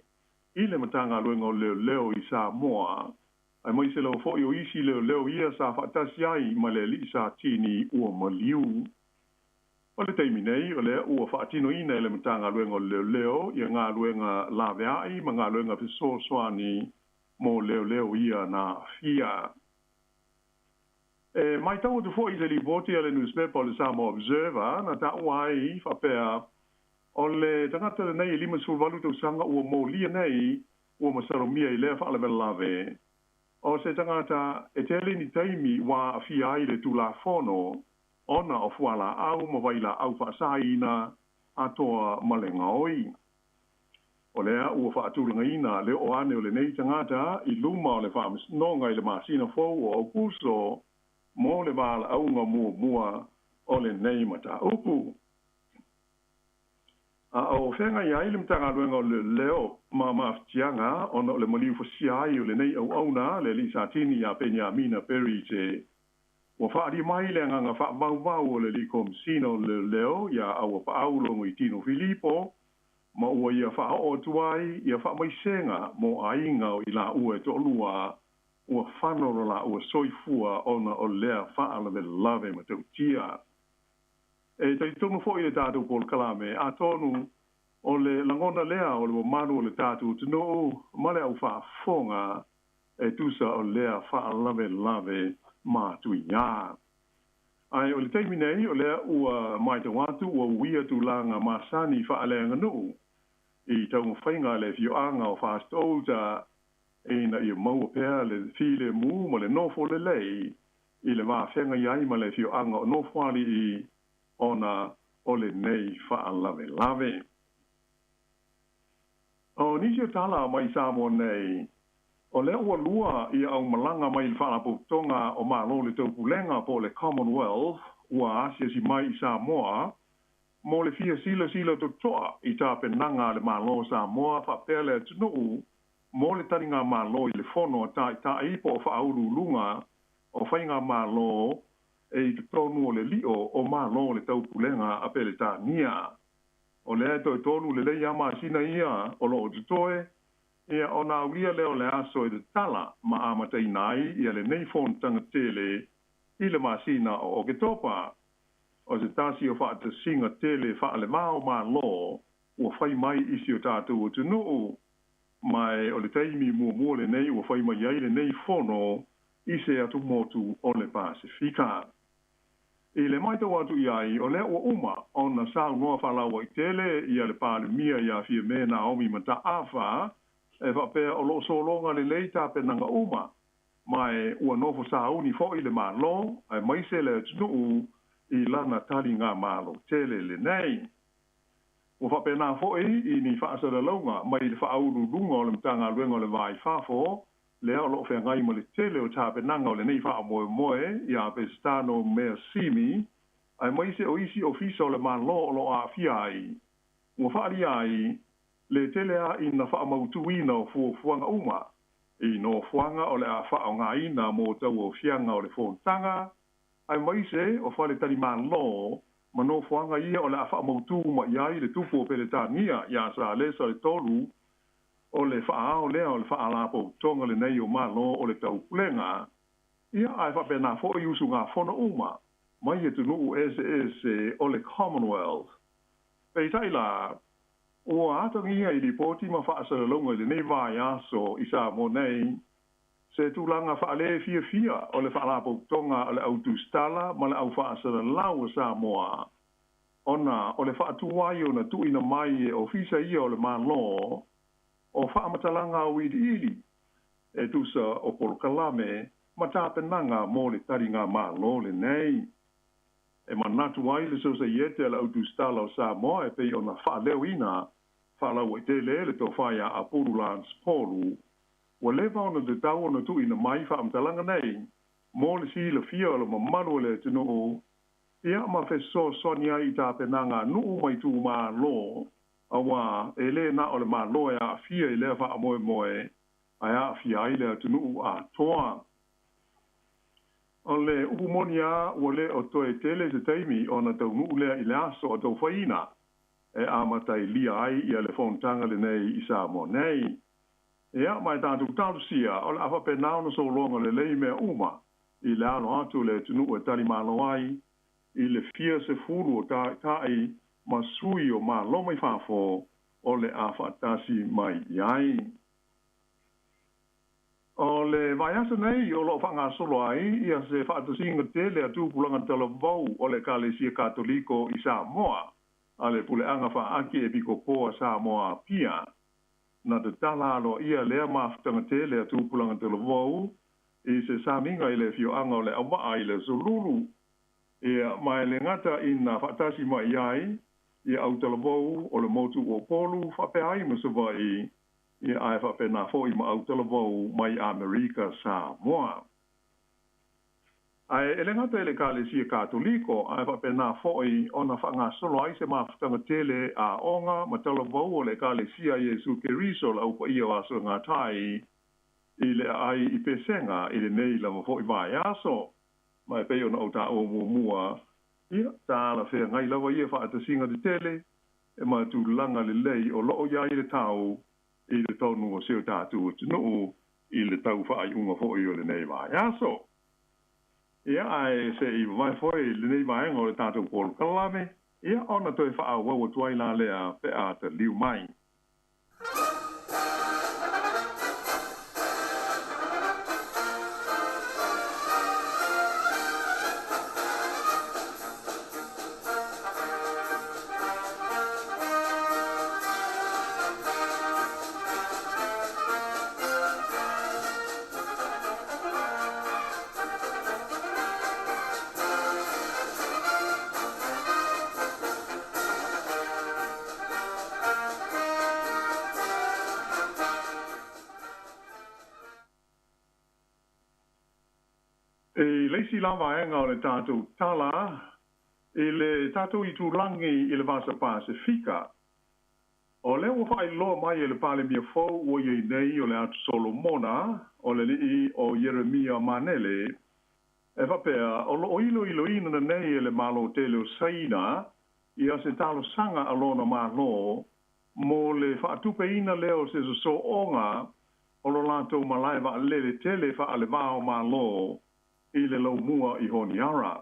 i le Matagaluega o Leoleo i Samoa, aemaise lava fo'i o isi leoleo ia sa faatasi ai ma le alii satini ua maliu. O le taimi nei, o lea ua faatinoina e le Matagaluega o Leoleo ia galuega laveai ma galuega fesoasoani mo leoleo ia na aafia. E matau atu fo'i i se lipoti a le nusipepa o le Samoa Observer na taua ai faapea, o le tagata lenei e 58 tausaga ua molia nei ua masalomia i lea faalavelave, o se tagata e tele ni taimi ua aafia ai le Tulafono ona o fualaau ma vailaau faasaina atoa ma le gaoi. O lea ua faatulagaina le oo ane o lenei tagata i luma o le Faamasinoga i le masina fou o Aukuso mo le valaauga muamua o lenei mataupu. A o feagai ai le Matagaluega o Leoleo ma Mafatiaga ona o le maliu fasia ai o lenei auauna le alii Satini ia Peniamina Perite. Ua faaalia mai le agaga faavauvau o le alii Komesina o Leoleo ia Auapaau Logoitino Filipo ma ua ia faaoo atu ai ia faamaisega mo aiga o i laua e toalua ua fano lo laua soifua ona o lea faalavelave matautia. E talitonu foi le tatou polokalame, atonu o le lagona lea o le mamalu o le tatou atunuu ma le aufaafofoga e tusa o lea faalavelave matuia. Ae o le taimi nei o lea ua matau atu ua uia tulaga masani faaleaganuu i taumafaiga a le afioaga o Fasitoo-uta ina ia maua pea le filemu ma le nofo lelei i le va feagai ai ma le afioaga o Nofoalii ona o lenei faalavelave. O nisi o tala mai Samoa nei, o lea ua lua ia aumalaga mai le Faalapotopotoga o Malo o le Taupulega po o le Commonwealth ua asiasi mai i Samoa mo le fia silasila totoa i tapenaga a le Malo o Samoa faapea le atunuu mo le taligamalo i le Fono a Taitai po o Faauluuluga o Faigamalo e i totonu o le lio o Malo o le Taupulega a Peretania. O lea e toe tolu lelei lava masina ia o lo o totoe, ia ona aulia lea o le aso e tatala ma amataina ai ia lenei fonotaga tele i le masina o Oketopa. O se tasi o faatasiga tele faaleva o Malo ua fai mai i si o tatou atunuu, ma o le taimi muamua lenei ua fai mai ai lenei fono i se atumotu o le Pasefika. I le matau atu i ai, o lea ua uma ona saunoa faalauaitele ia le Palemia ia Fiame Naomi Mataafa e faapea o lo o sologa lelei tapenaga uma, ma ua nofo sauni foi le Malo aemaise le atunuu i lana taligamalo tele lenei. Ua faapena foi i ni faasalalauga mai le Faauluuluga o le Matagaluega o le Va i Fafo, lea o lo o feagai ma le tele o tapenaga o lenei faamoemoe ia Pesitano Measimi, aemaise o isi ofisa o le Malo o lo o aafia ai, ua faaalia ai le tele lava ina faamautuina o fuafuaga uma i nofoaga o le a faaaogaina mo tauaofiaga o le fonotaga, aemaise o faletalimalo ma nofoaga ia o le a faamautu uma i ai le tupu o Peretania ia Salesa le Tolu, o le faaao lea o le Faalapotopotoga lenei o Malo o le Taupulega, ia ae faapena foi usugafono uma mai atunuu eseese o le Commonwealth. Peitai la, ua atagia i lipoti ma faasalalauga i lenei vaiaso i Samoa nei, se tulaga faalefiafia o le Faalapotopotoga a le Au Tusitala ma le Au Faasalalau a Samoa ona o le faatuai ona tuuina mai e ofisa ia o le Malo o faamatalaga auiliili e tusa o polokalame ma tapenaga mo le taligamalo lenei. E manatu ai le Sosaiete a le Au Tusitala o Samoa e pei ona faaleoina faalauaitele e le Tofa ia Apulu Lance Polu, ua leva ona tatau ona tuuina mai faamatalaga nei mo le silafia o le mamalu o le atunuu, ia ma fesoasoani ai i tapenaga a nuu ma itumalo, auā e le na o le Malo e aafia i lea faamoemoe, ae aafia ai le atunuu atoa. O le upu moni lava ua le o toe tele se taimi ona taunuu lea i le aso a taufaiina e amatailia ai ia le fonotaga lenei i Samoa nei. Ia, ma e tatou talosia, o le a faapena ona sologa lelei mea uma i le alo atu o le atunuu e talimalo ai i le fia sefulu o taitai ma sui o Malo mai fafo o le a faatasi mai i ai. O le vaiaso nei o lo o faagasolo ai ia se faatasiga tele a tupulaga talavou o le Ekalesia Katoliko i Samoa a le Puleaga Faa-Aki Epikopo a Samoa Apia. Na tatala aloaia lea mafutaga tele a tupulaga talavou i se samiga i le afioaga o Leauvaa i le Aso Lulu. Ia, ma e le gata ina faatasi mai ai ia au talavou o le motu o Upolu faapea ai ma Savaii, ia ae faapena foi ma au talavou mai Amerika Samoa. Ae e le gata i le Ekalesia Katoliko, ae faapena fo'i ona faagasolo ai se mafutaga tele a aoga ma talavou o le Ekalesia a Iesu Keriso o le Au Paia o Aso e Gata ai i le aai i Pesega i lenei lava fo'i vaiaso. Ma e pei ona ou taua muamua, ia, talafeagai lava ia faatasiga tetele e ma tulaga lelei o loo i ai le tau i totonu o si o tatou atunuu i le tau faaiuga fo'i o lenei vaiaso. Ia, ae se'i vavae foi lenei vaega o le tatou polokalame, ia, ona toe faaauau atu ai la lea pe a taliu mai. I le isi la vaega o le tatou tala, i le tatou itulagi i le Vasa Pasefika, o lea ua faailoa mai e le Palemia fou ua i ai nei o le Atu Solomona, o le alii o Ieremia Manele, e faapea, o loo iloiloina nei e le Malo tele o Saina ia se talosaga a lona Malo mo le faatupeina lea o se sosooga o lo latou malae vaalele tele faalevao Malo i le laumua i Honiara.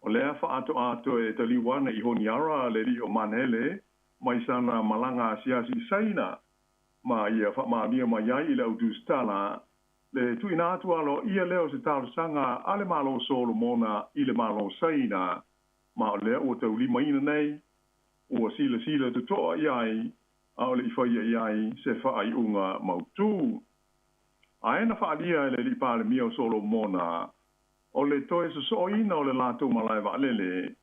O lea faatoa toe taliu ana i Honiara le alii o Manele mai sana malaga asiasi i Saina, ma ia faamaonia mai ai i le au tusitala le tuuina atu aloaia lea o se talosaga a le Malo o Solomona i le Malo o Saina, ma o lea ua taulimaina nei, ua silasila totoa i ai, a o le i faia i ai se faaiuga mautu. Ae na faaalia e le alii Palemia o Solomona, o le toe sosooina o le latou malae vaalele,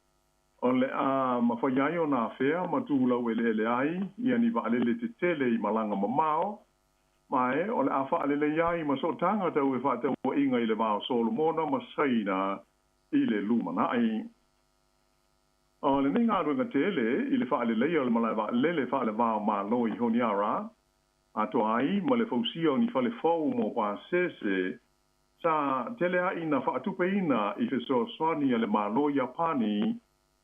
o le a mafai ai ona afea ma tu laueleele ai ia ni vaalele tetele i malaga mamao, ma e o le a faalelei ai ma sootaga tau fefaatauaiga i le va o Solomona ma Saina i le lumanai. O lenei galuega tele i le faaleleia o le malae vaalele faalevao Malo i Honiara, atoa ai ma le fausia o ni fale fou mo pasese, sa tele a'i na faatupeina i fesoasoani a le Malo Iapani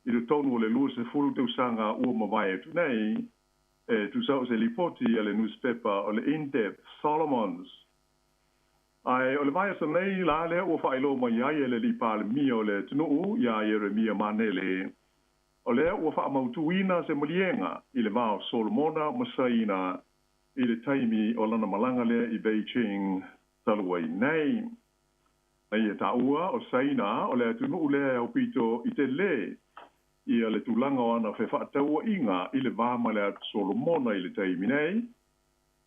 i totonu o le 20 tausaga ua mavae atu nei, e tusa o se lipoti a le nusipepa o le In-Depth Solomons. Ae o le vaiaso nei la lea ua faailoa mai ai e le alii Palemia o le atunuu iā Ieremia Manele, o lea ua faamautuina se maliega i le va o Solomona ma Saina i le taimi o lana malaga lea i Beijing talu ai nei. Na ia taua o Saina o le atunuu lea e aupito i telē ia le tulaga o ana fefaatauaiga i le va ma le Atu Solomona i le taimi nei,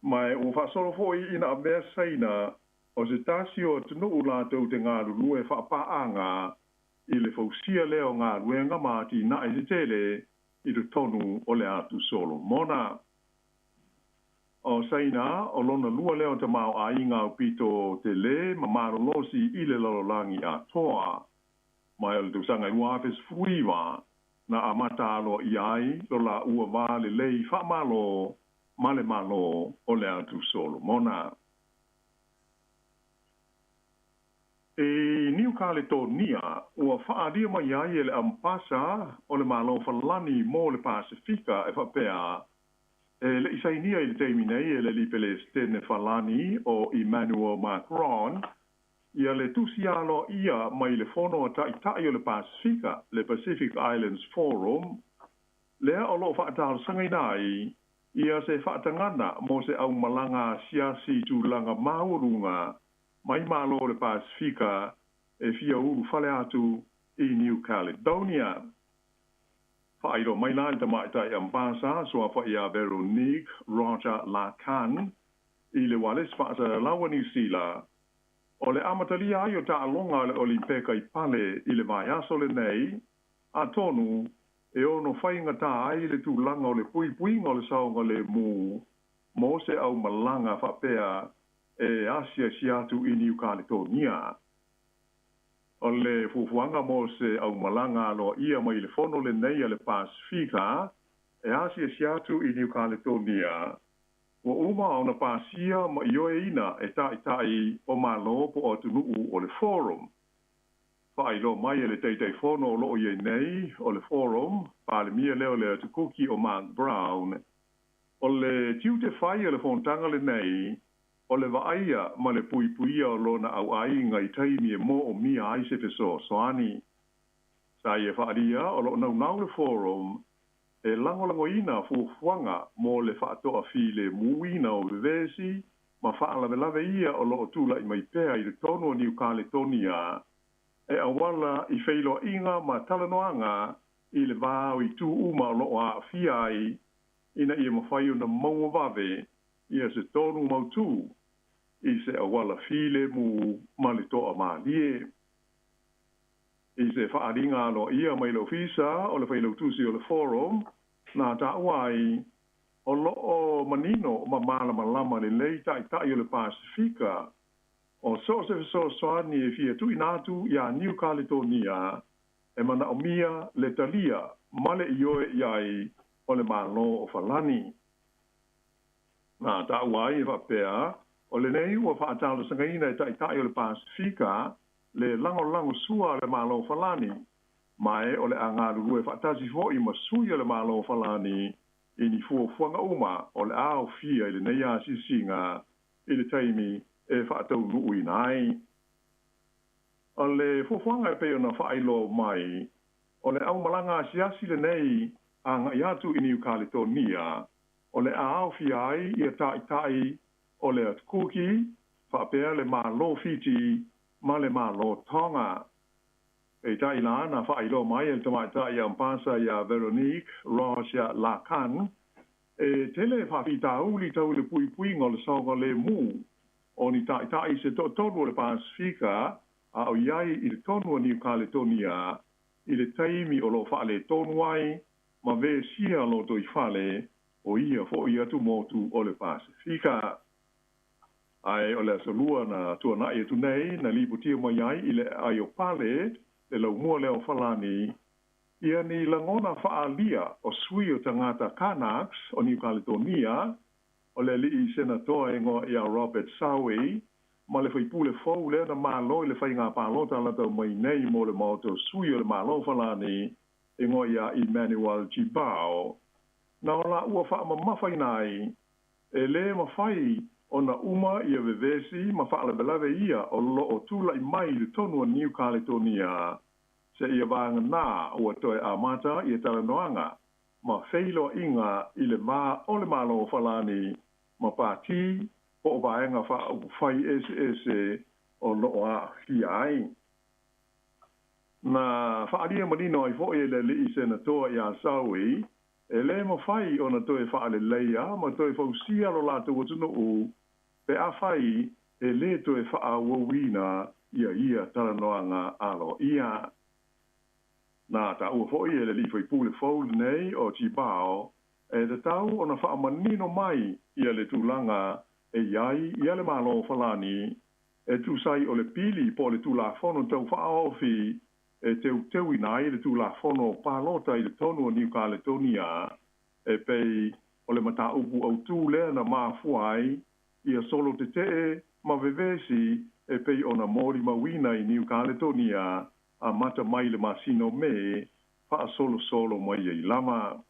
ma ua faasolo foi ina avea Saina o se tasi o atunuu latou te galulue faapaaga i le fausia lea o galuega ma atinae tetele i totonu o le Atu Solomona. O Saina, o lona lua lea o tamaoaiga aupito telē ma malolosi i le lalolagi atoa. Ma o le tausaga e 2019 na amata aloaia ai lo laua va lelei faamalo ma le Malo o le Atu Solomona. I Niu Kaletonia, ua faaalia mai ai e le Amepasa o le Malo Falani mo le Pasefika e faapea, E le i sainia i le taimi nei e le alii Pelesitene Falani o Emmanuel Macron ia le tusi aloaia mai le Fono a Taitai o le Pasefika, le Pacific Islands Forum, lea o loo faatalosagaina ai ia se faatagana mo se aumalaga asiasi i tulaga maualuga mai Malo o le Pasefika e fia ulufale atu i New Caledonia. Faailoa mai la i le tamaitai Ambasa suafa ia Veronique Roger Lacan i le ualesi faasalalau a Niu Sila, o le amatalia ai o taaloga a le Olimpeka i Pale i le vaiaso lenei, atonu e ono faigata ai le tulaga o le puipuiga o le saogalemu mo se aumalaga faapea e asiasi atu i Niu Kaletonia. O le fuafuaga mo se aumalaga aloaia mai le fono lenei a le Pasefika e asiasi atu i Niu Kaletonia ua uma ona pasia ma ioeina e ta'ita'i o Malo po o atunuu o le Forum. Faailoa mai e le Taitaifono o loo i ai nei o le Forum, Palemia lea o le Atukuki o Mark Brown, o le tiute fai o le fonotaga lenei o le vaaia ma le puipuia o lona auaiga i taimi e moomia ai se fesoasoani. Sa ia faalia o loo naunau le Forum e lagolagoina fuafuaga mo le faatoafilemuina o vevesi ma faalavelave ia o loo tula'i mai pea i totonu o Niu Kaletonia e auala i feiloaiga ma talanoaga i le va o itu uma o loo aafia ai ina ia mafai ona maua vave ia se tonu mautū i se auala filemu ma le toamalie. I se faaaliga aloaia mai le ofisa o le failautusi o le Forum, na taua ai o loo manino ma malamalama lelei ta'ita'i o le Pasefika o so o se fesoasoani e fia tuuina atu iā Niu Kaletonia e manaomia le talia ma le ioe i ai o le Mālō o Falani. Na taua ai e faapea o lenei ua faatalosagaina e ta'ita'i o le Pasefika le lagolago sua a le Mālō Falani, ma e o le a galulue faatasi fo'i ma sui o le Mālō Falani i ni fuafuaga uma o le a aofia i lenei asiasiga i le taimi e faataunuuina ai. O le fuafuaga e pei ona faailoa mai o le aumalaga asiasi lenei aga'i atu i Niu Kaletonia o le a aofia ai ia ta'ita'i o le Atukuki faapea le Mālō Fiti ma le Mālō Tonga. Peitai la na faailoa mai e le tamaitai Ampasa iā Veronique Roche Lacan e tele faafitauli tau le puipuiga o le saogalēmū o ni ta'ita'i se toatolu o le Pasefika a o i ai i le tonu o Niu Kaletonia i le taimi o loo faaletonu ai ma vesia lotoifale o ia fo'i atumotu o le Pasefika. Ae o le asolua na tuana'i atu nei na lipotia mai ai i le aai o pale le laumua lea o Falani ia ni lagona faaalia o sui o tagata Kanaks o Niu Kaletonia, o le alii senatoa e igoa ia Robert Saui ma le faipule fou lea na malo i le faigā palota latau mai nei mo le maota o sui o le Mālō Falani e igoa ia Emmanuel Tibao. Na o laua faamamafaina ai e lē mafai ona uma ia vevesi ma faalavelave ia o loo tula'i mai i totonu o Niu Kaletonia seia vaganā ua toe amata ia talanoaga ma feiloaiga i le va o le Mālō o Falani ma pātī po o vaega faaupufai eseese o loo aafia ai. Na faaalia manino ai fo'i e le alii senatoa iā Saui e lē mafai ona toe faaleleia ma toe fausia lo latou atunuu pe afai e lē toe faaauauina ia ia talanoaga aloaia. Na taua fo'i e le alii faipule fou lenei o Tibao e tatau ona faamanino mai ia le tulaga e i ai ia le Mālō o Falani e tusa ai o le pili po o le Tulafono Tau Faaofi e teuteuina ai le Tulafono Palota i totonu o Niu Kaletonia e pei o le mataupu autū lea na mafua ai ia solo tetee ma vevesi e pei ona molimauina i Niu Kaletonia amata mai le masina o Me faasolosolo mai ai lava.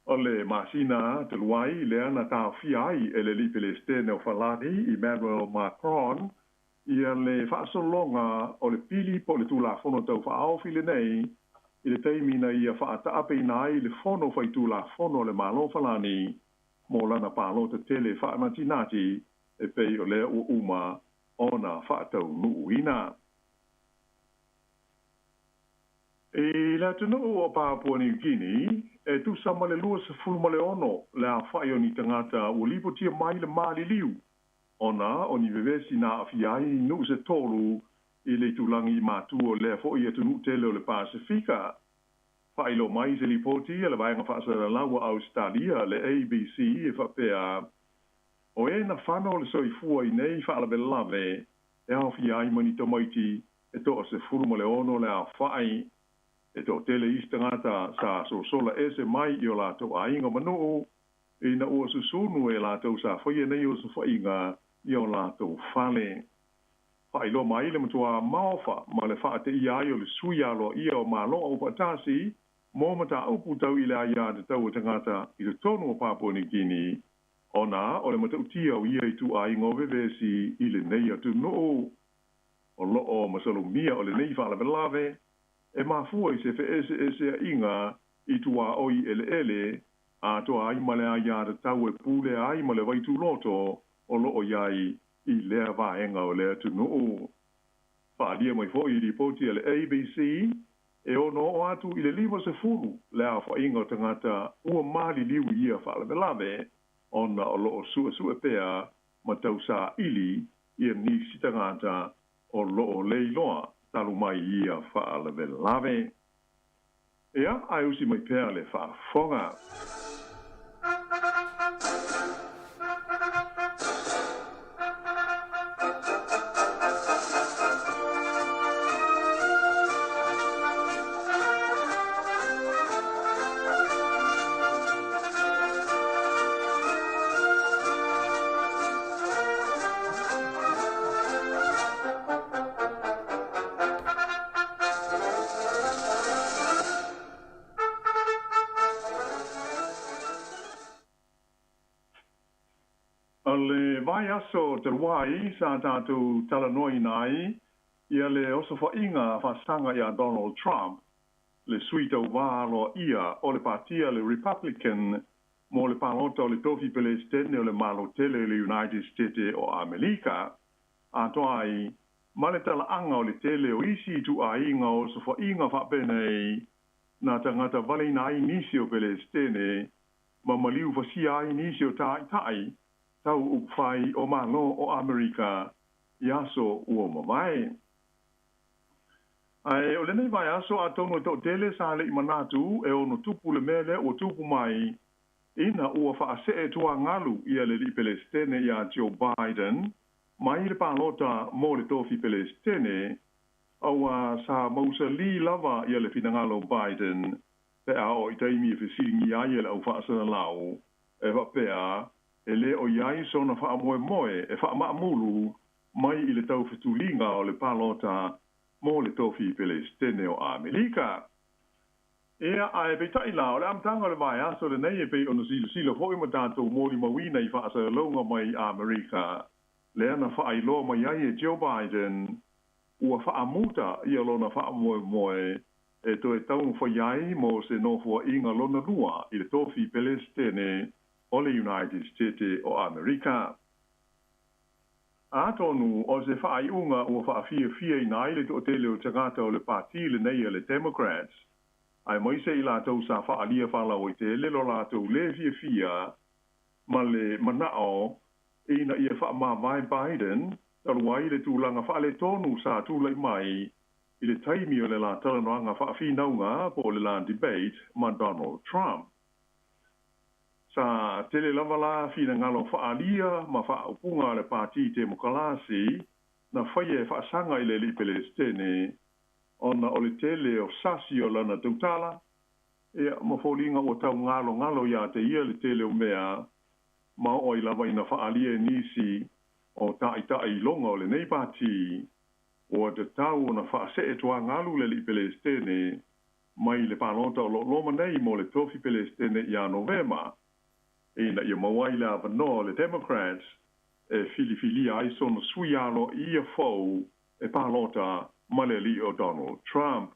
O le masina talu ai lea na taofia ai e le alii Pelesitene o Falani Emmanuel Macron ia le faasologa o le pili po o le Tulafono Tau Faaofi lenei i le taimi na ia faataapeina ai le Fono Faitulafono a le Mālō Falani mo lana palota tele faanatinati e pei o lea ua uma ona faataunuuina. I le atunuu o Papua Niu Kini, e tusa ma le 26 le aofa'i o ni tagata ua lipotia mai le maliliu ona o ni vevesi na aafia ai nuu se tolu i le itulagi i matua o lea fo'i atunuu tele o le Pasefika. Faailoa mai se lipoti a le Vaega Faasalalau a Ausetalia le ABC e faapea, o e na fano le soifua i nei faalavelave e aofia ai ma ni tamaiti e 16 le aofa'i e to'atele isi tagata sa sosola ese mai i o latou aiga ma nu'u ina ua susunu e latou sa faia nei osofa'iga i o latou fale. Fa'ailoa mai le matuā maofa ma le fa'ate'ia ai o le sui aloa'ia o Mālō Aufaatasi mo mataupu tau i le aiā tatau a tagata i totonu o Papua Nikini ona o le mata'utia o ia itu'aiga o vevesi i lenei atunu'u. O lo'o masalomia o lenei fa'alavelave e mafua i se fe'ese'esea'iga i tuā'oi ele'ele atoa ai ma le aiā tatau e pule ai ma le vaituloto o lo'o iai i lea vaega o le atunu'u. Fa'alia mai fo'i i lipoti a le ABC e ono o'o atu i le 50 le aofa'iga o tagata ua maliliu i ia fa'alavelave ona o lo'o su'esu'e pea ma tausā'ili ia nisi tagata o lo'o le iloa talu mai ia fa'alavelave. Ia ae usi mai pea le fa'afofoga. O le vaiaso talu ai sa tatou talanoaina ai ia le osofa'iga fa'asaga iā Donald Trump, le sui tauvā aloa'ia o le patia le Republican mo le palota o le tofi pelesetene o le Malo tele le United States o Amelika, atoa ai ma le tala'aga o le tele o isi itu'aiga osofa'iga fa'apenei na tagata valeina ai nisi o pelesetene ma maliu fasia ai nisi o ta'ita'i tau upufai o Mālō o Amerika i aso ua mavae. Ae o lenei vaiaso atonu e to'atele sa le'i manatu e ono tupu le mea lea ua tupu mai ina ua fa'ase'e tuagalu ia le li'i pelesetene iā Joe Biden mai le palota mo le tofi pelesetene auā sa mausalī lava ia le finagalo o Biden pe a oo i taimi e fesiligia ai e le au fa'asalalau e fa'apea e lē o i ai sona fa'amoemoe e fa'ama'amulu mai i le taufetuliga o le palota mo le tofi pelesetene o Amerika. Ia, ae peita'i la, o le amataga o le vaiaso lenei e pei ona silasila fo'i ma tatou molimauina i fa'asalalauga mai Amerika, lea na fa'ailoa mai ai e Joe Biden ua fa'amuta ia lona fa'amoemoe e toe taumafai ai mo se nofoa'iga lona lua i le tofi pelesetene o le United States o Amerika. Atonu o se fa'ai'uga ua fa'afiafiaina ai le to'atele o tagata o le pati lenei a le Democrats, aemaise i latou sa fa'aalia fa'alauaitele lo latou lē fiafia ma le mana'o ina ia fa'amavae Biden talu ai le tulaga fa'aletonu sa tula'i mai i le taimi o le la talanoaga fa'afinauga po o le la debate ma Donald Trump. Sa tele lava la finagalo fa'aalia ma fa'aupuga a le Pati Temokalasi na faia e fa'asaga i le ali'i pelesetene ona o le tele o sasi o lana tautala, ia ma foliga ua taugalogalo iā te ia le tele o mea ma oo ai lava ina fa'aalia e nisi o ta'ita'i iloga o lenei pati ua tatau ona fa'ase'e tuagalu le ali'i pelesetene mai le palota o lo'o loma nei mo le tofi pelesetene iā Novema ina ia maua ai le avanoa o le Democrats e filifilia ai sona sui aloa'ia fou e palota ma le ali'i o Donald Trump.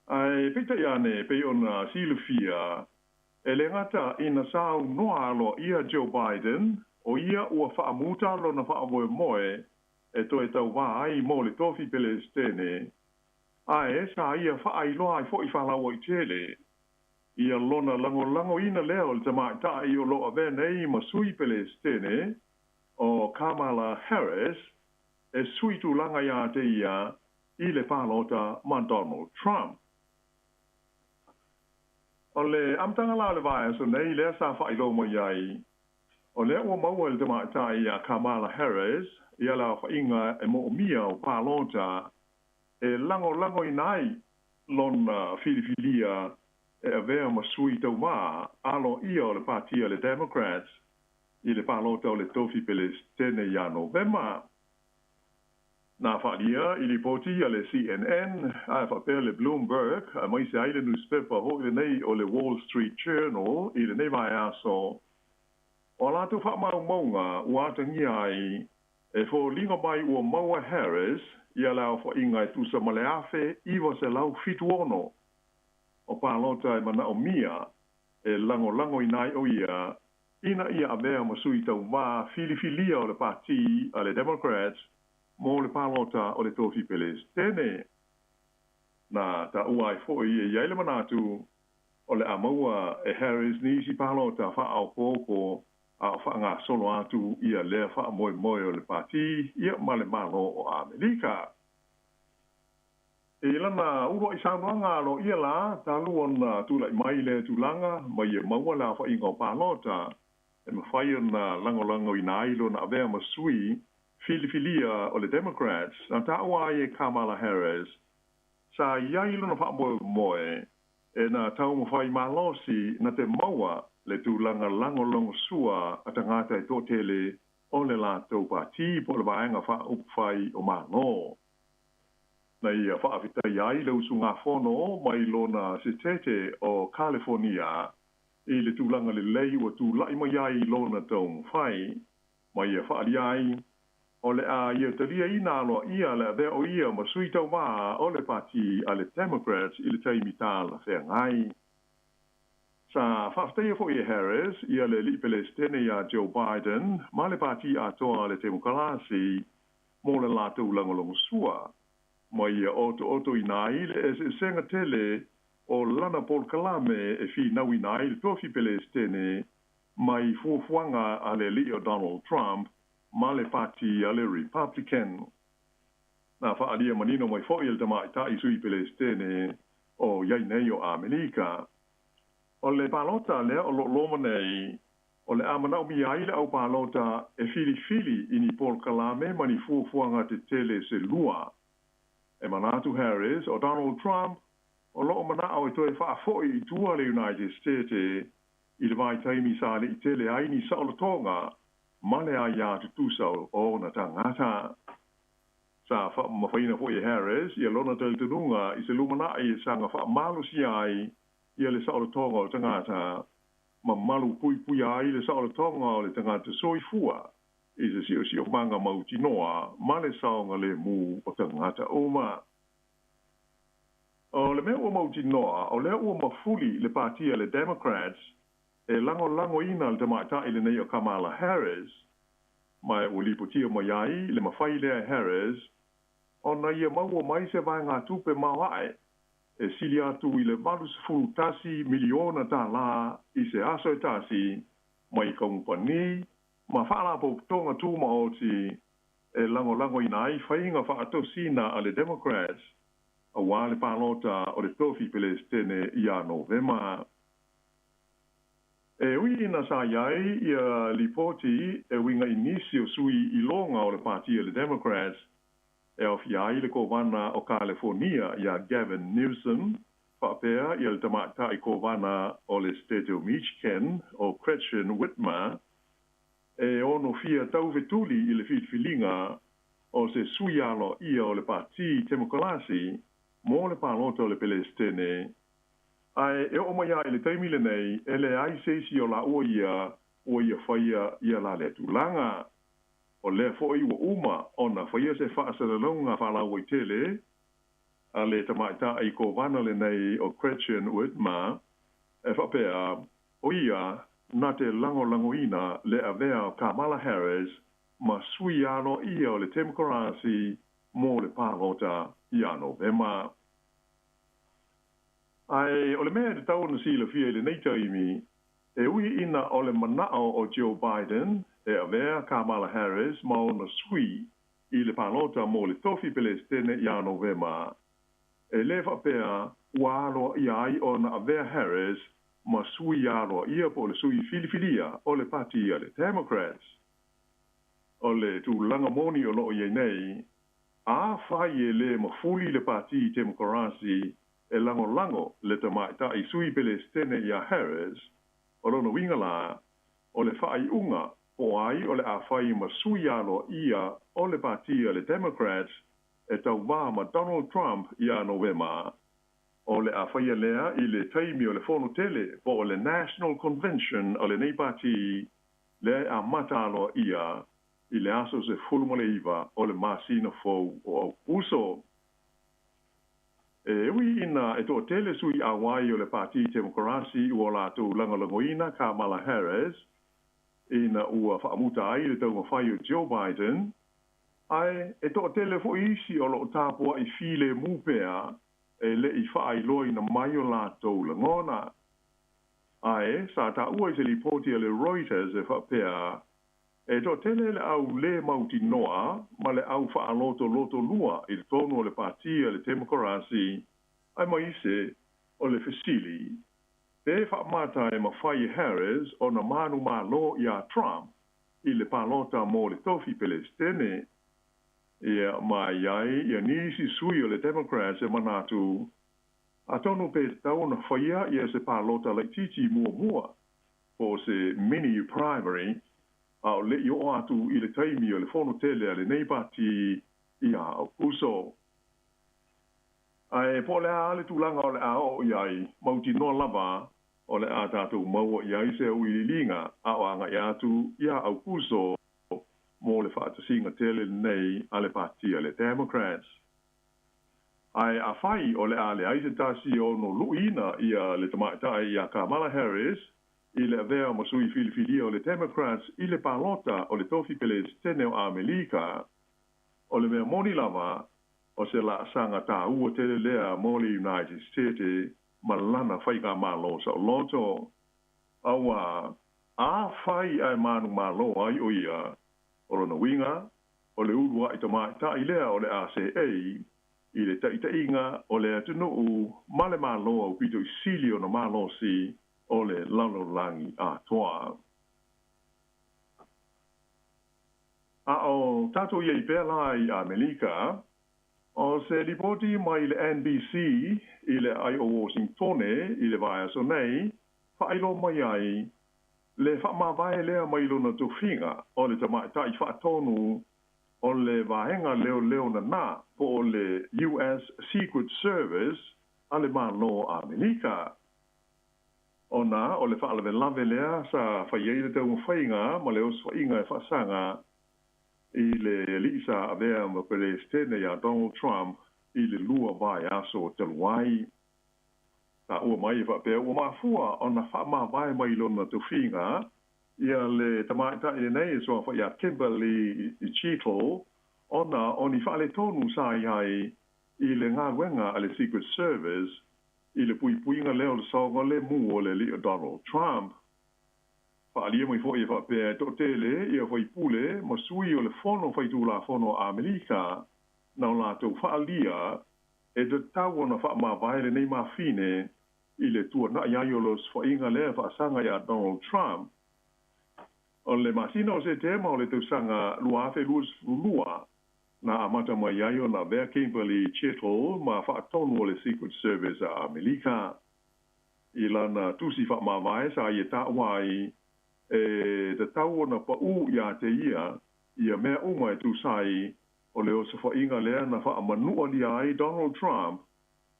Ae peitai ane pei ona silafia, e lē gata ina saunoa aloa'ia Joe Biden o ia ua fa'amuta lona fa'amoemoe e toe tauvā ai mo le tofi pelesetene, ae sa ia fa'ailoa ai fo'i fa'alauaitele ia lona lagolagoina lea o le tama'ita'i o lo'o avea nei ma sui pelesetene o Kamala Harris e sui tulaga iā te ia i le palota ma Donald Trump. O le amataga la o le vaiaso nei lea sa fa'ailoa mai ai O lea ua maua e le tamaitai ia Kamala Harris ia le aofaiga e moomia o palota e lagolagoina ai lona filifilia e avea ma sui taumā aloaia o le pati a le Democrats i le palota o le tofi Pelesitene ia Novema. Na faaalia i lipoti a le CNN ae faapea le Bloomberg aemaise ai le nusipepa foi lenei o le Wall Street Journal i lenei vaiaso, o a latou faamaumauga ua atagia ai e foliga mai ua maua e Harris ia le aofaiga e tusa ma le 1976 o palota e manaomia e lagolagoina ai o ia ina ia avea ma sui taumā filifilia o le pati a le Democrats mo le palota o le tofi Pelesitene. Na taua ai foi e i ai le manatu o le a maua e Harris nisi palota faaopoopo a o faagasolo atu ia lea faamoemoe o le pati ia ma le Malo o Amerika. I lana uluai saunoaga aloaia la talu ona tulai mai lea tulaga ma ia maua le aofaiga o palota e mafai ona lagolagoina ai lona avea ma sui filifilia o le Democrats, na taua ai e Kamala Harris, sa i ai lona faamoemoe e na taumafai malosi na te maua le tulaga lagolagosua a tagata e toatele o le latou pati po o le Vaega Faaupufai o Malo. Na ia faafetaia ai le usugafono mai lona setete o Kalifonia i le tulaga lelei ua tulai mai ai lona taumafai, ma ia faaalia ai o le a ia taliaina aloaia le avea o ia ma sui taumā o le pati a le Democrats i le taimi talafeagai. Sa faafetaia foi e Harris ia le alii Pelesitene ia Joe Biden ma le pati atoa a le Temokarasi mo le latou lagolagosua, ma ia otootoina ai le eseesega tele o lana polokalame e finauina ai le tofi Pelesitene mai fuafuaga a le alii o Donald Trump ma le pati a le Republican. Na faaalia manino mai foi e le tamaitai sui Pelesitene o i ai nei o Amerika, o le palota lea o lo o loma nei, o le a manaomia ai le au palota e filifili i ni polokalame ma ni fuafuaga tetele se lua. E manatu Harris, o Donald Trump o lo o manao e toe faafoi i tua le United States i le vaitaimi sa le i tele ai ni saolotoga ma le aia tutusa o ona tagata. Sa faamamafaina foi e Harris ia lona talitonuga i se lumanai e saga faamalosia ai ia le saolotoga o tagata ma malu puipuia ai le saolotoga o le tagata soifua i se siosiomaga mautinoa ma le saogalemu o tagata uma. O le mea ua mautinoa, o lea ua mafuli le pati a le Democrats e lagolagoina le tamaitai lenei o Kamala Harris, ma ua lipotia mai ai le mafai lea e Harris ona ia maua mai se vaegatupe maoae e sili atu i le $81 miliona tālā i se aso e tasi mai kamupani ma faalapotopotoga tumaoti e lagolagoina ai faiga faatosina a le Democrats auā le palota o le tofi Pelesitene ia Novema. E ui ina sa i ai ia lipoti e uiga i nisi o sui iloga o le pati a le Democrats e aofia ai le Kovana o Kalefonia ia Gavin Newsom faapea ia le tamaitai Kovana o le Setete o Michigan o Gretchen Whitmer e ono fia taufetuli i le filifiliga o se sui aloaia o le pati Temokarasi mo le palota o le Pelesitene, ae e oo mai lava i le taimi lenei e leai se isi o laua ia ua ia faia ia la lea tulaga. O lea foi ua uma ona faia se faasalalauga faalauaitele a le tamaitai Kovana lenei o Gretchen Whitmer e faapea, o ia na te lagolagoina le avea o Kamala Harris ma sui aloaia o le Temokarasi mo le palota ia Novema. Ae o le mea e tatau ona silafia i lenei taimi, e ui ina o le manao o Joe Biden e avea Kamala Harris ma ona sui i le palota mo le tofi Pelesitene ia Novema, e le faapea ua aloaia ai ona avea Harris ma sui aloaʻia po o le sui filifilia o le pati a le Democrats. O le tulaga moni o loo iai nei, afai e lē mafuli le pati Temokarasi e lagolago le tamaʻitaʻi sui Pelesitene iā Harris, o lona uiga lā, o le faaiuga po o ai o le a fai ma sui aloaʻia o le pati a le Democrats e tauvā ma Donald Trump iā Novema, o le a faia lea i le taimi o le fono tele po o le National Convention a lenei pati lea e amata aloaʻia i le aso 19 o le masina fou o Aukuso. E ui ina e toʻatele sui ʻauai o le Pati Temokarasi ua latou lagolagoina Kamala Harris ina ua faamuta ai le taumafai o Joe Biden, ae e toʻatele foʻi isi o loo tapuaʻi filemu pea e leʻi faailoaina mai o latou lagona. Ae sa taua i se lipoti a le Reuters e faapea, e toʻatele le au lē mautinoa ma le au faalotolotolua i totonu o le pati a le Temokarasi, aemaise o le fesili, pe faamata e mafai e Harris ona manumalo iā Trump i le palota mo le tofi Pelesitene. Ia ma e i ai ia nisi sui o le Democrats e manatu, atonu pe tatau ona faia ia se palota laitiiti muamua, po o se mini primary, a o leʻi oo atu i le taimi o le fono tele a lenei pati iā Aukuso. Ae po o le a le tulaga o le a oo i ai, mautinoa lava o le a tatou maua i ai se auiliiliga a o agaʻi atu iā Aukuso mo le faatasiga tele lenei a le pati a le Democrats. Ae afai o le a leai se tasi e ono luʻiina ia le tamaʻitaʻi iā Kamala Harris i le avea ma sui filifilia o le Democrats i le palota o le tofi Pelesitene o Amelika, o le mea moni lava, o se laasaga tāua tele lea mo le United States ma lana faigamalo saoloto. Auā, afai ae manumalo ai o ia, o lona uiga, o le uluaʻi tamaʻitaʻi lea o le a seʻei i le taʻitaʻiga o le atunuu ma le Malo aupito i sili ona malosi o le lalolagi atoa. A o tatou i ai pea lā i Amelika, o se lipoti mai le NBC i le aai o Washingtone i le vaiaso nei, faailoa mai ai le faamavae lea mai lona tofiga o le tamaʻitaʻi faatonu o le vaega leoleo nanā po o le US Secret Service a le Malo o Amelika. Ona o le faalavelave lea sa fai ai le taumafaiga ma le osofaʻiga e faasaga i le alii sa avea ma Pelesitene iā Donald Trump i le lua vaiaso talu ai. Taua mai e faapea ua mafua ona faamavae mai lona tofiga ia le tamaʻitaʻi lenei e suafa iā Kimberly Cheatle ona o ni faaletonu sa i ai i le galuega a le Secret Service i le puipuiga lea o le saogalemu o le alii o Donald Trump. Faaalia mai foʻi e faapea e toʻatele ia faipule ma sui o le Fono Faitulafono a Amelika na o latou faaalia e tatau ona faamavae lenei mafine i le tuanaʻi ai o le osofaʻiga lea faasaga iā Donald Trump. O le masina o Setema o le tausaga 2022 na amata mai ai ona avea Kimberly Cheatle ma faatonu o le Secret Service a Amelika. I lana tusi faamavae sa ia taua ai e tatau ona paʻū iā te ia ia mea uma e tusa ai o le osofaʻiga lea na faamanuʻalia ai Donald Trump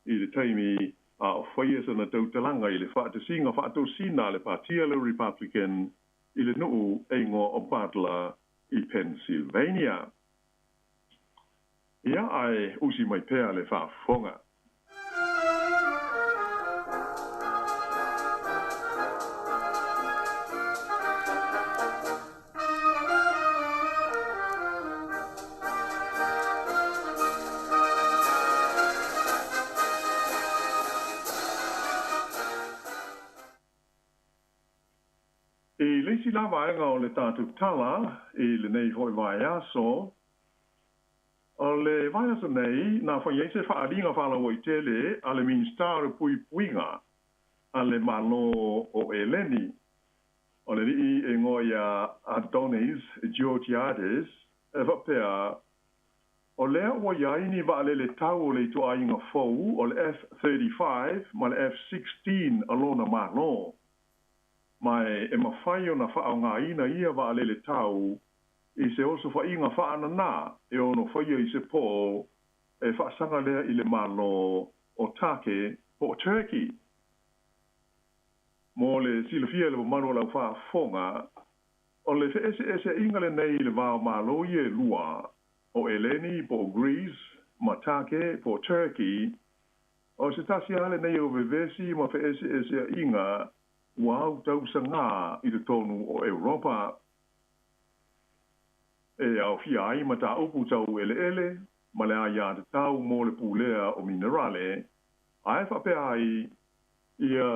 i le taimi a o faia sana tautalaga i le faatasiga faatosina a le Patia le Republican i le nuu e igoa o Butler i Pennsylvania. Ia, ae usi mai pea le faafofoga. I le isi la vaega o le tatou tala i lenei foi vaiaso, o le vaiaso nei na fai ai se faaaliga faalauaitele a le Minisita o le Puipuiga a le Mālō o ʻEleni, o le aliʻi e igoa iā Adonis Georgiades, e faapea, O lea ua i ai ni vaalele tau o le ituaiga fou o le F-35 ma le F-16 a lona Malo. Ma e mafai ona faaaogaina ia vaalele tau i se osofaiga faananā e ono faia i se pō e faasaga lea i le Malo o Take po o Turkey. Mo le silafia e le mamalu o lau faafofoga, o le feeseeseaiga lenei i le va o Malo ia e lua, o ʻEleni po o Greece ma Take po o Turkey, o se tasi lava lenei o vevesi ma feeseeseaiga ua autausagā i totonu o ʻEuropa. E aofia ai mataupu tau eleele ma le aiatatau mo le pulea o minerale, ae faapea ai ia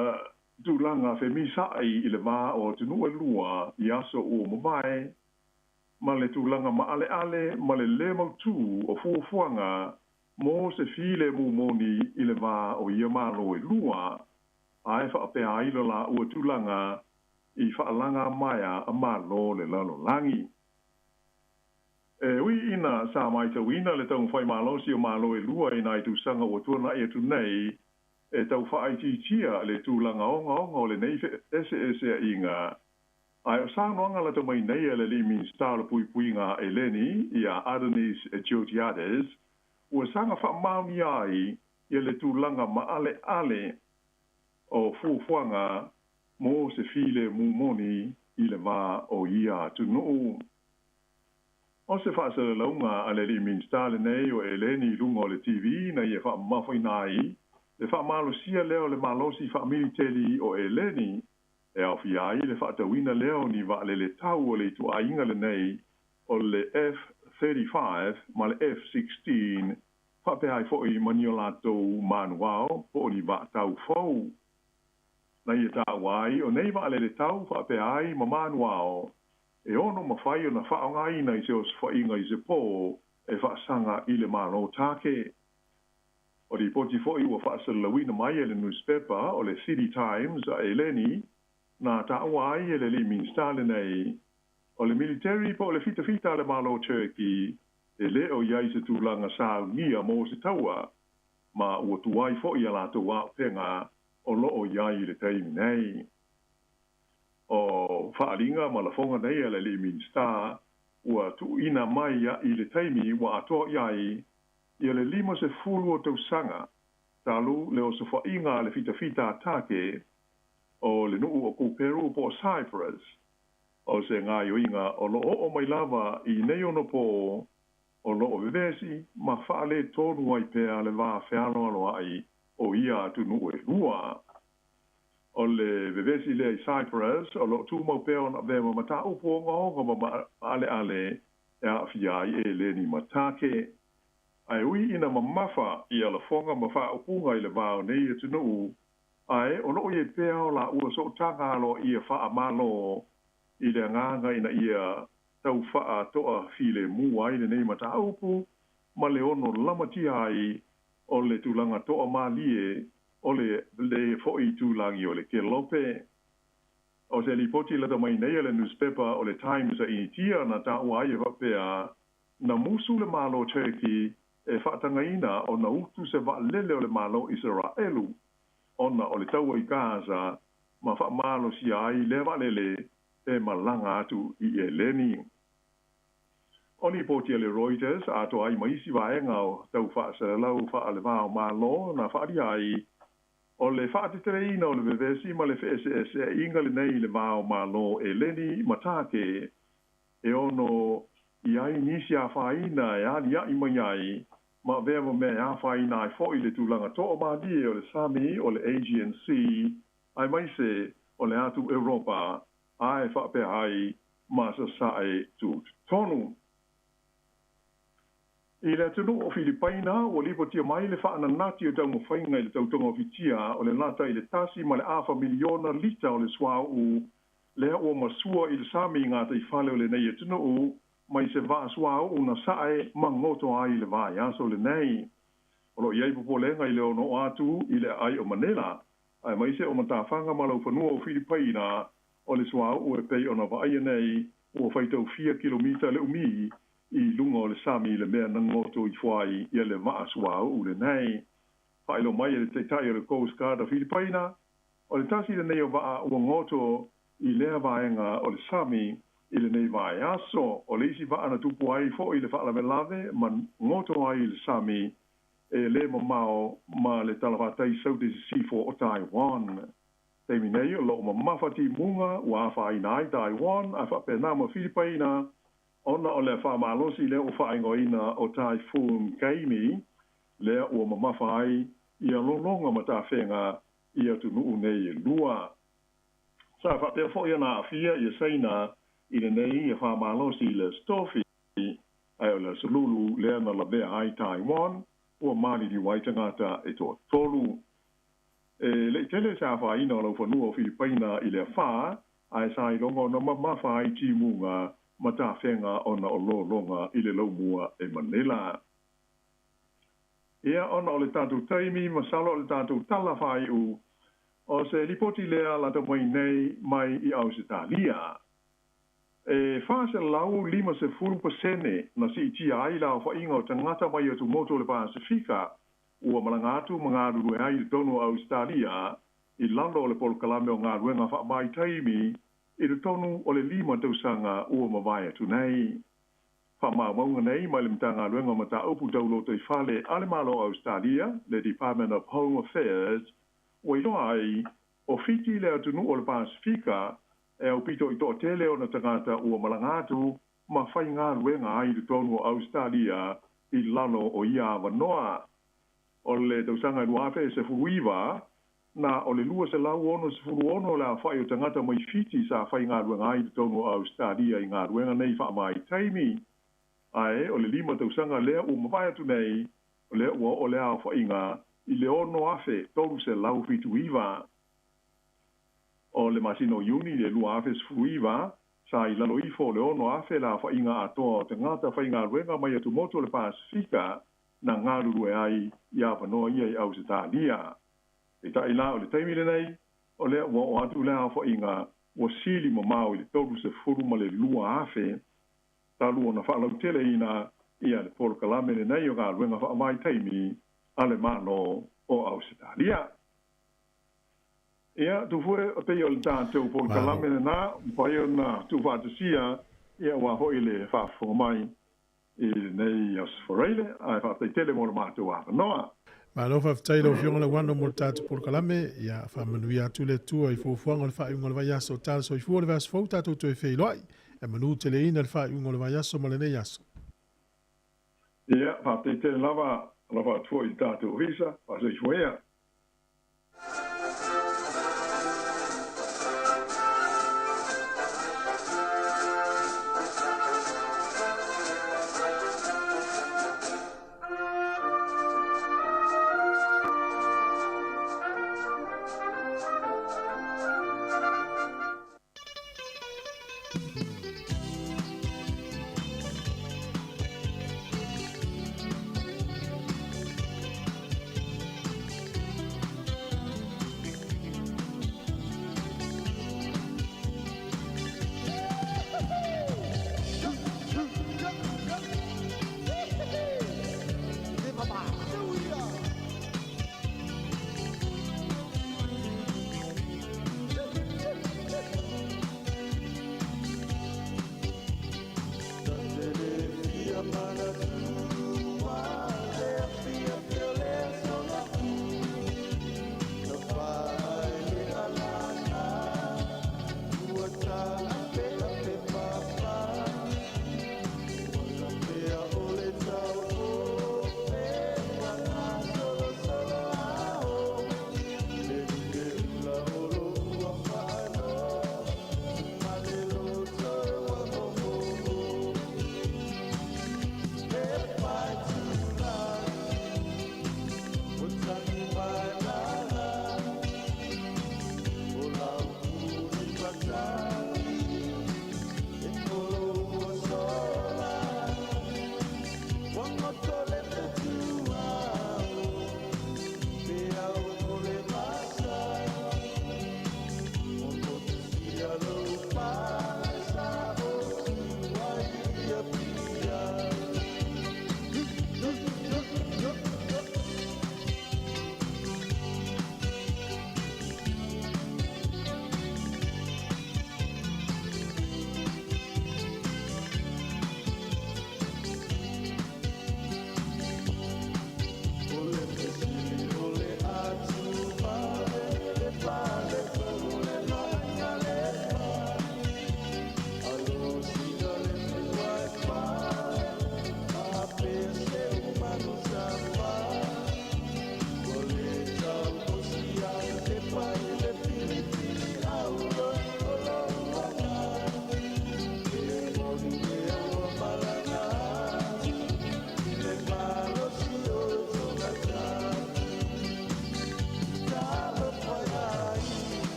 tulaga femisaʻi i le va o atunuu e lua i aso ua mavae, ma le tulaga maʻaleʻale ma le lē mautū o fuafuaga mo se filemu moni i le va o ia Malo e lua, ae faapea ai lo laua tulaga i faalaga maea a Malo le lalolagi. E ui ina sa matauina le taumafai malosi o Malo e lua i nai tausaga ua tuanaʻi atu nei e tau faaitiitia le tulaga ogaoga o lenei feeseeseaiga, ae o saunoaga lata mai nei a le alii Minisita o le Puipuiga a ʻEleni iā Adonis Georgiades ua saga faamaonia ai ia le tulaga maʻaleʻale o fuafuaga mo se filemu moni i le va o ia atunuu. O se faasalalauga a le alii Minisita lenei o ʻEleni i luga o le TV na ia faamamafaina ai le faamalosia lea o le malosi faamiliteli o ʻEleni e aofia ai le faatauina lea o ni vaalele tau o le ituaiga lenei o le F-35 ma le F-16 faapea ai foi ma ni o latou manuao po o ni vaatau fou. Na ia taua ai o nei vaalele tau faapea ai ma manuao e ono mafai ona faaaogaina i se osofaiga i se pō e faasaga i le Malo Take. O lipoti foi ua faasalalauina mai e le nusipepa o le City Times a ʻEleni na taua ai e le alii Minisita lenei o le militeri po o le fitafita a le Malo Turkey e lē o i ai se tulaga saunia mo se taua ma ua tuai foi a latou auupega o loo i ai i le taimi nei. O faaaliga ma lafoga nei a le alii Minisita ua tuuina mai i le taimi ua atoa i ai ia le 50 o tausaga talu le osofaiga a le fitafita a Take o le nuu o Kuperu po o Cyprus. O se gaoioiga o loo oo mai lava i nei ono pō o loo vevesi ma faaletonu ai pea le va fealoaloaʻi o ia atunuu e lua. O le vevesi lea i Cyprus o loo tumau pea ona avea ma mataupu ogaoga ma maʻaleʻale e aafia ai ʻEleni ma Take. Ae ui ina mamafa ia lafoga ma faaupuga i le va o nei atunuu, ae o loo i ai pea o laua sootaga aloaia faamalo i le agaga ina ia tau faatoafilemu ai lenei mataupu ma le ono lamatia ai o le tulaga toamalie o le lē foi itulagi o le Kelope. O se lipoti lata mai nei a le nusipepa o le Times a Initia na taua ai e faapea, na musu le Malo Turkey e faatagaina ona utu se vaalele o le Malo Iseraelu ona o le taua i Gaza ma faamalosia ai lea vaalele e malaga atu i ʻEleni. O lipoti a le Reuters atoa ai ma isi vaega o tau faasalalau faale-va o Malo na faaalia ai o le faateteleina o le vevesi ma le feeseeseaiga lenei i le va o Malo o ʻEleni ma Take e ono i ai nisi afaina e aliaʻi mai ai ma avea ma mea e afaina ai foi le tulaga toamalie o le sami o le Aegean Sea aemaise o le atu ʻEuropa ae faapea ai ma Sasae tutotonu. I le atunuu o Filipaina, ua lipotia mai le faananati o taumafaiga i le tau togafitia o le lata i le 1.5 miliona lita o le suauu lea ua masua i le sami i gataifale o lenei atunuu mai se vaa suauu na sae ma goto ai i le vaiaso lenei. O loo i ai popolega i le ono atu i le aai o Manila Aemaise o matafaga ma laufanua o Filipaina o le suauu e pei ona vaaia nei ua faitaufia kilomita le umi i luga o le sami i le mea na goto ifo ai ia le vaa suauu lenei. Faailoa mai e le Taitai o le Coast Guard a Filipaina, o le tasi lenei o vaa ua goto i lea vaega o le sami i lenei vaiaso. O le isi vaa na tupu ai foʻi le faalavelave ma goto ai i le sami e lē mamao ma le talafatai saute sisifo o Taiwan. Taimi nei o loo mamafa timuga ua afaina ai Taiwan ae faapena ma Filipaina ona o le faamalosi lea ua faaigoaina o Typhoon Gaemi lea ua mamafa ai ia lologa ma tafega i atunuu nei e lua. Sa faapea foʻi ona aafia ia Saina i lenei ia faamalosi i le Aso Tofi, ae o le aso Lulu lea na lavea ai Taiwan ua maliliu ai tagata e toatolu. E leʻi tele se afaina o laufanua o Filipaina i le afā, ae sa iloga ona mamafa ai timuga ma tafega ona o lologa i le laumua e Manila. Ia ona o le tatou taimi, masalo o le tatou tala faaiu o se lipoti lea lata mai nei mai i Ausetalia. E 450% na siitia ai le aofaiga o tagata mai atumotu o le Pasefika ua malaga atu ma galulue ai i totonu o Ausetalia i lalo o le polokalame o galuega faavaitaimi i totonu o le 5 tausaga ua mavae atu nei. Faamaumauga nei mai le Matagaluega o Mataupu Tau Lotoifale a le Malo o Ausetalia, le Department of Home Affairs, ua iloa ai o Fiti le atunuu o le Pasefika e aupito i toatele ona tagata ua malaga atu ma faigaluega ai i totonu o Ausetalia i lalo o ia avanoa. O le tausaga e 2019, na o le 266 le aofaʻi o tagata mai Fiti sa faigaluega ai i totonu o Ausetalia i galuega nei faavaitaimi. Ae o le 5 tausaga lea ua mavae atu nei, o lea ua oo lea aofaʻiga i le 6,379. O le masina o Iuni le 2019, sa i lalo ifo o le 6,000 le aofaʻiga atoa o tagata faigaluega mai atumotu o le Pasefika na galulue ai i avanoa ia i Ausetalia. Peitai la o le taimi lenei, o lea ua oo atu le aofaʻiga ua sili mamao i le 32,000 talu ona faalauteleina ia le polokalame lenei o galuega faavaitaimi a le Malo o Ausetalia. Ia, Tufue, o pei o le tatou polokalame lenā, mafai ona tuufaatasia ia aua foʻi le faafofoga mai i lenei Aso Faraile, ae faafetai tele mo le matou avanoa. Malo faafetai i lau Afioga Lauano mo le tatou polokalame. Ia faamanuia atu le Atua i fuafuaga o le faaiuga o le vaiaso. Tala soifua le vaiaso fou tatou toe feiloai. E manu teleina le faaiuga o le vaiaso ma lenei aso. Ia, faafetai tele lava, alofa atu foi i le tatou ofisa, faasoifua ia.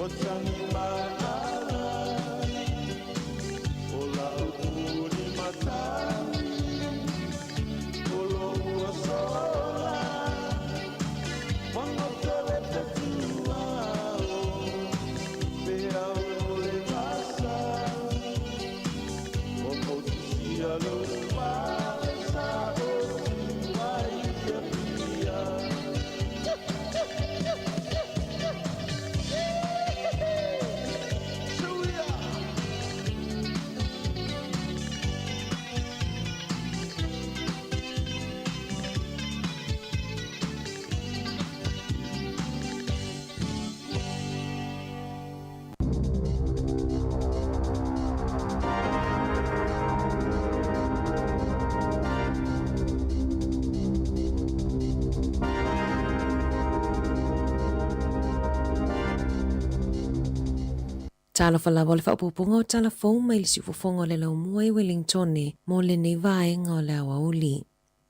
O tangi maala, o lau puni matagi, o lo'u asola, fagotele fetuao, peau o le vasa, o motusia lou fale sa o ai fiafia. Talofa lava o le faaopoopoga o tala fou mai le siufofoga o le laumua i Wellingtone mo lenei vaega o le aoauli.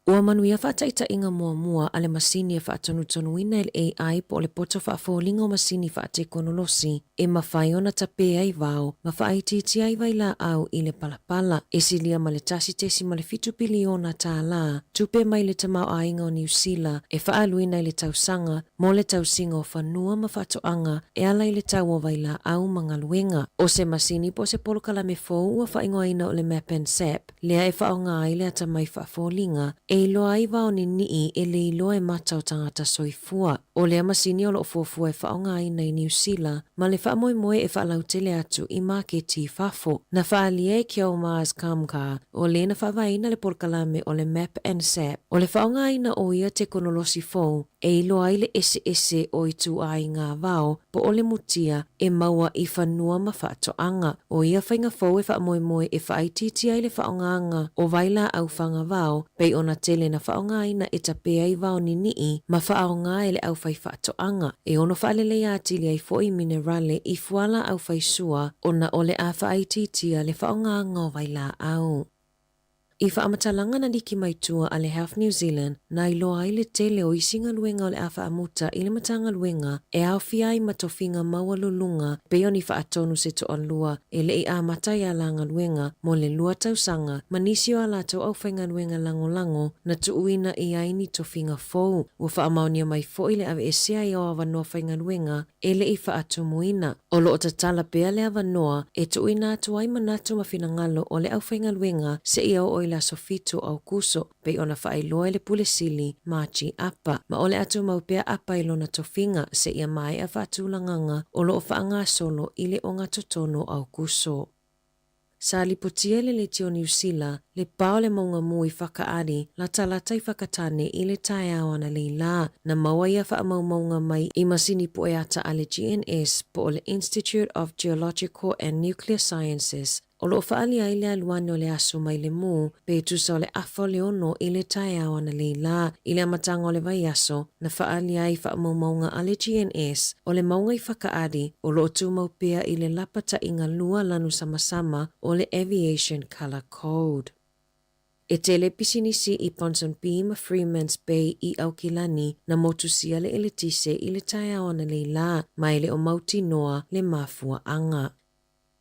Ua manuia faataitaiga muamua a le masini e faatonutonuina e le AI po o le poto faafoliga o masini faatekonolosi e mafai ona tapē ai vao ma faaitiitia ai vailaau i le palapala e silia ma le 1.7 piliona tālā tupe mai le tamaoaiga o Niu Sila e faaaluina i le tausaga mo le tausiga o fanua ma faatoaga e ala i le tau o vailaau ma galuega. O se masini po o se polokalame fou ua faaigoaina o le Map and Sap lea e faaaoga ai le atamai faafoliga e iloa ai vao ninii e le iloa e mata o tagata soifua. O lea masini o loo fuafua e faaaogaina i Niu Sila ma le faamoemoe e faalautele atu i maketi i fafo. Na faaalia e Keomars Kamkar, o lē na faavaeina le polokalame o le Map and Sap, o le faaaogaina o ia tekonolosi fou e iloa ai le eseese o ituaiga vao po o le mutia e maua i fanua ma faatoaga. O ia faiga fou e faamoemoe e faaitiitia ai le faaaogaga o vailaau fagavao pei ona tele na faaaogaina e tapē ai vao ninii ma faaaoga e le aufaifaatoaga e ono faaleleia atili ai foʻi minerale i fualaau faisua ona o le a faaitiitia le faaaogaga o vailaau. I faamatalaga na liki mai tua a le Health New Zealand na iloa ai le tele o isi galuega o le a faamuta i le Matagaluega e aofia ai ma tofiga maualuluga pei o ni faatonu se toalua e leʻi amata i a la galuega mo le 2 tausaga ma nisi o a latou aufaigaluega lagolago na tuuina i ai ni tofiga fou. Ua faamaonia mai foʻi le aveesea ai o avanoa faigaluega e leʻi faatumuina. O loo tatala pea le avanoa e tuuina atu ai manatu ma finagalo o le aufaigaluega seia oo i le aso 7 o Aukuso pei ona faailoa e le Pule Sili Margie Apa. Ma o le a tumau pea Apa i lona tofiga seia maea faatulagaga o loo faagasolo i le ogatotonu o Aukuso. Sa lipotia e le Leitio Niu Sila le pa o le mauga mū i Whakaari, latalata i Whakatane i le taeao analeila. Na maua ia faamaumauga mai i masini pueata a le GNS po o le Institute of Geological and Nuclear Sciences o loo faaalia ai le alu ane o le aso mai le mū pe tusa o le 5:30 i le taeao analeila. I le amataga o le vaiaso na faaalia ai faamaumauga a le GNS o le mauga i Whakaari o loo tumau pea i le lapataiga lua lanu samasama o le Aviation Colour Code. E tele pisinisi i Ponsonby ma Freemans Bay i Aukilani na motusia le eletise i le taeao analeila ma e le o mautinoa le mafuaaga.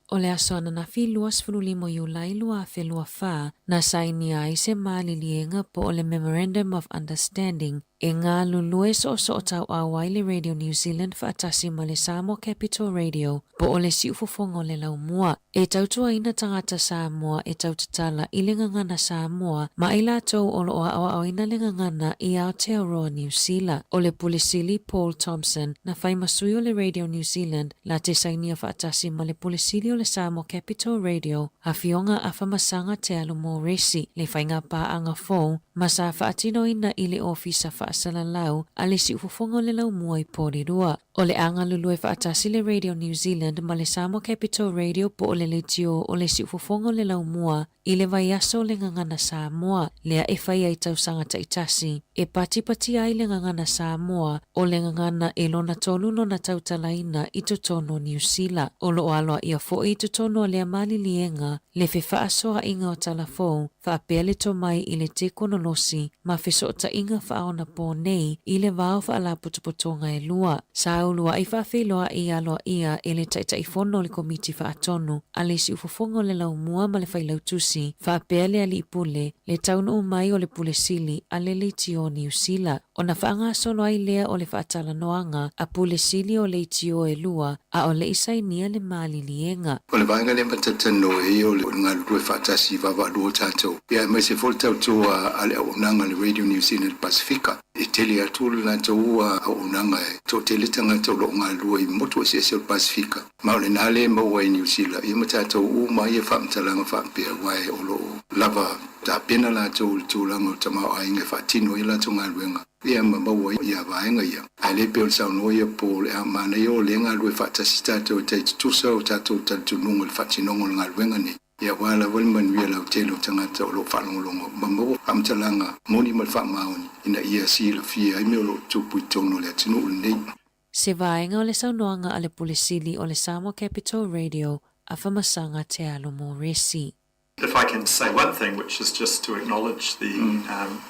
O le aso ananafi 25 o Iulai 2024 na sainia ai se maliliega po o le Memorandum of Understanding e galulue soosootauau ai le Radio New Zealand faatasi ma le Samoa Capital Radio po o le siufofoga o le laumua e tautuaina tagata Samoa e tautatala i le gagana Samoa ma i latou o loo aoaoina le gagana i Aotearoa Niu Sila. O le Pule Sili Paul Thompson na fai ma sui o le Radio New Zealand la te sainia faatasi ma le Pule Sili o le Samoa Capital Radio Afioga Afamasaga Te Alu Moresi le faiga paaga fou ma sa faatinoina i le Ofisa Faasalalau a le Siufofoga o le Laumua i Porirua. O le a galulue faatasi le Radio New Zealand ma le Samoa Capital Radio po o le leitio o le Siufofoga o le Laumua i le vaiaso o le Gagana Samoa lea e fai ai tausaga taitasi e patipatia ai le Gagana Samoa o le gagana e lona tolu lona tautalaina i totonu o Niu Sila. O loo aloaia foʻi i totonu o lea maliliega le fefaasoaʻiga o talafou faapea le tomai i le tekonolosi ma fesootaiga faaonapō nei i le va o faalapotopotoga e lua. Sa uluaʻi faafeiloaʻi aloaʻia e le Taitaifono o le Komiti Faatonu a le Siufofoga o le Laumua ma le Failautusi, faapea le Alii Pule, le taunuu mai o le Pule Sili a le Leitio o Niusila. Ona faagasolo ai lea o le faatalanoaga a Pule Sili o Leitio e lua a o le i sainia le maliliega. O le vaega lea matalanoa ai o le galulue faatasi vaavaalua o tatou, ia aemaise foi le tautua a le auaunaga a le Radio New Zealand Pasifika. E tele atu le latou auaunaga e toatele tagata o lo o galulue i motu eseese o le Pasifika, ma o lena lea e maua ai i Niu Sila ia ma tatou uma ia faamatalaga faapea, aua o lo o lava tapena latou i le tulaga o le tamaoaiga e faatino ai a latou galuega ia ma maua ai ia vaega ia. Ae le pei ona saunoa ia Paul, e manaia o lea e galulue faatasi tatou e tai tutusa o tatou talitonuga i le faatinoga o le galuega nei, ia aua lava le manuia lautele o tagata o lo o faalogologo ma maua faamatalaga moni ma le faamaoni ina ia silafia ai mea o lo o tupu i totonu o le atunuu lenei. Se vaega o le saunoaga a le Pule Sili o le Samoa Capital Radio a Famasaga Tealo Moresi. If I can say one thing, which is just to acknowledge the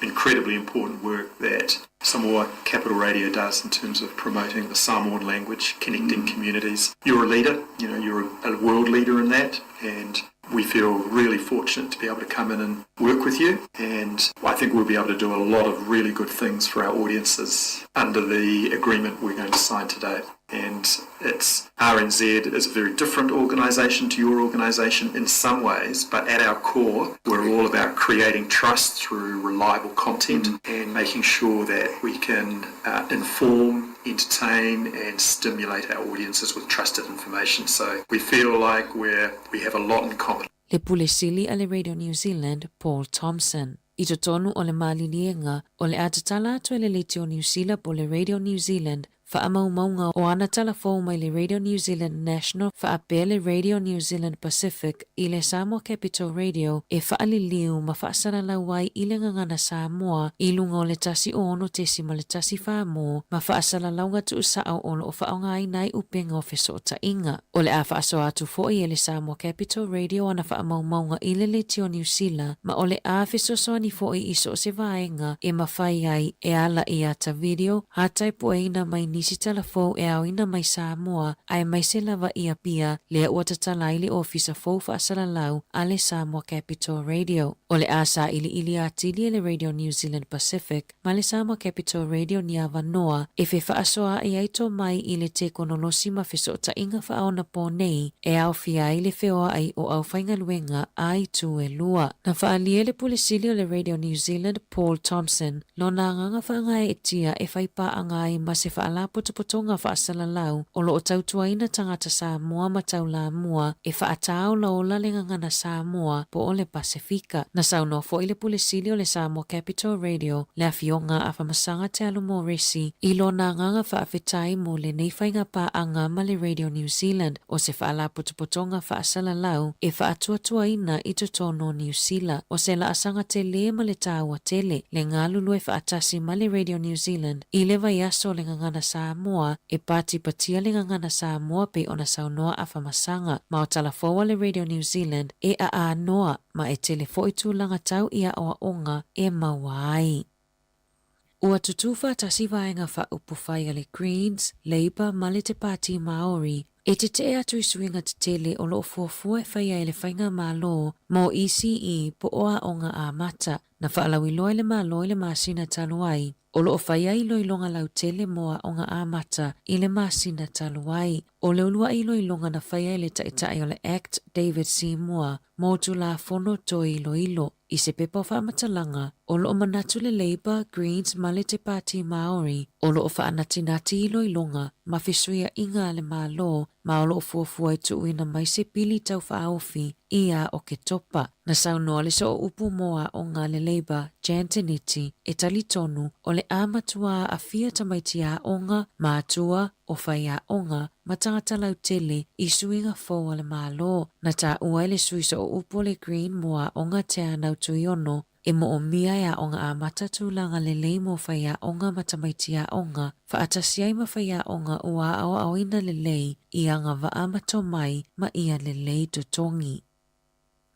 incredibly important work that Samoa Capital Radio does in terms of promoting the Samoan language, connecting communities. You're a leader, you know, you're a world leader in that, and we feel really fortunate to be able to come in and work with you. And I think we'll be able to do a lot of really good things for our audiences under the agreement we're going to sign today. And it's RNZ is a very different organisation to your organisation in some ways, but at our core, we're all about creating trust through reliable content and making sure that we can inform, entertain and stimulate our audiences with trusted information. So we feel like we have a lot in common. Le Pule Sili a le Radio New Zealand, Paul Thompson. I totonu o le maliliega, o le a tatala atu e le Leitio Niu Sila po o le Radio New Zealand faamaumauga o ana tala fou mai le Radio New Zealand National faapea le Radio New Zealand Pacific i le Samoa Capital Radio e faaliliu ma faasalalau ai i le gagana Samoa i luga o le 106.14 ma faasalalauga tuusao o lo o faaaogaina ai upega o fesootaiga. O le a faasoa atu foi e le Samoa Capital Radio ana faamaumauga i le Leitio Niu Sila ma o le a fesoasoani foi i so o se vaega e mafai ai e ala i ata video ata e pueina mai nisi tala fou e aoina mai Samoa aemaise lava i Apia lea ua tatala ai le ofisa fou faasalalau a le Samoa Capital Radio. O le a sailiili atili e le Radio New Zealand Pacific ma le Samoa Capital Radio ni avanoa e fefaasoaʻi ai tomai i le tekonolosi ma fesootaiga faaonaponei e aofia ai le feoaʻi o aufaigaluega a itu e lua. Na faaalia e le Pule Sili o le Radio New Zealand, Paul Thompson, lona agaga faagaeetia e fai paaga ai ma se faalapotopotoga faasalalau o lo o tautuaina tagata Samoa ma taulamua e faataolaola le gagana Samoa po o le Pasefika. Na saunoa foi le Pule Sili o le Samoa Capital Radio, le Afioga a Famasaga Tealu Moresi, i lona agaga faafetai mo lenei faiga paaga ma le Radio New Zealand o se faalapotopotoga faasalalau e faatuatuaina i totonu o Niu Sila. O se laasaga tele ma le taua tele, le galulue faatasi ma le Radio New Zealand i le vaiaso o le Gagana Samoa e patipatia le Gagana Samoa pei ona saunoa a Famasaga ma o tala fou a le Radio New Zealand e aanoa ma e tele foi tulaga tau i aoaoga e maua ai. Ua tutū faatasi vaega faaupufai a le Greens, Labour ma le Te Pāti Māori e tetee atu i suiga tetele o lo o fuafua e fai ai le Faigamalo mo ECE po o Aoga Amata. Na faalauiloa e le Malo i le masina talu ai, o lo o fai ai iloiloga lautele mo Aoga Amata i le masina talu ai. O le uluaʻi iloiloga na faia e le Taitai o le Act David Seymour mo Tulafono Toe Iloilo i se pepa o faamatalaga, o lo o manatu le Labour, Greens ma le Te Pāti Māori o lo o faanatinati iloiloga ma fesuiaʻiga a le Malo ma o lo o fuafua e tuuina mai se pili tau faaofi i ia Oketopa. Na saunoa le sooupu mo aoga a le Labour, Jan Tinetti, e talitonu o le a matua aafia tamaiti aoga, matua, o faiaoga ma tagata lautele i suiga fou a le Malo. Na taua e le sui sooupu o le Green mo aoga Te Anau Tuiono e moomia e Aoga Amata tulaga lelei mo faiaoga ma tamaiti aoga, faatasi ai ma faiaoga ua aoaoina lelei i agavaa ma tomai ma ia lelei totogi.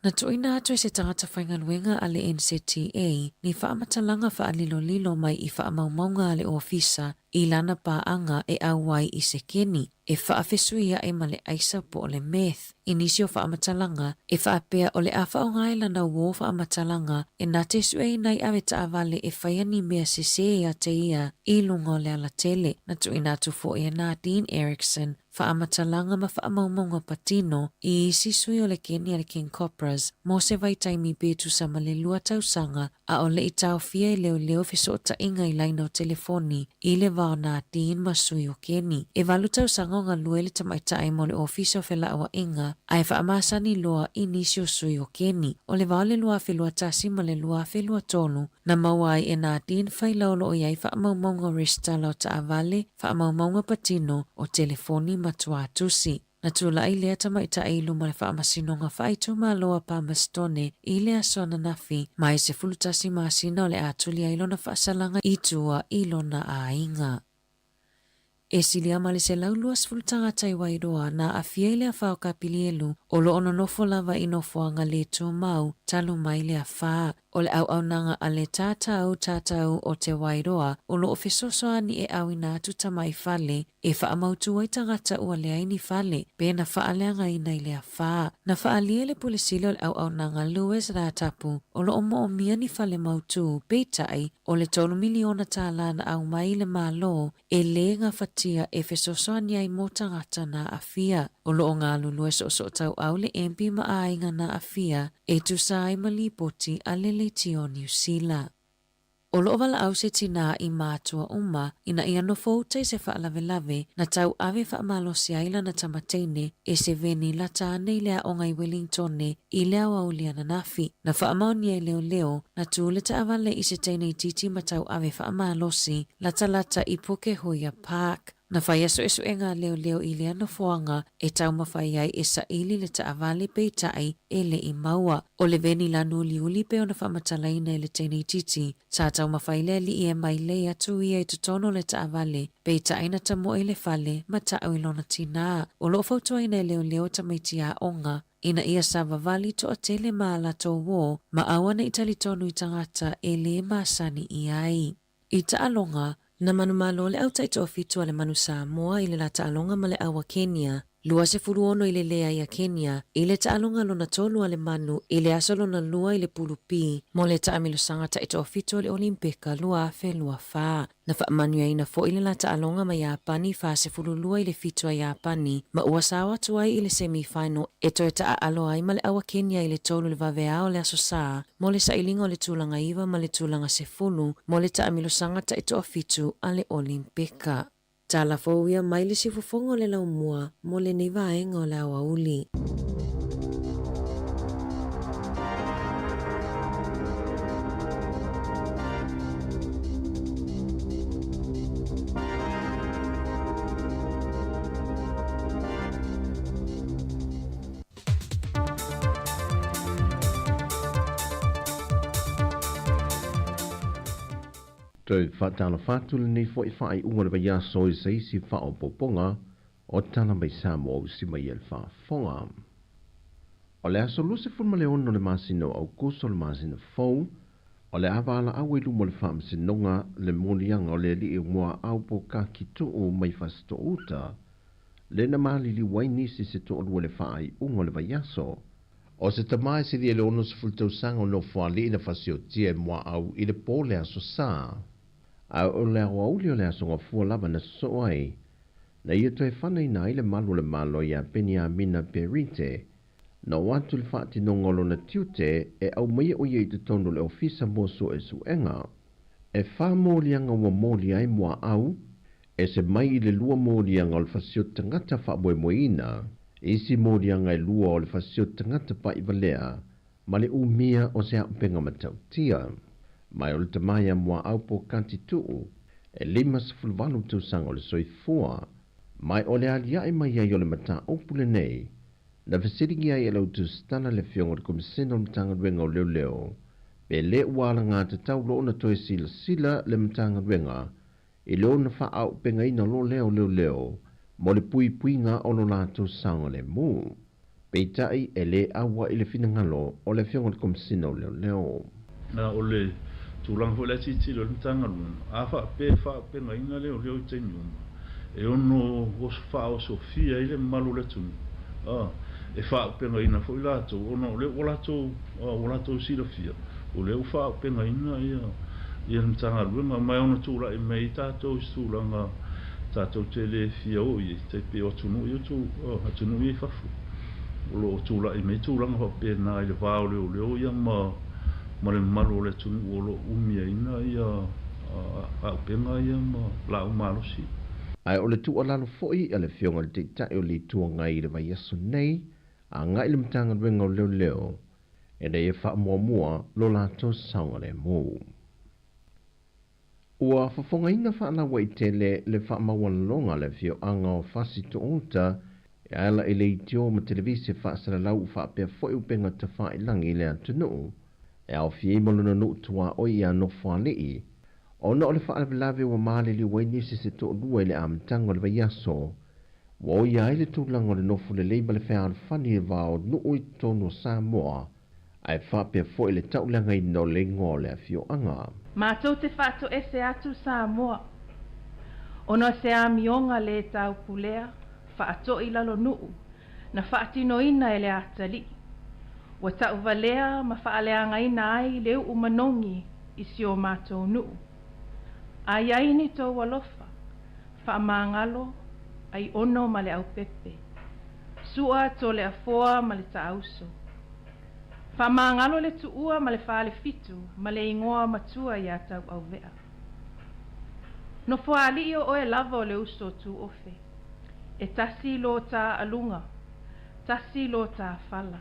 Na tuuina atu e se tagata faigaluega a le NZTA ni faamatalaga faalilolilo mai i faamaumauga a le ofisa. i lana paaga e ʻau ai i sekeni e faafesuiaʻi ma le ʻaisa po o le meth. I nisi o faamatalaga, e faapea o le a faaaoga ai lana uō faamatalaga e na te sueina i ave taavale e faia ni mea sesē ia te ia i luga o le alatele. Na tuuina atu foʻi e Nadine Erickson faamatalaga ma faamaumauga patino i isi sui o le keni a le King Cobras mo se vaitaimi pe tusa ma le 2 tausaga a o leʻi taofia e leoleo fesootaiga i laina o telefoni i le va o Nadine ma sui o keni. E 8 tausaga o galue le tamaitaʻi mo le ofisa o felauaiga ae faamasani loa i nisi o sui o keni. O le va o le 2021 ma le 2023 na maua ai e Nadine faila o loo iai faamaumauga o resitala o taavale, faamaumauga patino o telefoni ma tuatusi. Na tulaʻi lea tamaitaʻi i luma le faamasinoga faaitumālo a Palmerstone i le aso ananafi, ma e 11 masina o le atuli ai lona faasalaga i tua i lona aiga. E silia ma le 120 tagata i Wairoa na aafia i le afa o Kapilielu o loo nonofo lava i nofoaga le tumau talu mai le afā. O le auaunaga a le tatau tatau o te Wairoa o loo fesoasoani e ʻauina atu tama i fale e faamautu ai tagata ua leai ni fale pe na faaleagaina i le afā. Na faaalia e le pule sili o le auaunaga Lewis Ratapu o loo moomia ni fale mautū peitaʻi o le $3 miliona na aumai i le Mālō e lē gafatia e fesoasoani ai mo tagata na aafia. O loo galulue soosoo tauau le MP ma aiga na aafia e tusa ai ma lipoti a le Leitio Niu Sila. O loo valaau se tinā i matua uma ina ia nofouta i se faalavelave na tauave faamalosi ai lana tamateine e seveni lata ane i le aoga i Wellingtone i le aoauli ananafi. Na faamaonia e leoleo na tu le taavale i se teine itiiti ma tauave faamalosi latalata i Pukehuia Park. Na fai suesuega a leoleo i lea nofoaga e taumafai ai e saili le taavale peitaʻi e leʻi maua. O le veni lanu uliuli pe ona faamatalaina e le teine itiiti sa taumafai le alii e mailei atu ia i totonu o le taavale peitaʻi na tamoe le fale ma taʻu i lona tinā. O loo fautuaina e leoleo tamaiti aoga ina ia savavali toatele ma a latou uō ma aua neʻi talitonu i tagata e lē masani i ai. I taaloga, na manumalo le au taitoafitu a le Manu Samoa i le la taaloga ma le aua Kenya, 26 i le leai a Kenya, i le taaloga lona tolu a le Manu i le aso lona lua i le pulu B mo le taamilosaga taitoafitu o le Olimpeka 2024. Na faamanuiaina foʻi le la taaloga ma Iapani 42 i le 7 a Iapani ma ua sao atu ai i le semi-final e toe taaalo ai ma le aua Kenya i le 3 le vaveao o le aso Sā mo le sailiga o le tulaga 9 ma le tulaga 10 mo le taamilosaga taitoafitu a le Olimpeka. Tala fou ia mai le siufofoga o le laumua mo lenei vaega o le aoauli. Toe faatalofa atu lenei foʻi faaiuga o le vaiaso i se isi faaopoopoga o Tala mai Samoa usi mai e le faafofoga. O le aso 26 o le masina o Aukuso le masina fou, o le a valaau i luma o le faamasinoga le moliaga o le alii o muaau po kakituʻu mai Fasitoouta, le na maliliu ai nisi se toalua le faaiuga o le vaiaso. O se tamā e silia i le 60 tausaga o nofoalii na fasiotia e muaau i le pō le aso Sā. A o le aoauli o le aso gafua lava na sosoo ai, na ia toe fanaina ai le malu o le Malo iā Peniamina Perite, na o atu le faatinoga o lona tiute e aumaia o ia i totonu o le ofisa mo suesuega. E 4 moliaga ua moli ai muaau, e se mai i le 2 moliaga o le fasioti tagata faamoemoeina, isi moliaga e 2 o le fasioti tagata paʻivalea ma le umia o se aupega matautia. Mai o le tamai a muaau po katituʻu e 58 tausaga o le soifua, mai o le aliaʻi mai ai o le mataupu lenei, na fesiligia ai e lau tusitala le afioga o le Komisena o le Matagaluega o Leoleo, pe lē ua alagatatau loo na toe silasila le Matagaluega i le ona faaaupegaina lo lea o leoleo mo le puipuiga o lo latou saogalemu. Peitaʻi e lē aua i le finagalo o le afioga o le Komisena o Leoleo. Na o le Tulaga foi la e tilotilo ai le Matagaluega, a faapea e faaaupegaina leoleo i taimi uma, e ono faaosofia ai le mamalu o le atunuu, e faaaupegaina foi latou ona o lea ua latou ua latou silafia o lea ua faaaupegaina ia le Matagaluega, ma e ono tulai mai ai tatou i se tulaga tatou te le fia oo i ai, tai pei o atunuu ia atunuu ia i fafo o lo o tulai mai tulaga faapena i le va o leoleo ia ma le mamalu o le atunuu o lo o umiaina ia auupega ia ma laau malosi. Ae o le tuualalo foi a le Afioga i le Taitai o le Itu Agai i le vaiaso nei, agai i le Matagaluega o Leoleo, ina ia faamuamua lo latou saogalemu. Ua fofogaina faalauaitele le faamaualaloga a le afioaga o Fasitoo-uta e ala i leitio ma televise faasalalau faapea foi upega tafailagi i le atunuu, e aofia ai ma lona nuu tuaoi ia Nofoalii, ona o le faalavelave ua maliliu ai nisi se toalua i le amataga o le vaiaso, ua oia ai le tulaga o le nofo lelei ma le fealofani i le va o nuu i totonu o Samoa, ae faapea foi le tauleagaina o le igoa o le afioaga. Matou te faatoese atu Samoa, ona o se amioga lē taupulea faato'i lalonuu na faatinoina e le atalii, ua taʻuvalea ma faaleagaina ai le uʻu manogi i si o matou nuu. A iai ni tou alofa, faamagalo ai ono ma le aupepe, sua toleafoa ma le taauso. Faamagalo le tuua ma le falefitu ma le igoa matua iā Tauauvea. Nofoalii o oe lava o le uso tuofe, e tasi lo tā aluga, tasi lo tā fala.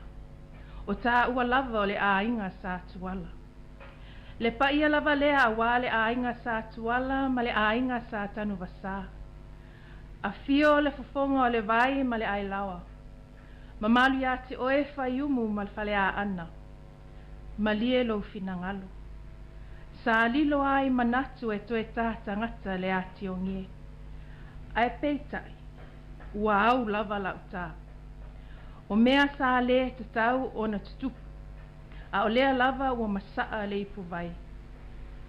O tāua lava o le aiga sa Tuala. Le paia lava lea auā le aiga sa Tuala ma le aiga sa Tanuvasā. Afio le fofoga o le vai ma le ailaoa. Mamalu iā te oe Faiumu ma le Faleaana. Malie lou finagalo. Sa lilo ai manatu e toe tā tagata le atiogie. Ae peitai, ua au lava lau tā. O mea sa lē tatau ona tutupu, a o lea lava ua masaa le ipuvai.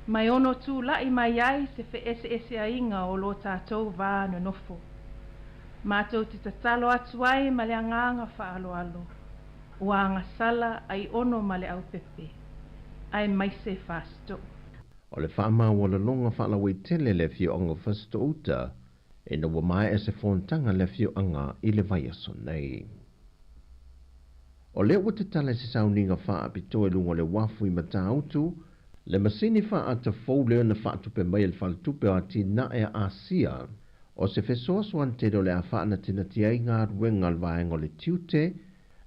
Ma e ono tula'i mai ai se feʻeseʻeseaiga o lo tatou va nonofo. Matou te tatalo atu ai ma le agaga faaaloalo, ua agasala Aiono ma le Aupepe, aemaise Fasitoʻ. O le faamaualaloga faalauaitele le afioaga o Fasitoouta ina ua maea se fonotaga a le afioaga i le vaiaso nei. O lea ua tatala i se sauniga faapitoa i luga o le uafu i Matautu le masini faaata fou lea na faatupe mai e le Faletupe o Atinae a Asia. O se fesoasoani tele o le a faanatinati ai galuega a le vaega o le tiute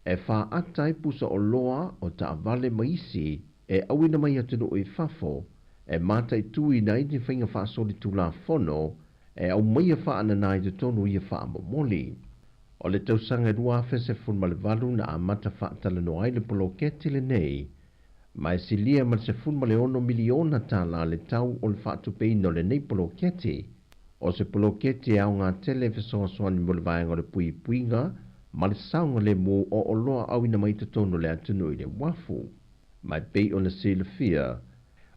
e faaata ai pusa oloa o taavale ma isi e auina mai atunuu i fafo, e mataituina ai ni faiga faasolitulafono e aumaia faanana i totonu ia faamomoli. O le tausaga e 2018 na amata faatalanoa ai le poloketi lenei, ma e silia ma le $16 miliona tālā le tau o le faatupeina o lenei poloketi. O se poloketi e aoga tele e fesoasoani mo le vaega o le puipuiga ma le saogalemu o oloa auina mai totonu o le atunuu i le uafu. Ma e pei ona silafia,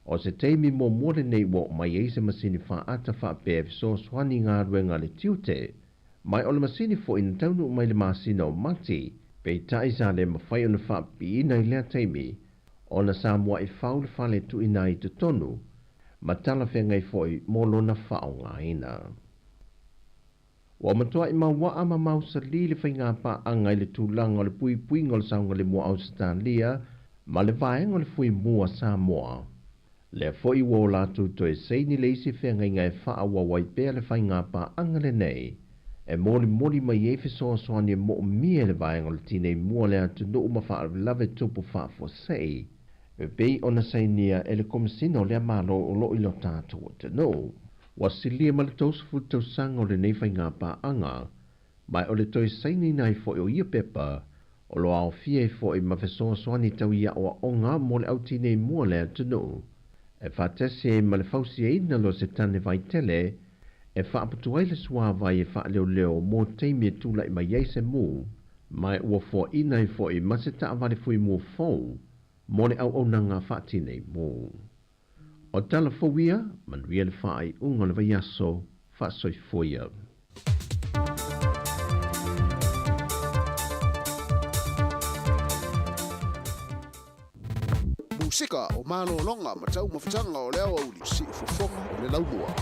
o se taimi muamua lenei ua oo mai ai se masini faaata faapea e fesoasoani i galuega a le tiute, ma o le masini foi na taunuu mai le masina o Mati, peitai sa le mafai ona faapipiina i lea taimi, ona sa mua'i fau le fale e tuuina ai i totonu, ma talafeagai foi mo lona faaaogaina. Ua matua'i mauaa ma mausali le faigapaaga i le tulaga o le puipuiga o le saogalemu o Ausetalia ma le vaega o le Fuimu a Samoa. Lea foi ua o latou toe saini le isi feagaiga e faaauau ai pea le faigapaaga lenei, e molimoli mai ai fesoasoani e moomia e le vaega o le tinei mu a le atunuu ma faalavelave tupu faafuasei, e pei ona sainia e le Komesina o lea Malo o lo o i lo tatou atunuu. Ua silia ma le 30 tausaga o lenei faigapaaga, ma o le toe sainiina ai foi o ia pepa, o lo o aofia ai foi ma fesoasoani tau i aoaoga mo le au tinei mu a le atunuu, e faatasi ai ma le fausiaina loa o se tane vaitele e faaputu ai le suāvai e faaleoleo mo taimi e tula'i mai ai se mu, ma ua foaʻina ai foi ma se taavale fuimu fou mo le auaunaga faatinei mu. O tala fou ia, manuia le faaiuga o le vaiaso, faasoifua ia. Musika o malologa ma taumafataga o le aoauli, siufofoga o le laumua.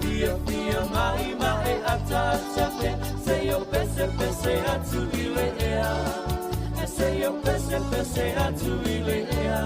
Fia fia mai mai. E pese atu i le ea.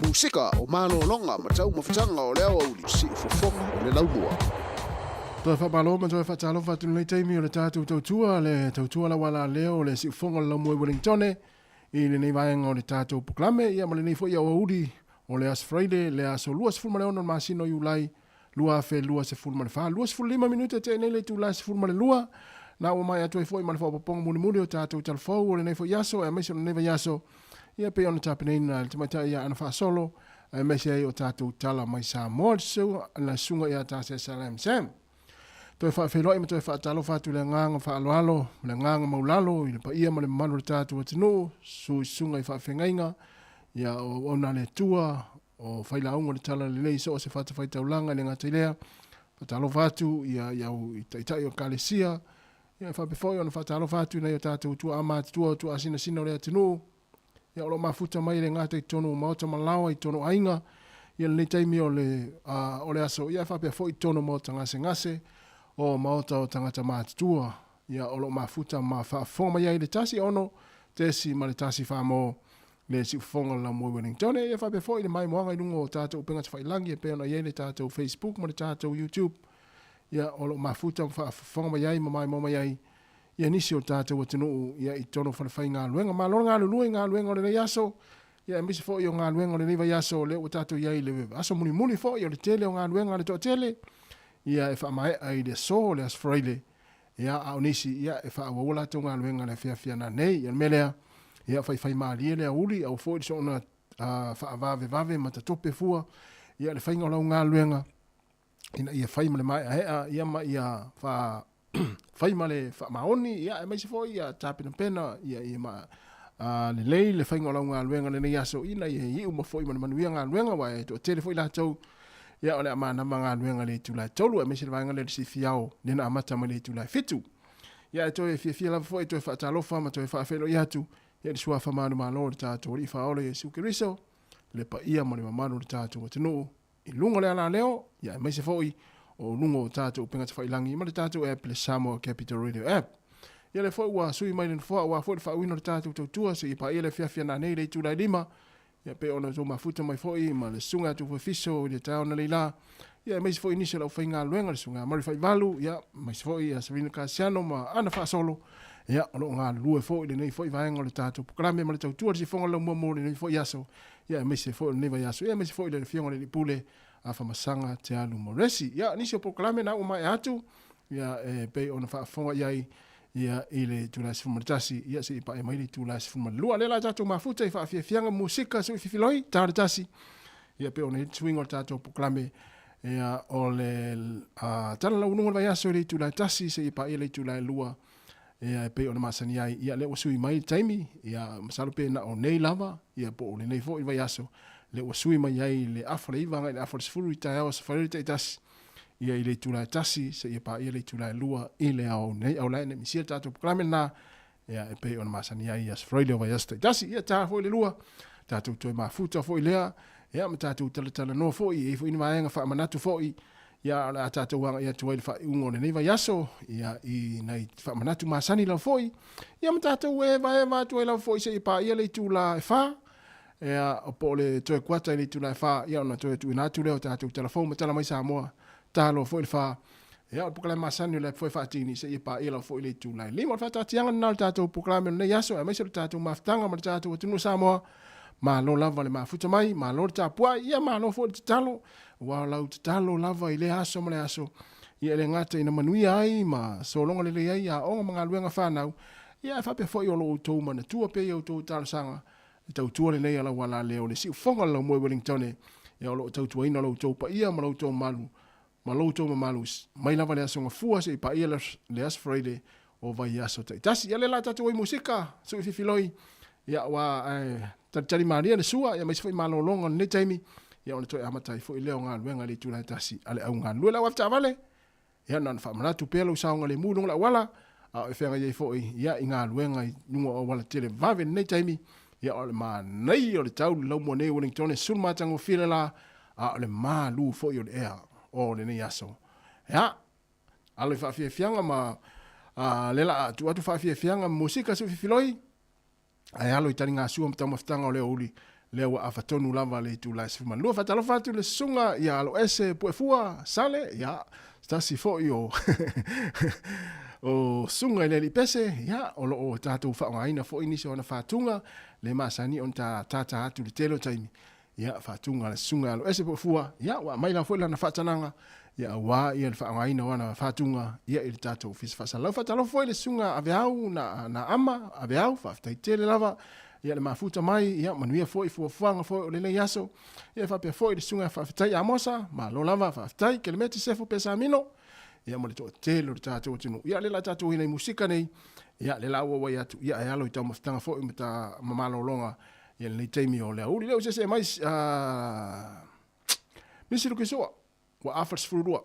Musika o malologa ma taumafataga o le aoauli, siufofoga o le laumua. Toe faamalo ma toe faatalofa atu lenei taimi o le tatou tautua, le tautua laualaleo o le siufofoga o le laumua i Wellingtone i lenei vaega o le tatou polokalame, ia ma lenei foi aoauli o le Aso Faraile, le aso 26 o le masina o Iulai 2024, 25 minute tea nei le itula e 12, na ua maea atu ai foi ma le faaopoopoga mulimuli o tatou talafou o lenei foi aso aemaise o lenei vaiaso, ia pei ona tapenaina e le tamaitai ia Ana Faasolo, aemaise ai o tatou tala mai Samoa le susuga ia Tasesa Lam Sam. Toe faafeiloai ma toe faatalofa atu i le agaga faaaloalo ma le agaga maulalo i le paia ma le mamalu o le tatou atunuu, susu i susuga i faafeagaiga, ia o auauna a le Atua, o failauga o le Tala Lelei so o se fatafaitaulaga e le gata i lea, faatalofa atu ia i au i taitai o Ekalesia, ia e faapea foi ona faatalofa atu i nai o tatou tuaa matutua o tuaa sinasina o le atunuu, ia o lo o mafuta mai e le gata i totonu o maota ma laoa i totonu o aiga, ia lenei taimi o le, o le aso, ia e faapea foi i totonu o maota gasegase, o maota o tagata matutua, ia o lo o mafuta ma faafofoga mai ai i le 1 6.1 mo le siufofoga o le Laumua i Wellington. Ia faapea foi le maimoaga i luga o tatou upega tafailagi e pei ona i ai le tatou Facebook ma le tatou YouTube. Ia, o lo o mafuta ma faafofoga mai ai ma maimoa mai ai ia nisi o tatou atunuu ia i totonu o falefaigaluega. Malo le galulue i galuega o lenei aso, ia aemaise foi o galuega o lenei vaiaso lea ua tatou i ai i le aso mulimuli foi o le tele o galuega a le toatele, ia e faamaea i le aso, le Aso Faraile. Ia, a o nisi, ia, e faaauau a latou galuega i le afiafi a nanei. Ia, o le mea lea, ia, faifaimalie le aoauli, aua foi le soona faavavevave ma tatope fua, ia, le faiga o lau galuega, ina ia fai ma le maeaea, ia, ma ia fa, fai ma le faamaoni, ia, aemaise foi ia tapenapena, ia, ia ma, lelei le faiga o lau galuega i lenei aso, ina ia iu ma foi ma le manuia galuega, aua e toatele foi latou, Ia, o le a manava galuega i le itula e 3, aemaise le vaega lea o le sifiao lea na amata mai le itula e 7. Ia, e toe fiafia lava foi e toe faatalofa ma toe faafeiloai atu ia i le suafa manumalo o le tatou Alii Faaola Iesu Keriso, le paia ma le mamalu o le tatou atunuu i luga o le alaleo, ia aemaise foi o luga o tatou upega tafailagi ma le tatou app le Samoa Capital Radio App. Ia lea foi ua sui mai le nofoa aua foi le faauiina o le tatou tautua seia paia le afiafi ananei i le itula e 5. Ia pei ona outou mafuta mai foi ma le susuga ia Tufuefiso i le taeao analeila, ia aemaise foi nisi o le aufaigaluega, le susuga ia Murray Faivalu, ia aemaise foi ia Serena Kasiano ma Ana Faasolo, ia o lo o galulue foi i lenei foi vaega o le tatou polokalame ma le tautua i le sifoga o le laumua mo lenei foi aso, ia aemaise foi o lenei vaiaso, ia aemaise foi le Afioga i le Alii Pule a Famasaga Tealu Moresi. Ia nisi o polokalame na ua maea atu, ia e pei ona faafofoga i ai ia i le itula e 11, ia seia paia mai le itula e 12. Lea la tatou mafuta i faafiafiaga musika sui fifiloi, ta le tasi. Ia pei ona i ai le suiga o le tatou polokalame, ia o le tala laualuga o le vaiaso i le itula e 1 seia paia le itula e 2, ia e pei ona masani ai. Ia lea ua sui mai le taimi, ia masalo pe na o nei lava, ia po o lenei foi vaiaso, lea ua sui mai ai le afa le 9 agai le afa le 10 i taeao aso Faraile taitasi. Ia i le itula e 1 seia paia le itula e 2 i le ao nei. Aua la e ne i misia le tatou polokalame lena, ia e pei ona masani ai i Aso Faraile o vaiaso taitasi. Ia ta foi le lua, tatou toe mafuta foi lea, ia ma tatou talatalanoa foi, e i ai foi ni vaega faamanatu foi, ia o le a tatou agai atu ai i le faaiuga o lenei vaiaso, ia i nai faamanatu masani lava foi, ia ma tatou evaeva atu ai lava foi seia paia le itula e 4, Ea, po o le toe kuata i le itula e 4, ia ona toe tuuina atu lea o tatou tala fou ma tala mai Samoa, ta loa foi le 4. Ia, o le polokalame masani o le app foi faatini seia paia lava foi le itula e 5. O le faataatiaga lena o le tatou polokalame o lenei aso, aemaise o le tatou mafutaga ma le tatou atunuu Samoa. Malo lava le mafuta mai, malo le tapuai, ia malo foi le tatalo, aua o lau tatalo lava i lea aso ma le aso, ia e le gata ina manuia ai ma sologa lelei ai aoga ma galuega fanau, ia ae faapea foi o lo outou manatua pea i a outou talosaga. E tautua lenei a lau alaleo le siufofoga o le laumua i Wellingtone, ia o lo o tautuaina lo outou paia ma lo outou malu, ma lo outou mamalu, mai lava le Aso Gafua seia paia le Aso Faraile o vaiaso taitasi. Ia lea la tatou ai musika, sui fifiloi, ia ua talitali malie le sua, ia aemaise foi malologa o lenei taimi, ia ona toe amata ai foi lea o galuega i le itula e tasi a le au galulue. Le au avetaavale, ia na ona faamanatu pea lou saogalemu i luga o le auala, a o e feagai ai foi ia i galuega i luga o auala tele vave i lenei taimi, ia o le manaia o le tau le laumua nei Wellington e sulu matagofie le la, a o le malu foi o le ea o lenei aso. Ia, alo i faafiafiaga ma a, le la tuu atu faafiafiaga ma musika si fifiloi, ae alo i taligasua ma taumafataga o le aoauli lea ua afa tonu lava le itula e 12. Faatalofa atu i le susuga ia Aloese Puefua Sale, ia, se tasi foi o o susuga i le alii pese, ia, o lo o tatou faaaogaina foi nisi o ana faatuga, le masani ona ta tātā atu i le tele o taimi, ia, faatuga a le susuga ia Aloese Puefua, ia, ua aumai lava foi lana faatanaga, ia, aua ia le faaaogaina o ana faatuga, ia, i le tatou Ofisa Faasalalau. Faatalofa foi i le susuga Aveau na, na ama, Aveau, faafetai tele lava, ia, le mafuta mai, ia, manuia foi fuafuaga foi o lenei aso, ia, faapea foi le susuga Faafetai Amosa, malo lava, faafetai, Kelemeti Sefo Pesamino, ia, ma le toatele o le tatou atunuu. Ia, lea la tatou ina i musika nei, ia, lea la ua auai atu, ia, e alo i taumafataga foi ma ta ma malologa, Ia lenei taimi o le aoauli lea ua seesee mai Misi Lukisua ua afa le 12.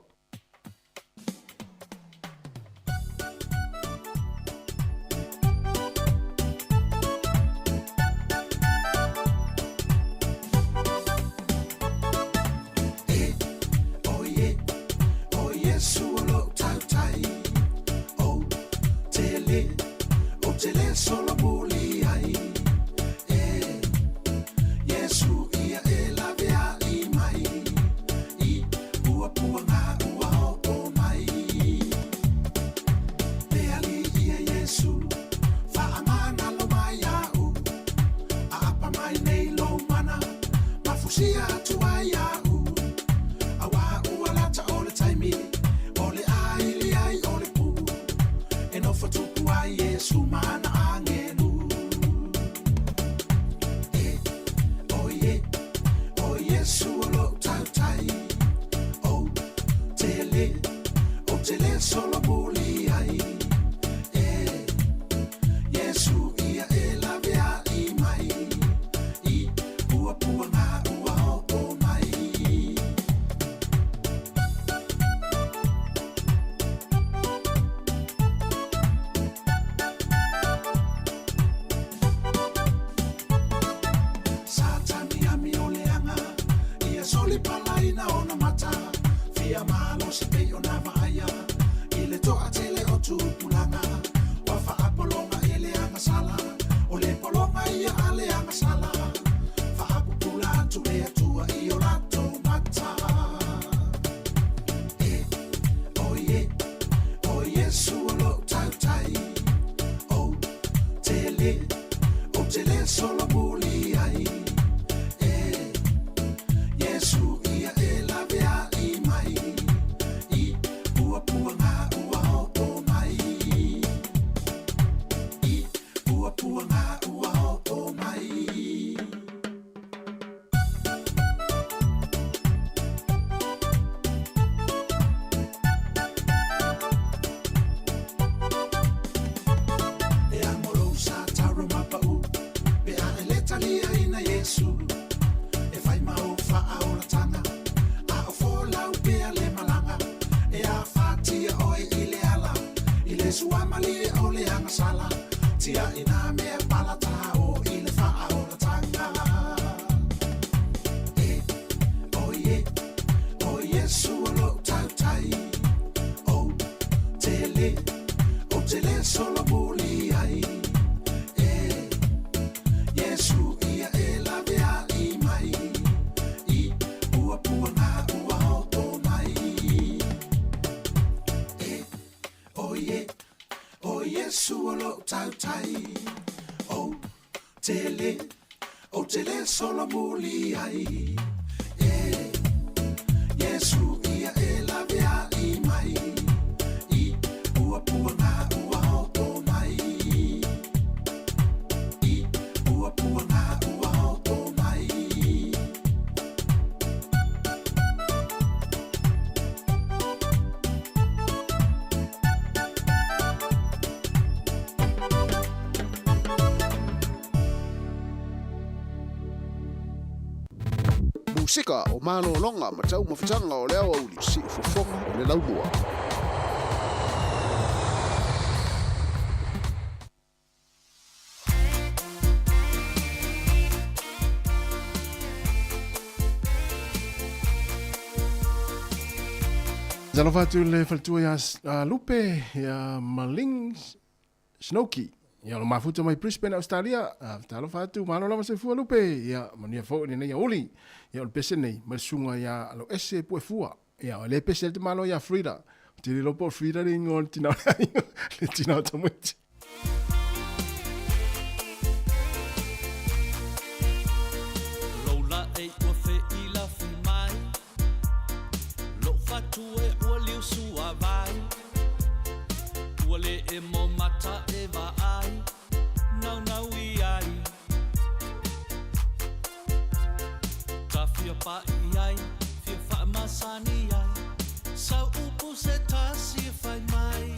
Musika o malologa ma taumafataga o le aoauli, siufofoga o le laumua. Talofa atu le faletua ia Lupe ia Maling Snoki. Ia o mafuta mai Brisbane, Australia. Talofa atu, malo lava soifua Lupe. Ia manuia foi lenei auli. Ia o le pese nei ma le susuga ia Aloese Puefua. Ia o le pese le tamaloa ia Frida. Ou te le iloa po o Frida le igoa o le tina o le aiga, le tina o tamaiti. Lola e ua feilafi mai Lou fatu e ua liu suavai Ua le e mo mata e vaai Naunau i ai Ta fia pa'i ai Fia faamasani ai Sau upu se tasi e fai mai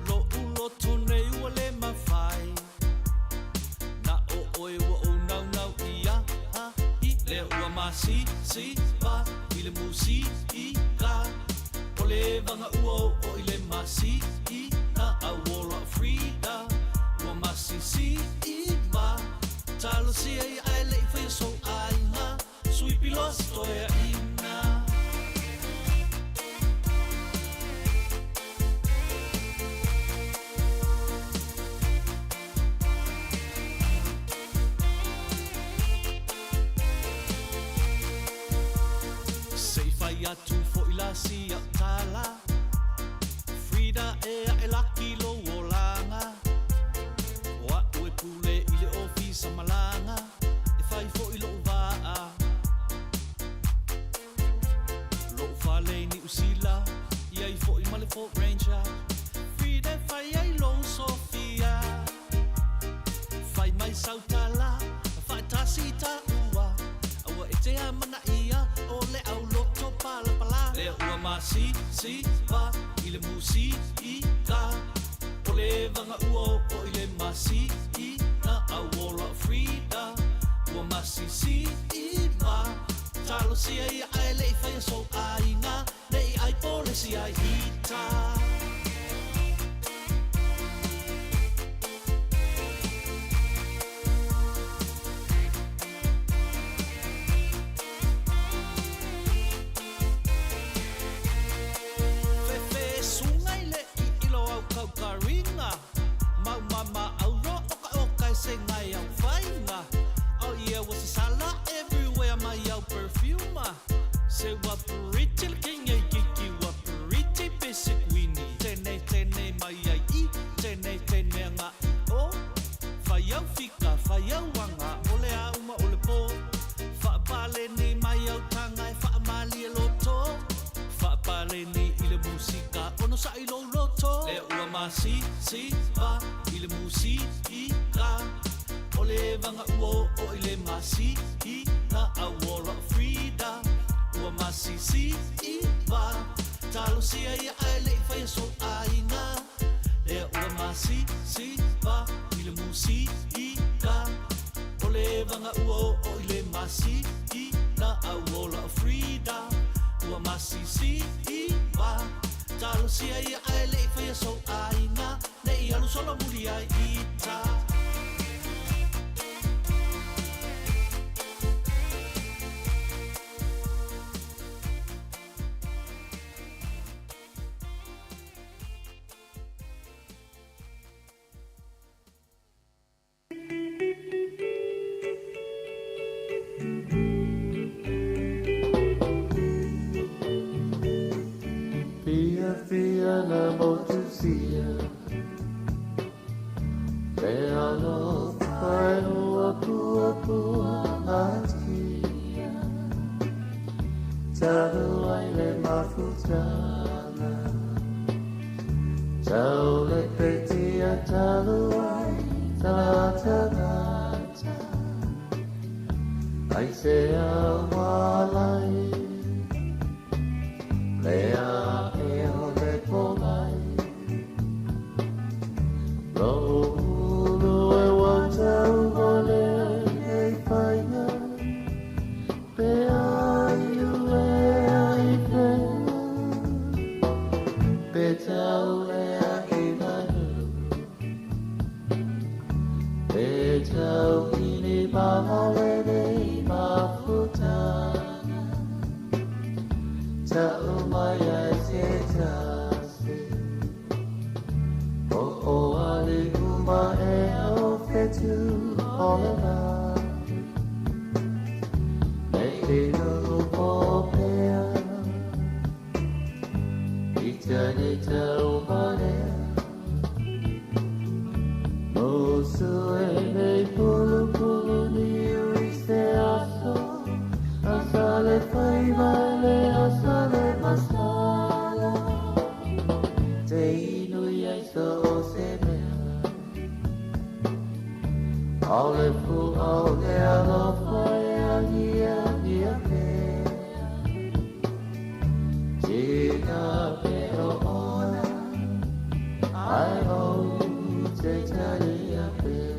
Lo'u loto nei ua le mafai Na o oe ua ou naunau i ai Lea ua masisiva i le musika O le vaga ua oo i le masina Auola o Frida ua masisiva Talosia ia ae le i faia sou aiga Sui piloa se toeaina. Se i fai atu fo'i la sia tala Frida e ae laki lou olaga O a'u e pule i le ofisa malaga E fai fo'i lo'u vaa Lo'u fale i Niu Sila I ai fo'i ma le Ford Ranger Frida e fai ai lou Sofia Fai mai sau tala Faatasi i taua Aua e te amanaia O le auloto palapala Lea ua masisiva I le musika O le vaga ua oo i le masina Auola o Frida ua masisiva Talosia ia ae le i faia sou aiga Ne i ai polesi ai ita. Fefe sunga i le iilo au kaukaringa Mau mama auro oka oka e se ngai au fainga Oh yeah ua sasala everywhere mai au perfume Se ua pretty le king ei kiki ua pretty basic wini Tenei tenei mai ai i tenei tenei anga i o Fai au fika fai au anga o le a uma o le po Faapaleni mai au taga e faamalie loto Faapaleni i le musika ono sa'i lou loto Lea ua masisiva i le musika O le vaga ua oo i le masina Auola o Frida ua masisiva Talosia ia ae le i faia sou aiga Lea ua masisiva i le musika O le vaga ua oo i le masina Auola o Frida ua masisiva Talosia ia ae le i faia sou aiga Ne i alu solo muli ai ita. Fiafia na motusia Le alofa e ua puapua atia Talu ai le mafutaga Tau le petia talu ai tala tagata Ai se aualai Le a e o le polai Lo ulu e wa tau vale e whainga Pe ai ue ai whenga Pe tau e a ki manu Pe tau ini mahalele mafutanga Tau mai uma ea o fetu o le lani. Nei inu po pea, i tane tau marea. Musu e nei pulu pulu niu i se aso, asale faiva le asale masala. Te inu iai so o se mea, au le fu au le alofa e agia ia pea. Tina pero ona, ai o te taria pea.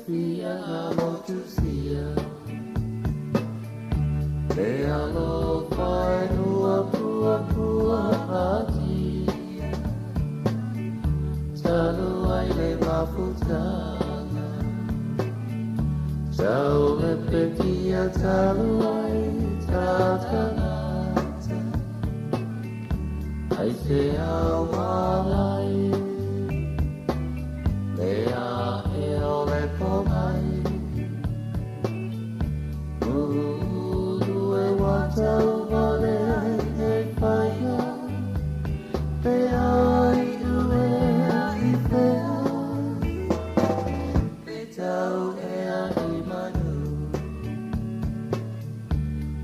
Fia motu sia, le alofa e ua pua pua atia. Talu ai le mafutanga, tau le petia talu ai tatanata. Ai te au alai, le a e o le pomai. Uru e watau vale ai e whaia, pe ai uea i whea. Pe tau ea i manu,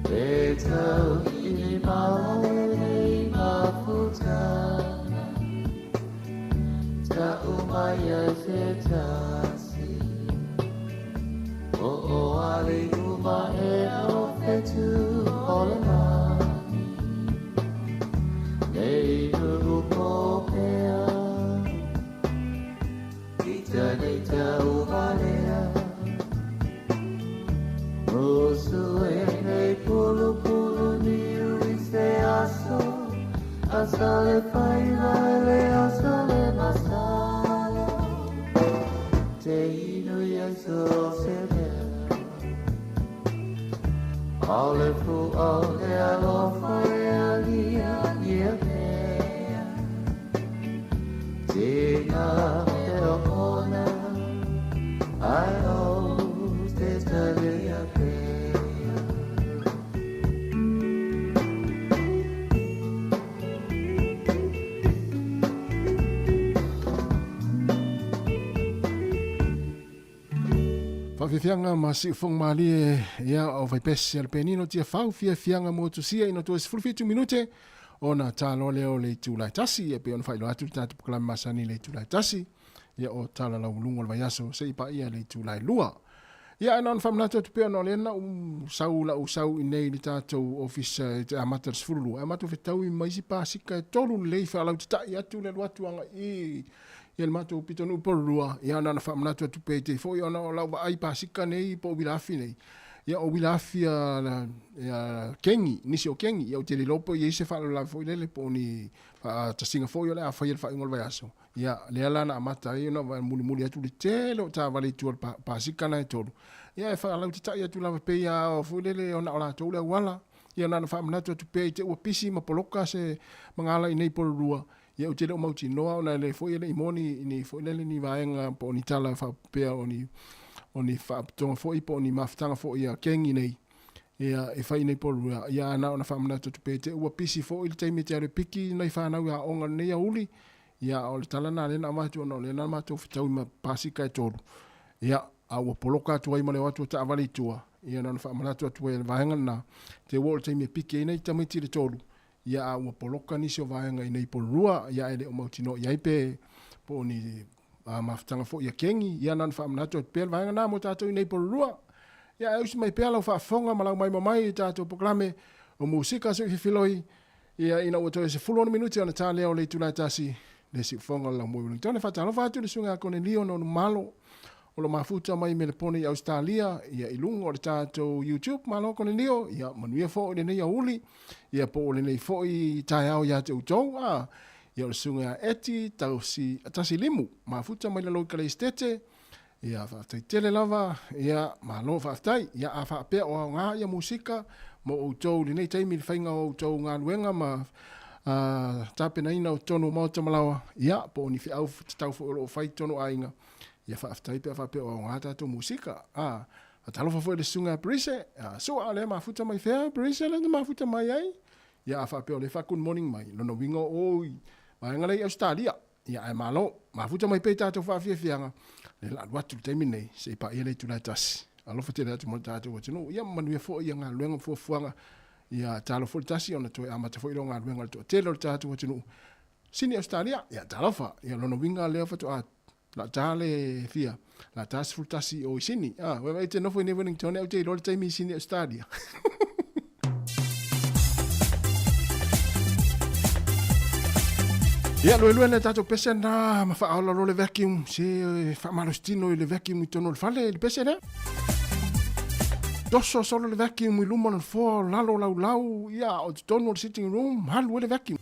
pe tau i maole nei mafutanga. Ta umai ai se tasi, o o ali uma ea o fetu o le lani. Nei uru po pea, i tane tau valea. Musu e nei pulu pulu niu i se aso, asale faiva le asale masala. Te inu iai so se mea, au le fu au le alofa e agia ia mea. Tina e o ona, ai o te talia pea. Faafiafiaga ma siufoga malie ia o vaipesi a le penino tia fau fiafiaga mo tusia ina toe 17 minute ona taloa lea o le itulai tasi e pei ona faailoa atu le tatou polokalame masani i le itulai tasi ia o tala lauuluga o le vaiaso seia paia le itulai lua. Ia ae na ona faamanatu atu pea ona o lea na ou sau lau sau i nei i le tatou ofisa i te amata i le 12 ae matou fetaui ma isi pasika e tolu lelei faalautatai atu le alu atu agai i ia le matou pitonuu Porirua, ia na ona faamanatu atu pea i te foi ona o lau vaai pasika nei po o uila afi nei. Ia o uila afi a ia kengi, nisi o kengi, ia ou te le iloa po o i ai se faalavelave foi lele po o ni faatasiga foi o le a faia i le faaiuga o le vaiaso. Ia lea la na amata ai ona mulimuli atu le tele o taavale i tua i le pasika na e tolu. Ia e faalautatai atu lava pei a foi lele ona o latou le auala. Ia na ona faamanatu atu pea i te ua pisi ma poloka se magala i nei Porirua. Ia ou te le o mautinoa ona e le foi e le i moni ni foi lele ni vaega po o ni tala faapea o ni o ni faapotoga foi po o ni mafutaga foi a kengi nei ia e fai nei Porirua. Ia a na ona faamanatu atu pea i te ua pisi foi le taimi e te alu e piki nai fanau i aoga lenei aoauli. Ia o le tala na lea na avatu ona o lea na matou fetaui ma pasika e tolu. Ia a ua poloka atu ai ma le o atu o taavale i tua. Ia na ona faamanatu atu ai e le vaega lena te ua oo i le taimi e piki ai nai tamaiti i le tolu. Ia a ua poloka nisi o vaega i nei Porirua, ia e le o mautinoa i ai pe po o ni mafutaga foi a kengi, ia na ona faamanatu atu pea le vaega na mo tatou i nei Porirua. Ia ae usi mai pea lau faafofoga ma lau maimoa mai i tatou polokalame o musika soififiloi, ia ina ua toe 16 minute ona ta lea o le itula e tasi le siufofoga o le laumua i Wellington. E faatalofa atu i le susuga ia Konelio Nonumalo o lo mafuta mai Melepone i Ausetalia, ia i luga o le tatou YouTube. Malo Konelio, ia manuia foi lenei aoauli, ia po o lenei foi taeao ia te outou. A, ia o le susuga ia Eti Tausi, Tasi Limu, mafuta mai lalo i Kaleistete, Ia, faafetai tele lava, ia, malo faafetai. Ia, a faapea o aoga ia musika mo outou i lenei taimi i le faiga o outou galuega ma tapenaina o totonu o maota ma laoa, ia, po o ni feau tatau foi o lo o fai i totonu o aiga, ia faafetai pe a faapea o aoga tatou musika. A, faatalofa foi i le Susuga ia Parise, a, sua, o lea e mafuta mai fea Parise lea na mafuta mai ai? Ia, a faapea o lea e faa-good morning mai, lona uiga o o i vaega la i Ausetalia. Ia ae malo, mafuta mai pea i tatou faafiafiaga, lea la alu atu i le taimi lenei, se i paia le itula e tasi. Alofa tele atu mo le tatou atunuu. Ia manuia foi ia galuega ma fuafuaga. Ia talo foi le tasi ona toe amata foi lea o galuega a le toatele o le tatou atunuu. Sini Ausetalia, ia talofa. Ia lona uiga lea faatoa la ta le fia, la ta 11 o i Sini. Ah, ua e te nofo i nei Wellington, au te iloa le taimi i Sini Australia. Ia, luelue le tatou pese na ma faaola lo le vacuum, se faamalositino i le vacuum i tonu o le fale, le pese lea. Toso solo le vacuum i luma o le nofoa, o lalo o laulau, ia, o totonu o le sitting room, alu ai le vacuum.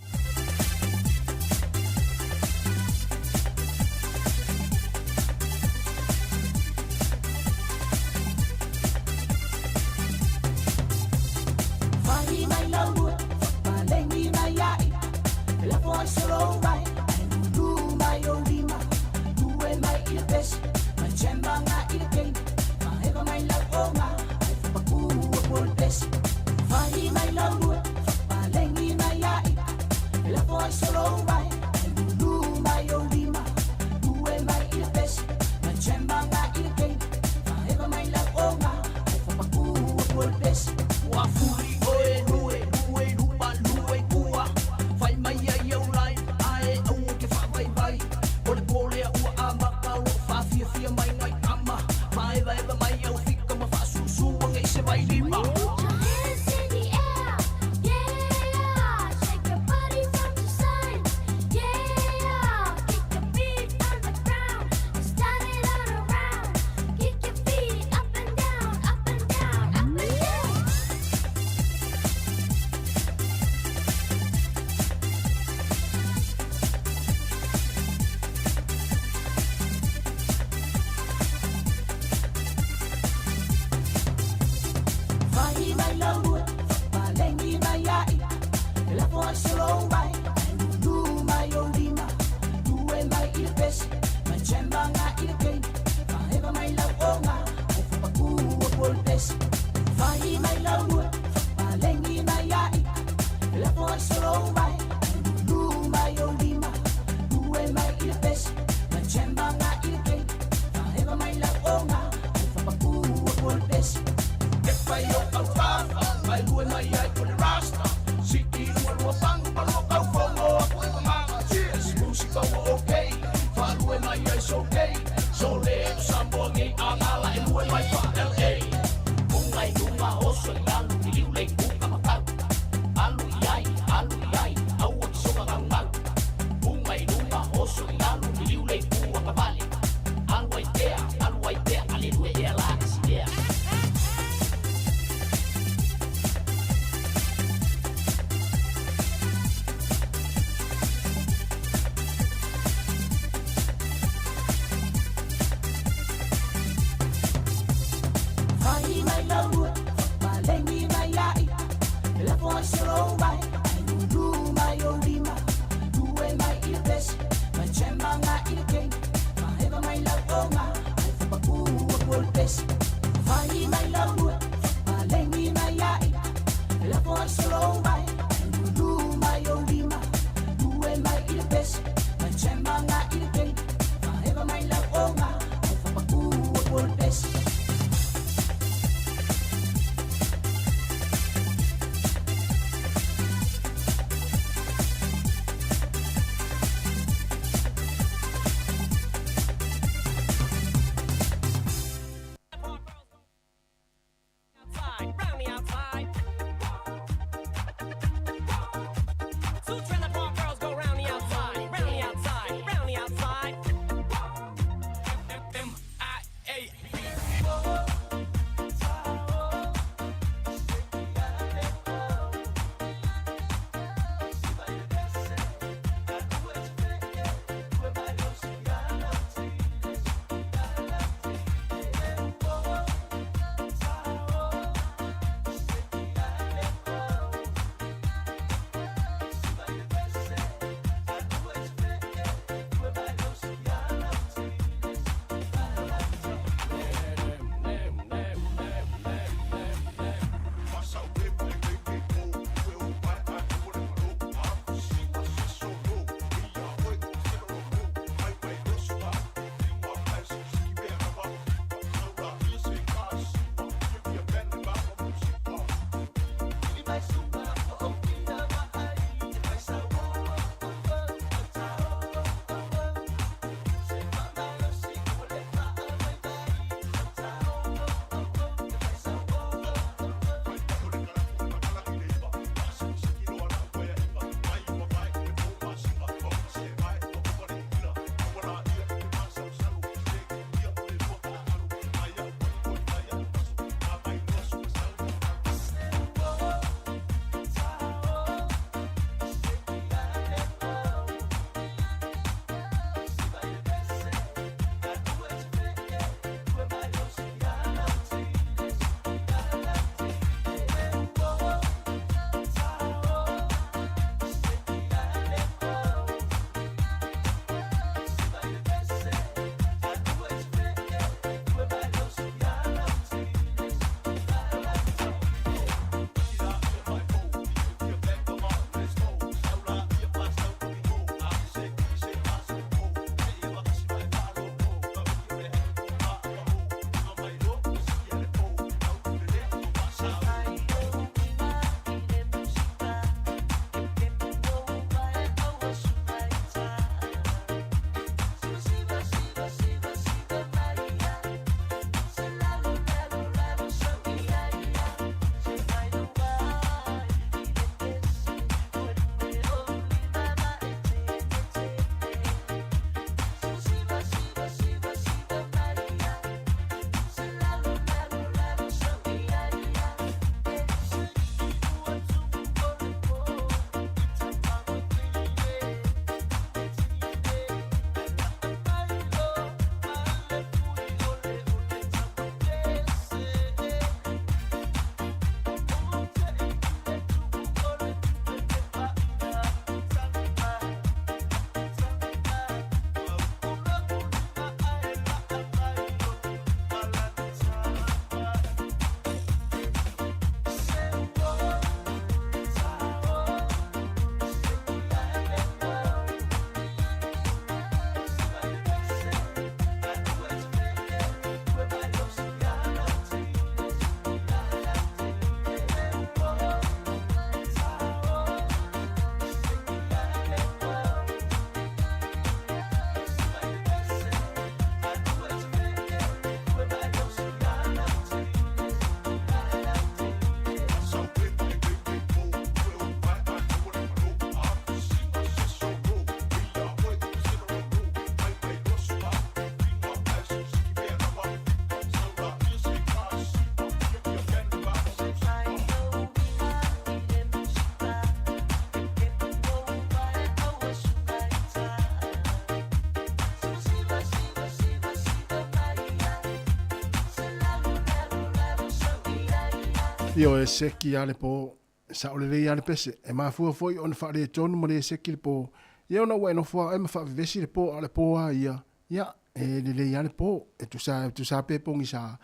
Ioe e seki lava le po, sao lelei lava le pese. E mafua foi ona faaletonu ma lē seki le po, ia ona ua e nofo ae ma faavevesi le po, a o le po lava ia, ia, e lelei lava le po, e tusa, tusa pe pogisā,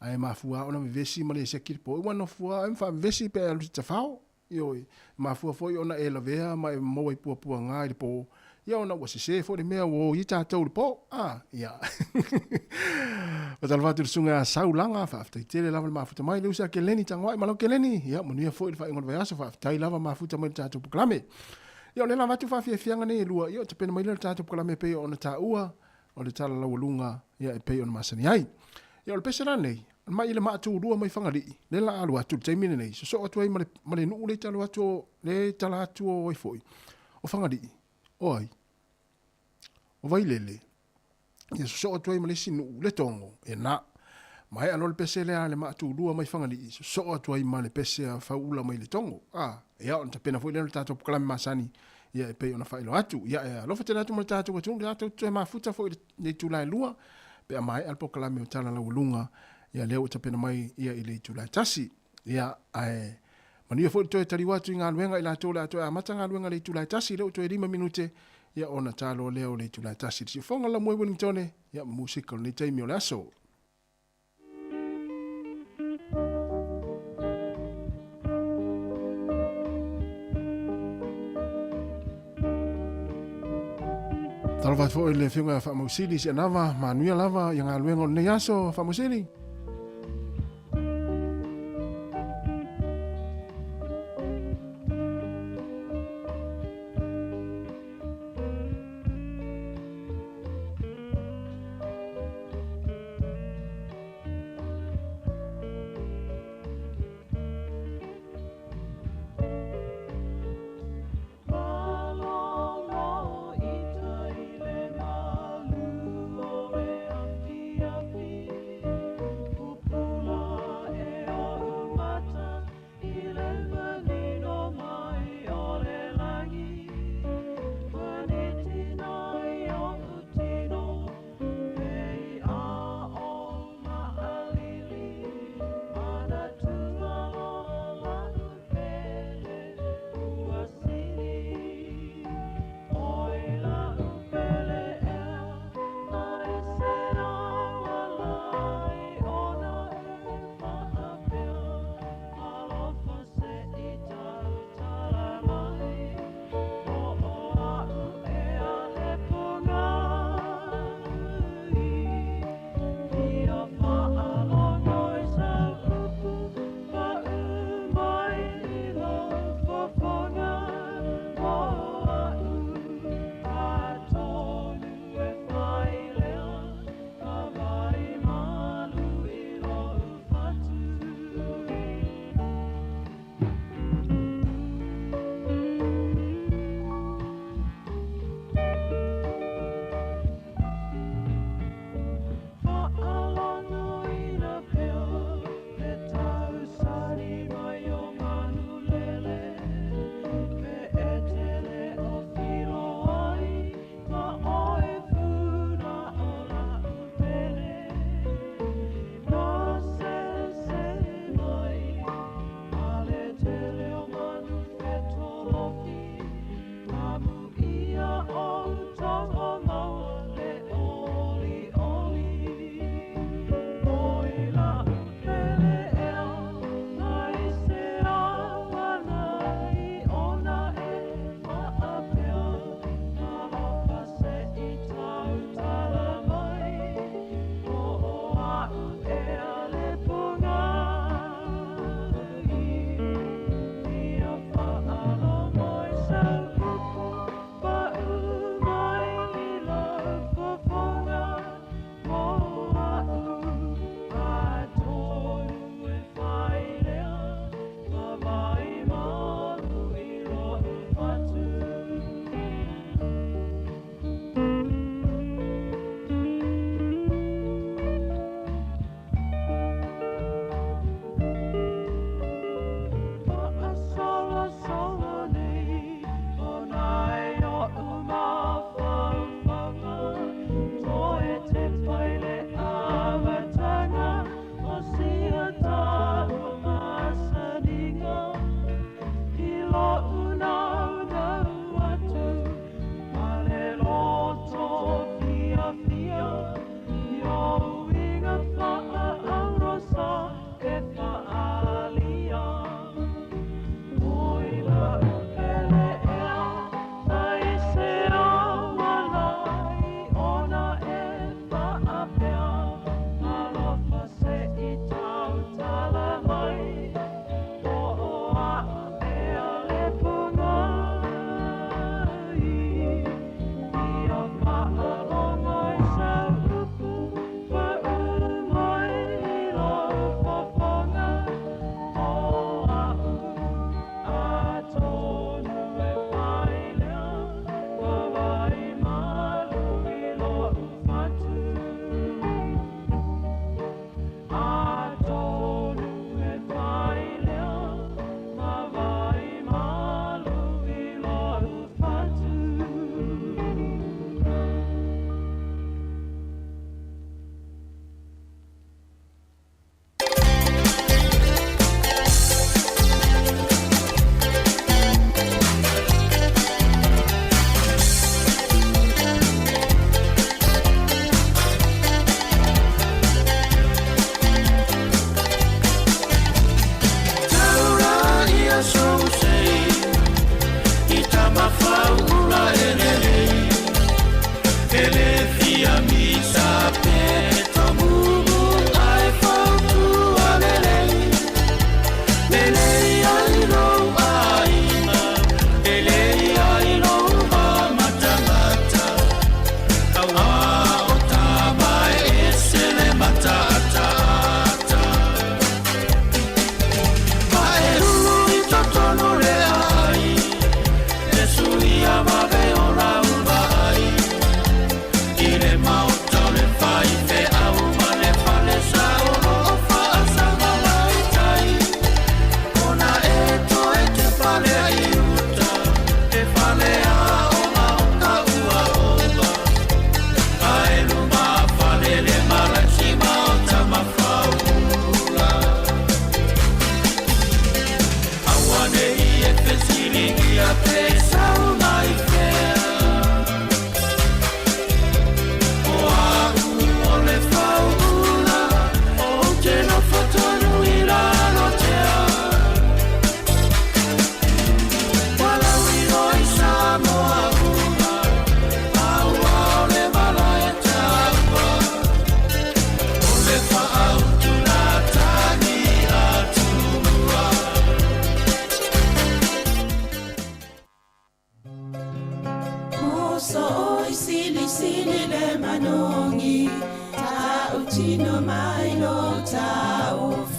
ae mafua ona vevesi ma lē seki le po, ua nofo ae ma faavevesi pe alu i tafao. Ioe, e mafua foi ona e lavea ma e maua i puapuaga i le po, ia ona ua sesē foi le mea ua o i ai tatou i le po. A, ia. Faatalofa atu i le susuga ia Saulaga, faafetai tele lava le mafuta mai, le uso ia Keleni Tagoai ma lau Keleni, ia manuia foi le faaiuga o le vaiaso, faafetai lava mafuta mai i le tatou polokalame. Ia o lea la avatu faafiafiaga nei e lua, ia o tapena mai lea o le tatou polokalame e pei ona taua, o le tala laualuga ia e pei ona masani ai. Ia o le pese la nei, mai i le maa tulua mai Fagalii, lea la alu atu i le taimi lenei, sosoo atu ai ma le, ma le nuu le talo atu o, le tala atu o ai foi, o Fagalii, o ai, o Vailele, ia sosoo atu ai ma le isi nuu, Letogo, e na. Maea loa le pese lea a le maa tulua mai Fagalii, sosoo atu ai ma le pese a Fauula mai Letogo. A, ia ona tapena foi lea o le tatou polokalame masani, ia e pei ona faailoa atu. Ia e alofa tele atu ma le tatou atunuu, tatou toe mafuta foi i le itula e 2, pe a maea le polokalame o Tala Laualuga, ia lea ua tapena mai ia i le itula e 1. Ia, ae manuia foi le toe taliu atu i galuega i latou o le a toe amata galuega i le itula e 1, lea ua toe 5 minute, ia ona ta loa lea o le itula e 1. Le siufofoga o le Laumua i Wellingtone, ia ma musika o lenei taimi o le aso. Talofa atu foi i le Afioga ia Faamausili Sianava, manuia lava ia galuega o lenei aso, Faamausili.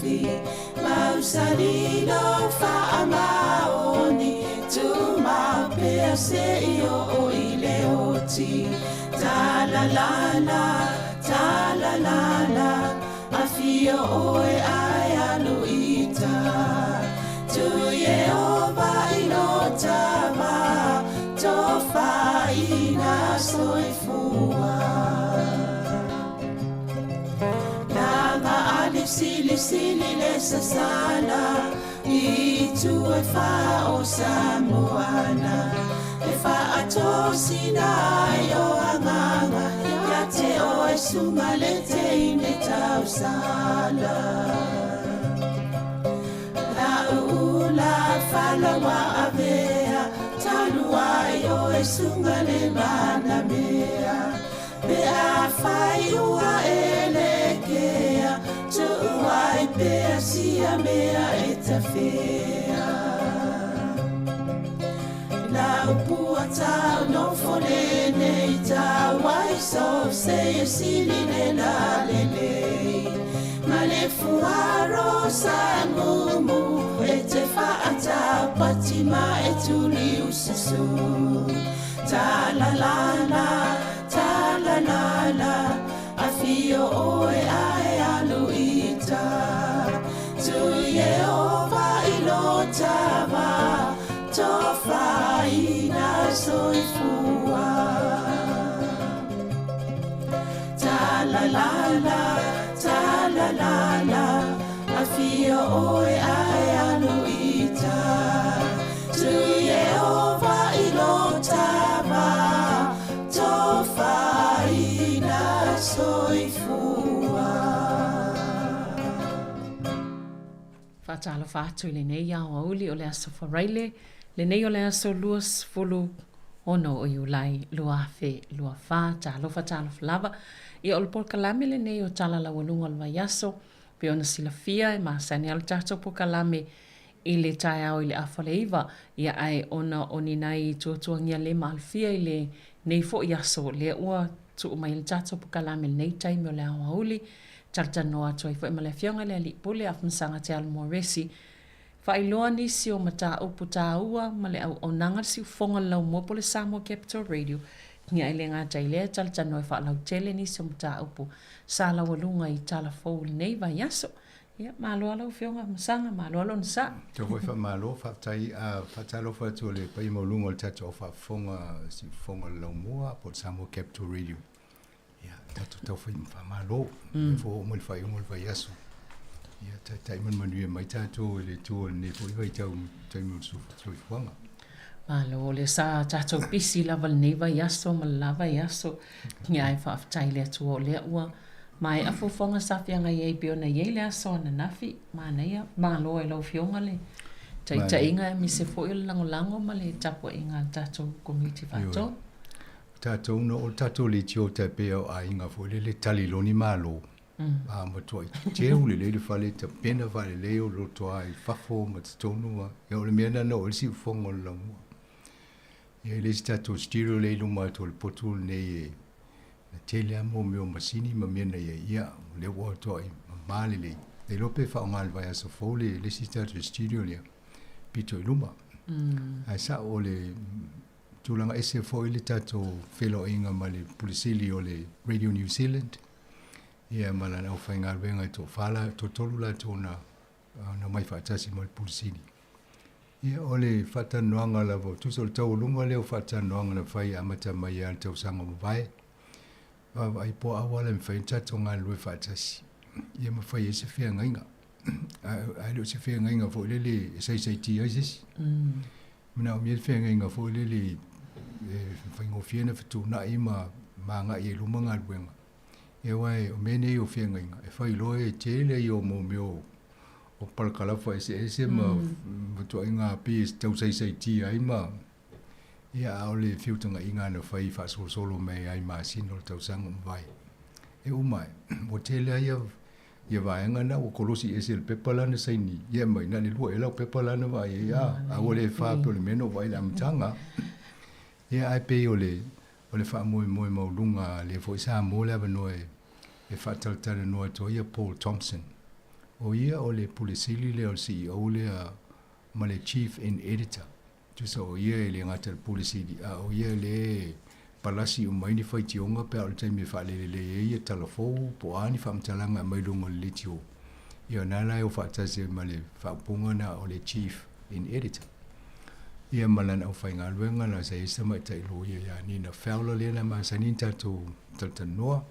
tofi Mausali lou faamaoni Tumau pea seia oo i le oti Talalala, talalala Afio oe ae alu i uta Tu Ieova i lo tama Tofaina soifua Laga a lisilisili le sasala I itu e fā o Samoana E faatosina ai o agaga Ia te oe suga le teine tausala La'u ula fala ua avea Talu ai oe suga le manamea Pe afai ua e lekea Tuu ai pea sia mea e tafea Lau pua tau nofo lenei tau ai so se sili le la lelei Ma le fuaro sa mumu e te faatau pati ma e tuli ususu Ta la la la, ta la la la Afio oe ae alu i uta Tu Ieova i lo tama Tofaina soifua Ta la la la, ta la la la Afio oe ae alu i uta Tu Ieova i lo tama Tofaina soifua. Faatalofa atu i lenei aoauli o le Aso Faraile, lenei o le aso 26 o Iulai 2024. Talofa talofa lava. Ia o le polokalame lenei o Tala Laualuga o le Vaiaso, pei ona silafia e masani lava le tatou polokalame i le taeao i le afa o le 9, ia ae ona o ni nai tuatuagia le maalofia i lenei foi aso, lea ua tuu mai ai le tatou polokalame i lenei taimi o le aoauli, Talatalanoa atu ai foi ma le Afioga i le Alii Pule Afamasaga Te Alo Moresi, faailoa nisi o mataupu taua ma le auaunaga a le siufofoga o le laumua po o le Samoa Capital Radio, ia e le gata i lea e talatalanoa e faalautele nisi o mataupu sa laualuga i tala fou i lenei vaiaso. Ia, malo lava lau Afioga Afamasaga, malo lava le onosai. Tau foi faamalo, faafetai, faatalofa atu i le paia maualuga o le tatou au faafofoga siufofoga o le laumua po o le Samoa Capital Radio. Ia, tatou tau fai faamalo. Mm. Fo mai le faaiuga o le vaiaso. Ia, taitai manumanuia mai tatou e le Atua i lenei foi vaitau taimi o le soifuaga. Malo, o lea sa tatou pisi lava lenei vaiaso ma le la vaiaso. Ia, ae faafetai i le Atua o lea ua maea fuafuaga sa feagai ai pei ona i ai le aso ananafi. Manaia, malo ai lau Afioga le taitaiga aemaise foi o le lagolago ma le tapuaiga a le tatou Komiti Faatonu. Tatou na o tatou leitio tai pei o aiga foi lele tali loa ni malo. A matuai teu lelei le fale tapena faalelei o loto a i fafo ma totonu ma ia o le mea lena na oo ai le siufofoga o le laumua. Ia e le o se tatou stereo lea i luma atu o le potu lenei e na tele lava mo mea o masini ma mea na i ai ia o lea ua matuai mama lelei. Le iloa pe faaaoga i le vaiaso fou le isi tatou studio lea pito i luma. Ae sao o le Tulaga ese foi le tatou feiloaiga ma le Pule Sili o le Radio New Zealand ia ma lana aufaigaluega e toafa la, toatolu latou na na omai faatasi ma le Pule Sili. Ia o le faatalanoaga lava, tusa o le taualuga lea o faatalanoaga na fai e amata mai lava i le tausaga ua mavae, vaavaai po o auala e mafai ona tatou galulue faatasi ia ma fai ai se feagaiga. Ae le o se feagaiga foi lele e saisaitia ai se isi. Manaomia le feagaiga foi lele e faigofie ona fetuunai ma agai ai i luma galuega. Ia aua o mea nei o feagaiga, e fai loa e tele ia o mea o palakalafa eseese ma ituaiga pei e tau saisaitia ai ma ia a o le feutagaiga na fai faasolosolo mai ai i masina o le tausaga ua mavae. E uma ai, ua tele lava ia Ia vaega na ua kolosi ese i le pepa la na saini ia mai, na o le lua ea lau pepa la na vaai ai, a, a ua le fa pei o le mea na ou vaai i le amataga. Ia ae pei o le, o le faamoemoe maualuga lea foi sa mo le avanoa e, e faatalatalanoa atu ai ia Paul Thompson. O ia o le Pule Sili lea o le CEO lea ma le Chief and Editor. Tusa o ia e le gata i le Pule Sili, a o ia lea e palasi uma ai ni faitioga pe a o le taimi e faalelelei ai ia tala fou po o a ni faamatalaga e aumai luga o le leitio. Ia o lena la e o faatasi ai ma le faaupuga lena o le Chief and Editor. Ia ma lana aufaigaluega la sa i ai se tamaitai loia ia Nina Fowler lea na masani ona tatou talatalanoa,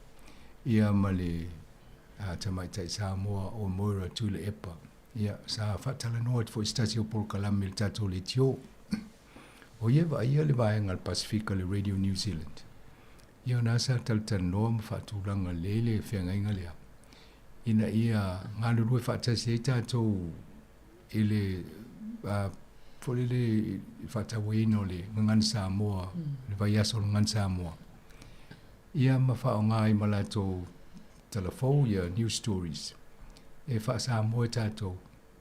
ia ma le tamaitai Samoa o Moira Tuilaepa. Ia, sa faatalanoa atu foi i se tasi o polokalame i le tatou leitio. O ia e vaaia le vaega a le Pasefika le Radio New Zealand. Ia o lena sa talatalanoa ma faatulaga lelei le feagaiga lea ina ia galulue faatasi ai tatou i le foi lele i le faatauaina o le Gagana Samoa, le vaiaso o le Gagana Samoa. Ia ma faaaoga ai ma latou tala fou ia news stories e faa-Samoa tatou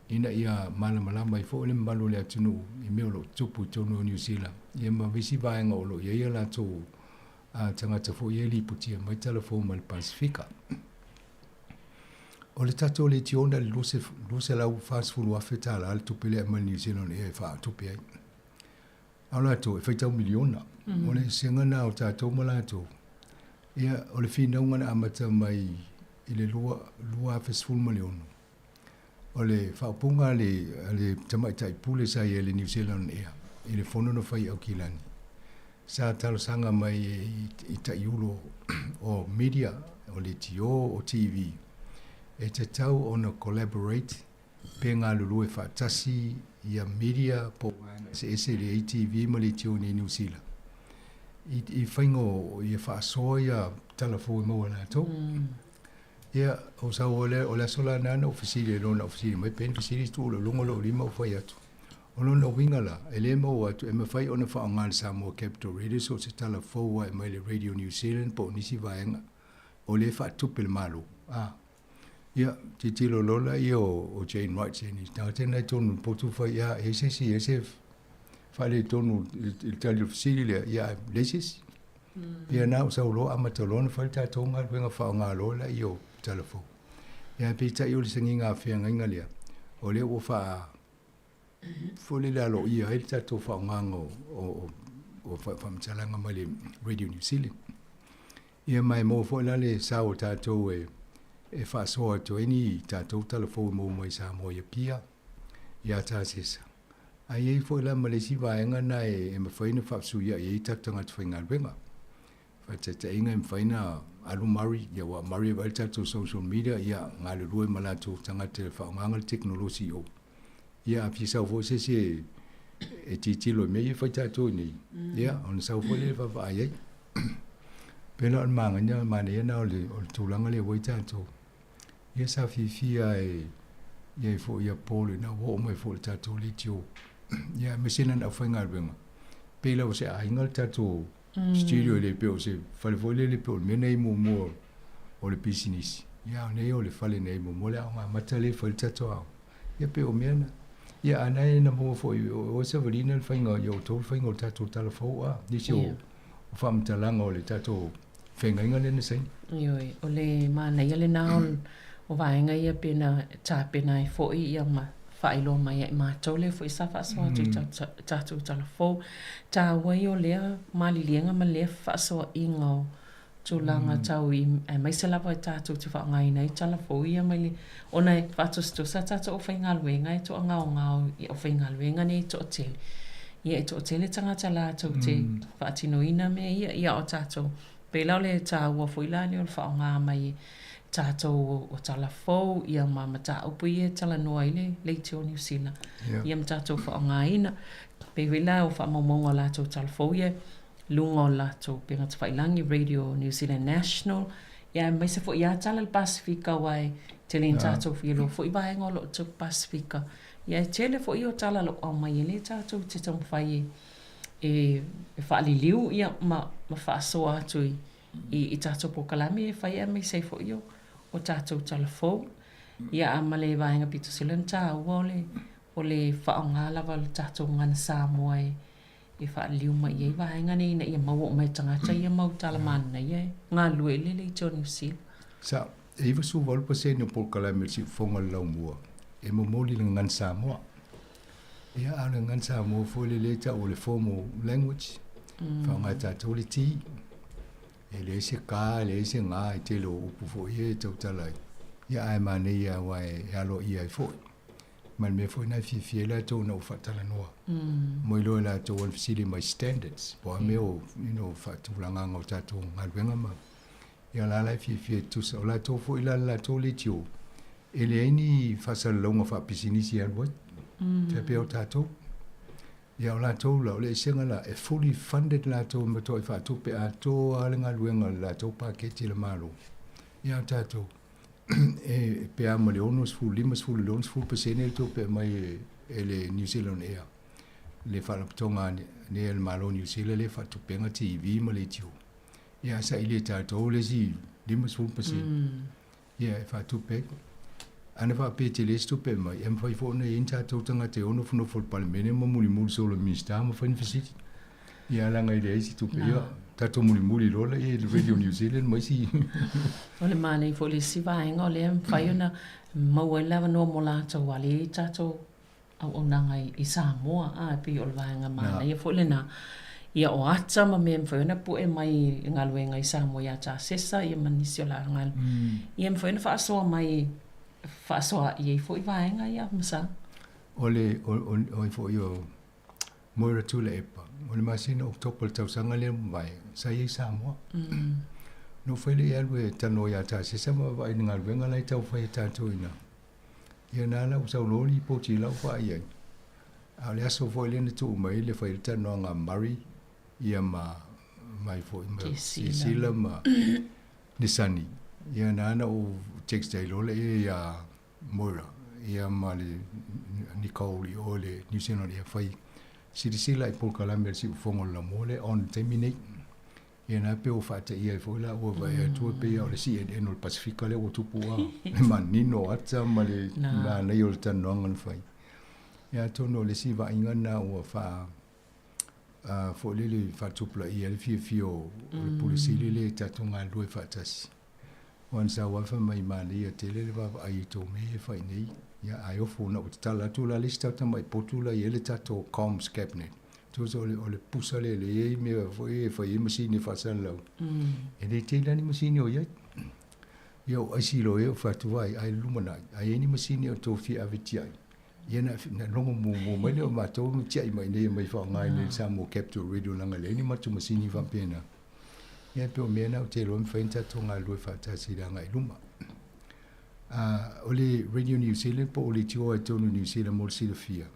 ina ia malamalama ai foi le mamalu o le atunuu i mea o lo o tutupu i totonu o Niu Sila ia ma isi vaega o lo o i ai a latou tagata foi ia e lipotia mai tala fou mai le Pasefika. O le tatou leitio na le $240,000 le tupe lea e aumai le New Zealand Air e faatupe ai. A o latou e faitau miliona. O le eseesega lena o tatou ma latou. Ia, o le finauga na amata mai i le 2016, o le faaupuga a le tamaitai pule sa i ai i le New Zealand Air i le fono na fai i Aukilani, sa talosaga mai i taiulu o media, o leitio, o TV, e tatau ona collaborate pe galulue faatasi ia media po o vaega eseese i le ATV ma leitio i Niu Sila i faiga o ia faasoa ia tala fou e maua e latou. Ia, o sau o le, o le aso la lena na ou fesili ai loa na ou fesili mai pe ni fesili tuu i luga o lou lima ou fai atu. O lona uiga la, e le maua atu e mafai ona faaaoga e le Samoa Capital Radio so o se tala fou lava e aumai le Radio New Zealand po o nisi vaega o lea e faatupe le Malo. A. Ia, tilotilo loa laia o Jane Wright ni tagata na i totonu o le potu fai, ia, e i ai se isi, e i ai se faaletonu i le tali o le fesili lea, ia, ae leai se isi. Ia na o sau loa amata loa ona fai le tatou galuega faaaoga loa laia o tala fou. Ia ae peitai o le sagiga feagaiga lea, o lea ua faa foi lele aloaia ai le tatou faaaogaga o faamatalaga mai le Radio New Zealand. Ia ma e maua foi la le sao o tatou e faasoa atu ai ni tatou tala fou e maua mai Samoa i Apia, ia Tasesa. Ae i ai foi la ma le isi vaega lena e mafai ona faafesuiai ai tatou tagata faigaluega. Faataitaiga e mafai ona alu Murray, ia aua o Murray e vaai le tatou social media, ia galulue ma latou tagata e faaaogaina le tekonolosi i o. Ia a fia sau foi se isi e tilotilo i mea ia e fai tatou i inei, ia ona sau foi lea e vaavaai ai. Pei la o le manaia lena o le tulaga lea ua i ai tatou. Ia sa fiafia e i ai foi ia Paul ina ua oo mai foi i le tatou leitio. Ia aemaise lana aufaigaluega. Pei lava o se aiga le tatou studio e le pei o se fale foi lele pei o le mea nei muamua o le pisinisi. Ia a o nei o le fale nei muamua le aoga amata lea e fai le tatou aoga. Ia pei o mea na. Ia a na e na maua foi o oe Savalina le faiga ia outou le faiga o le tatou tala fou a nisi o faamatalaga o le tatou feagaiga lea na saini. Ioe, o le manaia lena o vaega ia pe na tapena ai foi ia ma faailoa mai ia i matou lea foi sa faasoa atu i tatou tala fou. Taua ia o lea maliliega ma lea fefaasoaaiga o tulaga tau i aemaise lava i tatou te faaaogaina ai tala fou ia mai le ona e faatusatusa tatou aufaigaluega e toagaogao i aufaigaluega nei e toatele. Ia e toatele tagata latou te faatinoina mea ia, ia o tatou pei la o le taua foi la lea o le faaaoga mai e tatou o tala fou ia ma mataupu ia e talanoa ai le leitio o Niu Sila ia ma tatou faaaogaina. Pei foi la o faamaumauga o latou tala fou ia luga o latou upega tafailagi, Radio New Zealand National, ia aemaise foi ia tala le Pasefika aua e tele ina tatou fia iloa foi vaega o lo o tupu Pasefika. Ia e tele foi o tala o lo o aumai e lea tatou te taumafai e faaliliu ia ma faasoa atu i tatou polokalame e fai aemaise ai foi o tatou tala fou. Ia a ma le vaega pito sili ona taua o le faaaoga lava o le tatou gagana Samoa e faaliliu mai i ai vaega nei ina ia maua uma e tagata ia mau tala manaia e galulue i le leitio o Niu Sila. Sao. E 98% o polokalame o le siufofoga o le laumua e momoli i le gagana Samoa. Ia, a o le gagana Samoa foi lea e tau o le formal language, faaaoga e tatou le T. E leai se ka, e leai se ga i tele o upu foi ia e tautala ai. Ia, ae manaia aua e aloaia ai foi. Ma le mea foi lena e fiafia ai latou ina ua faatalanoa. Mo iloa e latou ana fesili mai standards, po o a mea o, you know, faatulagaga o tatou galuega ma Ia la la e fiafia e tusa. O latou foi la le latou leitio, e leai ni faasalalauga faapisinisi e alu ai. Tai pei o tatou. Ia o latou la, o le esega la, e fully funded latou e matuai faatupe atoa lava le galuega i le latou paketi a le Malo. Ia o tatou, e pe a ma le 60, 50 i le 60% le tupe e aumai e le New Zealand Air, le faalapotopotoga a le Malo o Niu Sila lea e faatupega TV ma leitio. Ia saili e tatou le isi 50% ia e faatupe ai. Ana faapea e tele se tupe e aumai, e mafai foi ona i ai ni tatou tagata e ono nofonofo i le Palemene ma mulimuli solo i Minisita ma fai ni fesili. Ia leaga e leai se tupe, ia tatou mulimuli loa laia i le Radio New Zealand ma isi. O le manaia foi o le isi vaega o lea e mafai ona maua ai le avanoa mo latou a lea e i ai tatou auaunaga i Samoa, a, e pei o le vaega manaia foi lena. Ia, o ata ma mea e mafai ona pue mai i galuega i Samoa ia Tasesa ia ma nisi o la galu. Ia, e mafai ona faasoa mai, faasoa i ai foi vaega ia ma sa. O le, o, o, o ai foi o Moira Tuilaepa, o le masina o Oketopa i le tausaga lea ua mavae, sa i ai i Samoa. Na ou fai lea e alu e talanoa ia Tasesa ma vaavaai i le galuega la e tau fai e tatou i ina. Ia na ala ua sau loa lipoti i lau vaai ai. A o le aso foi lea na tuu mai ai le fai ai le talanoaga a Murray ia ma mai foi ma Kesila ma Nisani. Ia na ana ou text ai loa lea ia Moira ia ma le Nicole i o le New Zealand ia fai silasila i polokalame a le siufofoga o le Lamoa lea on le taimi nei. Ia na pei ua faataia ai foi la ua vaai atu e pei o le CNN o le Pasifika lea ua tupu a le manino ata ma le manaia o le talanoaga na fai. Ia atonu o le isi vaaiga lena ua faa foi lele faatupulaia ai le fiafia o le Pule Sili lea i tatou galulue faatasi. Aua na sau lava fai mai manaia tele le vaavaai i tou mea ia e fai nei. Ia ae ofo ina ua tatala atu la le isi tatou tamai potu la e i ai le tatou comms cabinet. Tusa o le, o le pusa lea e i ai mea foi e fai ai masini e faasalalau. E le tele lava ni masini o i ai. Ia o aisi loa ia o fai atu ai, ai le lumanai, a i ai ni masini o tou fia ave tiai, ia na, na logo muamua mai lea o matou ma tiai mai nei e mai faaaoga i le Samoa Capital Radio leaga e leai ni matou masini faapena. Ia e pei o mea na ou te iloa e mafai ona tatou galulue faatasi i le agai i luma. O le Radio New Zealand po o le tioa i totonu o New Zealand mo le silafia,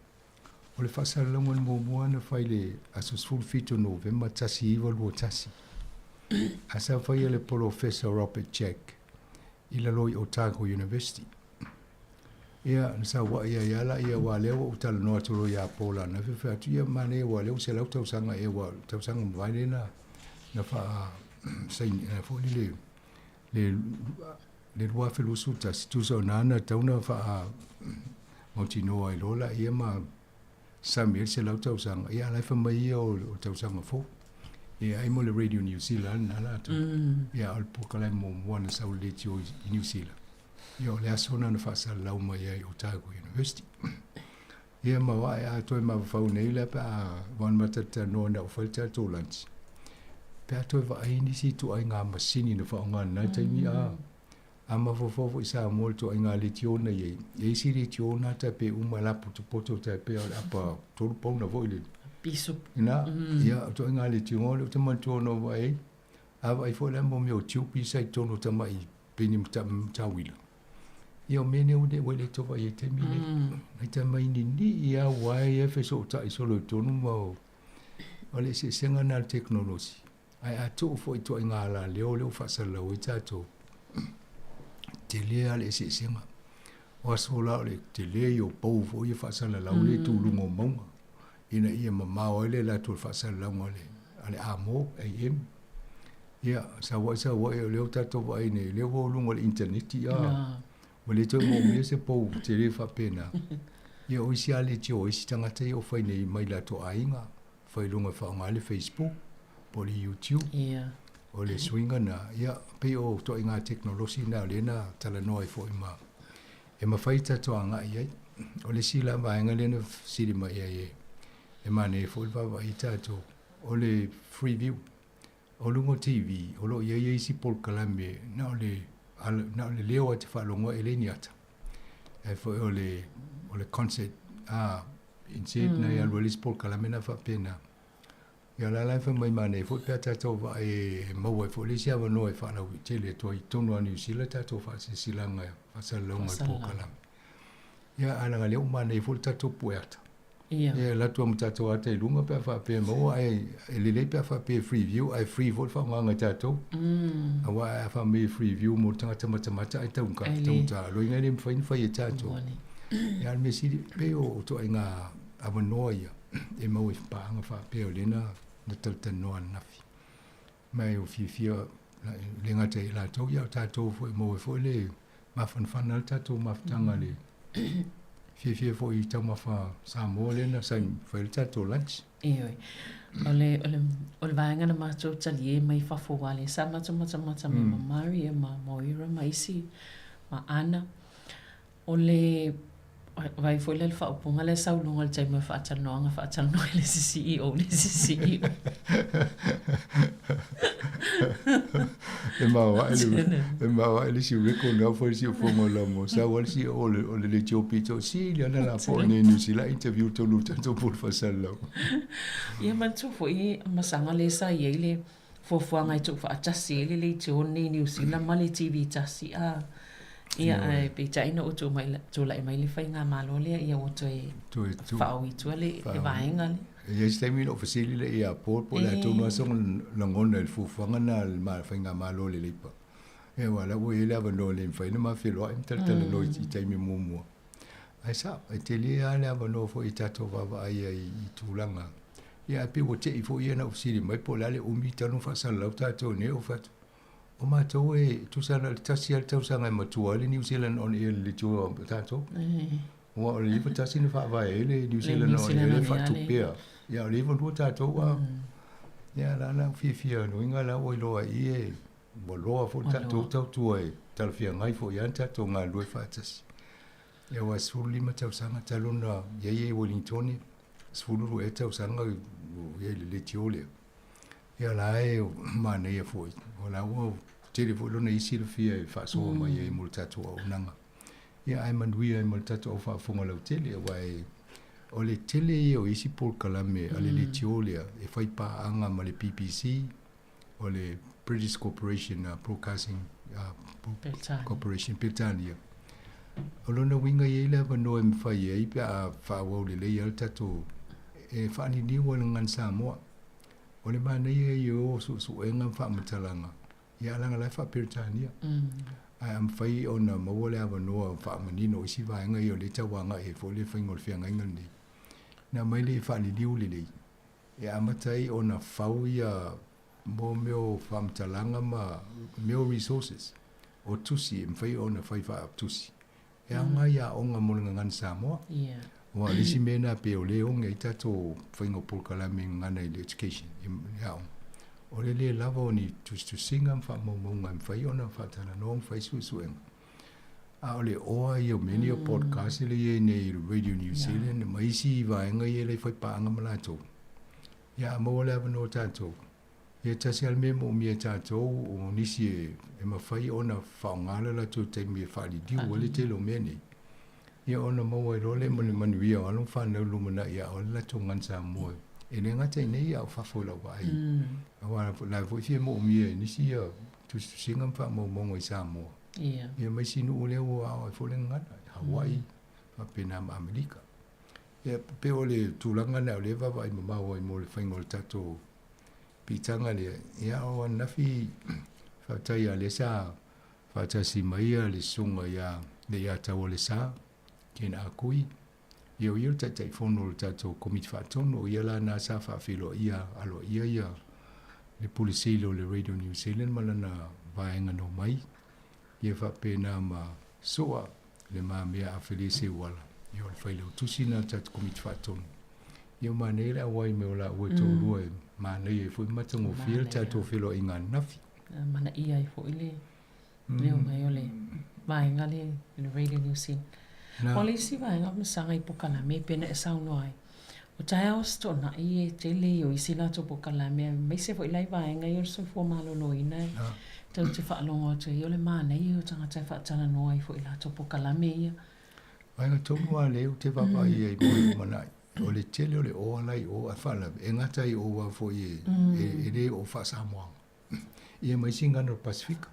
o le faasalalauga na muamua na fai i le aso 17 o Novema 1921. A sa faia le Polofesa Robert Jack i lalo i Otago University. Ia, na saua'i ai lava laia, aua lea ua ou talanoa atu loa ia Paul ananafi, ou fai atu, ia manaia aua lea ua 100 tausaga ea, ua tausaga mavae lea na, na faa saini, na foi le, le, le 2021, tusa o na na tatau ona faa mautinoa ai loa laia ma sami ai le 100 tausaga, ia a o la e fai mai ia o le tausaga fou. Ia ai mo le Radio New Zealand lena latou. Ia o le polokalame muamua na sau i le leitio i New Zealand. Ia o le aso lena na faasalalau mai ai Otago University. Ia ma o ae a toe mafaufau nei la pe a ua na matou talanoa ina ua fai le tatou lunch. Pe a toe vaai nisi ituaiga masini na faaaoga i lena taimi a a mafaufau foi i Samoa i le ituaiga leitio na i ai. E i ai isi leitio na tai pe uma e lapotopoto tai pei o le apa tolu pauna foi lele. Piso. Ina, ia o ituaiga leitio lea ou te manatua na ou vaai ai. A vaai foi la mo mea o tiupi sa i totonu o tamai peni matauila. Ia o mea nei ua le toe vaai ai i taimi nei. Ai tamai ninii lava uae ia fesootai solo i totonu ma o o le eseesega lena o le tekonolosi. Ae a tuu foi i ituaiga alaleo lea ua faasalalau ai tatou, tele lava le eseesega. O aso la o le tele ia o pou foi ia faasalalau le tu i luga o mauga ina ia mamao ai le latou faasalalauga a le amo, AM. Ia, saua'i saua'i o lea ua tatou vaai nei, lea ua o luga o le initaneti a ua le toe moomia se pou tele faapena. Ia o isi lava leitio a isi tagata ia ua fai nei mai latou aiga, fai i luga e faaaoga ai le Facebook po o le YouTube. Ia. O le suiga na, ia, pei o toaiga tekonolosi na o lea na talanoa ai foi ma e mafai tatou agai i ai. O le isi la vaega lea na fesili mai ai e e manaia foi le vaavaai tatou, o le free view. O luga o TV, o lo o i ai isi polokalame na o le na o le leo lava e te faalogo ai e leai ni ata. Ae foi o le o le concert a instead na e alu ai le isi polokalame na faapena. Ia o la la e fai mai manaia foi pe a tatou vaai e maua ai foi le isi avanoa e faalauaitele atu ai i totonu lava o Niu Sila tatou faasilasilaga faasalalauga i polokalame. Ia ae leaga o lea ua manaia foi le tatou pue ata. Ia. Ia alu atu lava ma tatou ata i luga pe a faapea e maua ae e lelei pe a faapea e free view ae free foi le faaaogaina e tatou. Aua a fai mai e free view mo le tagata matamata ae taugata, lona uiga e le mafai ona fai e tatou. Ia a o le mea sili, pei o ituaiga avanoa ia e maua i paaga faapea o lea na talatalanoa ananafi. Ma e fiafia e le gata ia i latou, a o tatou foi e maua ai foi le mafanafana le tatou mafutaga le fiafia foi i taumafa Samoa lea na fai ai le tatou lunch. Ioe. O le, o le, o le vaega na matou talie mai fafo aua lea sa matou matamata mai ma Maria ma Moira ma isi ma Ana. O le vaai foi lea i le faaupuga lea sau i luga o le taimi o le faatalanoaga, faatalanoa i le isi CEO i le isi CEO. E maoae le, e maoae le isi record na foi si fofoga o Lamo. Sau lava le CEO o le, o le leitio pito, sili ana la po nei New Zealand interview tonu tatou pule faasalalau. Ia manatua foi masaga lea sa i ai le fuafuaga e tuufaatasi ai le leitio lenei i Niu Sila ma le TV tasi a. Ia ae peitai ina ua tulai mai le faigamalo lea ia ua toe faaui i tua le vaega lea. E i ai se taimi ona ou fesili lea ia Paul po o le a tonu lava sona lagona i le fuafuaga lena a le faigamalo a le Labour. Ia aua o la ua i ai le avanoa e le mafai ona ma feloai ma talatalanoa i taimi muamua. Ae sao, e tele lava le avanoa foi e tatou vaavaai ai i tulaga. Ia ae pei ua te i foi ia na ou fesili mai po o le a le umi talu ona faasalalau tatou nei ou fai atu, o matou e tusa na o le tasi lava le tausaga e matua ai le New Zealand on Air i le leitioa o tatou. Aua o le 91 na faavae ai le New Zealand on Air le faatupea. Ia o le 92 tatou a. Ia la la fiafia nuiga la ua iloa ai i e ua loa foi le tatou tautua e talafeagai foi lava le tatou galulue faatasi. Ia aua e 15 tausaga talu ona i ai e i Wellingtone, 12 ea tausaga ua i ai i le leitio lea. Ia la e manaia foi, o la ua tele foi lona ia silafia e faasoa mai ai mo le tatou auaunaga. Ia ae manuia ai ma le tatou au faafofoga lautele, aua e o le tele ia o isi polokalame a le leitio lea e fai paaga ma le BBC, o le British Corporation Broadcasting Corporation Peretania. O lona uiga e i ai le avanoa e mafai ai pe a faaauau lelei lava le tatou e faaliliu ai le gagana Samoa. O le manaia ia o suesuega ma faamatalaga, ia a leaga o la e faa-Peretania. Ae a mafai ona maua le avanoa faamanino isi vaega ia o lea e tau agai ai foi le faiga o le feagaiga lenei, na aumai lea e faaliliu lelei. E amata ai ona fau ia mo mea o faamatalaga ma mea o resources o tusi e mafai ona fai faatusi e aoga i aoga mo le gagana Samoa. Aua o le isi mea lena pei o lea e oge ai tatou faiga o polokalame gagana i le education i aoga, o le le lava o ni tusitusiga ma faamaumauga e mafai ona faatalanoa ma fai suesuega. A o le oa ia o mea nei o podcast lea e i ai nei i le Radio New Zealand ma isi vaega ia e fai paaga ma latou. Ia a maua le avanoa tatou, ia tasi lava le mea e moomia e tatou o nisi e mafai ona faaaoga le latou taimi e faaliliu ai le tele o mea nei. Ia ona maua ai loa lea ma le manuia o alo ma fanau i le lumanai a o le latou gagana Samoa e le gata i inei a o fafo i lau vaai. Aua o la foi e fia moomia e nisi ia tusitusiga ma faamaumauga i Samoa. Ia ma isi nuu lea ua ao ai foi le gagana, Hawaii, faapena ma Amerika. Ia, pei o le tulaga lena o lea e vaavaai mamao ai mo le faiga o le tatou piitaga lea. Ia, o ananafi, faafetai ia lea sa faatasi mai le susuga ia Leiataualesa, Ken Ah Kui. Ia o ia le Taitaifono o le tatou Komiti Faatonu, o ia la lena sa faafeiloaia aloaia ia le Pule Sili o le Radio New Zealand ma lana vaega na omai, ia faapena ma Soa Le Mamea Afelei Seuala, ia o le failautusi lena o le tatou Komiti Faatonu. Ia ua manaia le auai mai o laua e toalua e. Manaia ai foi ma matagofie le tatou feloaiga ananafi. Manaia ai foi le leo mai o le vaega lea i le Radio New Zealand. O le isi vaega masaga i pokalame e pei ona e saunoa ai, o taeao o se toanai e tele ia o isi latou pokalame aemaise foi la i vaega ia o le soifua maloloina e tatou te faalogo atu ai o le manaia o tagata e faatalanoa ai foi i latou pokalame ia. Vaega tonu lava lea ou te vaavaai ai mo le lumanai, o le tele o le oa la i o, ae faalavelave, e gata i o lava foi e le oo faa-Samoaga. Ia ma isi gagana o le Pasefika.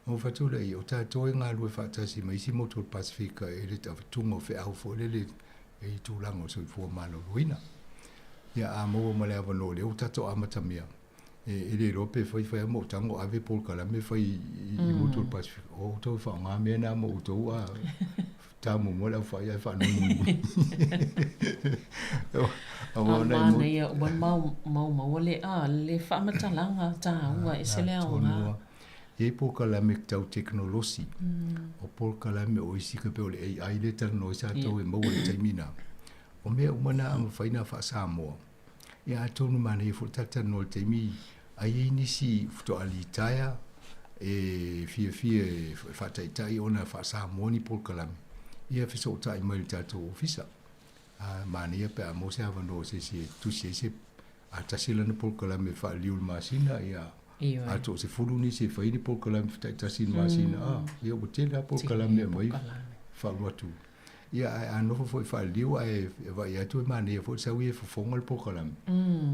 Ona ou fai atu lea, o tatou e galulue faatasi ma isi motu o le Pasefika i le avatuga o feau foi lele i tulaga o le soifua maloloina. Ia a maua ma le avanoa o lea ua tatou amatamea, e le iloa pe fai fai lava ma ou tago ave polokalame fai i motu o le Pasefika, o outou e faaaoga mea na mo outou a ta muamua le aufai ae faanunu. Aua o nai motu. Manaia ua maumau le a le faamatalaga taua e ese le aoga. E i ai polokalame tau tekonolosi, o polokalame o isi ka pei o le AI lea e talanoa ai tatou e maua i le taimi lena. O mea uma na a mafai ona faa-Samoa, ia atonu manaia foi le talatalanoa i le taimi a i ai nisi faatoa litaea e fiafia e faataitai ona faa-Samoa ni polokalame, ia fesootai mai i le tatou ofisa. A manaia pe a maua se avanoa o se isi e tusi ai se a tasi lana polokalame e faaliliu i le masina, ia a toasefulu nisi e fai ni polokalame taitasi i le masina, a ia ua tele lava polokalame e aumai faaulu atu. Ia ae a nofo foi faaliliu ae vaai atu e manaia foi le sau ia e fofoga le polokalame.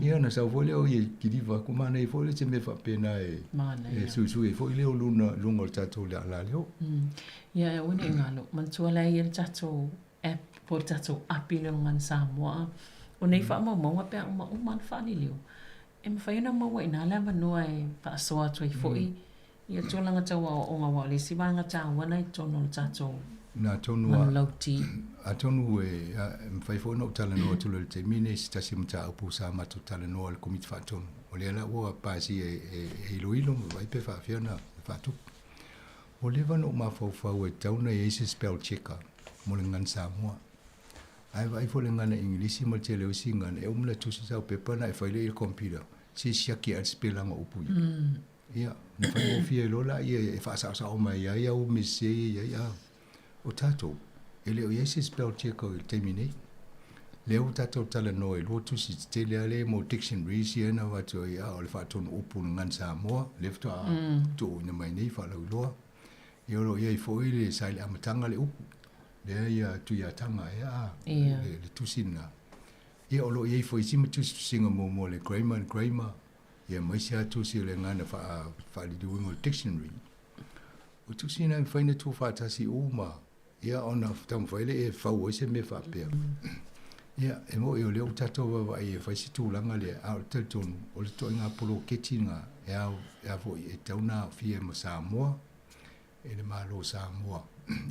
Ia ona sau foi lea o ia kiliva atu, manaia foi le se mea faapena e suisui ai foi leo luna luga o le tatou alaleo. Ia e aua ne i galo, manatua la e i ai le tatou app po o le tatou api lea o le Gagana Samoa. O nei faamaumauga pe a uma uma ona faaliliu, e mafai ona maua i ina le avanoa e faasoa atu ai foi ia tulaga tau aoaoga aua o le isi vaega taua lena i totonu o le tatou manulauti. Atonu e mafai foi ona ou talanoa atu loa i le taimi lenei i se tasi o mataupu sa matou talanoa i le Komiti Faatonu. O lea la ua pasia e iloilo ma vaai pe faapefea ona faatupu. Ua leva ona ou mafaufau e tatau ona i ai se spell checker mo le gagana Samoa. Ae vaai foi i le gagana Igilisi ma le tele o isi gagana, e uma ona tusi sau pepa ona e fai lea i le computer, se siaki lava le sipelaga o upu ia. Ia, ona faigofie ai loa lea e faasaosao mai ai au mea sese ia e i ai. A o tatou, e le o i ai se spell checker i le taimi nei. Lea ua tatou talanoa i lua tusi tetele lava lea mo dictionaries ia na avatu ai, a o le faatonu upu o le Gagana Samoa, lea faatoa tuuina mai nei faalauiloa. Ia o lo o i ai foi le sa i le amataga le upu, lea ia Tuiataga ea a, le tusi lena. Ia o lo o i ai foi isi ma tusitusiga muamua le Grammar and Grammar, ia ma isi lava tusi o le gagana faaliliuina o le dictionary. O tusi na e mafai ona tuufaatasi uma ia ona taumafai lea e fau ai se mea faapea. Ia, e moni o lea ua tatou vaavaai e fai se tulaga lea, a o le talitonu, o le ituaiga poloketi lena e ao, e a foi, e tatau ona aofia ma Samoa, e le Malo o Samoa,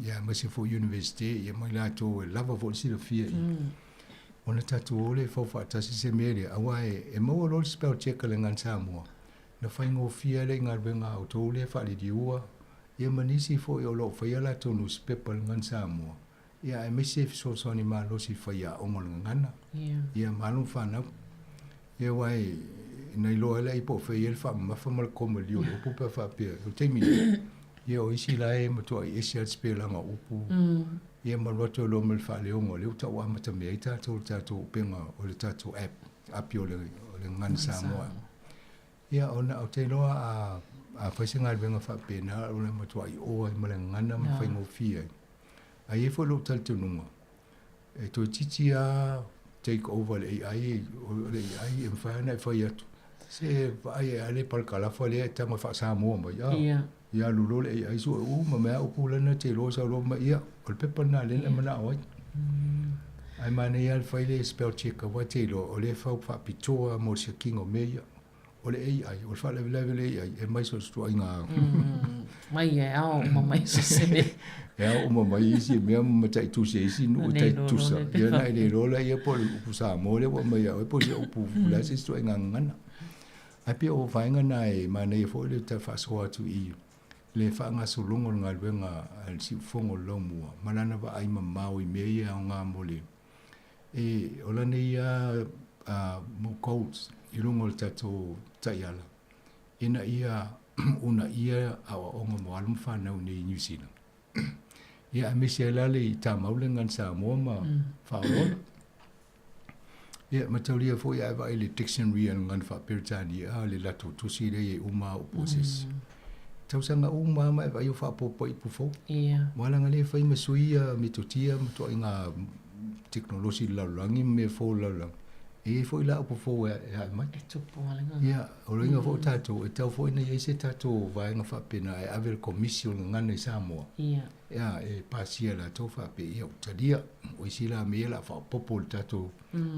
ia aemaise foi Iunivesite, ia ma i latou e lava foi le silafia i ona tatou o lea e fau faatasi se mea lea, aua e maua loa le spell check a le Gagana Samoa, na faigofie ai lea i galuega a outou lea e faaliliua, ia ma nisi foi o lo o faia latou nusipepa i le Gagana Samoa, ia aemaise e fesoasoani malosi i faiaoga o le gagana, ia ma alo ma fanau. Ia aua e na iloa ai lea po o fea e i ai le faamamafa ma le koma liu o le upu pe a faapea. O le taimi nei, ia o isi la e matuai ese lava le sipelaga o upu, ia ma alu atu ai loa ma le faaleoga o lea ua tau amatamea ai tatou i le tatou upega o le tatou app, api o le Gagana Samoa. Ia ona ou te iloa a a fai se galuega faapena o le matuai o ai ma le gagana ma faigofie ai. Ae i ai foi lou talitonuga, e toeitiiti lava take over le AI, o le AI e mafai lava ona e fai atu, se vaai e ale parakalafa lea e tago e faa-Samoa mai, a, ia alu loa le AI sue uma mai lava upu la na te iloa sau loa mai, ia, o le pepa lena lea na e manao ai. Ae manaia lava le fai le spell check aua e te iloa o lea e fau faapitoa mo le siakiina o mea ia. O le AI, o le faalavelave o le AI, e aumai so o se ituaiga. Mai e ao uma mai so se mea. E ao uma mai isi mea ma mataitusi e isi nuu e tai tutusa. Ia ona e le iloa laia po o le upu Samoa lea ua aumai ia oe po o se upu o le a se isi ituaiga gagana. Ae pei o vaega na e manaia foi le faasoa atu i le faagasologa o le galuega a le siufofoga o le Laumua ma lana vaai mamao i mea ia e aoga mo le e o lana ia mo goals. i luga o le tatou taiala ina ia uunaia aoaoga mo alo ma fanau nei i Niu Sila. Ia aemaise ai la le i tamau le gagana Samoa ma faaolaola. Ia mataulia foi a e vaai i le dictionary a le gagana faa-Peretania a le latou tusi lea e i ai uma lava upu a se isi. Tausaga uma lava ma e vaai o faaopoopo ai upu fou. Aua leaga lea e fai ma sui ia metotia ma ituaiga tekonolosi i le lalolagi ma mea fou i le lalolagi. E i ai foi la upu fou e ae mai. E tupu lava le gagana. Ia, o le uiga foi o tatou, e tatau foi ona i ai se tatou vaega faapena e ave le Komisi o le Gagana i Samoa. Ia. Ia, e pasia e latou faapea, ia ua talia. O isi la mea ia o le a faaopoopo i le tatou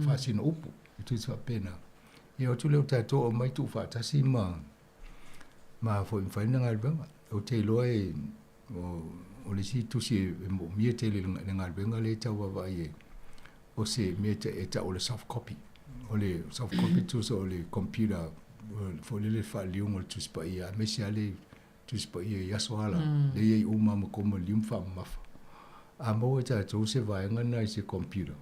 faasino upu, e tusa faapena. Ia o atu lea o tatou aumai tuufaatasi ma ma foi mafai ona galuega. Ou te iloa e o le isi tusi e moomia tele i le galuega lea e tau vaavaai ai, o se mea e tau o le soft copy. O le soft copy tusa o le computer foi lele faaliliuga o le Tusi Paia, aemaise lava le Tusi Paia i aso ala, lea e i ai uma ma koma liu ma faamamafa. A maua e tatou se vaega lena i se computer,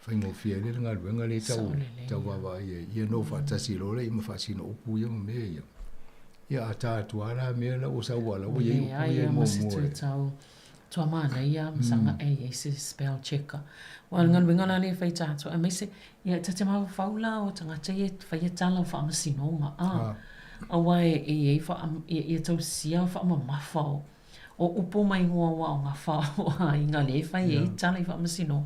faigofie ai le galuega lea e tau, tau vaavaai ai, ia nofo faatasi loa lea ma faasino upu ia ma mea ia. Ia a ta atu lava la mea la ua sau aua la ua i ai upu ia muamua. E tau toa manaia ma saga e i ai se spell checker. Aua o le galuega la lea e fai tatou aemaise ia ta te mafaufau la o tagata ia e faia tala o faamasinoga a aua e i ai ia tausia faamamafa o O upu ma igoa ua aogafa o aiga lea e fai ai tala i faamasinoga.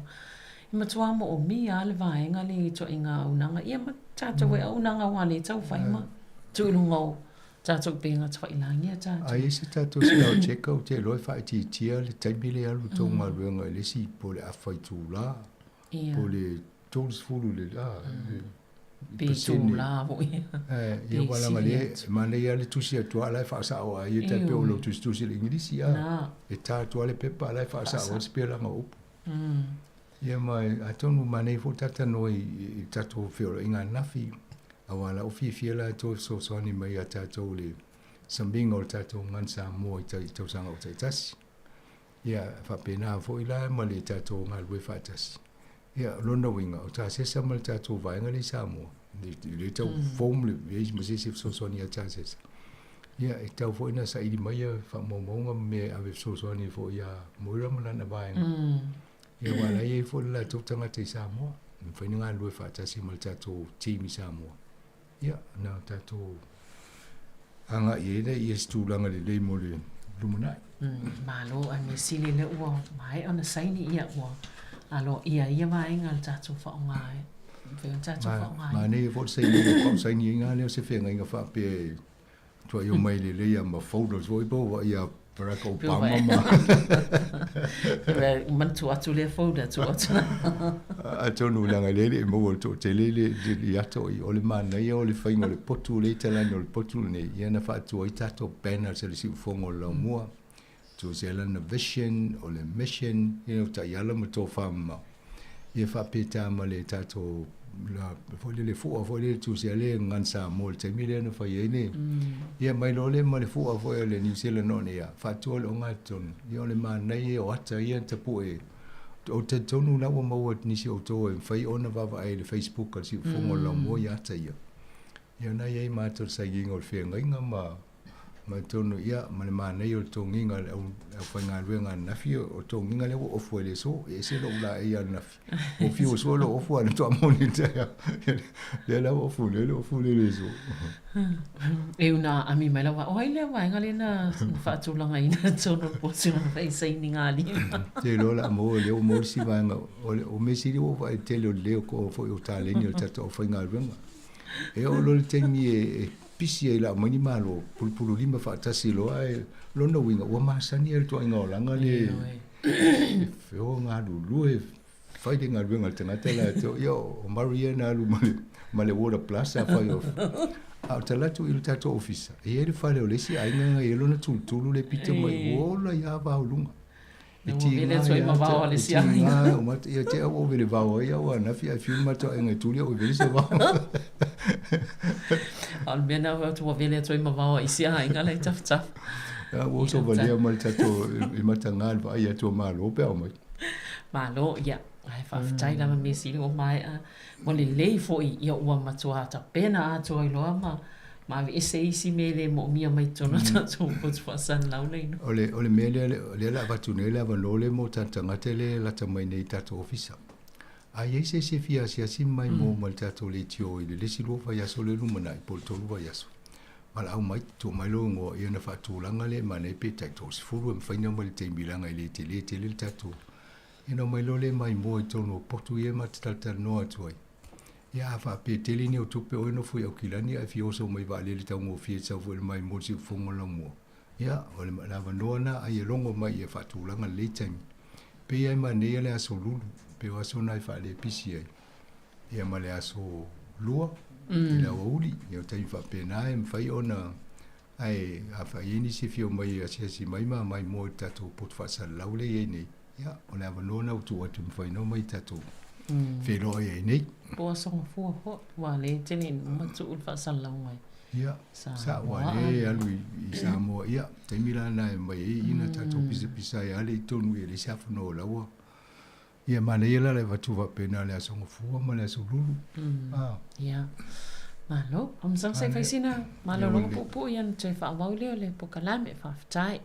E matua moomia lava le vaega lea i ituaiga auaunaga ia ma tatou e auaunaga aua lea e tau fai ma tuu i luga o tatou upega tafailagi a tatou. A i ai se tatou spell checker ou te iloa e faaitiitia le taimi lea e alu i tou galuega i le isi po o le afa itula po o le 30 i le Pe itula foi. Ia aua leaga lea e manaia lava le tusi atu lava la e faasao lava ia tai pei o lau tusitusi i le Igilisi a. E ta atu lava le pepa a la e faasao ai le sipelaga o upu. Ia ma atonu manaia foi le ta talanoa i tatou feoloaiga ananafi aua la ua fiafia latou e fesoasoani mai ia tatou i le samiga o le tatou gagana Samoa i tausaga ua taitasi. Ia faapena foi la ma le tatou galulue faatasi. Ia, o lona uiga, o Tasesa ma le tatou vaega lea i Samoa, i le tau form le leai ma se isi e fesoasoani ia Tasesa. Ia, e tatau foi ona saili mai ia faamaumauga ma mea e ave e fesoasoani ai foi ia Moira ma lana vaega. Ia, aua o la e i ai foi le latou tagata i Samoa, e mafai ona galulue faatasi ma le tatou team i Samoa. Ia, na tatou agai ai lea i se tulaga lelei mo le lumanai. Malo, ae mea sili lea ua maea ona saini, ia ua aloaia ia vaega le tatou faaaoga e mafai ona tatou faaaogaina. Manaia foi le saini o kau saini ai lea o se feagaiga faapea e tuai omai lelei lava ma folders foi po o ia Barack Obama ma Manatua atu lea folder tuu atu. Atonu leaga lea e le i maua i le toatele le le ato i o le manaia o le faiga o le potu lea i talani o le potu lenei ia na faatu ai tatou banners a le siufofoga o le laumua tusia lana vision o le mission you know taiala ma tofamamao ia faapeta ma le tatou la foi lele fua foi lele tusia le gagana Samoa i le taimi lea na fai ai le ia mai loa lea ma le fua foi a le New Zealand on Air faatua le ogatotonu ia o le manaia o ata ia na tapue ou te talitonu la ua maua nisi o outou e mafai ona vaavaai i le Facebook a le Siufofoga o le Laumua ia ata ia Ia na i ai matou le sainiga o le feagaiga ma ma totonu ia ma le manaia o le togiga a le au aufaigaluega ananafi o le togiga lea ua ofu ai i le aso. E ese lou laei ananafi. Ua ou fiu e sue lou ofu ae na toa moni i le taeao. Lea la ua ofu nei le ofu lea i le aso. E una ami mai lau o ai lea vaega lea na faatulagaina i totonu o le potu na fai sainiga alima. Te iloa o le a maua lea ua maua le isi vaega o le o mea sili ua ou vaai i le tele o le leo ko foi o taleni o le tatou aufaigaluega. E oo loa i le taimi e pisi ai i le aumai ni malo, pulupululima faatasi loa ae lona uiga ua masani ai le ituaiga olaga le e o galulue fai le galuega a le tagata latou. Ia o Murray ia na alu ma le water plus afai o a o talaatu i le tatou ofisa, e i ai le fale o le isi aiga na i ai lona tulutulu le pito mai ua ola ai lava vao luga. E tiga ia te, e tiga o mata, ia te au ove le vao ai au anafi ae fiu le matou aiga e tuli au e vele se vao. A o le mea lena ua vele atu ai ma vao a isi aiga la i tafatafa. Ia ua oso valea ma le tatou i mataga le vaai atu o Malo pe a omai. Malo, ia. Ae faafetai lava mea sili ua maea ua lelei foi ia ua matua tapena atoa ai loa ma ma aveese isi mea e le moomia mai totonu o tatou potu faasalalau laina. O le o le mea lea lea la avatu nei le avanoa lea mo tatou tagata lea e lata mai nei i tatou ofisa. A i ai se isi e fia asiasi mai mo ma le tatou leitio i le isi lua vaiaso lea e lumanai po o le tolu vaiaso, valaau mai, tuu mai lou igoa ia ona faatulaga lea e manaia pe tai 30 e mafai ona omai i le taimi leaga e le tele tele le tatou. Ia ona omai loa lea maimoa i totonu o potu ia ma te talatalanoa atu ai. Ia a faapea e tele ni au tupe oe nofo i Aukilani ae fia oso mai i vaalele taugofie e te sau foi i le maimoa i le siufofoga o Laumua. Ia, o le avanoa lena ai e logo mai ia faatulaga lelei taimi. Pei lava e manaia le aso Lulu, pei o aso na e faalepisi ai. Ia ma le aso Lua i le aoauli, ia o taimi faapena e mafai ona ae a fai i ai nisi e fia omai e asiasi mai ma maimoa i le tatou potu faasalalau lea e i ai nei, ia o le avanoa lena ua tuu atu e mafai ona omai tatou feiloai ai nei. Po o Aso Gafua foi, aua o lea e tele ina uma tuu le faasalalauga i Ia, sa'o a lea e alu i Samoa, ia, taimi la lena e omai ai ina tatou pisapisa ai lava lea i totonu ia e leai se afanoa o la ua. Ia manaia la le avatu faapena le Aso Gafua ma le Aso Lulu. Ia. Malo. O masalo se i fai sina malologa puupuu ia ona toe faaauau lea o le polokalame. Faafetai.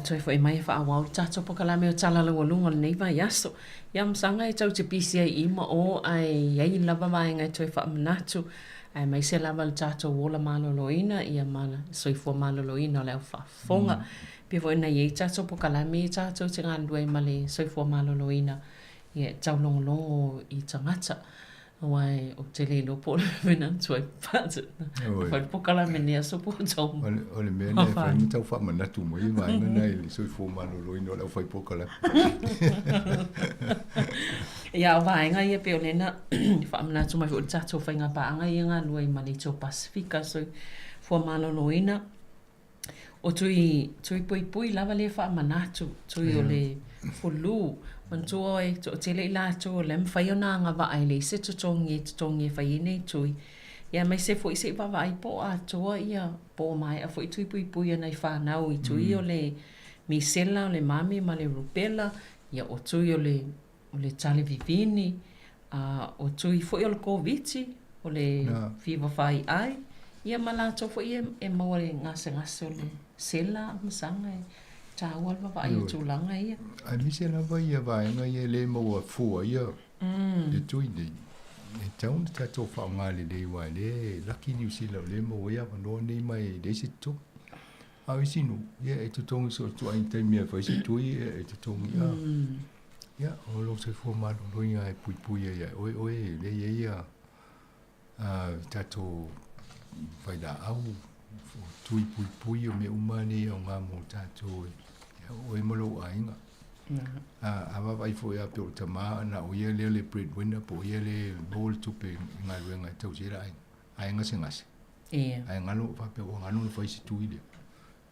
toe fo'i mai e faaauau le tatou polokalame o Tala Laualuga o lenei vaiaso. Ia masaga e tou te pisi ai i ma o ae i ai lava vaega e toe faamanatu aemaise lava le tatou ola maloloina ia ma le soifua maloloina o le au faafofoga. Pei foi ona i ai tatou polokalame ia tatou te galulue ai ma le soifua maloloina ia e taulogologo i tagata. Aua ou te le iloa po o le mea na tuai fai le polokalame nei aso po o tau O le mea lea e fai ma tau faamanatu mai vaega na i le soifua maloloina o le aufai polokalame. Ia, o vaega ia pei o lea na faamanatu mai foi i le tatou faigapaaga ia e galulue ai ma le Itu o Pasefika soifua maloloina. O tui, tui puipui lava lea faamanatu, tui o le flu. Manatua oe, toatele i latou o la e mafai ona agavaa e leai se totogi e totogi e fai ai nei tui. Ia aemaise foi se i vaavaai po o atoa ia, po o maea foi tui puipui a nai fanau i tui o le misela, o le mami ma le rubella, ia o tui o le o le tale vivini, a o tui foi o le Koviti, o le fiva fai'ai, ia ma latou foi ia e maua i le gasegase o le sela ma saga e taua le vavaai o tulaga ia. Aemaise lava ia vaega ia e le maua fua ia le tui nei, e tatau ona tatou faaaoga lelei aua e le laki Niu Sila o lea e maua ai avanoa nei ma e leai se totogi. A o isi nuu, ia e totogi so o se ituaiga taimi e fai se tui e totogi a. Ia, o lou soifua maloloina e puipui ai ia oe, oe e lea e i ai ia tatou vailaau, o tui puipui o mea uma nei e aoga mo tatou e oe ma lou aiga. A vaavaai foi lava pei o le tama na o ia lea le breadwinner po o ia lea e maua le tupe i galuega e tausi ai le aiga, ae gasegase. Ae galo faapea ua galo ona fai se tui lea.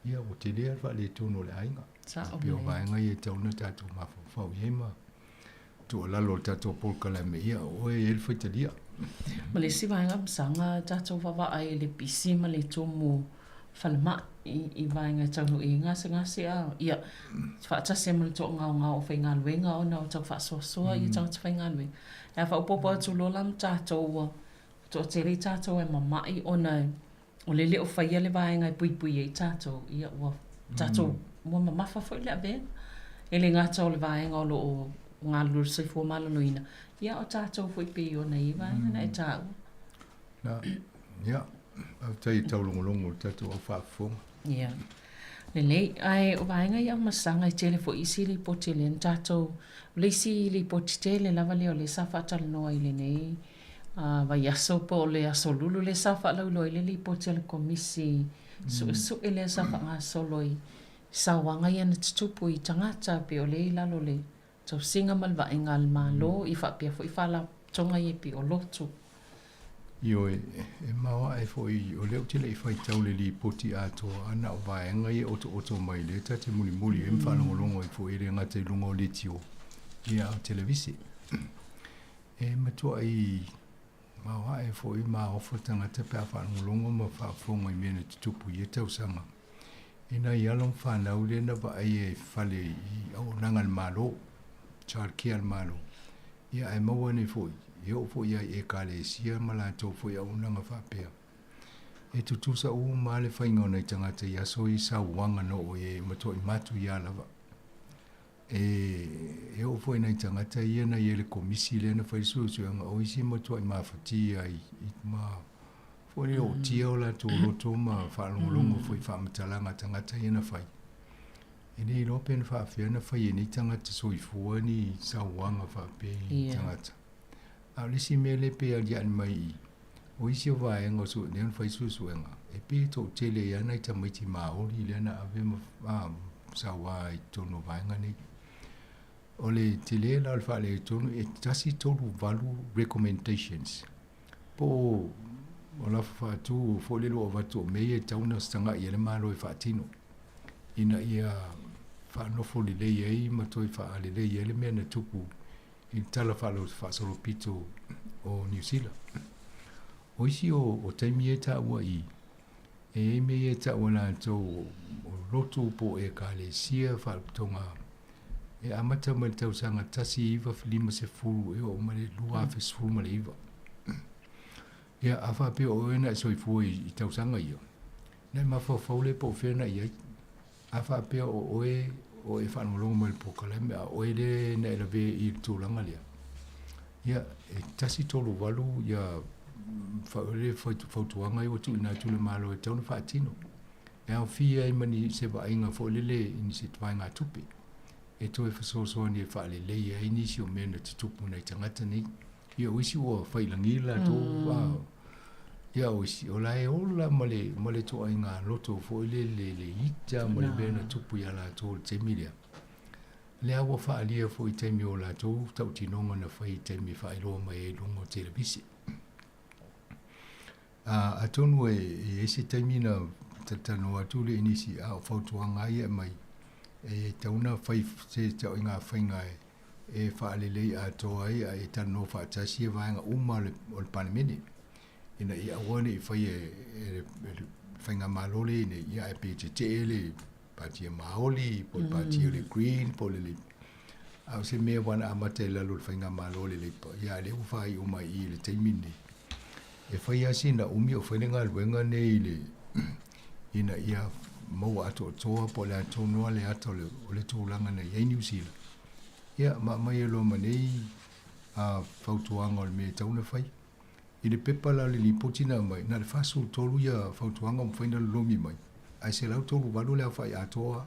Ia ua tele lava le faaletonu o le aiga. Sao Pei o vaega ia e tatau ona tatou mafaufau i ai ma tuualalo o le tatou polokalame, ia o oe e i ai le faitalia. Ma le isi vaega masaga tatou vaavaai i le pisi ma le tumu falemai i vaega e taunuu i ai gasegase a ia faatasi ai ma le toagaogao o faigaluega ona o tau faasoasoa ia tagata faigaluega. Ae faaopoopo atu loa la ma tatou ua toatele i tatou e mamai ona o le le o faia le vaega e puipui ai tatou, ia ua tatou ua mamafa foi le avega. E le gata o le vaega o lo o galulue i le soifua maloloina, ia o tatou foi pei ona i ai vaega na e taua. Na, ia, faafetai i taulogologo o le tatou au faafofoga. Ia, lelei. Ae o vaega ia o masaga e tele foi isi lipoti lea na tatou, o le isi lipoti tele lava lea o lea sa faatalanoa i lenei vaiaso po o le aso Lulu lea sa faalauiloa ai le lipoti a le Komisi Suesue lea sa faagasolo i sauaga ia na tutupu i tagata pei o lea i lalo o le tausiga ma le vaaiga a le Malo i faapea foi faalapotopotoga ia pei o lotu. Ioe, e maoae foi o lea ou te le i faitau le lipoti atoa a na o vaega ia e otooto mai lea ta te mulimuli ai ma faalogologo ai foi e le gata i luga o leitio ia a o televise. E matuai maoae foi ma ofa tagata pe a faalogologo ma faafofoga i mea na tutupu i ia tausaga. E nai alo ma fanau lea na vaaia i fale i auaunaga a le Malo, child care a le Malo, ia ae maua nei foi, e oo foi lava i Ekalesia ma latou foi auaunaga faapea. E tutusa uma lava le faiga o nai tagata i aso ia sauaga na oo i ai e matuai matuia lava. E oo foi i nai tagata ia na i ai i le komisi lea na fai le suesuega, o isi e matuai mafatia i ma foi le ootia o latou loto ma faalogologo foi i faamatalaga a tagata ia na fai. E le iloa pe na faafefea na fai e nei tagata soifua ni sauaga faapea i tagata. A o le isi mea lea pei e aliae mai i i, o isi o vaega o lea na fai suesuega, e pei e toatele ai lava nai tamaiti Māori lea na ave ma saua i totonu o vaega nei. O le tele la o le faaletonu, e 138 recommendations po o lafo faatu foi lele ua avatu o mea ia e tatau ona tagai i ai le Malo e faatino ina ia faanofo lelei ai ma toe faalelei ai le mea na tupu i le tala faasolopito o Niu Sila. O isi o taimi ia e taua i, e i ai mea ia e taua e latou o lotu po o Ekalesia, faalapotopotoga e amata mai le tausaga 1950 e oo mai le 2019. Ia, a faapea o oe na e soifua i tausaga ia, na e mafaufau lea po o fea na i ai. A faapea o oe o e faalogologo mai i le polokalame a o oe lea na e lavea i le tulaga lea, ia, e 138 ia fautuaga ia ua tuuina atu i le Malo e tatau ona faatino. E aofia ai ma ni se vaaiga foi lele i ni se vaegatupe e toe fesoasoani e faaleleia ai nisi o mea na tutupu i nai tagata nei. Ia o isi ua failagi le latou ia o isi o la e ola ma le ma le ituaiga loto foi lele le ita ma le mea na tupu iā latou i le taimi lea. Lea ua faaalia foi i taimi o latou tautinoga na fai i taimi e faailoa mai ai i luga o televise. A, atonu e i ai se taimi na talatalanoa atu lea i nisi, a o fautuaga lava ia e aumai, e tatau ona fai se ituaiga faiga e, e faalelei atoa ai a e talanoa faatasi ia vaega uma o le Palemene, ina ia aua ne i faia e le Faigamalo lea i nei, ia ae pe tetee le Pati a Maoli, po o le Pati o le Green, po o le Labour. A o se mea ua na amata i lalo o le Faigamalo a le Labour, ia a o lea ua faaiu mai i i le taimi lenei. E fai lava sina umi o fai le galuega lenei i le, ina ia maua atoatoa po o le a tonu lava le ata o le tulaga na i ai Niu Sila. Ia, ma aumai ai loa ma nei fautuaga o le mea e tatau ona fai. I le pepa la o le lipoti na aumai, na o le 43 ia fautuaga ua mafai ona lolomi mai, ae 138 le aofai atoa.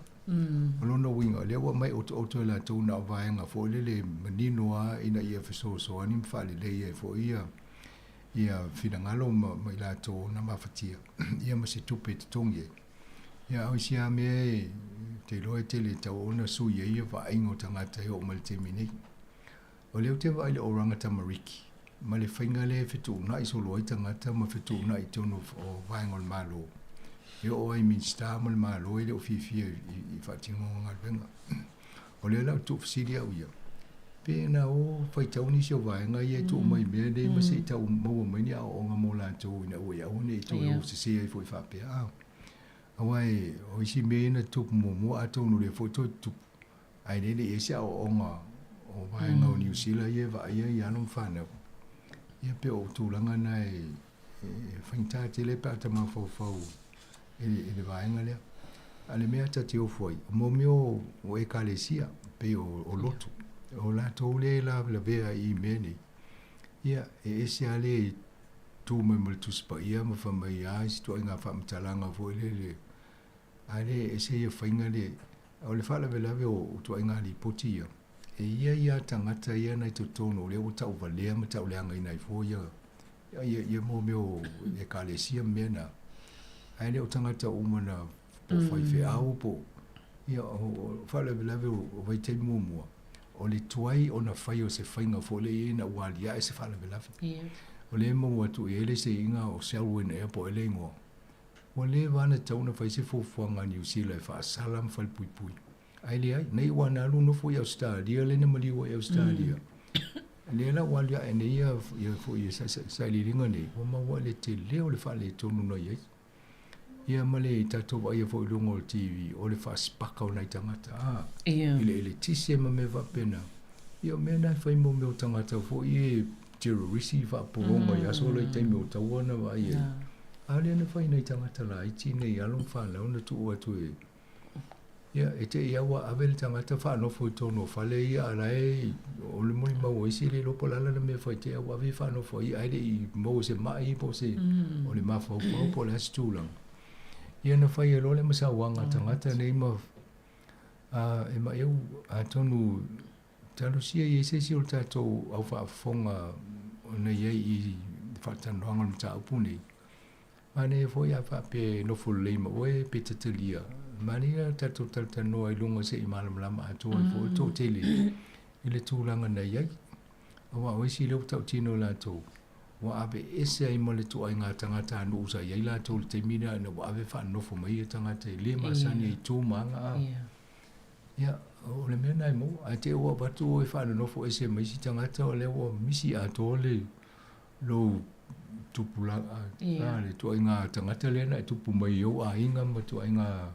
O lona uiga, o lea ua aumai otooto e latou na o vaega foi lele manino lava ina ia fesoasoani ma faalelei ai foi ia ia finagalo ma, ma i latou na mafatia, ia ma se tupe e totogi ai. Ia, a o isi lava mea e, ou te iloa e tele tatau ona sui ai ia vaaiga o tagata e oo mai i le taimi nei. O lea ou te vaai i le Oranga Tamariki ma le faiga lea e fetuunai solo ai tagata ma fetuunai i totonu o vaega o le Malo. E oo lava i Minisita ma le Malo e le o fiafia i faatinoga galuega. O lea la ou te tuufesili au ia, pe na o faitau nisi o vaega ia e tuu mai i mea nei ma se i tau maua mai ni aoaoga mo latou ina ua aua ne i toe o sese ai foi faapea. Aua o isi mea ia na tutupu muamua atonu o lea foi toe tutupu, ae le i ai se aoaoga o vaega o Niu Sila ia e vaaia i alo ma fanau. Ia pei o tulaga na e faigata tele pe a ta mafaufau i le vaega lea. A o le mea ta te ofo ai, o mea o ekalesia, pei o lotu, o latou lea e lavelavea i mea nei, ia e ese lava le tu mai ma le Tusi Paia ma fai mai a isi ituaiga faamatalaga foi lele, a le ese ia faiga le, o le faalavelave o ituaiga lipoti ia, e i ai lava tagata ia na i totonu o lea ua tauvalea ma tauleagaina ai fua ia ia ia mo mea o ekalesia ma mea na, ae le o tagata uma na po o faifeau po ia o faalavelave o vaitaimi muamua, o le tuai ona fai o se faiga foi lea ina ua aliae se faalavelave. O lea e maua atu i ai le seiga o Selwyn ea po o ai le igoa, ua leva lava ona tatau ona fai se fuafuaga a Niu Sila e faasala ma falepuipui. Ae leai, nei ua na alu nofo i Ausetalia lea na maliu ai i Ausetalia. Lea la ua aliae nei ia, ia foi ia sailiiliga nei, ua maua i le tele o le faaletonu na i ai. Ia ma le tatou vaaia foi i luga o le TV, o le faasipaka o nai tagata, a, i le eletise ma mea faapena. Ia o mea na e fai mo mea o tagata foi e terrorisi faapologa i aso la i taimi o taua na vaai ai. A lea na fai nai tagata laiti nei alo ma fanau na tuu atu e Ia, e te i a ua ave le tagata faanofo i totonu o fale ia, a o la e, o le molimau o isi e le iloa po o le a lana mea e fai te i a ua ave faanofo ai, ae le i maua se mai po o se, o le mafaufau po o le a se tulaga. Ia na fai ai loa le masauaga a tagata nei ma, a, e maʻeu, atonu, talosia i ai se isi o le tatou au faafofoga na i ai i faatalanoaga o le mataupu nei, Manaia foi a faapea e nofo lelei ma oe pe tatalia. Manaia tatou talatalanoa i luga se i malamalama atoa ai foi le toatele i le tulaga na i ai. Aua o isi lea ua tautino latou, ua aveese ai ma le ituaiga tagatanuu sa i ai latou i le taimi lea ina ua ave faanonofo mai ia tagata e le masani ai i tu ma aga a. Ia, o le mea lena e maua. Ae te i ua avatu oe faanonofo ese ma isi tagata o lea ua misi atoa le lou tupulaga, yeah. le ituaiga tagata lea na e tupu mai i ou aiga ma ituaiga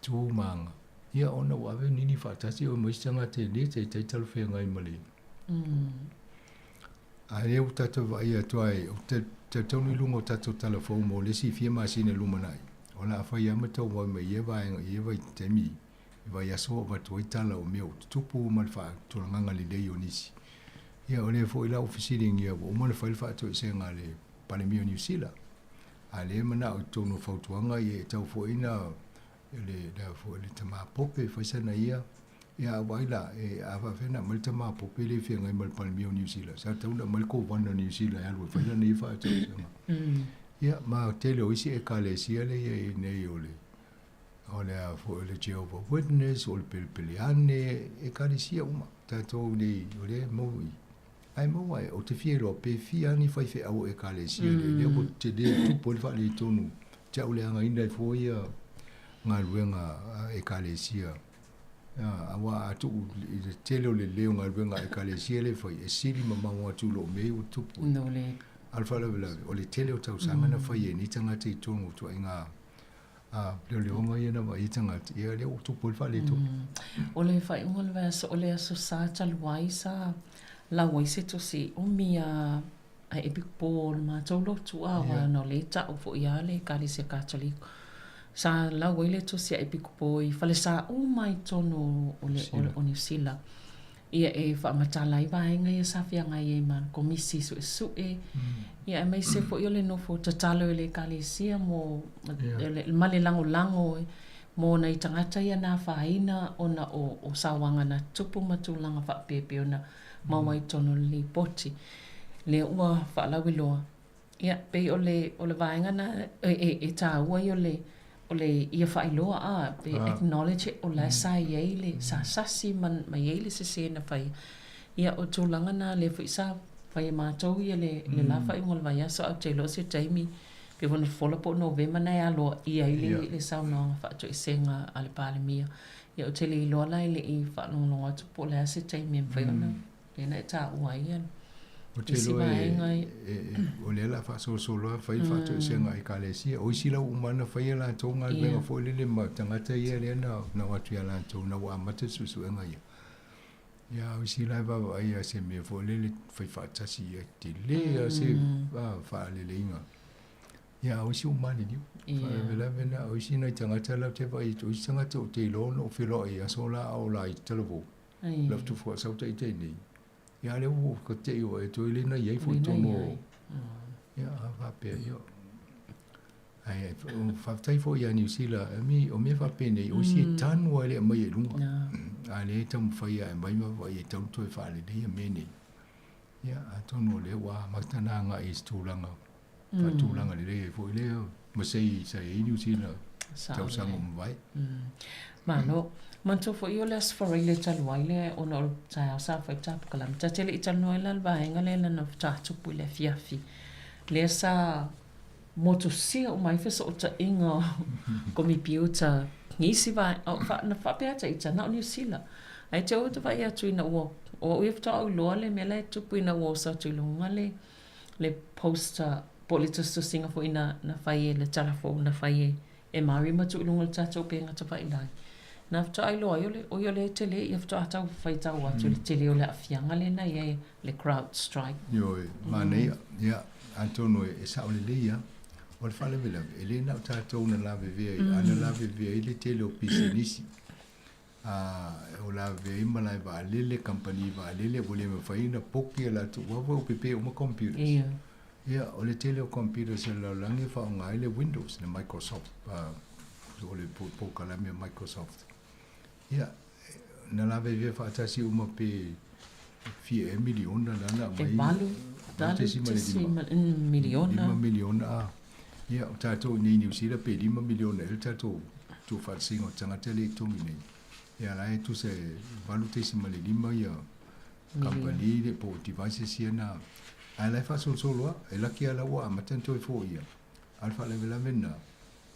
tu ma aga. Ia, ona ua ave nini faatasi oe ma isi tagata e le taitai talafeagai ma le. A lea ua tatou vaaia atu ai, ou te talitonu i luga o tatou talafou mo le isi fia masina i lumanai. O le a fai lava ma tauvae mai i ia vaega i ia vaitaimi i vaiaso o avatu ai tala o mea o tutupu ma le faatulagaga lelei o nisi. Ia o lea foi la ua fesiligia ua uma ona fai le faatoesega a le Palemia o Niu Sila, a o lea e manao i totonu o fautuaga ia e tatau foi ona le le a foi le tamā pope e fai sana ia, ia a vaai la, e a faapefea ona aumai le tamā pope lea e feagai ma le Palemia o Niu Sila, sa tatau ona aumai le Kovana o Niu Sila e alu e fai lana ia faatoesega. Ia ma tele o isi Ekalesia lea i ai nei o le o le a foi o le Jehovah Witness, o le Pelepeleane, Ekalesia uma tatou nei o lea e mau i ae maua e, ou te fia iloa pe fia ni faifeau o Ekalesia nei, lea ua tele tupu ai le faaletonu te au leagaina ai fua ia galuega a Ekalesia. Aua a tuu i le tele o le lelei o galuega a Ekalesia lea e fai, e sili mamao atu i lou mea ia ua tupu. No le. A o le faalavelave, o le tele o tausaga na fai e nei tagata i totonu o ituaiga leoleoga ia na vaai ai tagata, ia lea ua tupu ai le faaletonu. O le faaiuga o le vaiaso, o le Aso Sa talu ai sa lau ai se tusi umi a a Epikopo o le matou lotu a aua ona o lea e ta'u foi a le Ekalesia Katoliko. Sa lau ai le tusi a Epikopo i falesa uma i totonu o le o Niu Sila ia e faamatala ai vaega ia sa feagai ai ma le Komisi Suesue ia aemaise foi o le nofo tatalo i le Ekalesia mo ma le lagolago mo nai tagata ia na afaina ona o sauaga na tutupu ma tulaga faapea e pei ona maua i totonu o le lipoti lea ua faalauiloa. Ia, pei o le, o le vaega na e, e taua ai o le, o le ia faailoa a, pe acknowledge o la e sa i ai le, sa sasi ma, ma i ai le sese na faia. Ia, o tulaga na lea foi sa fai e matou ia le, le la faaiuga o le vaiaso, ae ou te iloa o se taimi, pei foi ona fofola po o Novema na e aloaia ai le, le saunoaga faatoesega a le Palemia. Ia ou te le iloa la e le i faalogologo atu po o le a se taimi e mafai ona lea na e taua ai ia Ou te isi iloa e, vaega. e, e, o lea o le a faasolosolo lava fai le faatoesega a Ekalesia. O isi lau uma na fai a latou galuega foi lele ma tagata ia lea na, na o atu ia latou na ua amata le suesuega ia. Ia, o isi la e vaavaai ia se mea foi lele fai faatasi ia tele lava se faaleleiga. Ia, a o isi ua maliliu. Faalavelave na, o isi nai tagata la ou te vaai atu, o isi tagata ou te iloa ona ou feiloai i aso la a o laiti talavou, la faatoa sau taitai nei. Ia, a o lea ua ka te i ua e toe le na i ai foi i totonu o, ia, a faapea, ia, ae faafetai foi ia Niu Sila, o mea faapenei, o isi e tanu lava e le aumaia i luga. A o lea e taumafai lava e aumai ma vaai e tatau ona toe faaleleia mea nei. Ia, atonu o lea ua amata ona agai i se tulaga faatulaga lelei ai foi lea ma sei sa i ai Niu Sila tausaga ua mavae. Malo. Manatua foi o le Aso Faraile talu ai lea ona o le taeao sa fai taputapu. Ta te le i talanoa ai la le vaega lea lana faatoa tupu i le afiafi. Lea sa motusia uma ai fesootaiga o komipiuta i isi vaega, na faapea ata ita, na o Niu Sila. Ae te ou te vaai atu ina ua, o au ia faatoa ou iloa le mea la e tupu ina ua oso atu i luga le, le poster po o le tusitusiga foi na, na fai e le tala fou na fai e, e Marie ma tuu i luga o le tatou upega tafailagi. Na faatoa iloa ai o le, oi o lea e tele ia faatoa tau faitau atu i le tele o le aafiaga lea na i ai le crowd strike. Ioe, manaia, ia, atonu e sao lelei lava. O le faalavelave, e le na o tatou na lavevea ai, a na lavevea ai le tele o pisinisi. A o lavevea ai malae vaalele, kamupani vaalele, ua le mafai ona poki a latou, aua foi ua pepe uma computers. Ia, o le tele o computers a le lalolagi e faaaoga ai le Windows, le Microsoft, o le polokalame a Microsoft. Ia, na lavevea faatasi uma pe fia ea miliona la na E aumai, 8.5 miliona. 5 miliona, a. Ia, o tatou i nei i Niu Sila pe 5 miliona ea le tatou tuufaatasiga o tagata lea i totonu i nei. Ia, la e tusa e 8.5 ia kamupani le po o devices ia na, ae la e faasolosolo lava, e laki lava la ua amata ona toe foia, a o le faalavelave lena,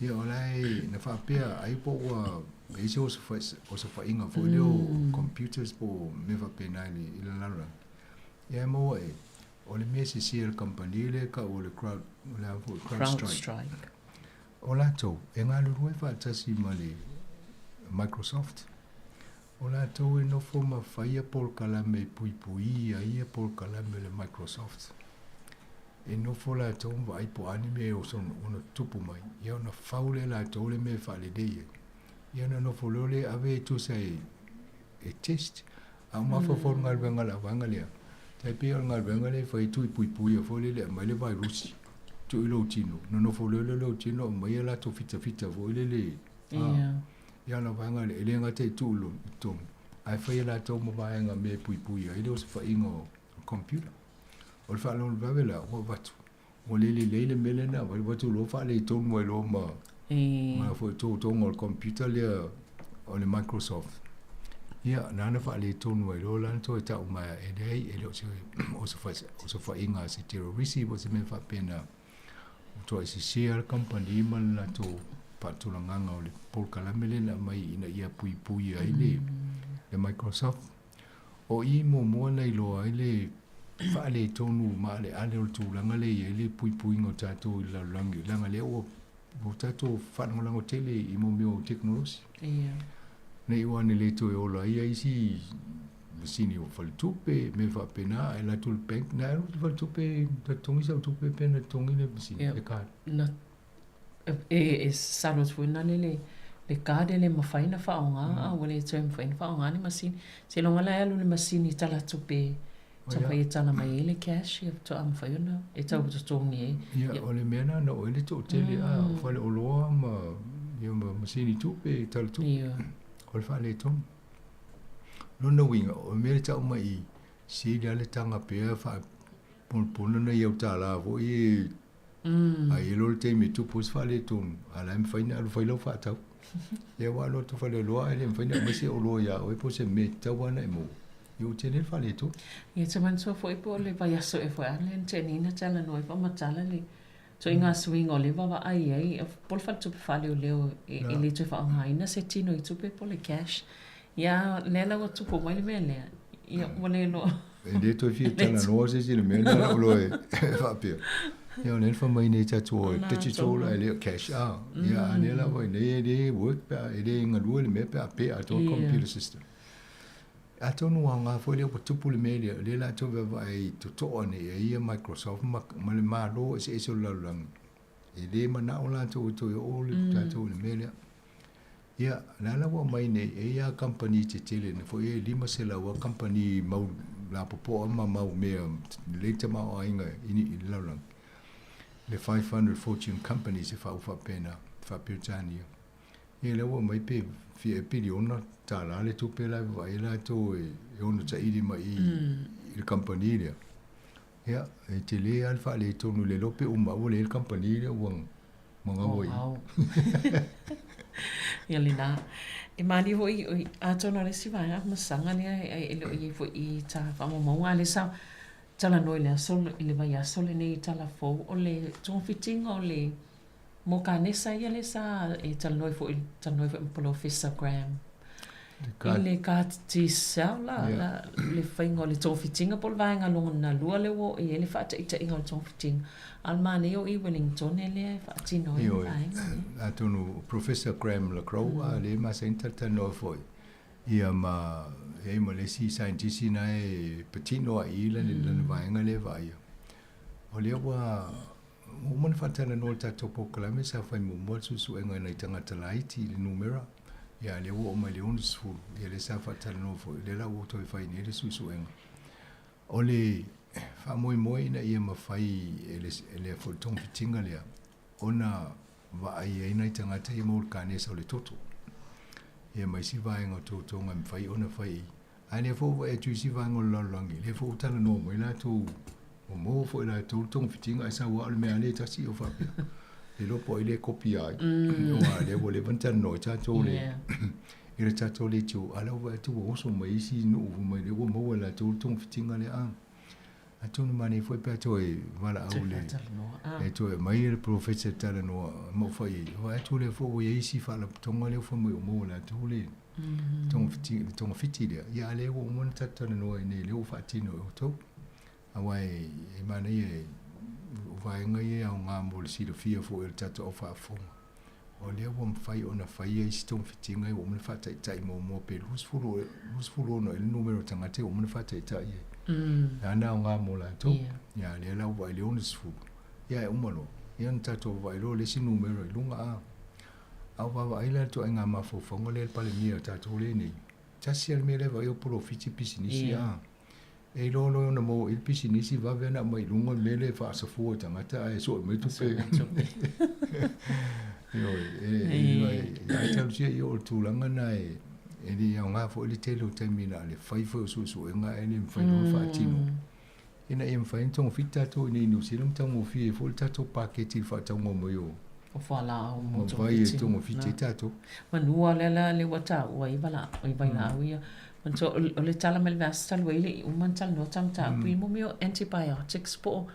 ia o la e na faapea ai po ua i ai se osofaiga foi lea o computers po o mea faapena i le lalolagi. Ia e maua e, o le mea sese a le kamupani lea e tau o le crowd, o le a foi, CrowdStrike. O latou, e galulue faatasi ma le Microsoft. O latou e nofo ma fai ia polokalame e puipuia ai ia polokalame a le Microsoft. E nofo latou ma vaai po o a ni mea e oso ono tutupu mai, ia ona fau lea e latou le mea e faalelei ai. Ia ona nofo loa lea ave e tusa e e test. A o mafaufau i le galuega a le auvaega lea, tai pei o le galuega lea e fai e tuipuipuia foi lele e aumai le vairusi tuu i lou tino, nonofo loa lea o lou tino aumai a latou fitafita foi lele a. Ia o le vaega lea, e le gata i tuu i totonu, ae fai e latou ma vaega mea e puipuia ai le osofaiga o computer. O le faalavelave la, ua avatu, ua le lelei le mea lea na avatu, avatu loa faaletonu ai loa ma ma foi totoga o le computer lea o le Microsoft. Ia, na ona faaletonu ai loa la na toe tau mai e leai, e le o se osofaiga a se terrorisi po o se mea faapena. Ua toai sese le kamupani ma le latou faatulagaga o le polokalame lea na aumai ina ia puipui ai le Microsoft. O i muamua na iloa ai le faaletonu maaleale o le tulaga lea e i ai le puipuiga o tatou i le lalolagi, leaga lea ua tatou faalagolago tele i mea o tekonolosi. Ne i ua le toe ola ai isi masini o faletupe, mea faapena, ae alu atu i le bank, na alu i le faletupe na totogi sau tupe pe na totogi le masini, le card. Na e salo atu foi lena le le card e le mafai ona faaaoga a ua le toe mafai ona faaaoga le masini. Seiloga la e alu i le masini tala tupe taumafai e tala mai ai le cash ia faatoa mafai ona e tau totogi ai. Ia, o le mea lena na oo ai le toatele a o faleoloa ma ia ma masini tupe, tala tupe. O le faaletonu. Lona uiga, o le mea e tau mai i, sili lava le taga pea faaponapona nai au tālā foi e a i ai loa le taimi e tupu ai se faaletonu, a o la e mafai ona alu fai lau faatau. Ia ua alu atu faleoloa ae le mafai ona aumai se oloa ia oe po o se mea e tatau lava ona e maua, ia ua tele le faaletonu. Ia te manatua foi po o le vaiaso ea foi a lea na tea nei na talanoa ai faamatala le ituaiga suiga o lea e vaavaai ai po o le faletupe faaleoleo e le toe faaaogaina se tino i tupe po o le cash. Ia lea la ua tupu mai le mea lea, ia ua le iloa. E le toe fia talanoa se isi i le mea lea o loa e faapea. Ia o lea na fai mai nei tatou o digital ae le o cash a. Ia a lea lava nei e le work pe a e le galue le mea pe a pe atoa computer system. Atonu aoga foi lea ua tupu le mea lea, o lea o le a toe vaavaai totoa nei i ai ia Microsoft ma le Malo eseese o le lalolagi. E le manao latou e toe oo le tatou i le mea lea. Ia, o la la ua aumai nei, e i ai lava kamupani tetele nei foi e 500 lava kamupani mau lapopoa ma mau mea lelei tamaoaiga i le lalolagi, le 500 Fortune Companies e faau faapena, faa-Peretania. Ia lea ua aumai pe fia ea piliona tālā le tupe la e vaavaai ai latou e ono taili mai i le kamupani lea. Ia, e tele lava le faaletonu le iloa pe uma ua leai le kamupani lea ua magaua i i. Ia lena. E malie foi, atonu o le isi vaega masaga lea e le o i ai foi i ta faamaumauga, a o lea sa talanoa i le aso, i le vaiaso lenei i tala fou, o le togafitiga o le Mo kanesa ia lea sa e talanoa ai foi, talanoa ai foi ma Polofesa Graham i le CAR-T cell la, la, le faiga o le togafitiga po o le vaega lona lua lea ua oo i ai le faataitaiga o le togafitiga. A o le manaia o i Wellingtone lea e faatino ai le vaega lea. Atonu o Professor Graham Le Gros a lea e masani talatalanoa foi ia ma e i ai ma le isi saienitisi na e patino lava i i lana vaega lea e vaaia. O lea ua Ua uma ona faatalanoa le tatou polokalame sa fai muamua le suesuega i nai tagata laiti i le numera, ia a lea ua oo mai i le 60, ia lea sa faatalanoa foi, lea la ua toe fai nei le suesuega. O le faamoemoe ina ia mafai e le, e le foi togafitiga lea ona vaai ai nai tagata ia maua le kanesa o le toto, ia ma isi vaega o totoga e mafai ona fai A lea foi ua vaai atu i isi vaega o le lalolagi, lea foi ua talanoa mai latou, ua maua foi e latou le togafitiga ae sau lava o le mea lava lea e tasi o faapea. Le iloa po o ai lea e kopi ai. Aua o lea ua leva ona talanoa ai tatou le i le tatou leitio, a o lea ua vaai atu ua oso mai isi nuu fai mai lea ua maua e latou le togafitiga lea. A atonu manaia foi pe a toe valaau le e toe aumai le polofesa e talanoa ma ou fai i ai, vaai atu lea foi ua i ai isi faalapotopotoga lea ua fai mai ua maua e latou le le togafiti lea, ia a lea ua uma ona tatou talanoa i inei, lea ua faatino e outou. Aua e manaia e, o vaega ia e aoga mo le silafia foi o le tatou au faafofoga. O lea ua mafai ona faia isi togafitiga ua uma ona faataitai muamua pe 20 26 ea le numera o tagata ua uma ona faataitai ai. Lena aoga mo latou. Ia lea la ua vaai i le 60, ia ae uma loa, ia ona tatou vaavaai loa i le isi numera i luga a. A o vaavaai la i le ituaiga mafaufauga lea i le Palemia o tatou lea e nei, tasi lava le mea lea e vaai o polofiti pisinisi a. E iloa loa ona maua i le pisinisi vave ona aumai i luga le mea lea e faasafua i tagata ae sue mai tupe. Ioe, e ai talosia ia o le tulaga lena e le aoga foi le tele o taimi na o le fai foi o suesuega ae le mafai loa ona faatino. Ina ia mafai ona togafiti tatou i inei i Niu Sila ma taugofie ai foi le tatou paketi i le faatauga mai o O fualaau mo ma vai e togafiti ai tatou. Manu lava lea la ua taua ai vailaau ia. Manatua o le tala mai le vaiaso talu ai e le i uma ona talanoa ta mataupu i mo mea o antibiotics po o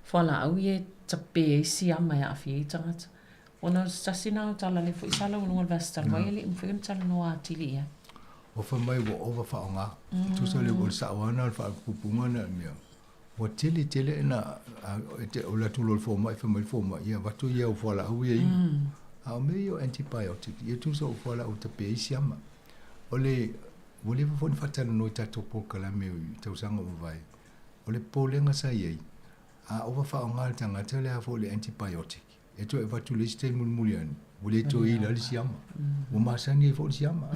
fualaau ia e tape ai siama e aafia ai tagata. Ona o se tasi lena o tala lea foi sa lauga i luga o le vaiaso talu ai e le i mafai ona talanoa atili i ai. Ua fai mai ua ova faaaoga. Tusa le o le sao lava lena o le faaupuga lena o le mea. Ua tele tele ina o le atu loa o le fomai fai mai le fomai, ia avatu ia au fualaau ia inu. A o mea ia o antibiotic, ia tusa o fualaau e tape ai siama. O le, ua leva foi ona faatalanoa i tatou polokalame i tausaga ua mavae, o le popolega sa i ai, a ova faaaoga le tagata le a foi le antibiotic, e toe avatu i le isi taimi mulimuli ane, ua le toe ila le siama. Ua masani ai foi le siama.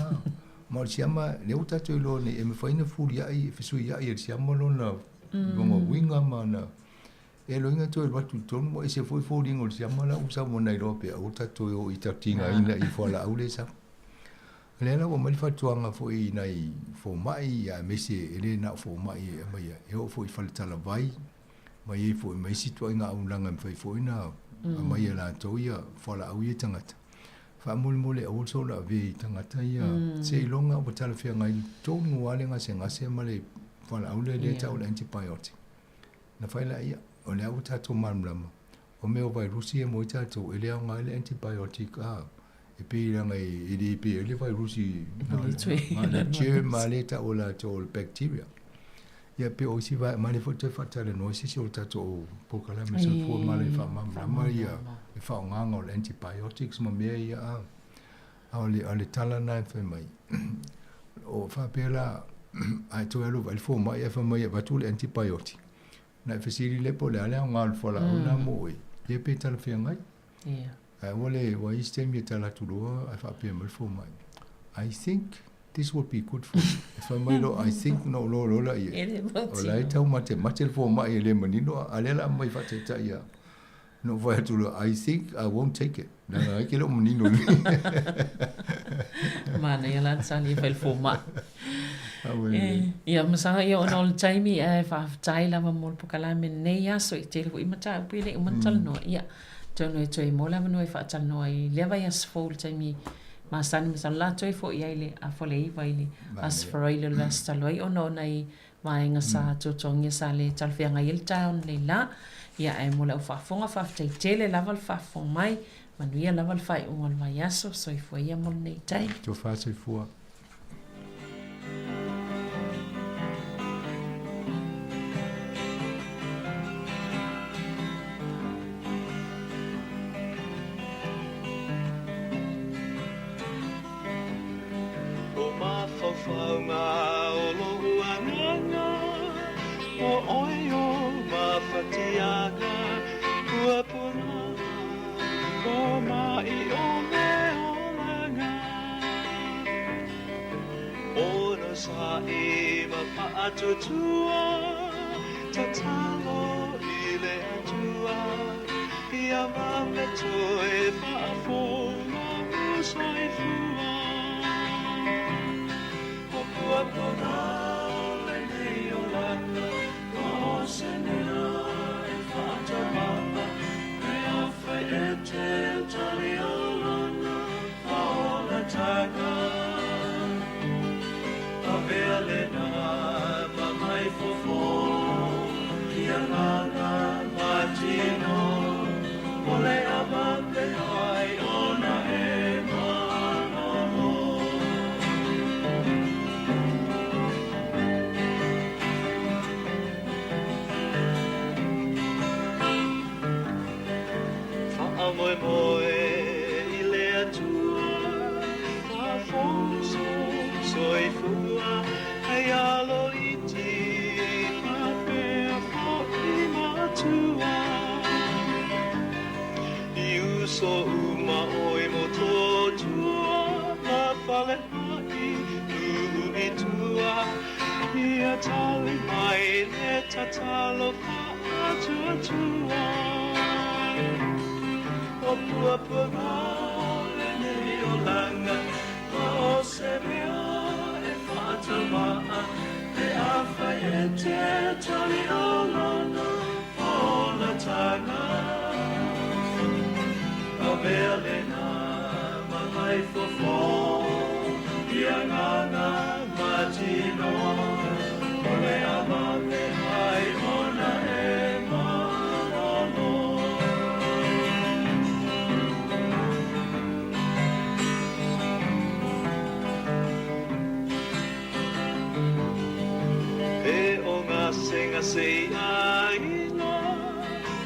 Ma o le siama, lea ua tatou iloa nei, e mafai ona fefuliai, e fesuiai e le siama lona, lona uiga ma ona... E loiga toe alu atu i totonu, ua ese foi foliga o le siama la ua sau ona iloa pe aua tatou toe o i tigaina i fualaau lea e sau. O lea la ua aumai le fautuaga foi i nai fomai, aemaise e le na o fomai e aumaia, e oo foi i faletalavai, ma i ai foi ma isi ituaiga auaunaga e mafai foi ona aumai e latou ia fualaau ia i tagata. Faamolemole aua le soona avea i tagata ia seiloga ua talafeagai tonu lava le gasegase ma le fualaau lea e tau o le antibiotic. Na fai laia, o lea ua tatou malamalama, o mea o vairusi e mo ai tatou, e le aoga ai le antibiotic a, e pei leaga e le pei ai le vairusi na o le germ lava lea e tau e latou o le bacteria. Ia pei o isi vaega, manaia foi le toe faatalanoa i se isi o tatou polokalame soifua maloloina e faamalamalama ia le faaaogaga o le antibiotics ma mea ia a. A o le tala lena e fai mai, o faapea la, a e toe alu e vaai le fomai ae fai mai e avatu le antibiotic, ona e fesili lea po o le a le aoga o le fualaau lena mo oe, ia pe talafeagai. Ae ua le, ua i ai se taimi e tala atu loa ae faapea mai le fomai, I think this will be good for you. E fai mai loa, I think ona ou iloa loa lea, o la e taumatemate le fomai e le manino, a o lea o le a aumai faataitai ia. Na ou fai atu loa, I think I won't take it. Leaga ai ke le o manino lelei. Manaia la le tali e fai le fomai. Ia, masalo ia ona o le taimi ae faafetai lava mo le polokalame i lenei aso i tele foi mataupu e le i uma ona talanoa. Ia, atonu e toe maua le avanoa e faatalanoa ai i lea vaiaso fou i le taimi masani masalo o le a toe foi ai i le afa o le 9 i le Aso Faraile o le vaiaso talu ai ona o nai vaega sa tuatuagia sa le talafeagai ai le taeao nei la. Ia ae mo le au faafofoga, faafetai tele lava le faafofoga mai. Manuia lava le faaiuga o le vaiaso. Soifua ia mo lenei taimi. Tofa soifua. O mafaufauga o lou agaga, O oe o mafatiaga, Ua puna ko mai o le olaga. Onosai ma faatuatua, Tatalo i le Atua, Ia vave toe faafou lou soifua. O puapuna lenei olaga, O se mea e faatamala, Pe afai e te tali olaga, Faaolataga. Avea lena ma mai fofo, I agaga ma tino, O le avave ai ona e malolo. Faamoemoe i le uso uma oi mo tua ma fale mai tuu i tua ia tali mai le tatalo fa'atuatua o puapuaga lenei olaga ma o se mea e fa'atauma'a pe afai e te tali olana folataga avea lena ma mai fofo ia agaga matino o le avave ai ona e malolo. E o gasegase aiga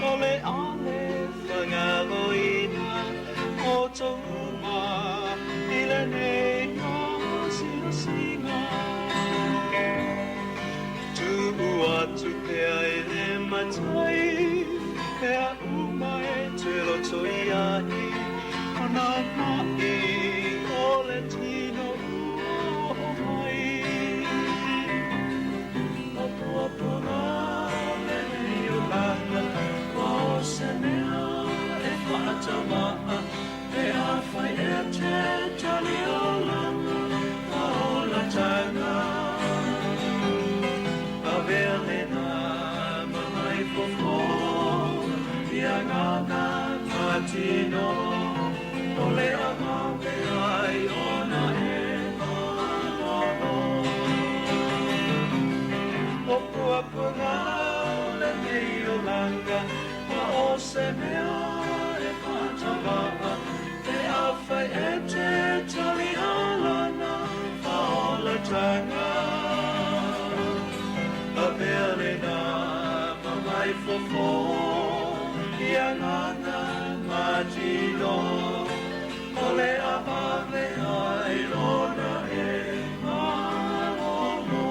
o le ale fagaloina o touma i lenei asiasiga. Tuu atu pea i le matai mea uma e te loto iai ona ma'i o le tino ua oo mai. O puapuaga lenei olaga ma o se mea e fa'atauma'a pe afai e te tali olana faolatanga avea lena ma mai fofo ia agaga matino o le avave ai ona e malolo. O puapuaga lenei olaga ma o se mea e fa'atauma'a pe afai e te tali olana faolatanga avea lena ma mai fofo ia agaga matino o le avave ai ona e malolo.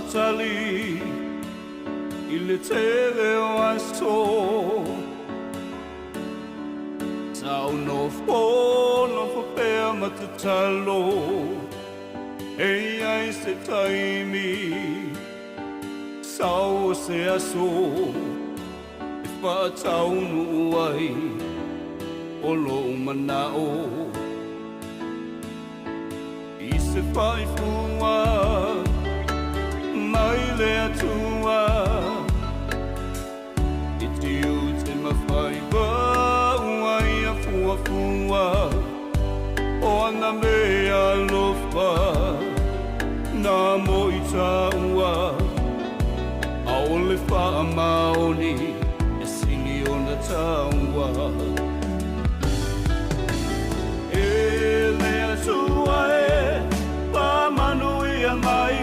Faatali i le tele o aso. Sa o nofonofo pea ma tatalo E iai se taimi Sau o se aso E faataunuu ai O lou manao. I se faifua Mai le Atua I tiute mafaiva ua ia fuafua O ana mea alofa Nā mo i tāua Aole faamaoni E sili ona tāua. E le Atua e Faamanuia mai.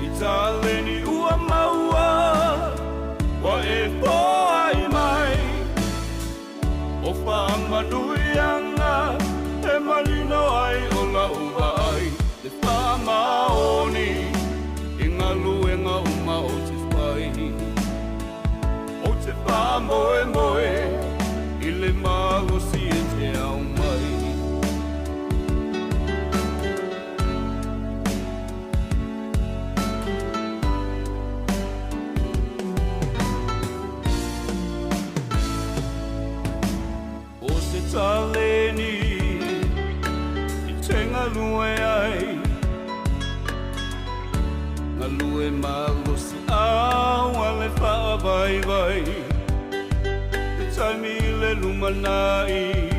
I taleni ua maua Ua e foai mai. O faamanuiaga E manino ai o lau vaai Le faamaoni I galuega uma o te fai. O te faamoemoe I le malosi e te au mai. O se taleni I te galue ai Galue malosi au a le faavaivai. Te taimi i le lumanai.